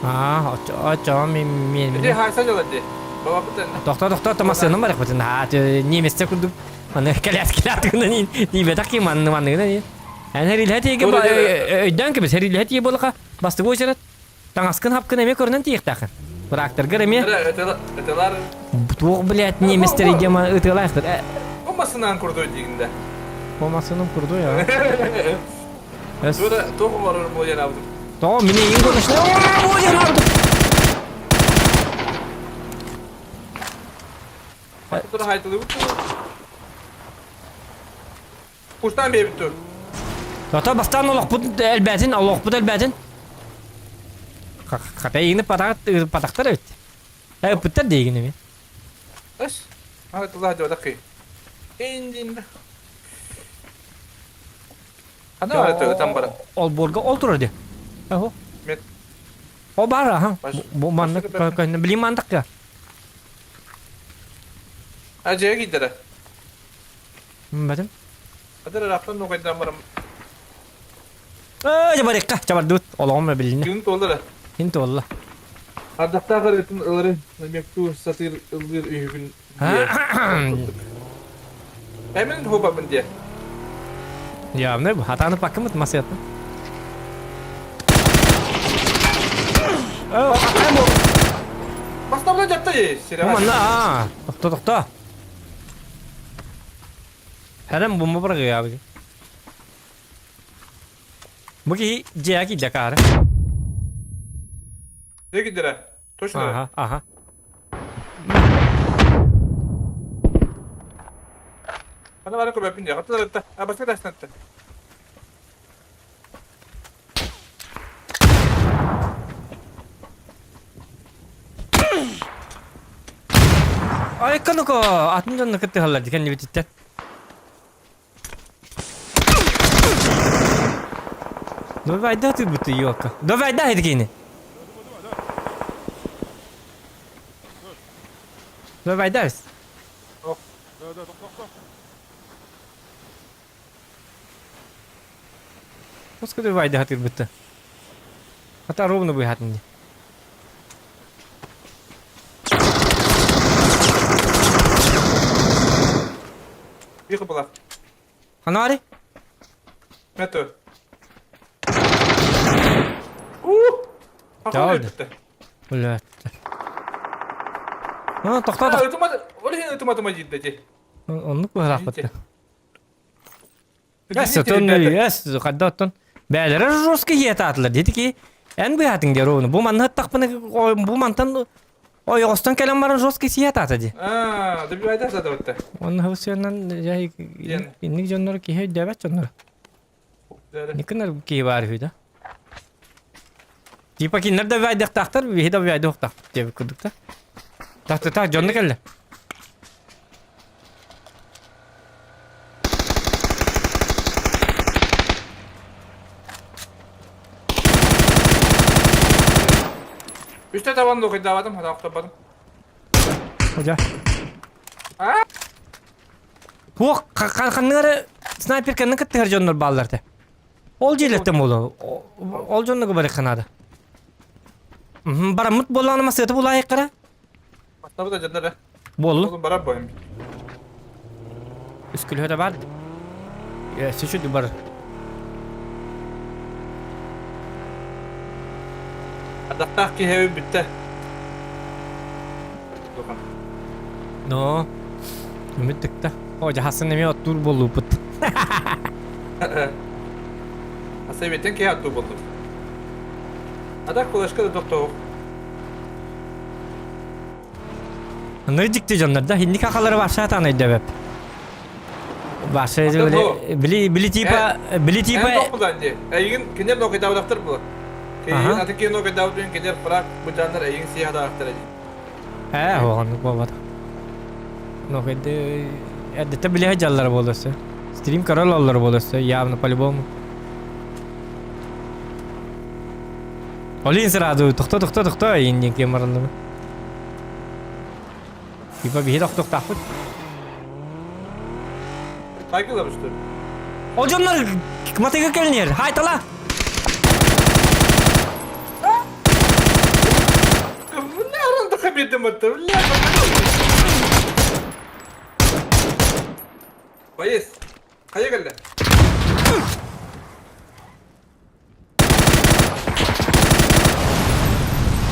Аа, очо мен мен. Иди хайса дьалады. Тохто тохто то массыынам бар бутын. Аа, немецте курдук. Аны кэлэт кэлэт ни бетак ки манны манны ни. Эн хэрилһэ тиэгэ өйдөөн кэбис хэрилһэ тиэ буолаха бастыгы очерет. Таҥаскын хапкын эмиэ көрүнэн тиийиэхтээххин. Тракторгар эмиэ. Ытылар. Туох, блядь, немецтер идема ытыалаахтар. О масынан курдуй дигинде. О масынан курдуй а. Тура туох барар буолар абдым. Тоҕо мин эйигин көрүшнэ буолар абдым. Тура хайтылыбыт. Куштан биэбит Ото бастаан олохпут элбээтин, олохпут элбээтин. Хата эйигини патахтар эбит. Э, ыппыттар дейгин эми. Эс. А тулаа дьодакы. Индин. Ана это там бара. Олборга ол турар ди. Ахо. Мет. О бар аха. Бу маннык билим мандык А жеге кидere. Бэтим. Адыр рафтан нугайдан барам. Э, жабарыкка, чабардыбыт. Олоҕум билинне. Күн туолла. Күн туолла. Ардахтаах ырытын ылары намектуу сатыыр ыллыыр үһүгүн диэ. Эмин хубабын диэ. Явно хатааны паккымыт масыатын. Бастабла жатта е, Серега. Манна, а, тохто, тохто. Хэрэн бомба бырагыябы. Бу киһи дьиэҕэ киирдэ акаары. Дьиэ киирдэрэ? Точно? Аха, аха. Аны бары көрбөппүн дии. Хаттылар ытта. А баска тастан ытта. Айканыко атын дьонно кыттыһаллар дии кэннибититтэн. Давай да ты будто ёлка. Давай да это Давай да. Господи, давай да ты будто. Хата ровно быһатын дии. Биир была. Ханари? Это. Чао. Блядь. А, тохтоо. Ол иһин ытыма-тыма диир дии. Оннук быһараахпыт. Эс, отон, эс, хадда оттон. Бээлэрэ жестко иэтаатылар диэти ки. Эн быһаатыҥ диэр ону. Бу манна ыттахпына, бу мантан ойоҕостон кэлэн баран жестко сиэтаата ди. Аа, добивайда сатабытта. Онно хабысыаннан инник дьоннору киһи өйдөөбөт дьоннору. Никынар киһи баар үһү да. Типа кинилэр да вайдыахтаахтар, биһи да вайдыахтаахпыт диэбит курдук да. Так, так, дьонно кэллэ. Үстэ табан докайдаабатым, хатаахтаппатым. Ожа. Туох ханныгары снайперканы кыттыһар дьоннор бааллар те. Ол дьиэлэртэн буолуо. Ол дьоннорго барыахха наада. Бараммыт буоллаҕына массыата булаайыккара. Бастабыт дьоннор Буоллу. Олум барар бойум. Үскүлүһэ бар. Сөчү бар. Ардахтаах киһи бүттэ. Но. Үмүт тыкта. О, жаһасын эмиэ оттуур буоллупут. Асабеттен киһи оттуур буоллум. Адак флешка да тохтоох. Аны дьикти дьоннор да инник акалары вообще атаан өйдөбөп. Вообще били били типа били типа Эйигин кинер нокайдаабыдахтар була. Эйигин аты киһи нокайдаабыт кинер фраг быдьааннар эйигин сиэхэ даахтар эдин. Ээ, оҕоннук буолбатах. Нокайды эрдэтэ билиһэ дьаллара буолуосу. Стрим король оллор буолуосу, явно по-любому. Олин сразу тохто тохто тохто иин диэн киэн бараллар. Типа биһи тохтуохтаахпыт. Хайгылар что ли? Ол дьоннор матыга кэлниэр. Хайтала! Бля, ранда хабидым это, бля. Боец, хайа кэллэ?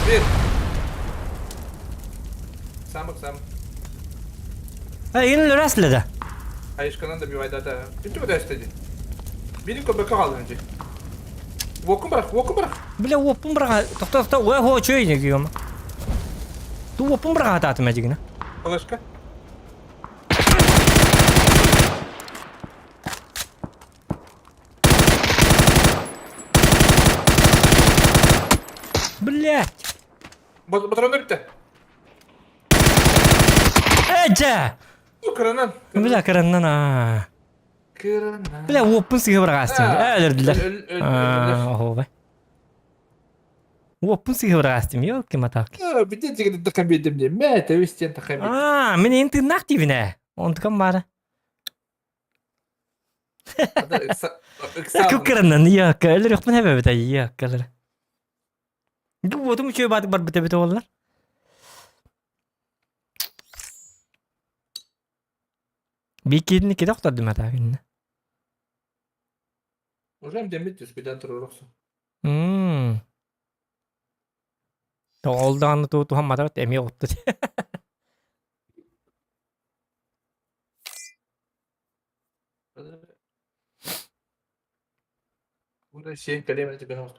Бир. Самык сам. Эй, ин лөрәсле да. Айышканан да бивайдата. Бүтү бөтәстеди. Бiri көбөккө хаалын дии. Уоккун бырах, уоккун бырах. Бля, уоппун быраха. Тохто, тохто, ой, хо, чөй не күйөм. Ту уоппун быраха таатым эдигина. Флешка. Блять! Патрондар бүттэ. Эдже! Кыранан. Бля, кыраннан аа. Кыранан. Бля, уоппун сыһы быраҕаастым. Ээ, өлөрдүлэр. Аа, оһуобай. Уоппун сыһы быраҕаастым, ёлки-маталки. Бүтэ тигин тахам биэрдим диэн. Мэ, тэбис диэн тахам биэрдим. Аа, мин эн тыыннаах диибин ээ. Онтукам баара. Куккаранан иакка өлөрүөхпүн эбэбит ай иаккалар. Дуотум үчүгэй баатык барбыт эбит уоллар. Биккитини киде охтордум атаагинна. Уже эмдеммит түспүтэн туруруксу. Мм. Ол даҕаны туһамматабыт эмиэ отту. Burada сен кэлиэм этэ гына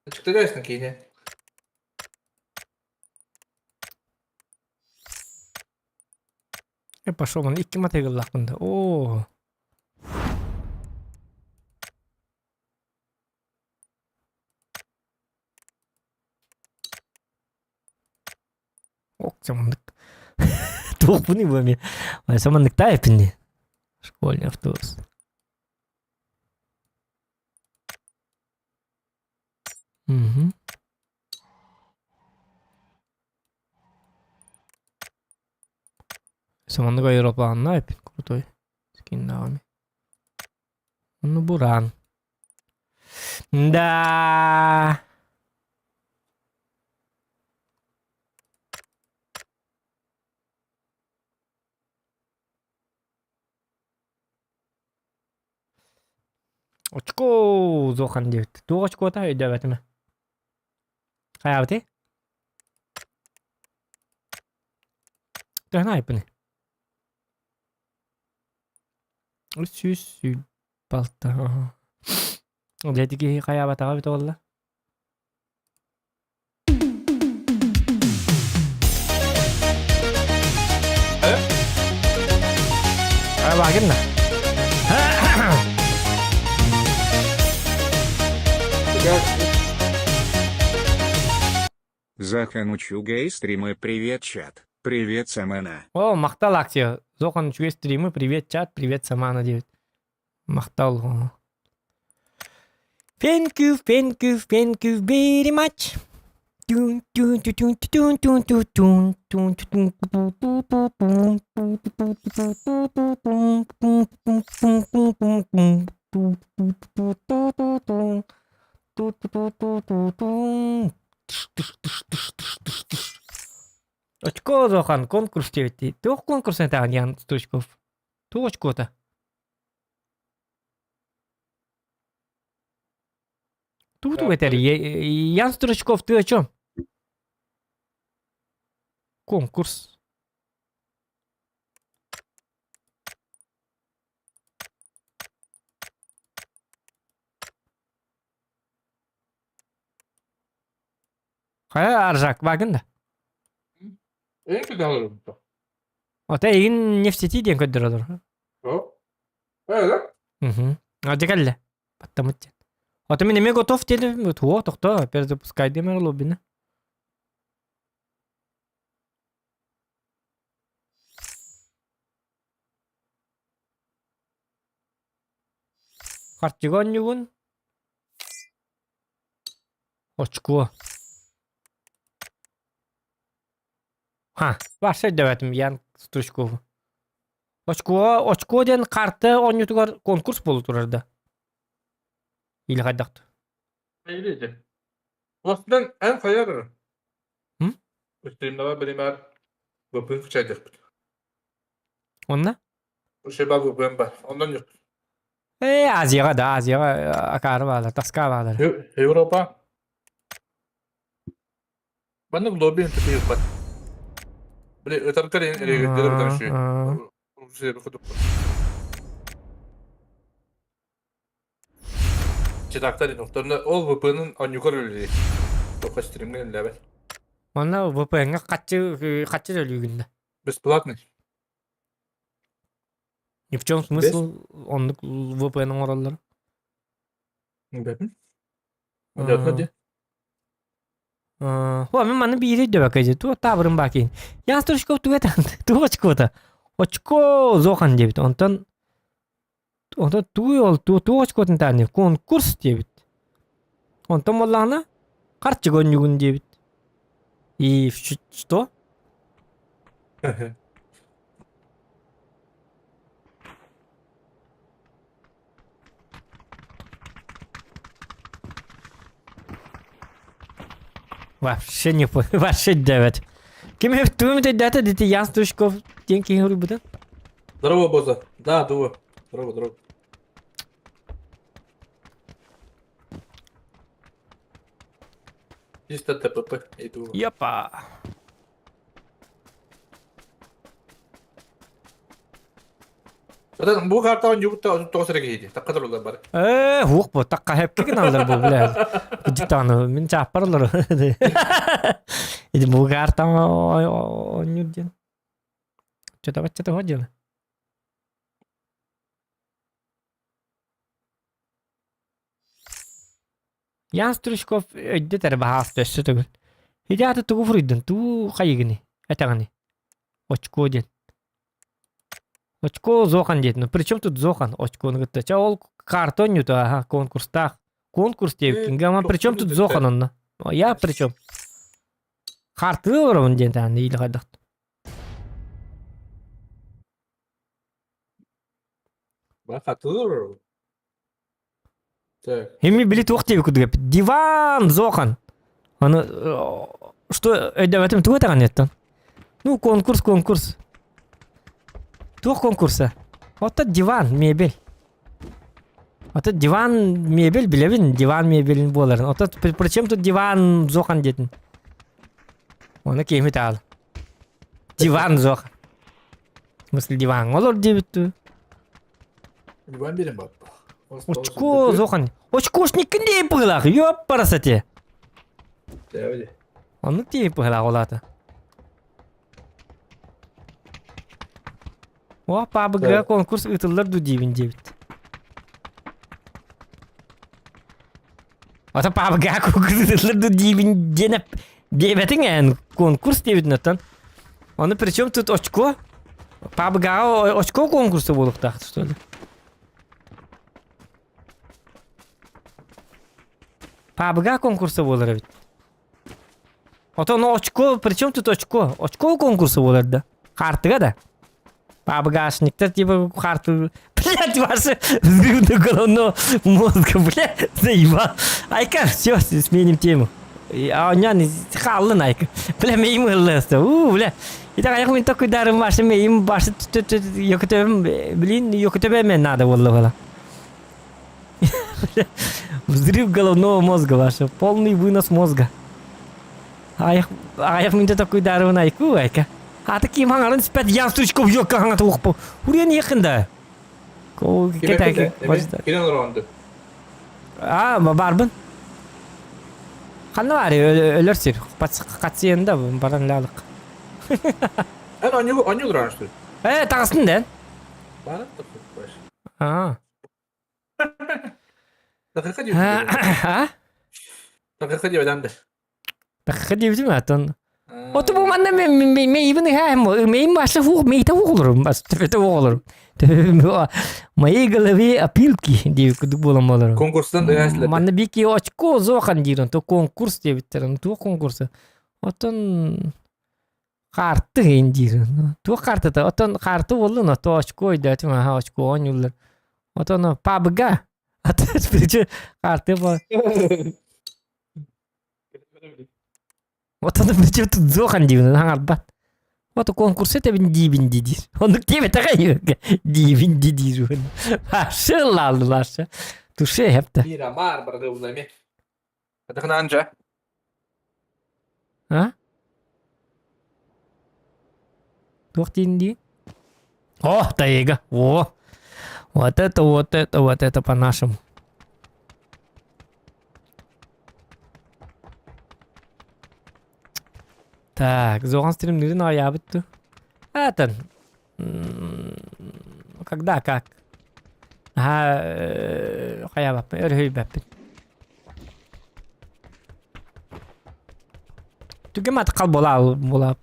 Ачыктыгайсың киинэ. Э, пошел он, икки матыгыллаахпын да. Оо. Ок, саманнык. Туохпунуй бу эмиэ. Саманныктаа эппин дии. Школьный автобус. Мгм. Саманнык аэропланна эппин крутой. Скиннаҕым. Ну, буран. Да. Очко зохан диэбит. Туох очкота өйдөөбөтүм. Хайаабытый? Төһөн айыппыный? 300. Балта. Дьэ ити киһи хайаабатаҕа эбитэ буолла? Вагин да? Захан үчүгэй стримы привет чат. Привет Самана. О, махтал акция. Зохан үчүгэй стримы, привет чат, привет Самана диэбит. Махтал. Thank you, thank you, thank you very much. Тун тун тун тун тун тун тун тун тун тун Очко Зохан конкурс диэбиттии. Туох конкурс этаҕын Ян Стручков? Туох очкота? Тугу этэр? Ян Стручков ты о чем? Конкурс. Хайа Аржак багын да? Эң күдэ Ота эйигин нефтети диэн көрдөрөлөр. О. Э, Угу. А дьэ Баттамыт диэн. Ото мин эмиэ готов диэн туох тохто перезапускай диэмэр лоббина. Харчыга онньугун. Очкуо. Ха, барса өйдөөбөтүм Ян Стручкову. Очкуо, очкуо диэн карта оонньуутугар конкурс буола турар да. Или хайдах Или Властынан эн хайар. М? Стримнава биримэр VPN включайдыхпыт. Онно? Ушеба VPN бар. Оннан yok. Э, Азияға да, Азияға акары баалар, таска баалар. Европа. Маннык лобби түпү бат. Били ытаркар региондер бутан шүй. Читактар охторно ол VPN-ын онньукар үлэлиир. Тоққа стримҥэ үлэлээбэт. Манна VPN-ҥа хаччы хаччы төлүүгүн да. Бесплатный. И в чем смысл оннук VPN оҥороллор? Бэпин. Понятно де. О, мен маны биири өйдөбөккө туох таабырын баакин. Ян Стручков туга туох очкота? Очко зохан диэбит. Онтон онтон тугуй ол туох очкотун тааны конкурс диэбит. Онтон буоллаҕына харчы көнньүгүн диэбит. И что? Вообще не понял. Вообще девять. Ким тугум өйдөөтө дити Ян Стручков диэн киһи суруйбутун? Здорово, Боза. Да, дуо. Здорово, здорово. Чисто ТПП иду. Япа. Оттон бу картаҕын юбутта тоҕус эрэ киһи такка туруллар бары. Ээ, хуох бу такка хэпки гыналлар бу бля. Кыдьыктааны мин чааппар олору. Иди бу картам оонньуур диэн. Что-то бачча того дьыала. Ян Стручков өйдөтөр баһаас өссө төгүл. Ити аата тугу фруйдун, тугу хайыгыный, этэҕиний? Очко диэн. Очко Зохан диэтин. Ну, при чем тут Зохан очкону кытта? Ча ол карта оонньуута, аха, конкурстаах. Конкурс диэбиккин. Гаман при чем тут Зохан онно? Я при чем? Хартыы олоробун диэн тааны иилэ хайдах. Бахатыр. Так. Эми били туох диэбит курдук эппит. Диван Зохан. Аны что өйдөөбөтүм тугу этэҕин еттон? Ну конкурс конкурс. Туох конкурса? Оттон диван мебель. Оттон диван мебель билэбин диван мебелин буоларын. Оттон при чем тут диван Зохан диэтин? Оны киһи таал. Диван Зохан. В смысле диван олор диэбит дуу? Диван берем баппа. Очко зохан. Очкошниккин диэн быһыылаах. Ёппарасати. Оннук диэн быһыылаах ол аата. О, пабыга конкурс ыытыллар дуу диибин диэбит. Ата пабыга конкурс ыытыллар дуу диибин диэн диэбэтиҥ эн конкурс диэбитин оттон. Ону причем тут очко? Пабыгаҕа очко конкурса буолуохтаах что ли? Пабыга конкурса буолар эбит. Отон очко, причем тут очко? Очко конкурса буолар да. Хаартыга да. Пабгашниктар типа харту... Блять, ваши взрыв до головного мозга, блядь, заебал. Айка, все, сменим тему. А нян хааллын айка. Бля, мейм ыллыста. У, бля. Итак, аяк мин такой дарым башы мейм башы йокотөбем, блин, йокотөбеме надо было. Взрыв головного мозга ваше, полный вынос мозга. Аяк, аяк мин такой дарым айку, айка. А таким хаңарын спят ян стручков ёкка хаңаты ухпу. Урен якында. Кирен оронду. А, барбын. Ханна бар, өлөр сир. Катсиенда баран лалык. Эн онньу онньу что ли? Э, тагысын да. Баран А. Такыка А? Такыка диэбит да. Такыка диэбитим атын. Оту бу манна мейбин хаам мейм башы хук мейте хук бас төбөтө олорум. Моей голове опилки диэбит кудук буолан болорум. Конкурстан ыйаслар. Манна бики очко зохан диирин то конкурс диэбиттер. Туох конкурса. Отон Хаарты иһин диир. Туох хаартыта? Оттон хаарты буоллун, ото очко өйдөөтүм, аха очко оонньууллар. Отон пабга. Хаарты бо. Отон причем тут зохан диибин, хаҥарбат. Вот конкурсы тэбин диибин диир. Оннук диэбэтэҕэ диибин диир. Ашы лааллылашы. Туше хепте. Мирамар бардыллами. Атахнаанжа. А? Туох диин дии? О, тайга! О! Вот это, вот это, вот это по-нашему. Так, зоған стримнерин аябыт ту. Атын. Когда, как? Аха, хайабаппын, өрүһүйбэппин. Түгем атқал бола болап.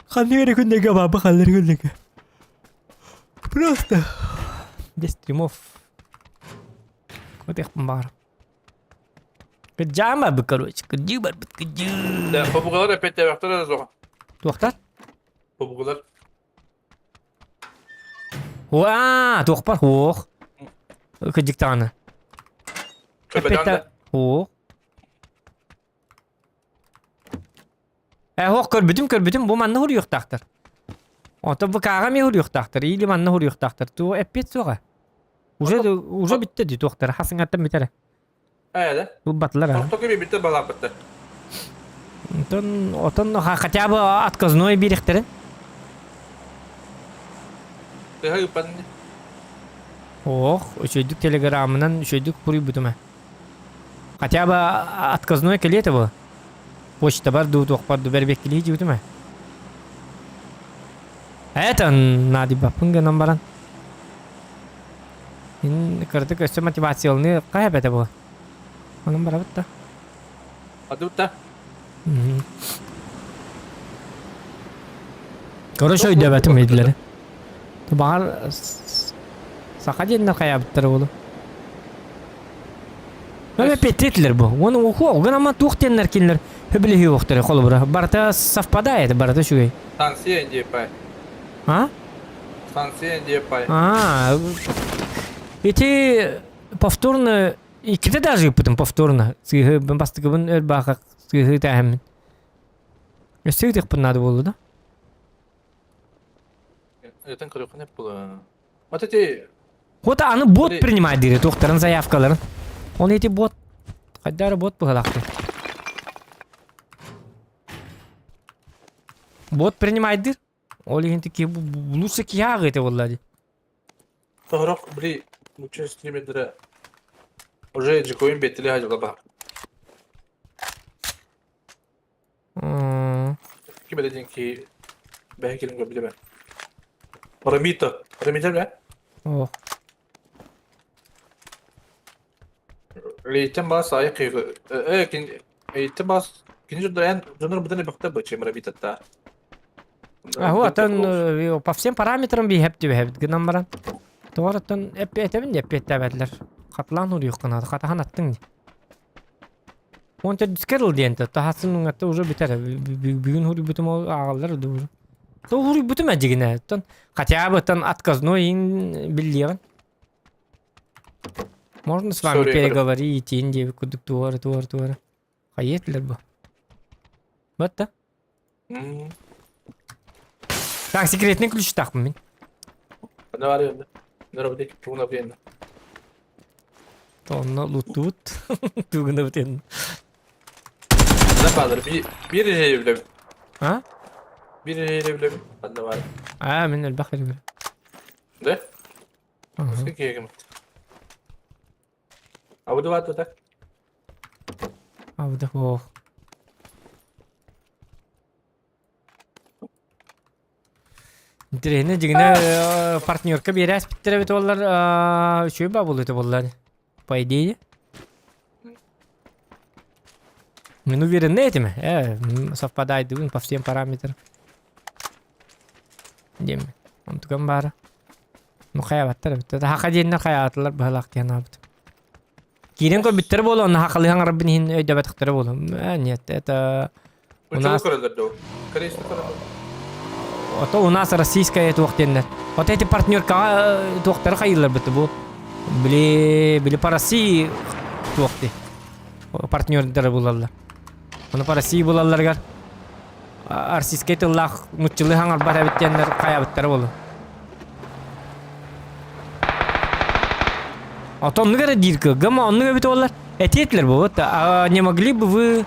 Ханны эрэ күннэгэ баба халлар күннэгэ. Просто. Без стримов. Көтехпин баар. Кыдьаама бы, короче, кыдьыы барбыт, кыдьыы. Да, побугалар опять тэбэхтэр зоҕа. Туохтар? Побугалар. Уа, туохпар хуох. Кыдьык даҕаны. Көбөтөн Хуох. Э, хуох көрбүтүм, көрбүтүм, бу манна хуруйуохтаахтар. Онтон бу кааҕа эмиэ хуруйуохтаахтар, или манна хуруйуохтаахтар. Туох эппиэт суоҕа. Уже уже бүттэ дии туохтара, хасыҥаттан бүтэрэ. Ээ да. Ылбатылар аа. Ортоку бииртэ балааппыттар. Отон отон хотя бы отказной биэриэхтэрин. Төһө ыыппатын Ох, үчүгдүк телеграммынан үчүгдүк суруйбутум ээ. Хотя бы отказной кэлиэ этэ буо. Почтабар дуу туохпар дуу бэрбиэккилии дьиибитим ээ. Это наадыйбаппын гынан баран. Ин кыратык өссө мотивацияланыы хаһа эбэтэ буо. Онон барабыт да. Адыбыт да. Короче өйдөөбөтүм өйдүлэри. Баҕар саха диэннэр хайаабыттара буолуо. Мэ петтетилер бу. Уон уху гынан туох диэннэр кинилэр хөбүлэһиэхтэрэ холобура. Барыта совпадает, барыта үчүгэй. Станция диэпай. А? Станция диэпай. А, ити повторно иккитэ даже ыыппытым повторно. Сыыһы бастакыбын өр бааха сыыһы тээһэммин. Өссө ыытыахпын наада буолла да? Ытан көрүөххүнэ була. Вот эти Вот аны бот принимать дири туохтарын заявкаларын. Он эти бот хайдары бот быһалаахты. Бот принимайдыр. Ол иһин таки лучше киһи ааҕыыта буолла дии. Тоһорох били нуучча стримердэрэ уже дьокуойун биэттили хаадьыла баар. Ким эрэ диэн киһи бэһэ кэлин көрбүтүм ээ. Рамито. Рамито бля? О. Рейтен бас айы кыйгы. Э, кин Рейтен бас кини дьоннор дьоннор быдан эбэхтэ бычым Рамитатта. Атын по всем параметрам биһэп түбэһэбит гынан баран. Тоҕораттан эппиэтэбин эппиэттээбэтилэр. Хатылаан уруйуоххун хатахан аттыҥ. Он төрдүскэ диэн таһасын уҥатта уже бүтэр. Бүгүн хуруйбутум ол ааҕаллар да уже. То хуруйбутум эдьигинэ. Оттон хотя бы тан отказной ин биллиэҕин. Можно с вами переговорить ин диэбит курдук туора туора туора. Хайыатылар бу. Вот да. Так, секретный ключ тахпын мин. Онно лутуут. Тугуна бутен. Биир эрэйи билэбин. А? Биир эрэйи билэбин. Ханна баар? Аа, мин элбэх билэбин. Да? Сколько А вы два так? А вы ох. Интэриэһинэй дьиҥинэ партнерка биэрээспиттэрэ эбит буоллар үчүгэй баа буолуо этэ буоллар по идее. Мин уверен этим, совпадает по всем параметрам. Диэммин. Онтукам баара. Ну хайаабаттар эбит. Хаха диэннэр хайаатылар быһалаах диэн аабыт. Киирэн көрбүттэр буолуо, онно хахалыһан арабын иһин өйдөбөтөхтөрө буолуо. Нет, это у нас... Ото у нас российская туох диэннэр. Вот эти партнеркаҕа туохтары хайыыллар быты бу. Били, били по России туох ди. Партнердары булаллар. Ону по России булалларыгар российскай тыллаах нуччалыы хаҥарбат эбит диэннэр хайаабыттара буолуо. Ото оннук эрэ диир кыгым, оннук эбит буоллар. Этиэтилэр бу, вот, а не могли бы вы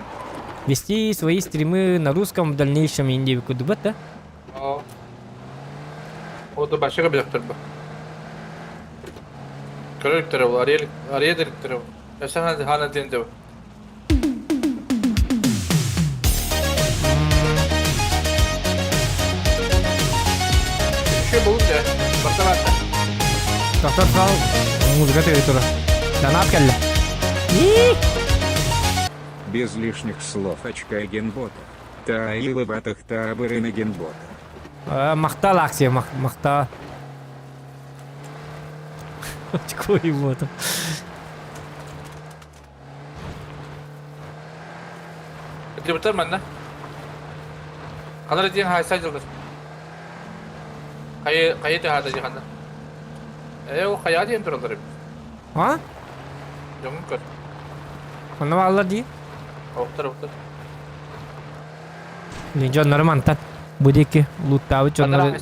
вести свои стримы на русском в дальнейшем индии курдук да? О, башыга билэхтэр бу. Көрөктөр бу, Ариэль, Ариэль бу. Эсэхэ хана диэн деп. Еще был да. Барта Доктор Фрау, музыка тыгы тура. Донат кэллэ. Без лишних слов очка генбота. Та илыбатах таабырына генбота. Махтал акция, махтал. Очко его там. Дебутар манна. Ханар диэн хайса дьылдар. Хайы хайы тыһаата дии ханна. Ээ ол хайа диэн тураллар эбит. А? Дьоҥун көр. Онно бааллар дии. Охтор охтор. Дьоннору мантан. Бу диэки лууттаабыт дьоннору.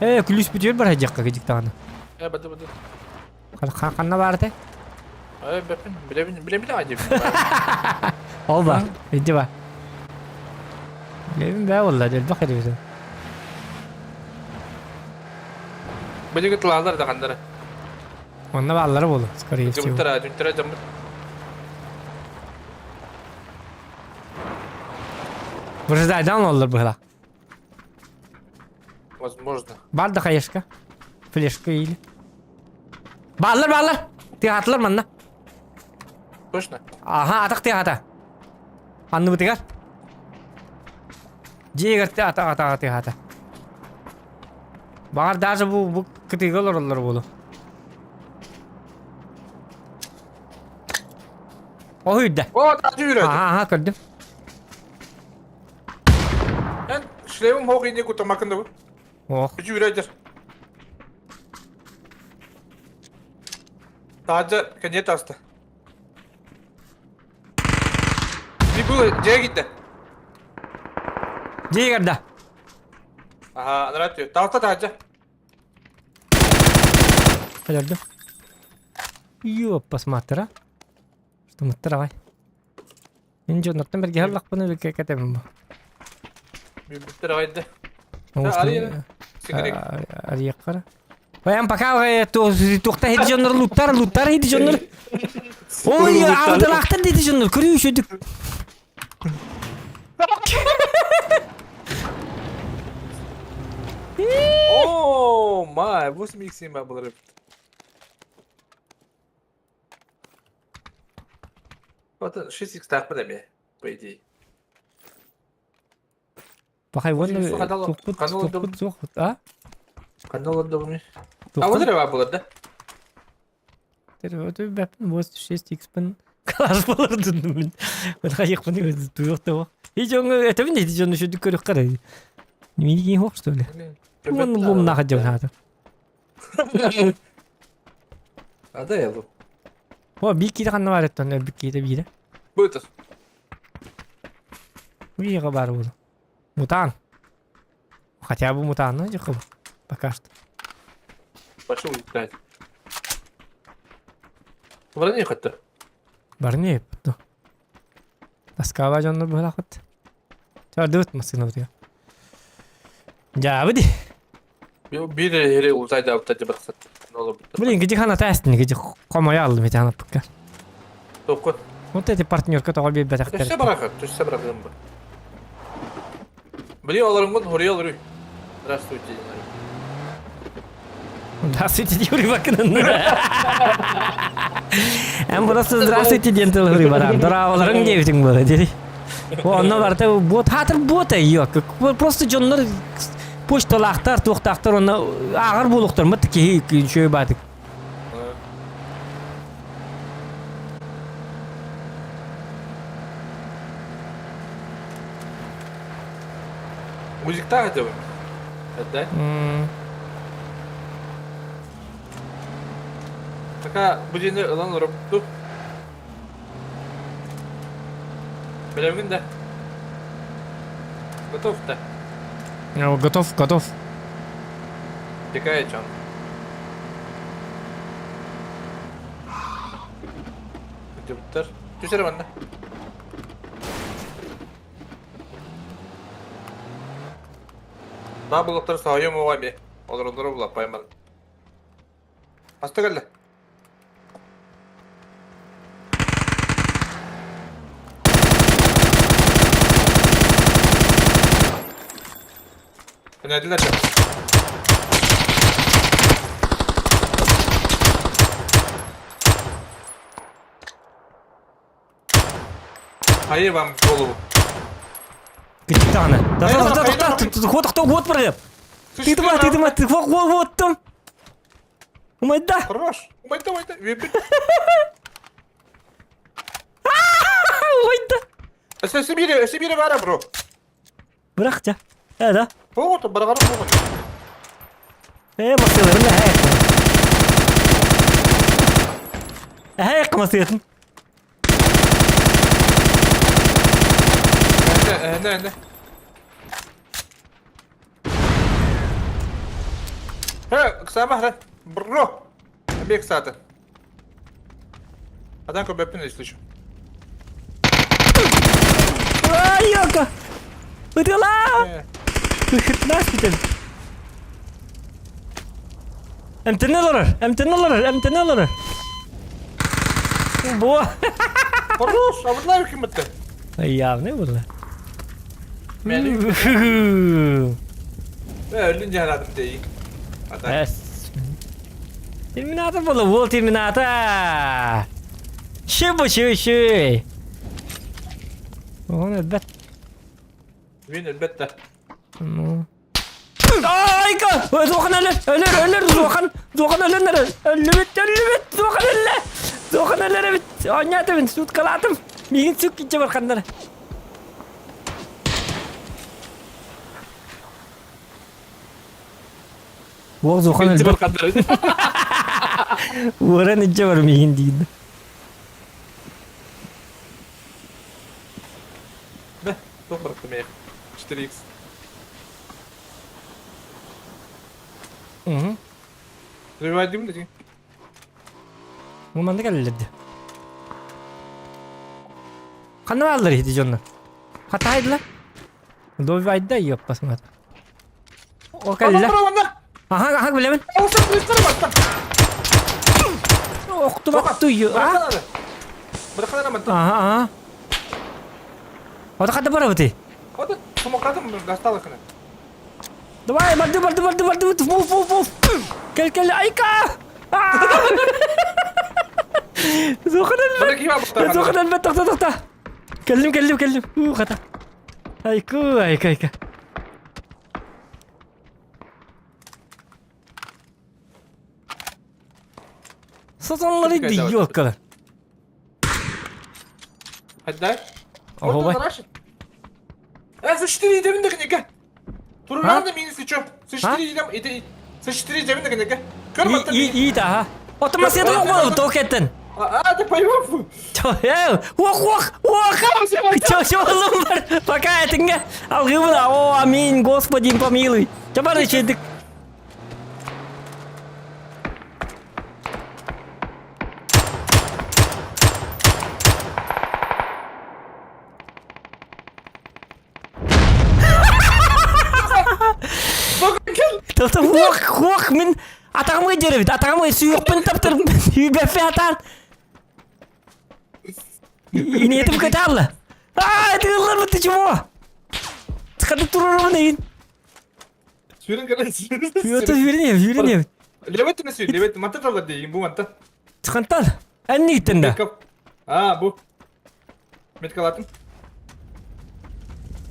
Ээ, күлүүс бүтүөр бар дьахха кыдьыктаҕына. Ээ, бады бады. Ханна баар этэ? Ай, бэппин, билэбин, билэбин аҕай диэбин. Ол ба, иди ба. Билэбин бээ буолла, элбэх эрибитин. Билиги тылаалар да ханнара. Онно бааллара буолу, скорее всего. Дьыбыттара, дүнтэрэ дьаммыт. Вырждайдан оллар быһыла. Возможно. Бар да хаешка. Флешка или. Бааллар, бааллар! Тыаһаатылар манна. Точно? Аха, атах тыаһаата. Анныбытыгар. Дьиэгэр ата ата тыаһаата. Баҕар даже бу бу кытыыга олороллор буолуо. Оһуйда. О, таһырдьа үүрэр. Аха, аха, көрдүм. Эн шлемым хоох инде кутамакын да бу. Ох. Үчү үрәдер. Таһырдьа кэнние таста. Бу дьиэ гитте. Дьиэ да. Аха, анараа түө. Таҕыста таһырдьа. Өлөрдүм. Ёппас матыра. Что мыттар аҕай. Мин дьоннортон бэргэһэ ыллахпына кэтэбин бу. Бүттэр аҕайда. Арыйаххара. Баян пока туохта хити дьоннор луттар, луттар хити дьоннор. Ой, алдылаахтар дети дьоннор, көрүү үчүдүк. О, май, 8 х 7 был Вот 6 х таахпын эмиэ, по идее. Пахай уонна туохпут туохпут суох а? Ханна олордоҕуҥуй? А вот эрэ буолар да? Бэппин 86 икспин класс болордун мин. Вот хайыкпын туох да И дьоҥҥо этэбин ити дьону шүдүк көрүк карай. Мини хоқ что ли? Уон лумнаха дьон хаата. А да я лу. О, биир киирэ ханна баар эттон өлбүт киирэ биирэ. Быытыр. Уйга баар буолу. Мутаан. Хотя бы мутаан, ну дьыкы Пока что. Пошел играть. Барани хатта. Барни еппут. Тоскава дьоннор быһалаахпыт. Чардыбыт массыына бутуга. Дьаабы ди. Биир эри ултайдаабыта дьабарсат. Блин, где хана тастин, где хомоя алдым эти анаппыкка. Тоққун. Вот эти партнерка тоҕо биэрбэтэхтэр. Төссө барахат, төссө барахым бу. Били олоруммут хуруйа олоруй. Здравствуйте. Здравствуйте, Юрий Бакынын. Эн просто здравствуйте диэн тыл хуруй баран. Дорааларың диэбитиҥ буола дири. Онно барта бот хатыр бота yok. Просто дьоннор почталаахтар, туохтаахтар онно ааҕар буолуохтар мат киһи үчүгэй баатык. Музиктаах этэ Да? Пока будины ылан олоробутту. Билэбин да? Готов да? Готов, готов. Тикая чон. Күтүбүттэр. Түсер манна. Баа булуктар соһуйум уоҕа эмиэ. Олороллоро булаппайман. Хаста кэллэ? Көнөдүлэр да. Хайы вам в голову. Капитана. Да, да, да, да, да, ход, кто вот прыгает. Ты тыма, ты тыма, ты вот, вот, вот там. Умайда. Хорош. Умайда, умайда. Умайда. Өссө бире, өссө бире бара, бро. Бырах ча. Э, да. Вот, баргары болгон. Э, масыларын да хэк. Хэк масыларын. Эне, эне. Э, ксама Бро. Бек сата. Адан көбөппүн если Ай, ёка! Ытыла! Хытнас бүтэн. Эмтэнэ олорор, эмтэнэ олорор, эмтэнэ олорор. Бо. Хорош, а вот ким это? Явный было. Өлүн жарадым дейин. Терминатор было, вот терминатор. Шибу ши ши. Он элбэт. Мен элбетте. Ну. Айка! Зохан өлөр, өлөр, өлөр, Зохан, Зохан өлөр, өллүбүт, өллүбүт, Зохан өллө. Зохан өлөр эбит. Оонньоотубун, суткалаатым. Миигин сүк киччэ барханнара. Уол Зохан өлбөт. Уоран иччэ бар миигин диин. Да, туох барахтым 4x. Угу. Приводим дии. Бу манна кэллэр дии. Ханна бааллар ити дьоннор? Хатаайдылар? Добивайда ёппасмат. О кэллэ. Аха, аха, билэбин. Охтубаттую, а? Ага, ага. Ота хата барабыты? Давай, барды, барды, барды, барды, мув, мув, мув. Кел, кел, айка! Зохан элбэт, тохто, тохто. Кэллим, кэллим, кэллим. Уу, хата. Айку, айка, айка. Сатанлары ёлкалар. Хаддай. Ого, Э, С4 идем да книга. Туруран минус чё? С4 идем, иди. С4 идем да книга. И, и, да. Отон масыда оҕо токеттен. А, ты поймал? Ох, ох, ох! Чё, чё, бар? Пока этинге алгыбын. О, аминь, Господи, помилуй. Чабары чедик. Тота ох, ох, мин атаҕым ыйдеребит, атаҕым сүйүөхпүн таптыр, сүүбэффе атаан. Инетим кытаалла. Аа, тыыллар бытты чего? Хады турурумун эйин. Сүүрэн кэлэн. Өтө сүүрэн сүүрэн. Левет не сүүр, левет манта талла дейин бу манта. Хантан. Энниттен да. Аа, бу. Меткалатын.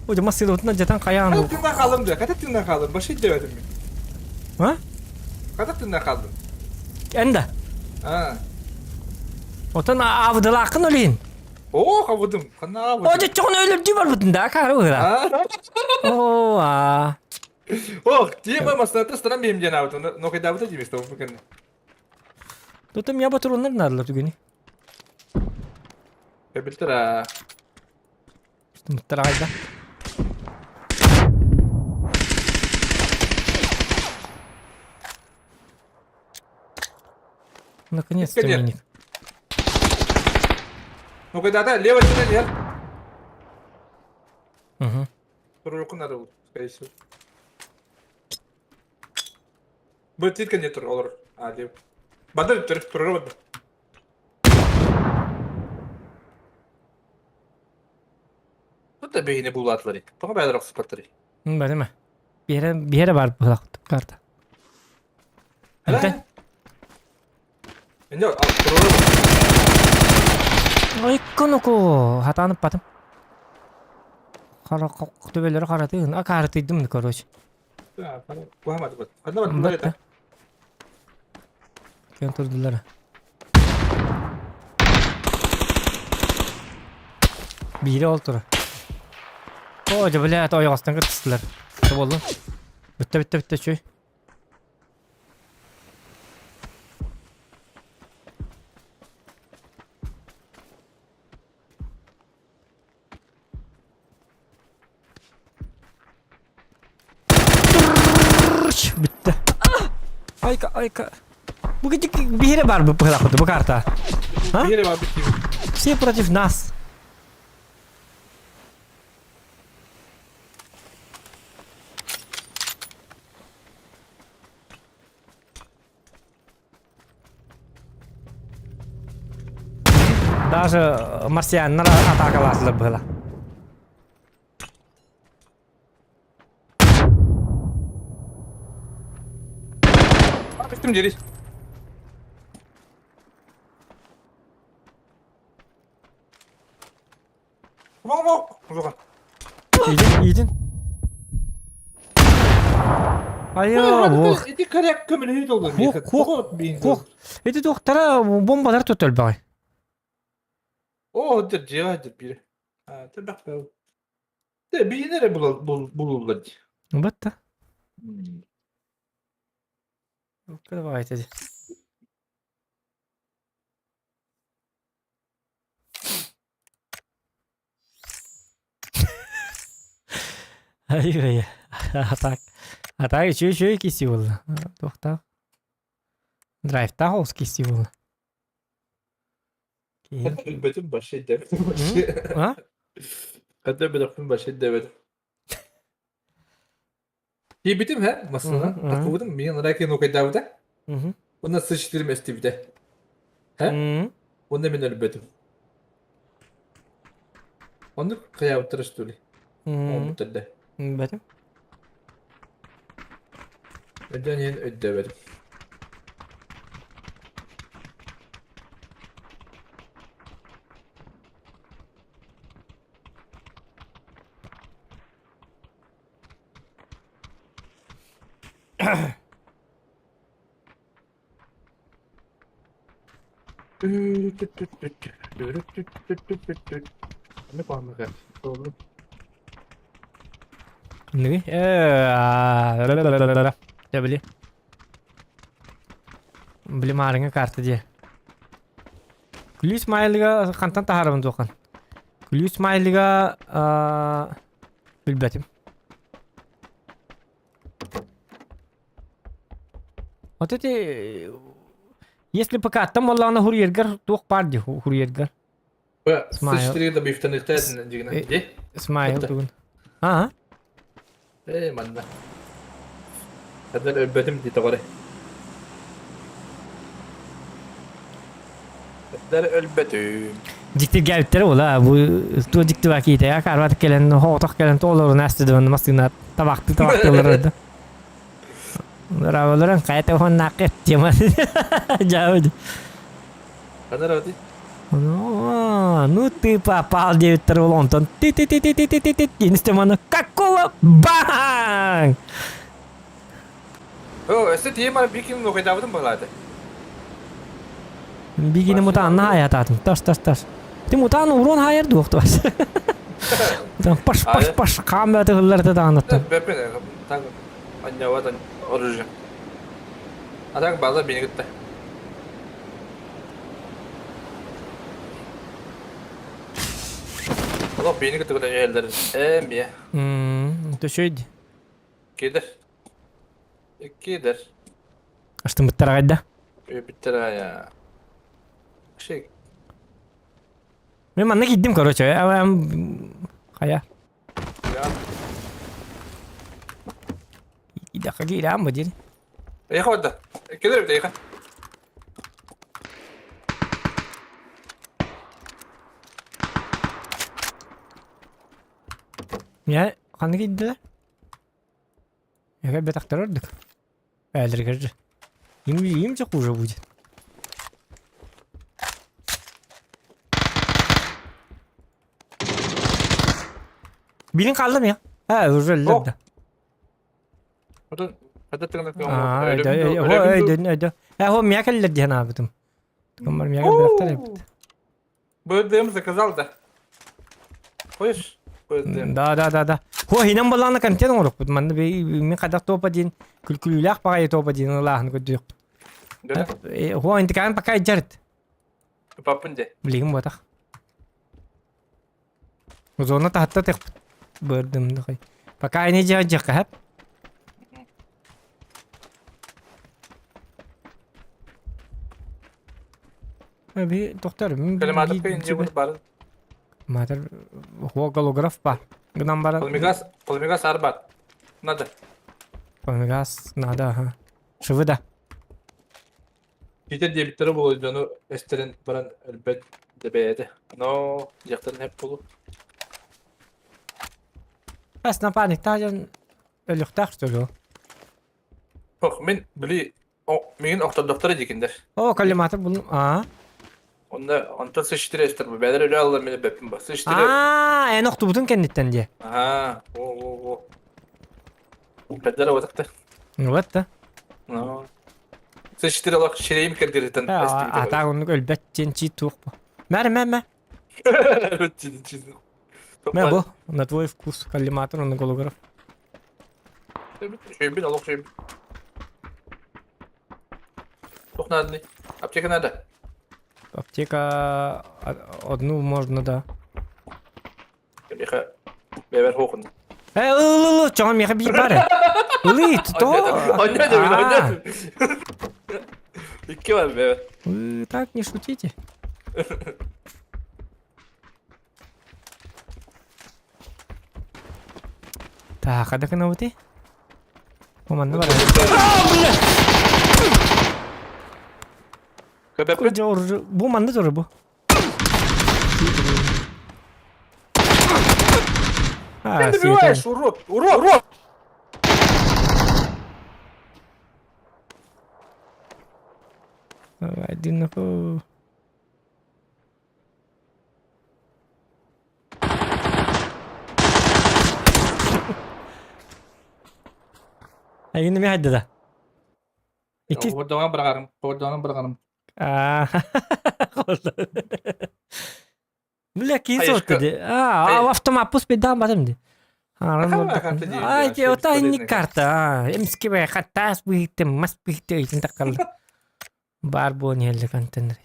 Ой, массыына жатан хайаан. Хата тыынна хаалым да, хата тыынна хаалым, башы дебетим мен. А? Хата тыынна хаалдым. Энда. Аа. Отон абыдылаакын олин. Оо, хабыдым. Ханна абыдым. О, жочоҕун өлөрдүү барбытын да, каары быгыра. Оо, аа. Ох, тема масната стран бейм ден абыдым. Но когда абыда деймес, того бүгін. Тотом я батыроннар надылар түгүнү. Билтер аа. Мыттар айда. Наконец-то миник. Ну когда да, лево сюда, нет. Угу. Руку надо, скорее всего. Будет титка нет, олор. А, лево. Бадыр, тур, тур, Тут да бейне булатлары. Тоға бәлі рақсы Бәлеме. Биһэрэ биһэрэ бар быһылах карта. Энтэн? Энде ал туруру. Ой, хатанып батым. Қара төбелері қаратыгын. А каратыйдым, короче. Да, куамады бат. Хадна бат. Бат. Кен турдулар. Бире ол тура. О, же блядь, ойоғастан кыртыстылар. Болду. Бітті, бітті, бітті, чөй. Бітті. Айка, айка. Бу биһире бар бу бу карта. А? Биһире бар бу. Все против нас. Даже марсианнар атакалаатылар было. Кістім дерись. Вау, вау, Жоға. Идин, идин. Айо, ох. Эти коряк көмөлөй долду. Хох, хох, хох. Эти тухтара бомбалар төтөл багай. О, дер жега дер бире. А, те бак бау. Те бийнере бул бул булулар. Батта. Давай, теди. Ай, атак. Атак үчү үчү киси болду. Тохта. Драйвта холс киси болду. Бөтүн башы деп. А? Када бөтүн башы деп. Тиийбитим һэ, массыына таххыбытым, миигин анараа киһи нуокайдаабыта. Уонна С4 эстибитэ. Һэ? Уонна мин өлбөтүм. Оннук хайаабыттара что ли? Оҥорбуттар да. Бэтим. Өйдөөн иһин өйдөөбөтүм. Ныгы? Э, Дьэ били. Били маарыҥа карта дии. Күлүүс Майлыга хантан таһаарабын туоххан? Күлүүс Майлыга билбэтим. Вот эти... Если пока там буоллаҕына хуруйаргар туох баар дии хуруйаргар? Смайл. С4 да бифтаныктаатын дигина. Ди? Смайл тугун. Аа. Э, манна. Хаддар өлбөтүм дии тоҕоре. Хаддар өлбөтүм. Дьиктиргээбиттэрэ була бу туо дьикти баа киитэ карват кэлэн хоотох кэлэн тоолорун астыдыбын массыына табахты табахтылар да. Браво хайа телефоннаах тема. Жаабыд. Ханар Ну ты попал диэбиттэр ол онтон ти ти ти ти ти ти ти ти диэн Какого бang! О, өссө тиийэн бикин нухайдаабытым баҕалаата. Бигини мутаан хаайатаатым. Тас тас тас. Ти мутаан урон хаайар дуохтуас. Паш паш паш хаамбаты хылларта даанаттан. Бэппин так анньават оружие. А так база бини кытта. Олох бини кытта көтөн иһэллэр. Ээ, мия. Мм, төшөйд. Кидер. Кидер. Аштымыттар агайда. Бүттер я. Шик. Мен манна киирдим, короче. Хайа. Идэхэ киирээм бу диир. Эйхэ барда. Кэлэр эбит эйхэ. Мия ханна киирдилэр? Эгэ бэтахтар ордук. Бээлэригэр же. Им, им же хуже будет. Билин қалды ме? А, уже өлдөрдө. Аа, өйдөн, өйдөн. Э, хо мия кэллэр диэн аабытым. Тукаммар мия кэлбэхтэр эбит. БДМ заказал да. Хочешь? БДМ. Да, да, да, да. Хо хинэн балаана контент оҥорукпут. Манна мин хайдах топа диэн күлкүлүүлээх баҕайы топа диэн ылааһын көрдүөхпүт. Да. Хо интикаан пока идьэрт. Папын де. Билигин буотах. Зона таһатта тэхпит. Бырдым дохой. Пока не дьэ хэп. Би доктор, Калиматор инде бу бар. Матер голограф ба. Гынан бара. Полмигаз, полмигаз арбат. Надо. Полмигаз надо, ага. Шывы да. Китер диэбиттэрэ буолуо дьону эстэрин баран өлбөт да бэйэтэ. Но дьахтарын эп буолуо. Бас напарник таажан өлүөхтээх что ли? Ох, мин били миигин охтордохторо дикиндер. О, коллиматор буллум. Аа. Онно онтон сычтыра эстер бу. Бэдэр өлө алла мин бэппин ба. Сычтыра. Аа, эн охтубутун кэнниттэн диэ. Аа, о о о. Бэдэр отакта. Вот да. Ну. Сычтыра лох ширейим кэрдиритен. Атаа оннук өлбөт диэн чии туох бу. Мэр мэ мэ. Мэ бу, на твой вкус коллиматор, он голограф. Шөйбүн, олох шөйбүн. Туох надо? Аптека надо. Аптека одну можно, да. Миха, бэбэр хоохун. Э, ыл, ыл, чоҥон миэхэ биир баар. Ылы, то. Онньо Икки бар бэбэр. Вы так не шутите. Так, а так на вот и? Бу манна бар. Көбөппүт. Бу манна турар бу. Ты добиваешь, урод! Урод! Урод! Один нахуй. Айгын эмиэ хайда да? Икки... Кордоҕун быраҕарым, кордоҕун быраҕарым. Бля, киһи суотта ди. А, автомат бедан батым ди. Ай, ота инник карта. Эмске бе хаттаас быһыттым, мас быһытты ыйтын таккалды. Бар буон иһэллэ контейнер.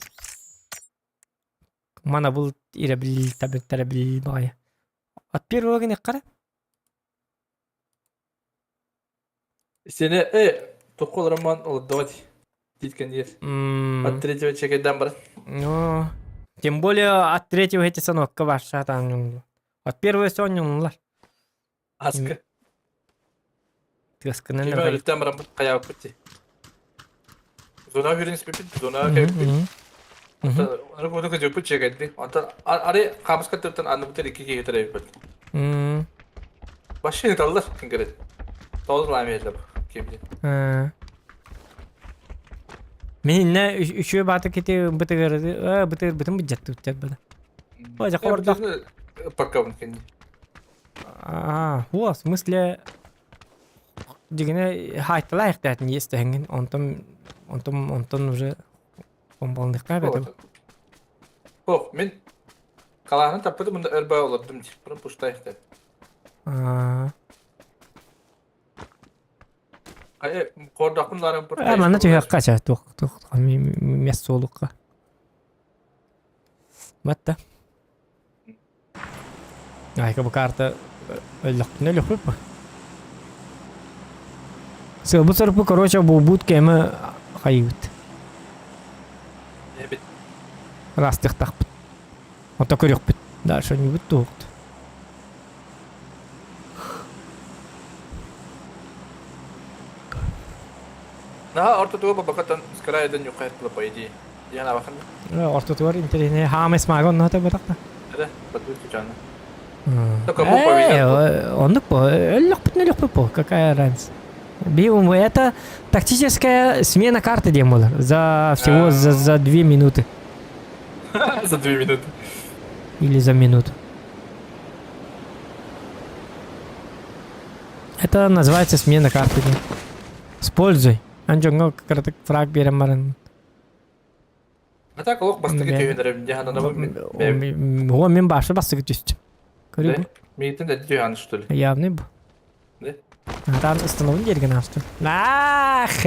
Мана бұл ирэбил табиттарабил баҕайы. От первого гыныккара? Сени токол роман олордоҕо диткэн диир. От третьего чекайдан баран. Ну, тем более от третьего эти санокка ваша там. От первого сонньунулар. Аска. Тыаскынан Кими өлүттэн баран хайаабыппыт дии. Зона хүрин испиппит, зона кэлбит. Ону куду көтүппүт чекайди. Онтон ары хаамыска тыттан анныбытыр икки киһи төрөйбүт. Вообще ыталлар киҥкэрет. Тоҕус лаами этилэр ким диэн. Мин иннэ үчүө баата кити бытыгыр бытыгыр бытын быдьаттыбыттар бада. Ой, хордох. Пока кэнни. А, в смысле дигине хайталаах есть тэҥин онтон онтон онтон уже бомбалныхка бэтэ. Ох, мин Қалаһын таппытым мында өр баа олордум дии. Бұрын пуштайық деп. Кордақпын ларын бір. Манна түһүөххэ ча туох туох мест суолукка. Батта. Айка бу карта өллөхпүнэ өлөхпүт бу. Сылбы сырпы короче бу бут кэмэ хайыбыт. Растыхтахпыт. Ото көрүөхпүт. Дальше что-нибудь туохт. Наһаа ортотугар бабакаттан скрайдан юқайт по идее. Диэн абахан. Ортотугар интэриэһинэй хаамай смага онно табатахта. Эрэ, батут чучаана. Оннук по, өллөхпүт өлөхпүт по, какая разница. Биум, это тактическая смена карты диэн буолар. За всего за 2 минуты. За 2 минуты. Или за минуту. Это называется смена карты. Используй. Анжоңго кырдык фраг берем барын. А так олох бастакы түһүнэрим диһан О, мен башы бастакы түстүм. Көрү. Миитин да түһүн что ли? Явный бу. Да? Атан становын дерген астым. Ах!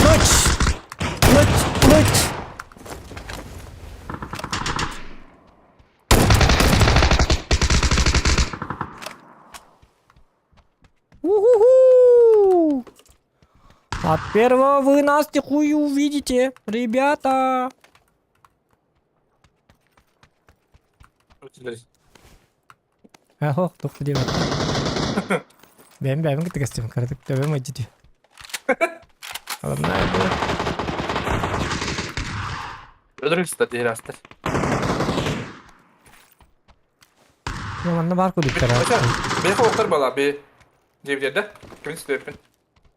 Луч! Луч! Луч! У-ху-ху! От первого вы нас тихую увидите, ребята! Ах, тухта диэбит. Бэйэм бэйэм кытта кэстим, кыратык төбөм ыдьыты. Алымнай бу. Өлөрүк сыта диир Ну, манна бар кудуктара. Бэйхэ оқтар бала бе. Диэбитэр да? Кимин ситиэппин?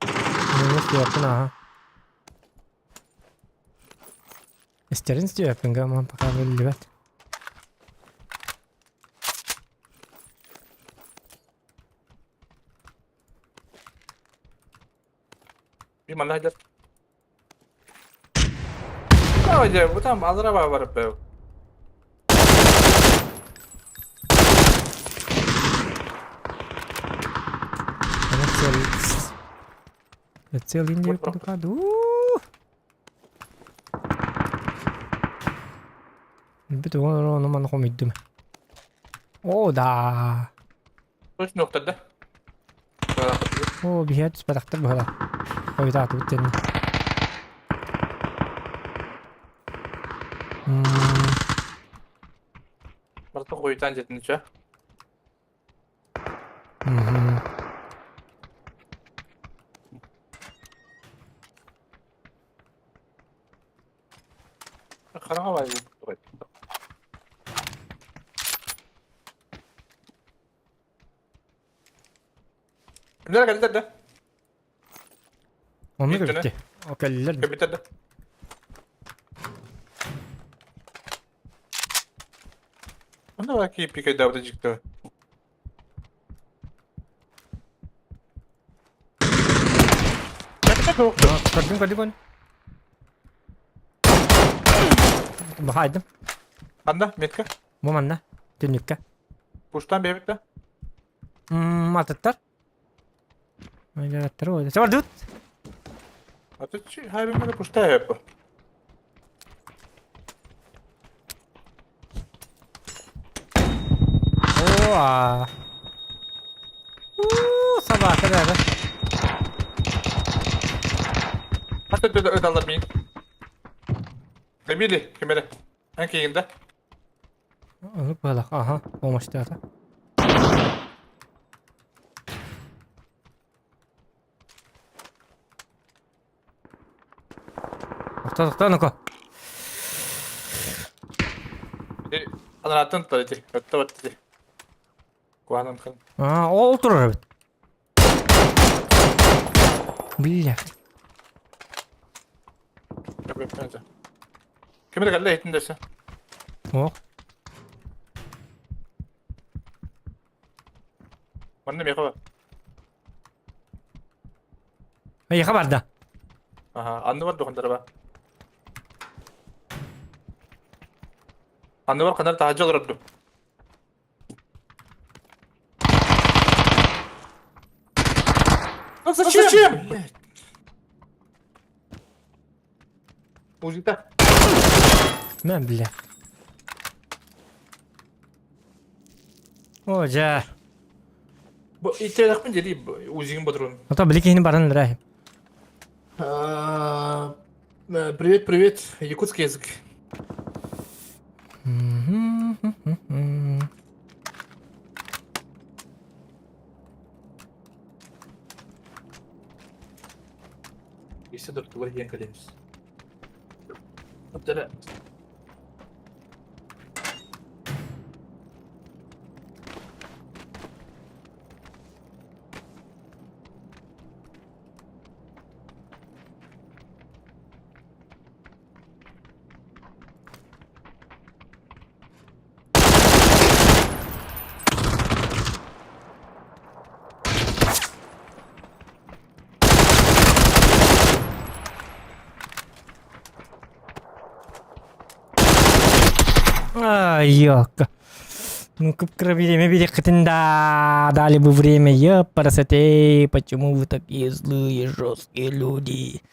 Ну, стиэппин, ага. Истерин стиэппин, гаман пока биллибэт. Bir манна дер. Давай, бу там алыра бар бе. Целый. Целый Индию куду. Бүт оны маны хомиддим. О, да. Точно да? О, биһиэт түспэтахтар быһыла. Хойутааты бүттенни. Просто хуйтан дьэтин чэ. Хараҕа баай Кимнэр кэллэр да? Оннук эбит. О кэллилэр. Кэлбиттэр да? Онно баа кииппикэйдаабыта дьикти. Көрдүм, көрдүм, көрдүм. Бахайдым. Ханна, метка? Бу манна, түннүккэ. Пуштан бэйбит да? Атыттар. Аттар ой. Сабардыбыт. Аты хайбын пушта хэппа. О, У, собака, да, да. Хата төдө ыталлар мин. Добили, кемере. Эн кийинде. Онук балах, аха, помощь-та. Тохто, тохто, ну-ка. Анарааттан тутар ити. Өттө бат ити. Куһаҕан хан. А, ол турар эбит. Бля. Ким эрэ кэллэ иһитин дэсэ. Ох. Манна миэхэ бар. Эйиэхэ барда. Аха, анны бар дохонтара ба. Анны бар ханар таһырдьа олорорду. Ну зачем? Блядь. Музыка. Мэ, бля. О, дьэ. Бу иттерэхпин дери узигин бодрун. Ото били киһини баран ырай. Привет, привет, якутский язык. Если доктор диэн кэлэмис. Ай, ёлка. Ну, кып-кыра время биэриэххитин да, дали бы время, ёпарасоте, почему вы такие злые, жесткие люди?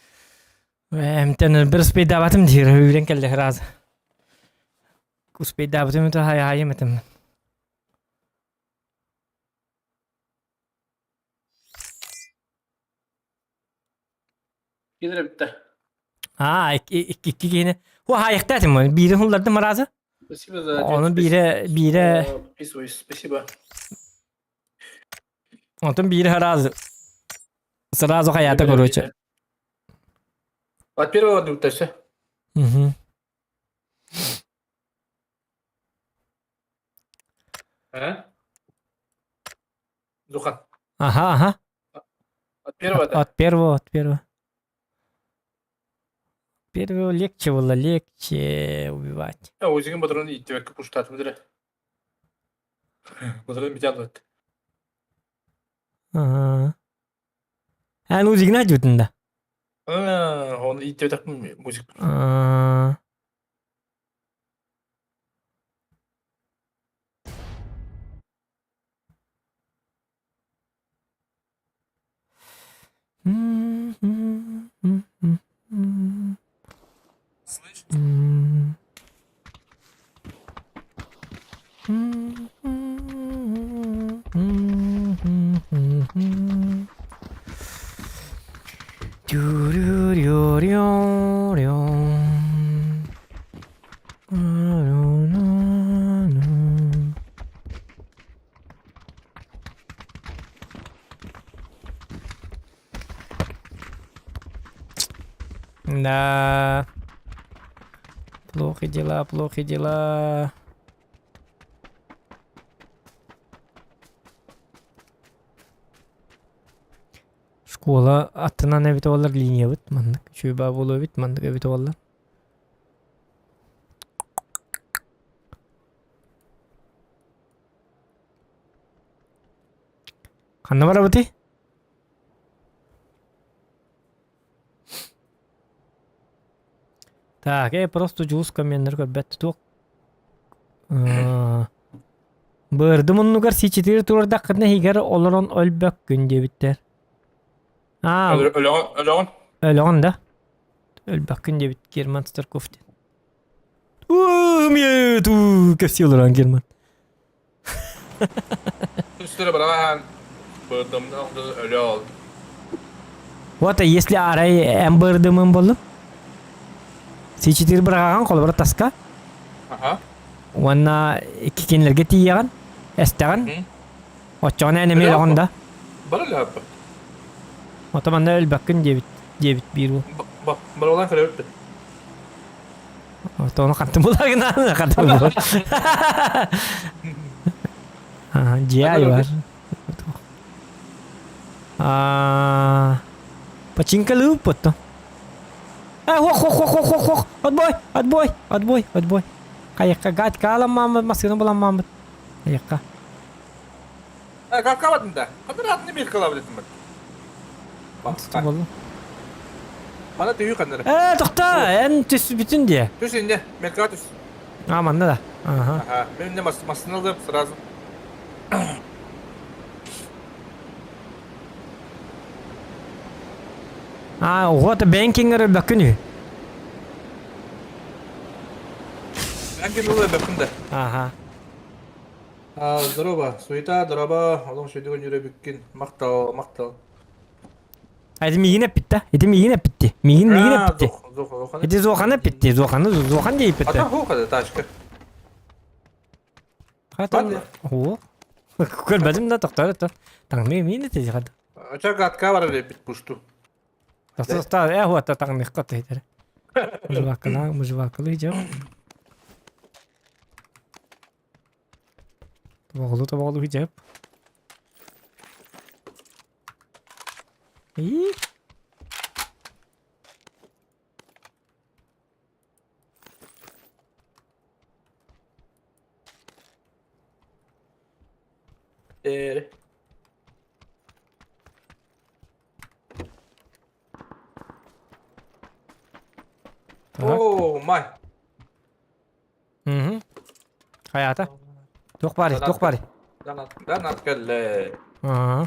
Эмтэн бір успейдаабатым диир, үүрэн кэллэ сразу. Успейдаабатым то хай хайым этим. Кидere bitti. Аа, икки киһини. Ху хайыктаатым, биири хуллардым разы. Спасибо за Ону биирэ биирэ Подписываюсь, спасибо. Онтон биирэ сразу сразу хайаата короче. От первого дута все. Угу. А? Духан. Ага. От первого, да? От первого, от первого. Первого легче было, легче убивать. А, узигин патрон иттибэккэ пуштаатым дere. Патрон битяллат. Ага. А, ну зигнать да. А, он иттибэтэх музык. А. Да. Плохи дела, плохи дела. Школа аттынан эбит олар линиябыт маннык. Үчүгэй баа буолуо эбит маннык эбит олар. Ханна барабытый? Так, э, просто дьулус комменнары көрбөт туох Бырды муннугар Си-4 турардаххытына иһигэр олорон өлбөккүн диэбиттэр. Аа, Өлөҕүн, өлөҕүн. өлөҕүн да? Өлбөккүн диэбит Герман Старков диэн. Уу, туу, кэпсии олорон Герман. Үстэрэ бараан бырдымна өлөөл. Вот если арай эн бырдымын боллум. Си-4 быраҕаҕын холобура таска. Аха. Уонна икки кинилэргэ тиийэҕин, эстэҕин. Оччоҕуна эн эмиэ өлөҕүн да? Бары өлөбүт. Ото манна өлбөккүн диэбит диэбит биир уол. Барылан көрөбүт. Тону хантым булар хантым булар. Дьиэ бар. А Починкалыы потто. А, хох, хох, хох, хох, хох, отбой, отбой, отбой, отбой. Хайыққа гатка аламмаммыт, массыына буламмаммыт. Хайыққа. Э, калкалатын да. Хандар атны бир кылабыт этим. Болду. Мана түйү хандар. Э, тохта, эн түс бүтүн дие. Түс инде, метка түс. А, манна да. Ага. Ага, мен не массыына алып сразу. А, вот бэнкингер бөкүнү. Бэнкинг ылы бөкүн да. Ага. А, здорово, суета, здорово, олоң шөйдөгөн жүрө бүккин. Мактал, мактал. А это мигин эппитте. Это мигин эппитти. Мигин мигин эппитти. Это зохан эппитти. Зоханы зохан дейппитти. А там хука тачка. Хата. О. Көрбөдүм да токтор это. Таң мин эти хада. Ача гатка бар эле бит пушту. Токтор э хуата таң михка тейтер. Мужвакала, мужвакалы жок. Тобоҕолу тобоҕолу хиджап. И Э. О, май. Угу. Хайата. Туох баарый, туох баарый? Донат кэллэ. Аа.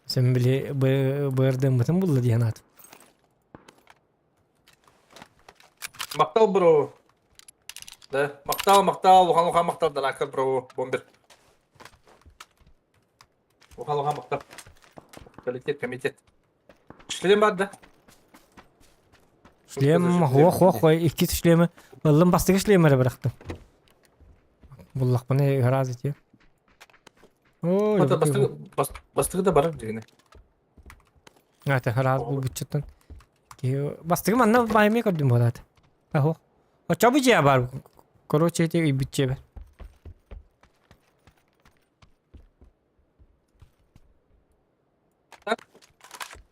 Sen били бырдыммытын булла диэн аат. Мактал бро. Да, мактал, мактал, ухан ухан мактал, донатка бро, бомбер. Ухан ухан мактал. Комитет, комитет. Шлем бар да? Шлем, хох, хох, икки шлемі. Ыллым бастығы шлемері бырақтым. Буллахпын раз ити. Ой, Бастығы да бар дегені. Ата раз бұл бутчаттан. Бастығы манна байме көрдім болады. Ахо. Оча бу жия бар. Короче, эти бүтче бар.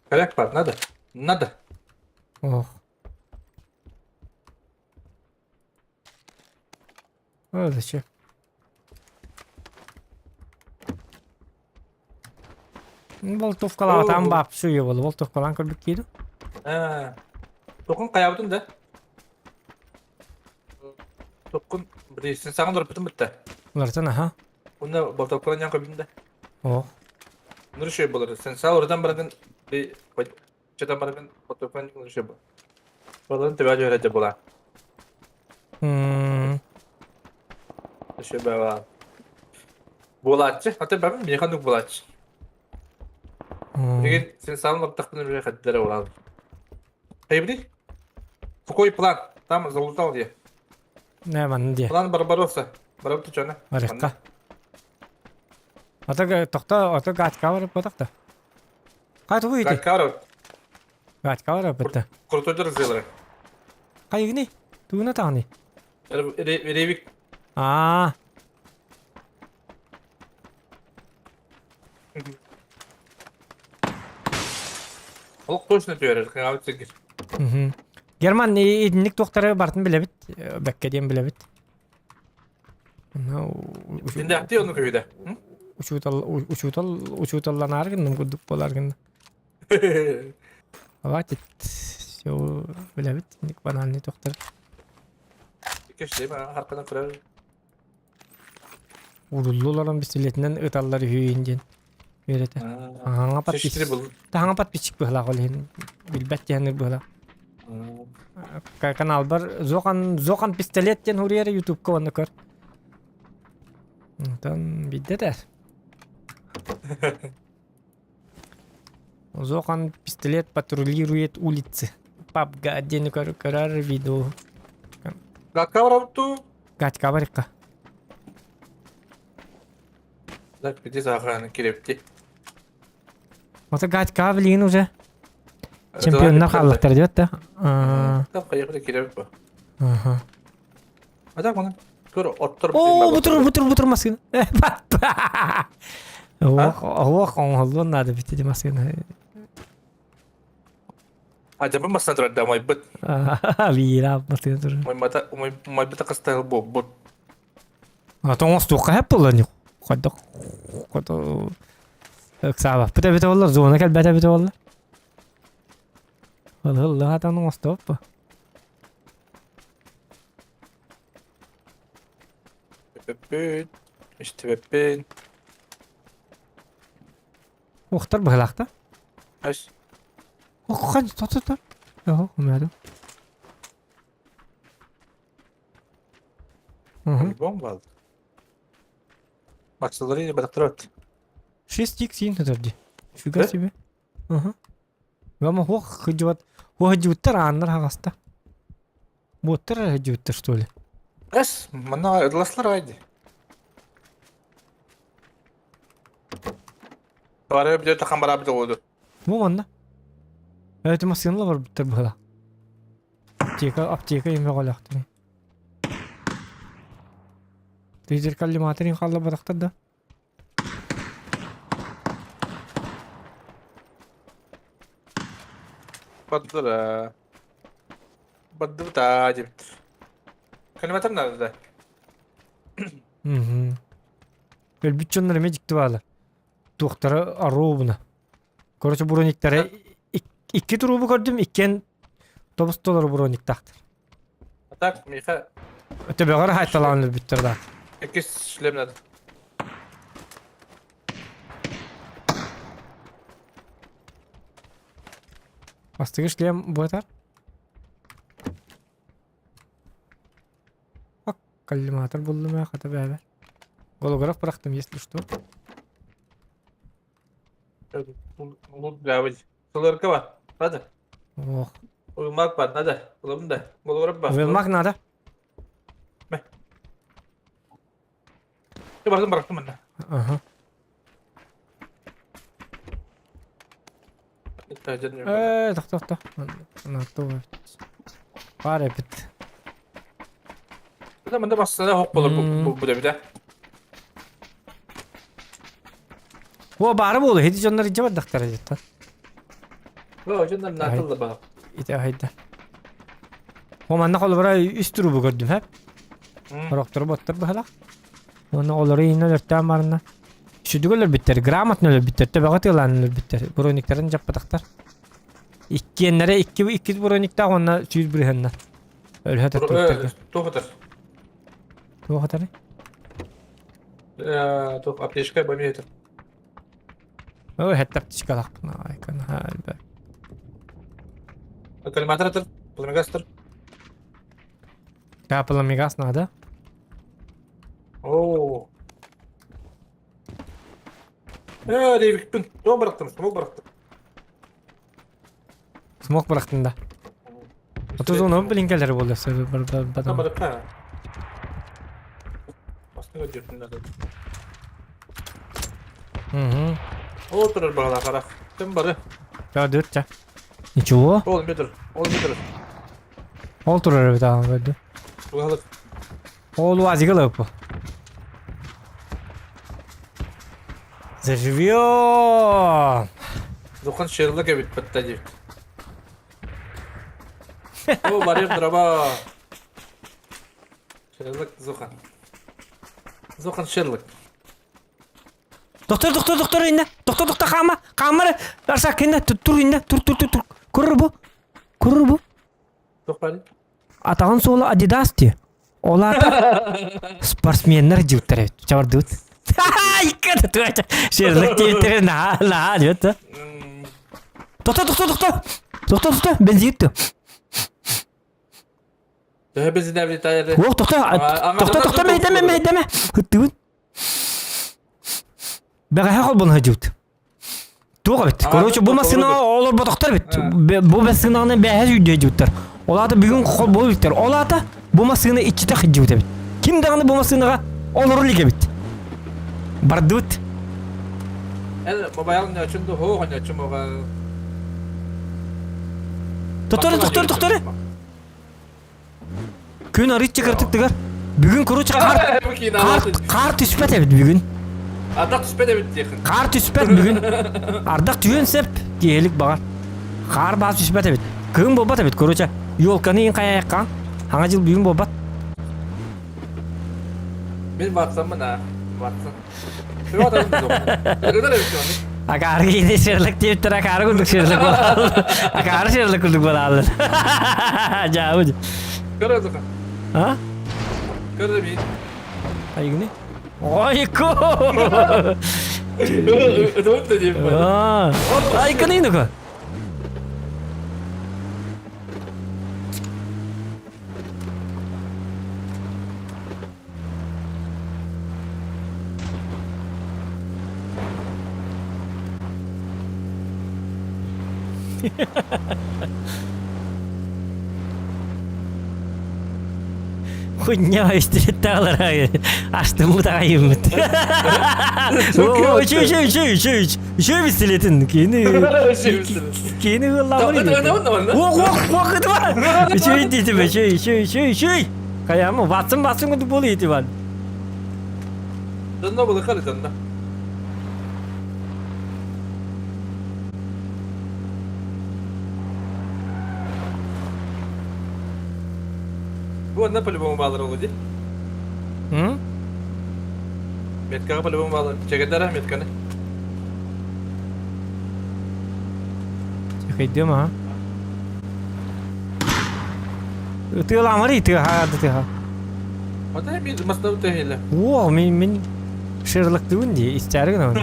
Коряк бар, надо. Надо. Ох. А, зачем? Болтовкалаатан баап суйа болу. Болтовкалаан көрбүт кииду. Токун каябытын да. Токун бир сагын дорпутун битте. Улартан аха. Уна болтовкалан ян көбүн да. Ох. Нуршой болор. Сен сал ордан баргын би четен баргын болтовкалан нуршой бол. Балын төбә жөрәтә була. Нуршой баба. Булатчы. Ата баба механик булатчы. Деген сен салын оттақпын бір хәддері болады. Хейбри? Какой план? Там залутал я. Не, манна дие. План Барбаросса. Барабыты чана. Барыққа. Ата тохта, ата гатка барып батақта. Хай тугу ити? Гаккаров. Гатькалар бытта. Крутой зылары. Хайыгыный? Тугуна тағыный? Ревик. Аа. Ол точно түөрэр, кыҥаабыт сиргир. Герман итинник туохтары бартын билэбит, бэккэ диэн билэбит. Тиндэхти ону көһүдэ. Учуутал учуутал учууталланаары гынным курдук буолар гынна. Хватит. Все билэбит итинник банальный туохтары. Кеште аркадан көрөр. Уруллуларын пистолетинэн ыталлар үһү диэн үөрэтэ. Хаҥа подписчик. Таһаҥа подписчик быһылаах ол иһин билбэт диэн быһылаах. Каналбар Зохан Зохан пистолет диэн хуруйар ютубка уонна көр. Онтон бидде дэр. Зохан пистолет патрулирует улицы. Папга диэн көр көрөр видео. Гаккабарапту. Гатька барыкка. Так, где охрана кирепти? Ото Гатька билигин уже чемпионнар хааллахтар диэт да. Так, поехали киреп. Ага. А так он көр оттор. О, бутур бутур бутур маскын. Ох, ох, оҥоһуллуон наада бит ити маскын. А жабын басынан турар да майбыт. Биир маскын турар. Маймата майбыта кыстагыл бу. А тоҥостуохха сөп буолла ини. Хайдах ыксаабаппыт эбитэ буоллар, зона кэлбэтэ эбитэ буолла. Ылы-ылы хатан оҥостуоппу. Төппүт, истибэппин. Уохтар быһылаахта. Ас. Ох, тототор. Оһо, умяду. По-любому бал. Максалары батактырат. 6 икс син тутар Фига себе. Ага. Гама хуох хыдьыбат. Хуох хыдьыбыттар ааннар хаҕаста. Буоттар эрэ хыдьыбыттар что ли? Эс, манна ыдласлар айды. Бары бile тахан бара бile oldu. Бу манна. Это массыыналар барбыттар быһыла. Аптека, аптека имэ голохтуни. Лидер коллиматорин халла да. Бардыра. Бардыр да деп. Коллиматор надо да. Угу. Өлбүт дьоннор эмиэ дьикти баалар. Туохтара оруобуна. Короче, брониктары икки трубу көрдүм, иккиэн тобус толору брониктаахтар. А так, Миха, Төбөҕөр хайталаан өлбүттэр да. иккис шлем надо. Бастыгы шлем буотар. Коллиматор буллум я хата бэбэ. Голограф бырахтым, если что. Лут бля, Сылырка бар. Надо. Ох. Уймак бар, надо. Булабын да. Голограф бар. Уймак надо. Мэ. Бардым бырахтым мында. Ага. Э, тохто, тохто. Нату. Бар эбит. Мында бассана хоқ болар бу бу да. О, бары болу, хеди дьоннор ижа бардахтара дьиттан. О, дьоннор натылла ба. Ити хайда. О, манна холобура үс трубу көрдүм, хэп. Орохтору боттор быһалах. Уонна олору иһин өлөртөөн барына. Сүдүг өлөрбүттэр, грамотно өлөрбүттэр, төбөҕө тыылаан өлөрбүттэр. Брониктарын дьаппатахтар. Иккиэннэрэ икки икки брониктаах уонна сүүс бырыһаннар. Өлүһэ таттыбыттарга. Туох атар? Туох атарый? Туох аптечка бомбит. Ой, хэт аптечкалаахпын айкан хаалба. Коллиматор атар, пламегастр. Да, пламегас надо. Оо. Э, ревикпин. Туох бырахтым, смок бырахтым. Смок бырахтын да. А то зона блин кэлэр буолла Там барыта. Бастыга жүрдүм надо. Угу. О, турар бағала қарақ. Ким бары? Ча, ча. Ничего. Ол метр, ол метр. Ол турар эбит аҕам көрдө. Тугалык. Ол уазига ылыппы. Заживем! Зухан Шерлок эбит бытта диэбит. О, барыах дроба. Шерлок Зухан. Зухан Шерлок. Доктор, доктор, доктор инна. Доктор, доктор, хаама. Хаамара. Арса кинна тур инна. Тур, тур, тур, тур. Көрөр бу. Көрөр бу. Туох баар? Атаҕын суола Adidas дии. Ол аата спортсменнар дьиуттар эбит. Чабардыбыт. Икки туача. Шерлок диэбиттэрэ наһаа наһаа диэбит да. Тохто, тохто, тохто. Тохто, тохто. Бензин үттү. Төһө бензинэбит тайры? Ох, тохто, тохто, тохто, мэйдэмэ, мэйдэмэ. Ыттыбын. Бэҕэһээ холбоно сылдьыбыт. Туох эбит? Короче, бу массыынаҕа олорботохтор эбит. Бу массыынаҕаны бэҕэһээ сүүрдэ сылдьыбыттар. Ол аата бүгүн холбоно иликтэр. Ол аата бу массыына иччитэх сылдьыбыт эбит. Ким даҕаны бу массыынаҕа олоро илик эбит. Бардыбыт. Эн мобайл нөчүн дуһу, нөчүн мобайл. Тохтору, тохтору, тохтору. Күн арыычча кыратык тыгар. Бүгүн короче хаар, хаар, хаар түспэт эбит бүгүн. Ардах түспэт эбит диэхин. Хаар түспэт бүгүн. Ардах түһүөн сөп, киэһэлик баҕар. Хаар баас түспэт эбит. Кыһын буолбат эбит, короче. Елканы иин хайайахха. Хаҥа дьыл бүгүн буолбат. Мин Ватсонмын а. Ватсон. Акаары киһини Шерлок диэбиттэр акаары курдук Шерлок буолааллар. Акаары Шерлок курдук буолааллар. Дьаабы. Көрө А? Көрө би. Айгыны? Ойко! Өтөт дип. Айгыны ну-ка. Хуйня истереттаалар астыммыт аҕайыммыт. Үчү үчү үчү үчү үчү үчү пистолетин кини кини ылламыр. Ох ох ох ытыма. Үчү дитим үчү үчү үчү үчү. Хайаамы Ватсон Ватсон курдук буолуо ити баар. Донно былыхар донно. Бу онно по-любому баалар ол ди. М? Меткаҕа по-любому баалар. Чэгэтара метканы. Чэкэйдиэм аха. Ытыаламарый тыаһа тыаһа. Ота мин мастабы төһүлэ. О, мин мин Шерлоктыбын дии истээри гынабын.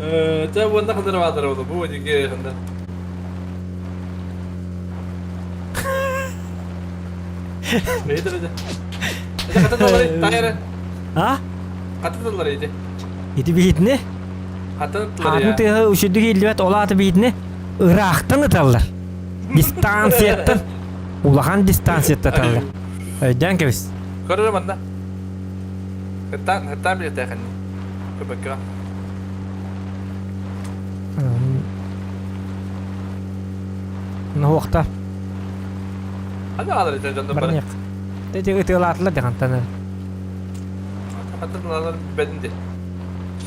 Э, Ча уонна хандар баатар болу. Бу диге ханда. Бейдер де. Это хата доллары тайры. А? Хата доллары иди. Ити биһитини Хата доллары. Хаатын тыаһа үчүдүк иһиллибэт ол аата биһитини ыраахтан ыталлар. Дистанцияттан. Улахан дистанцияттан ыталлар. Өйдөөн кэбис. Көрөрө манна. Хаттаан хаттаан билетээхин. Көбөккө. Нуохта. Аны алар итен дьоннор бары. Барниак. Ити ытыалаатылар да хантан. Хаттан алар бэдин ди.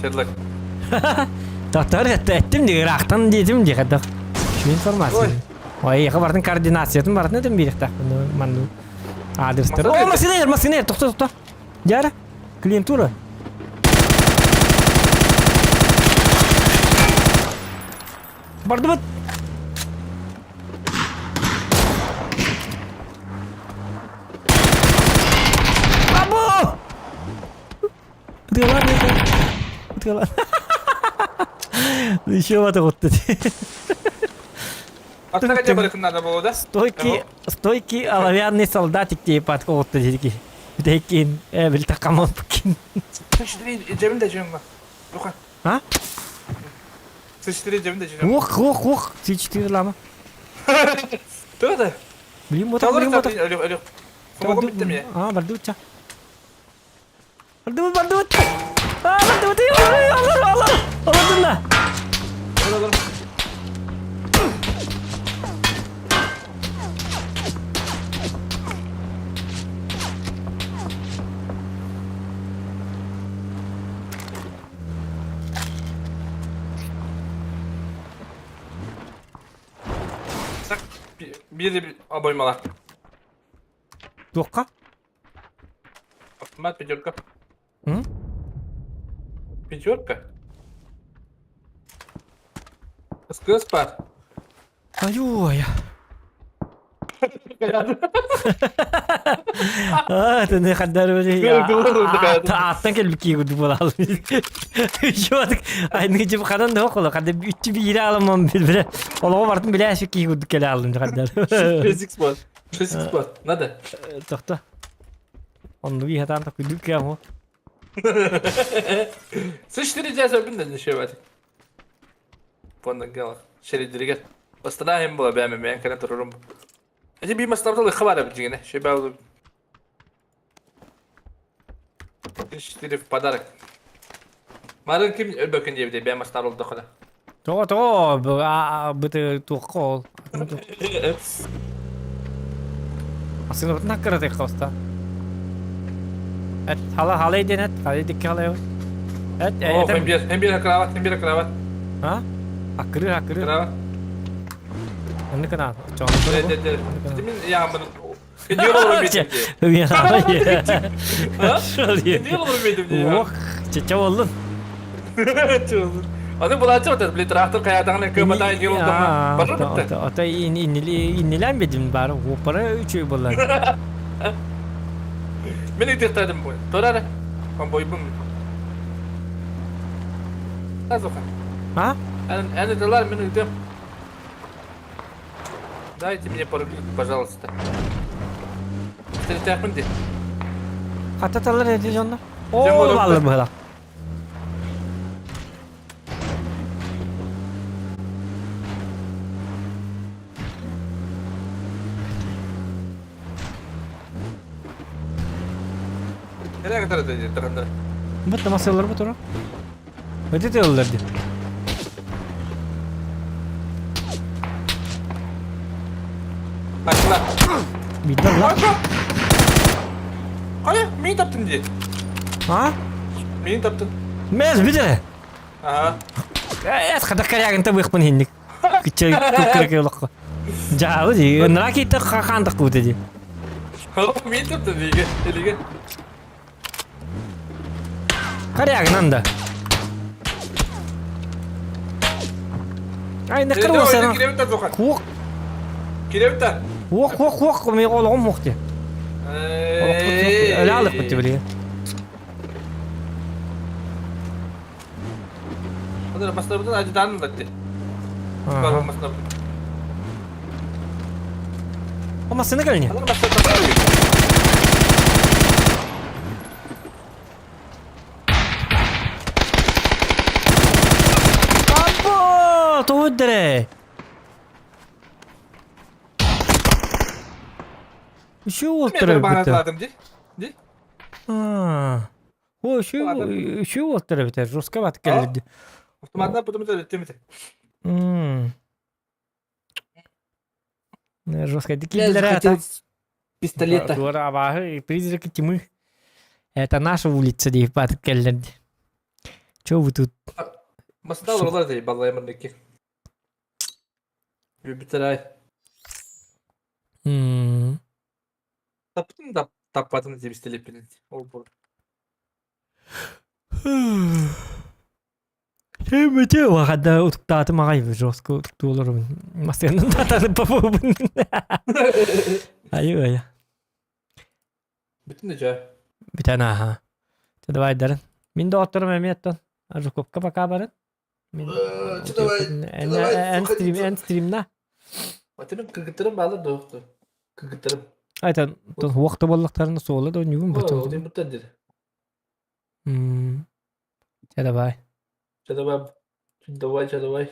Шерлок. Доктор эттим ди ыраахтан диэтим ди хадах. Şu информация. Ой, эйиэхэ бартын координациятын бартын этим биэриэхтээхпин манны адрестар. О, массыына массыына тохто тохто. Дьара, клиентура. Бардыбыт. Або! Ытыалаан Ытыалаан. Еще вата вот Аттага барыкын надо было, да? Стойкий, стойкий оловянный солдатик тиепат колотто диэки. Бүтэккин, э, бил такамопкин. Сычтыри жебин да жебин ба. Духа. А? Сычтыри жебин да жебин. Ох, ох, ох, С4 лама. Туга да. Блин, вот блин, вот. Алё, алё. Помогу биттим я. А, бардыбытча. Бардыбыт, бардыбыт. А, бардыбыт. Алар, алар. Олордунна! Олор. Так, биир обоймала. Туохха? Автомат пятерка. М? Пятерка? СКС пар. Айуой. А, ты не хаддар Аттан келбит кии курдук буолаал. Йотик, айны жып ханан да около, хадда үчү биире аламан билбире. Олого бартын билээши кии курдук келе алдым хаддар. 6 бар. 6 бар. Надо. Тохто. Онну хатаан такуйдук кыаму. С4 жас өпүн да нешебат. Понна гала. Шеридиригер. Бастана хем була бәме мен кene турурум. Эти би мастабдал хабар бит дигене. Шебе 4 в подарок. Марын ким өлбөкүн диэбитэ бэйэм астаар олдоххуна. Тоҕо тоҕо быты туохха ол. Асыны наккара хоста. Эт хала халай ден эт, халай дикки халай. Эт О, hem bir кровать, hem bir кровать. А? Акыры акыры. Кровать. Онны кана. Чоң. Де де де. Мен я bunu Кендиyor olur muyum diye. Кендиyor olur muyum diye. Ох, чече болдун. Аны булачы отыр, блин, трактор каятаңны көмөтай дигән булдым. Барыр битте. Ата иннилен бедим бары, опара үчү булар. Мен үтектәдем бу. Торары. Кам бойбум. Азока. А? Әне доллар мен үтем. Дайте мне пару пожалуйста. Встречаем ди. Хататалар эди жонда. О, баллы бала. Nereye kadar ödeyecek takımda? Бу тамасылар бу тура. Өтө теллер ди. Açla. Бидер ла. Кая, мин таптым ди. А? Мин таптым. Мез бидер. Ага. Эт хада карягын табыхпын хинник. Киче күккерке локко. Жаалы ди. Нракита хахандык бу деди. Мин таптым диге. Элиге. Карягын анда. Ай, накыр болса. Куок. Киревта. Уок, уок, уок, мен ологом мохти. Өлө битти биле. Hadi masnabıdan acıdan mı gitti? Var masnabı. О, масына келне. Hadi masnabı. Або, туудре. Еще олтыры бітті. Ди? О, еще еще олтыры бітті. Жестко батып келді. Автоматына потом это темите. Жестко. Дикие Пистолета. Дура, абахы, призраки тьмы. Это наша улица, деп батып келді. Че вы тут? Масында олар да балаймын Битер Таптым да таппадым деп пистолетпен. Ол бұл. Өте уақытта утуктаатым ағай жестко утуктуулар масыгынан татанып попобун. Аю аю. Бүтүн жа. Бүтән аха. Давай дарын. Мин да оттырым эметтон. Жукопка пока барын. Мин Эн стрим, эн стримна. Атырым кыгытырым балы доқты. Кыгытырым. Айтан, тон уақыты боллықтарын соолы да нүгүн бутун. Один буттан деді. Давай. Давай. Давай, давай.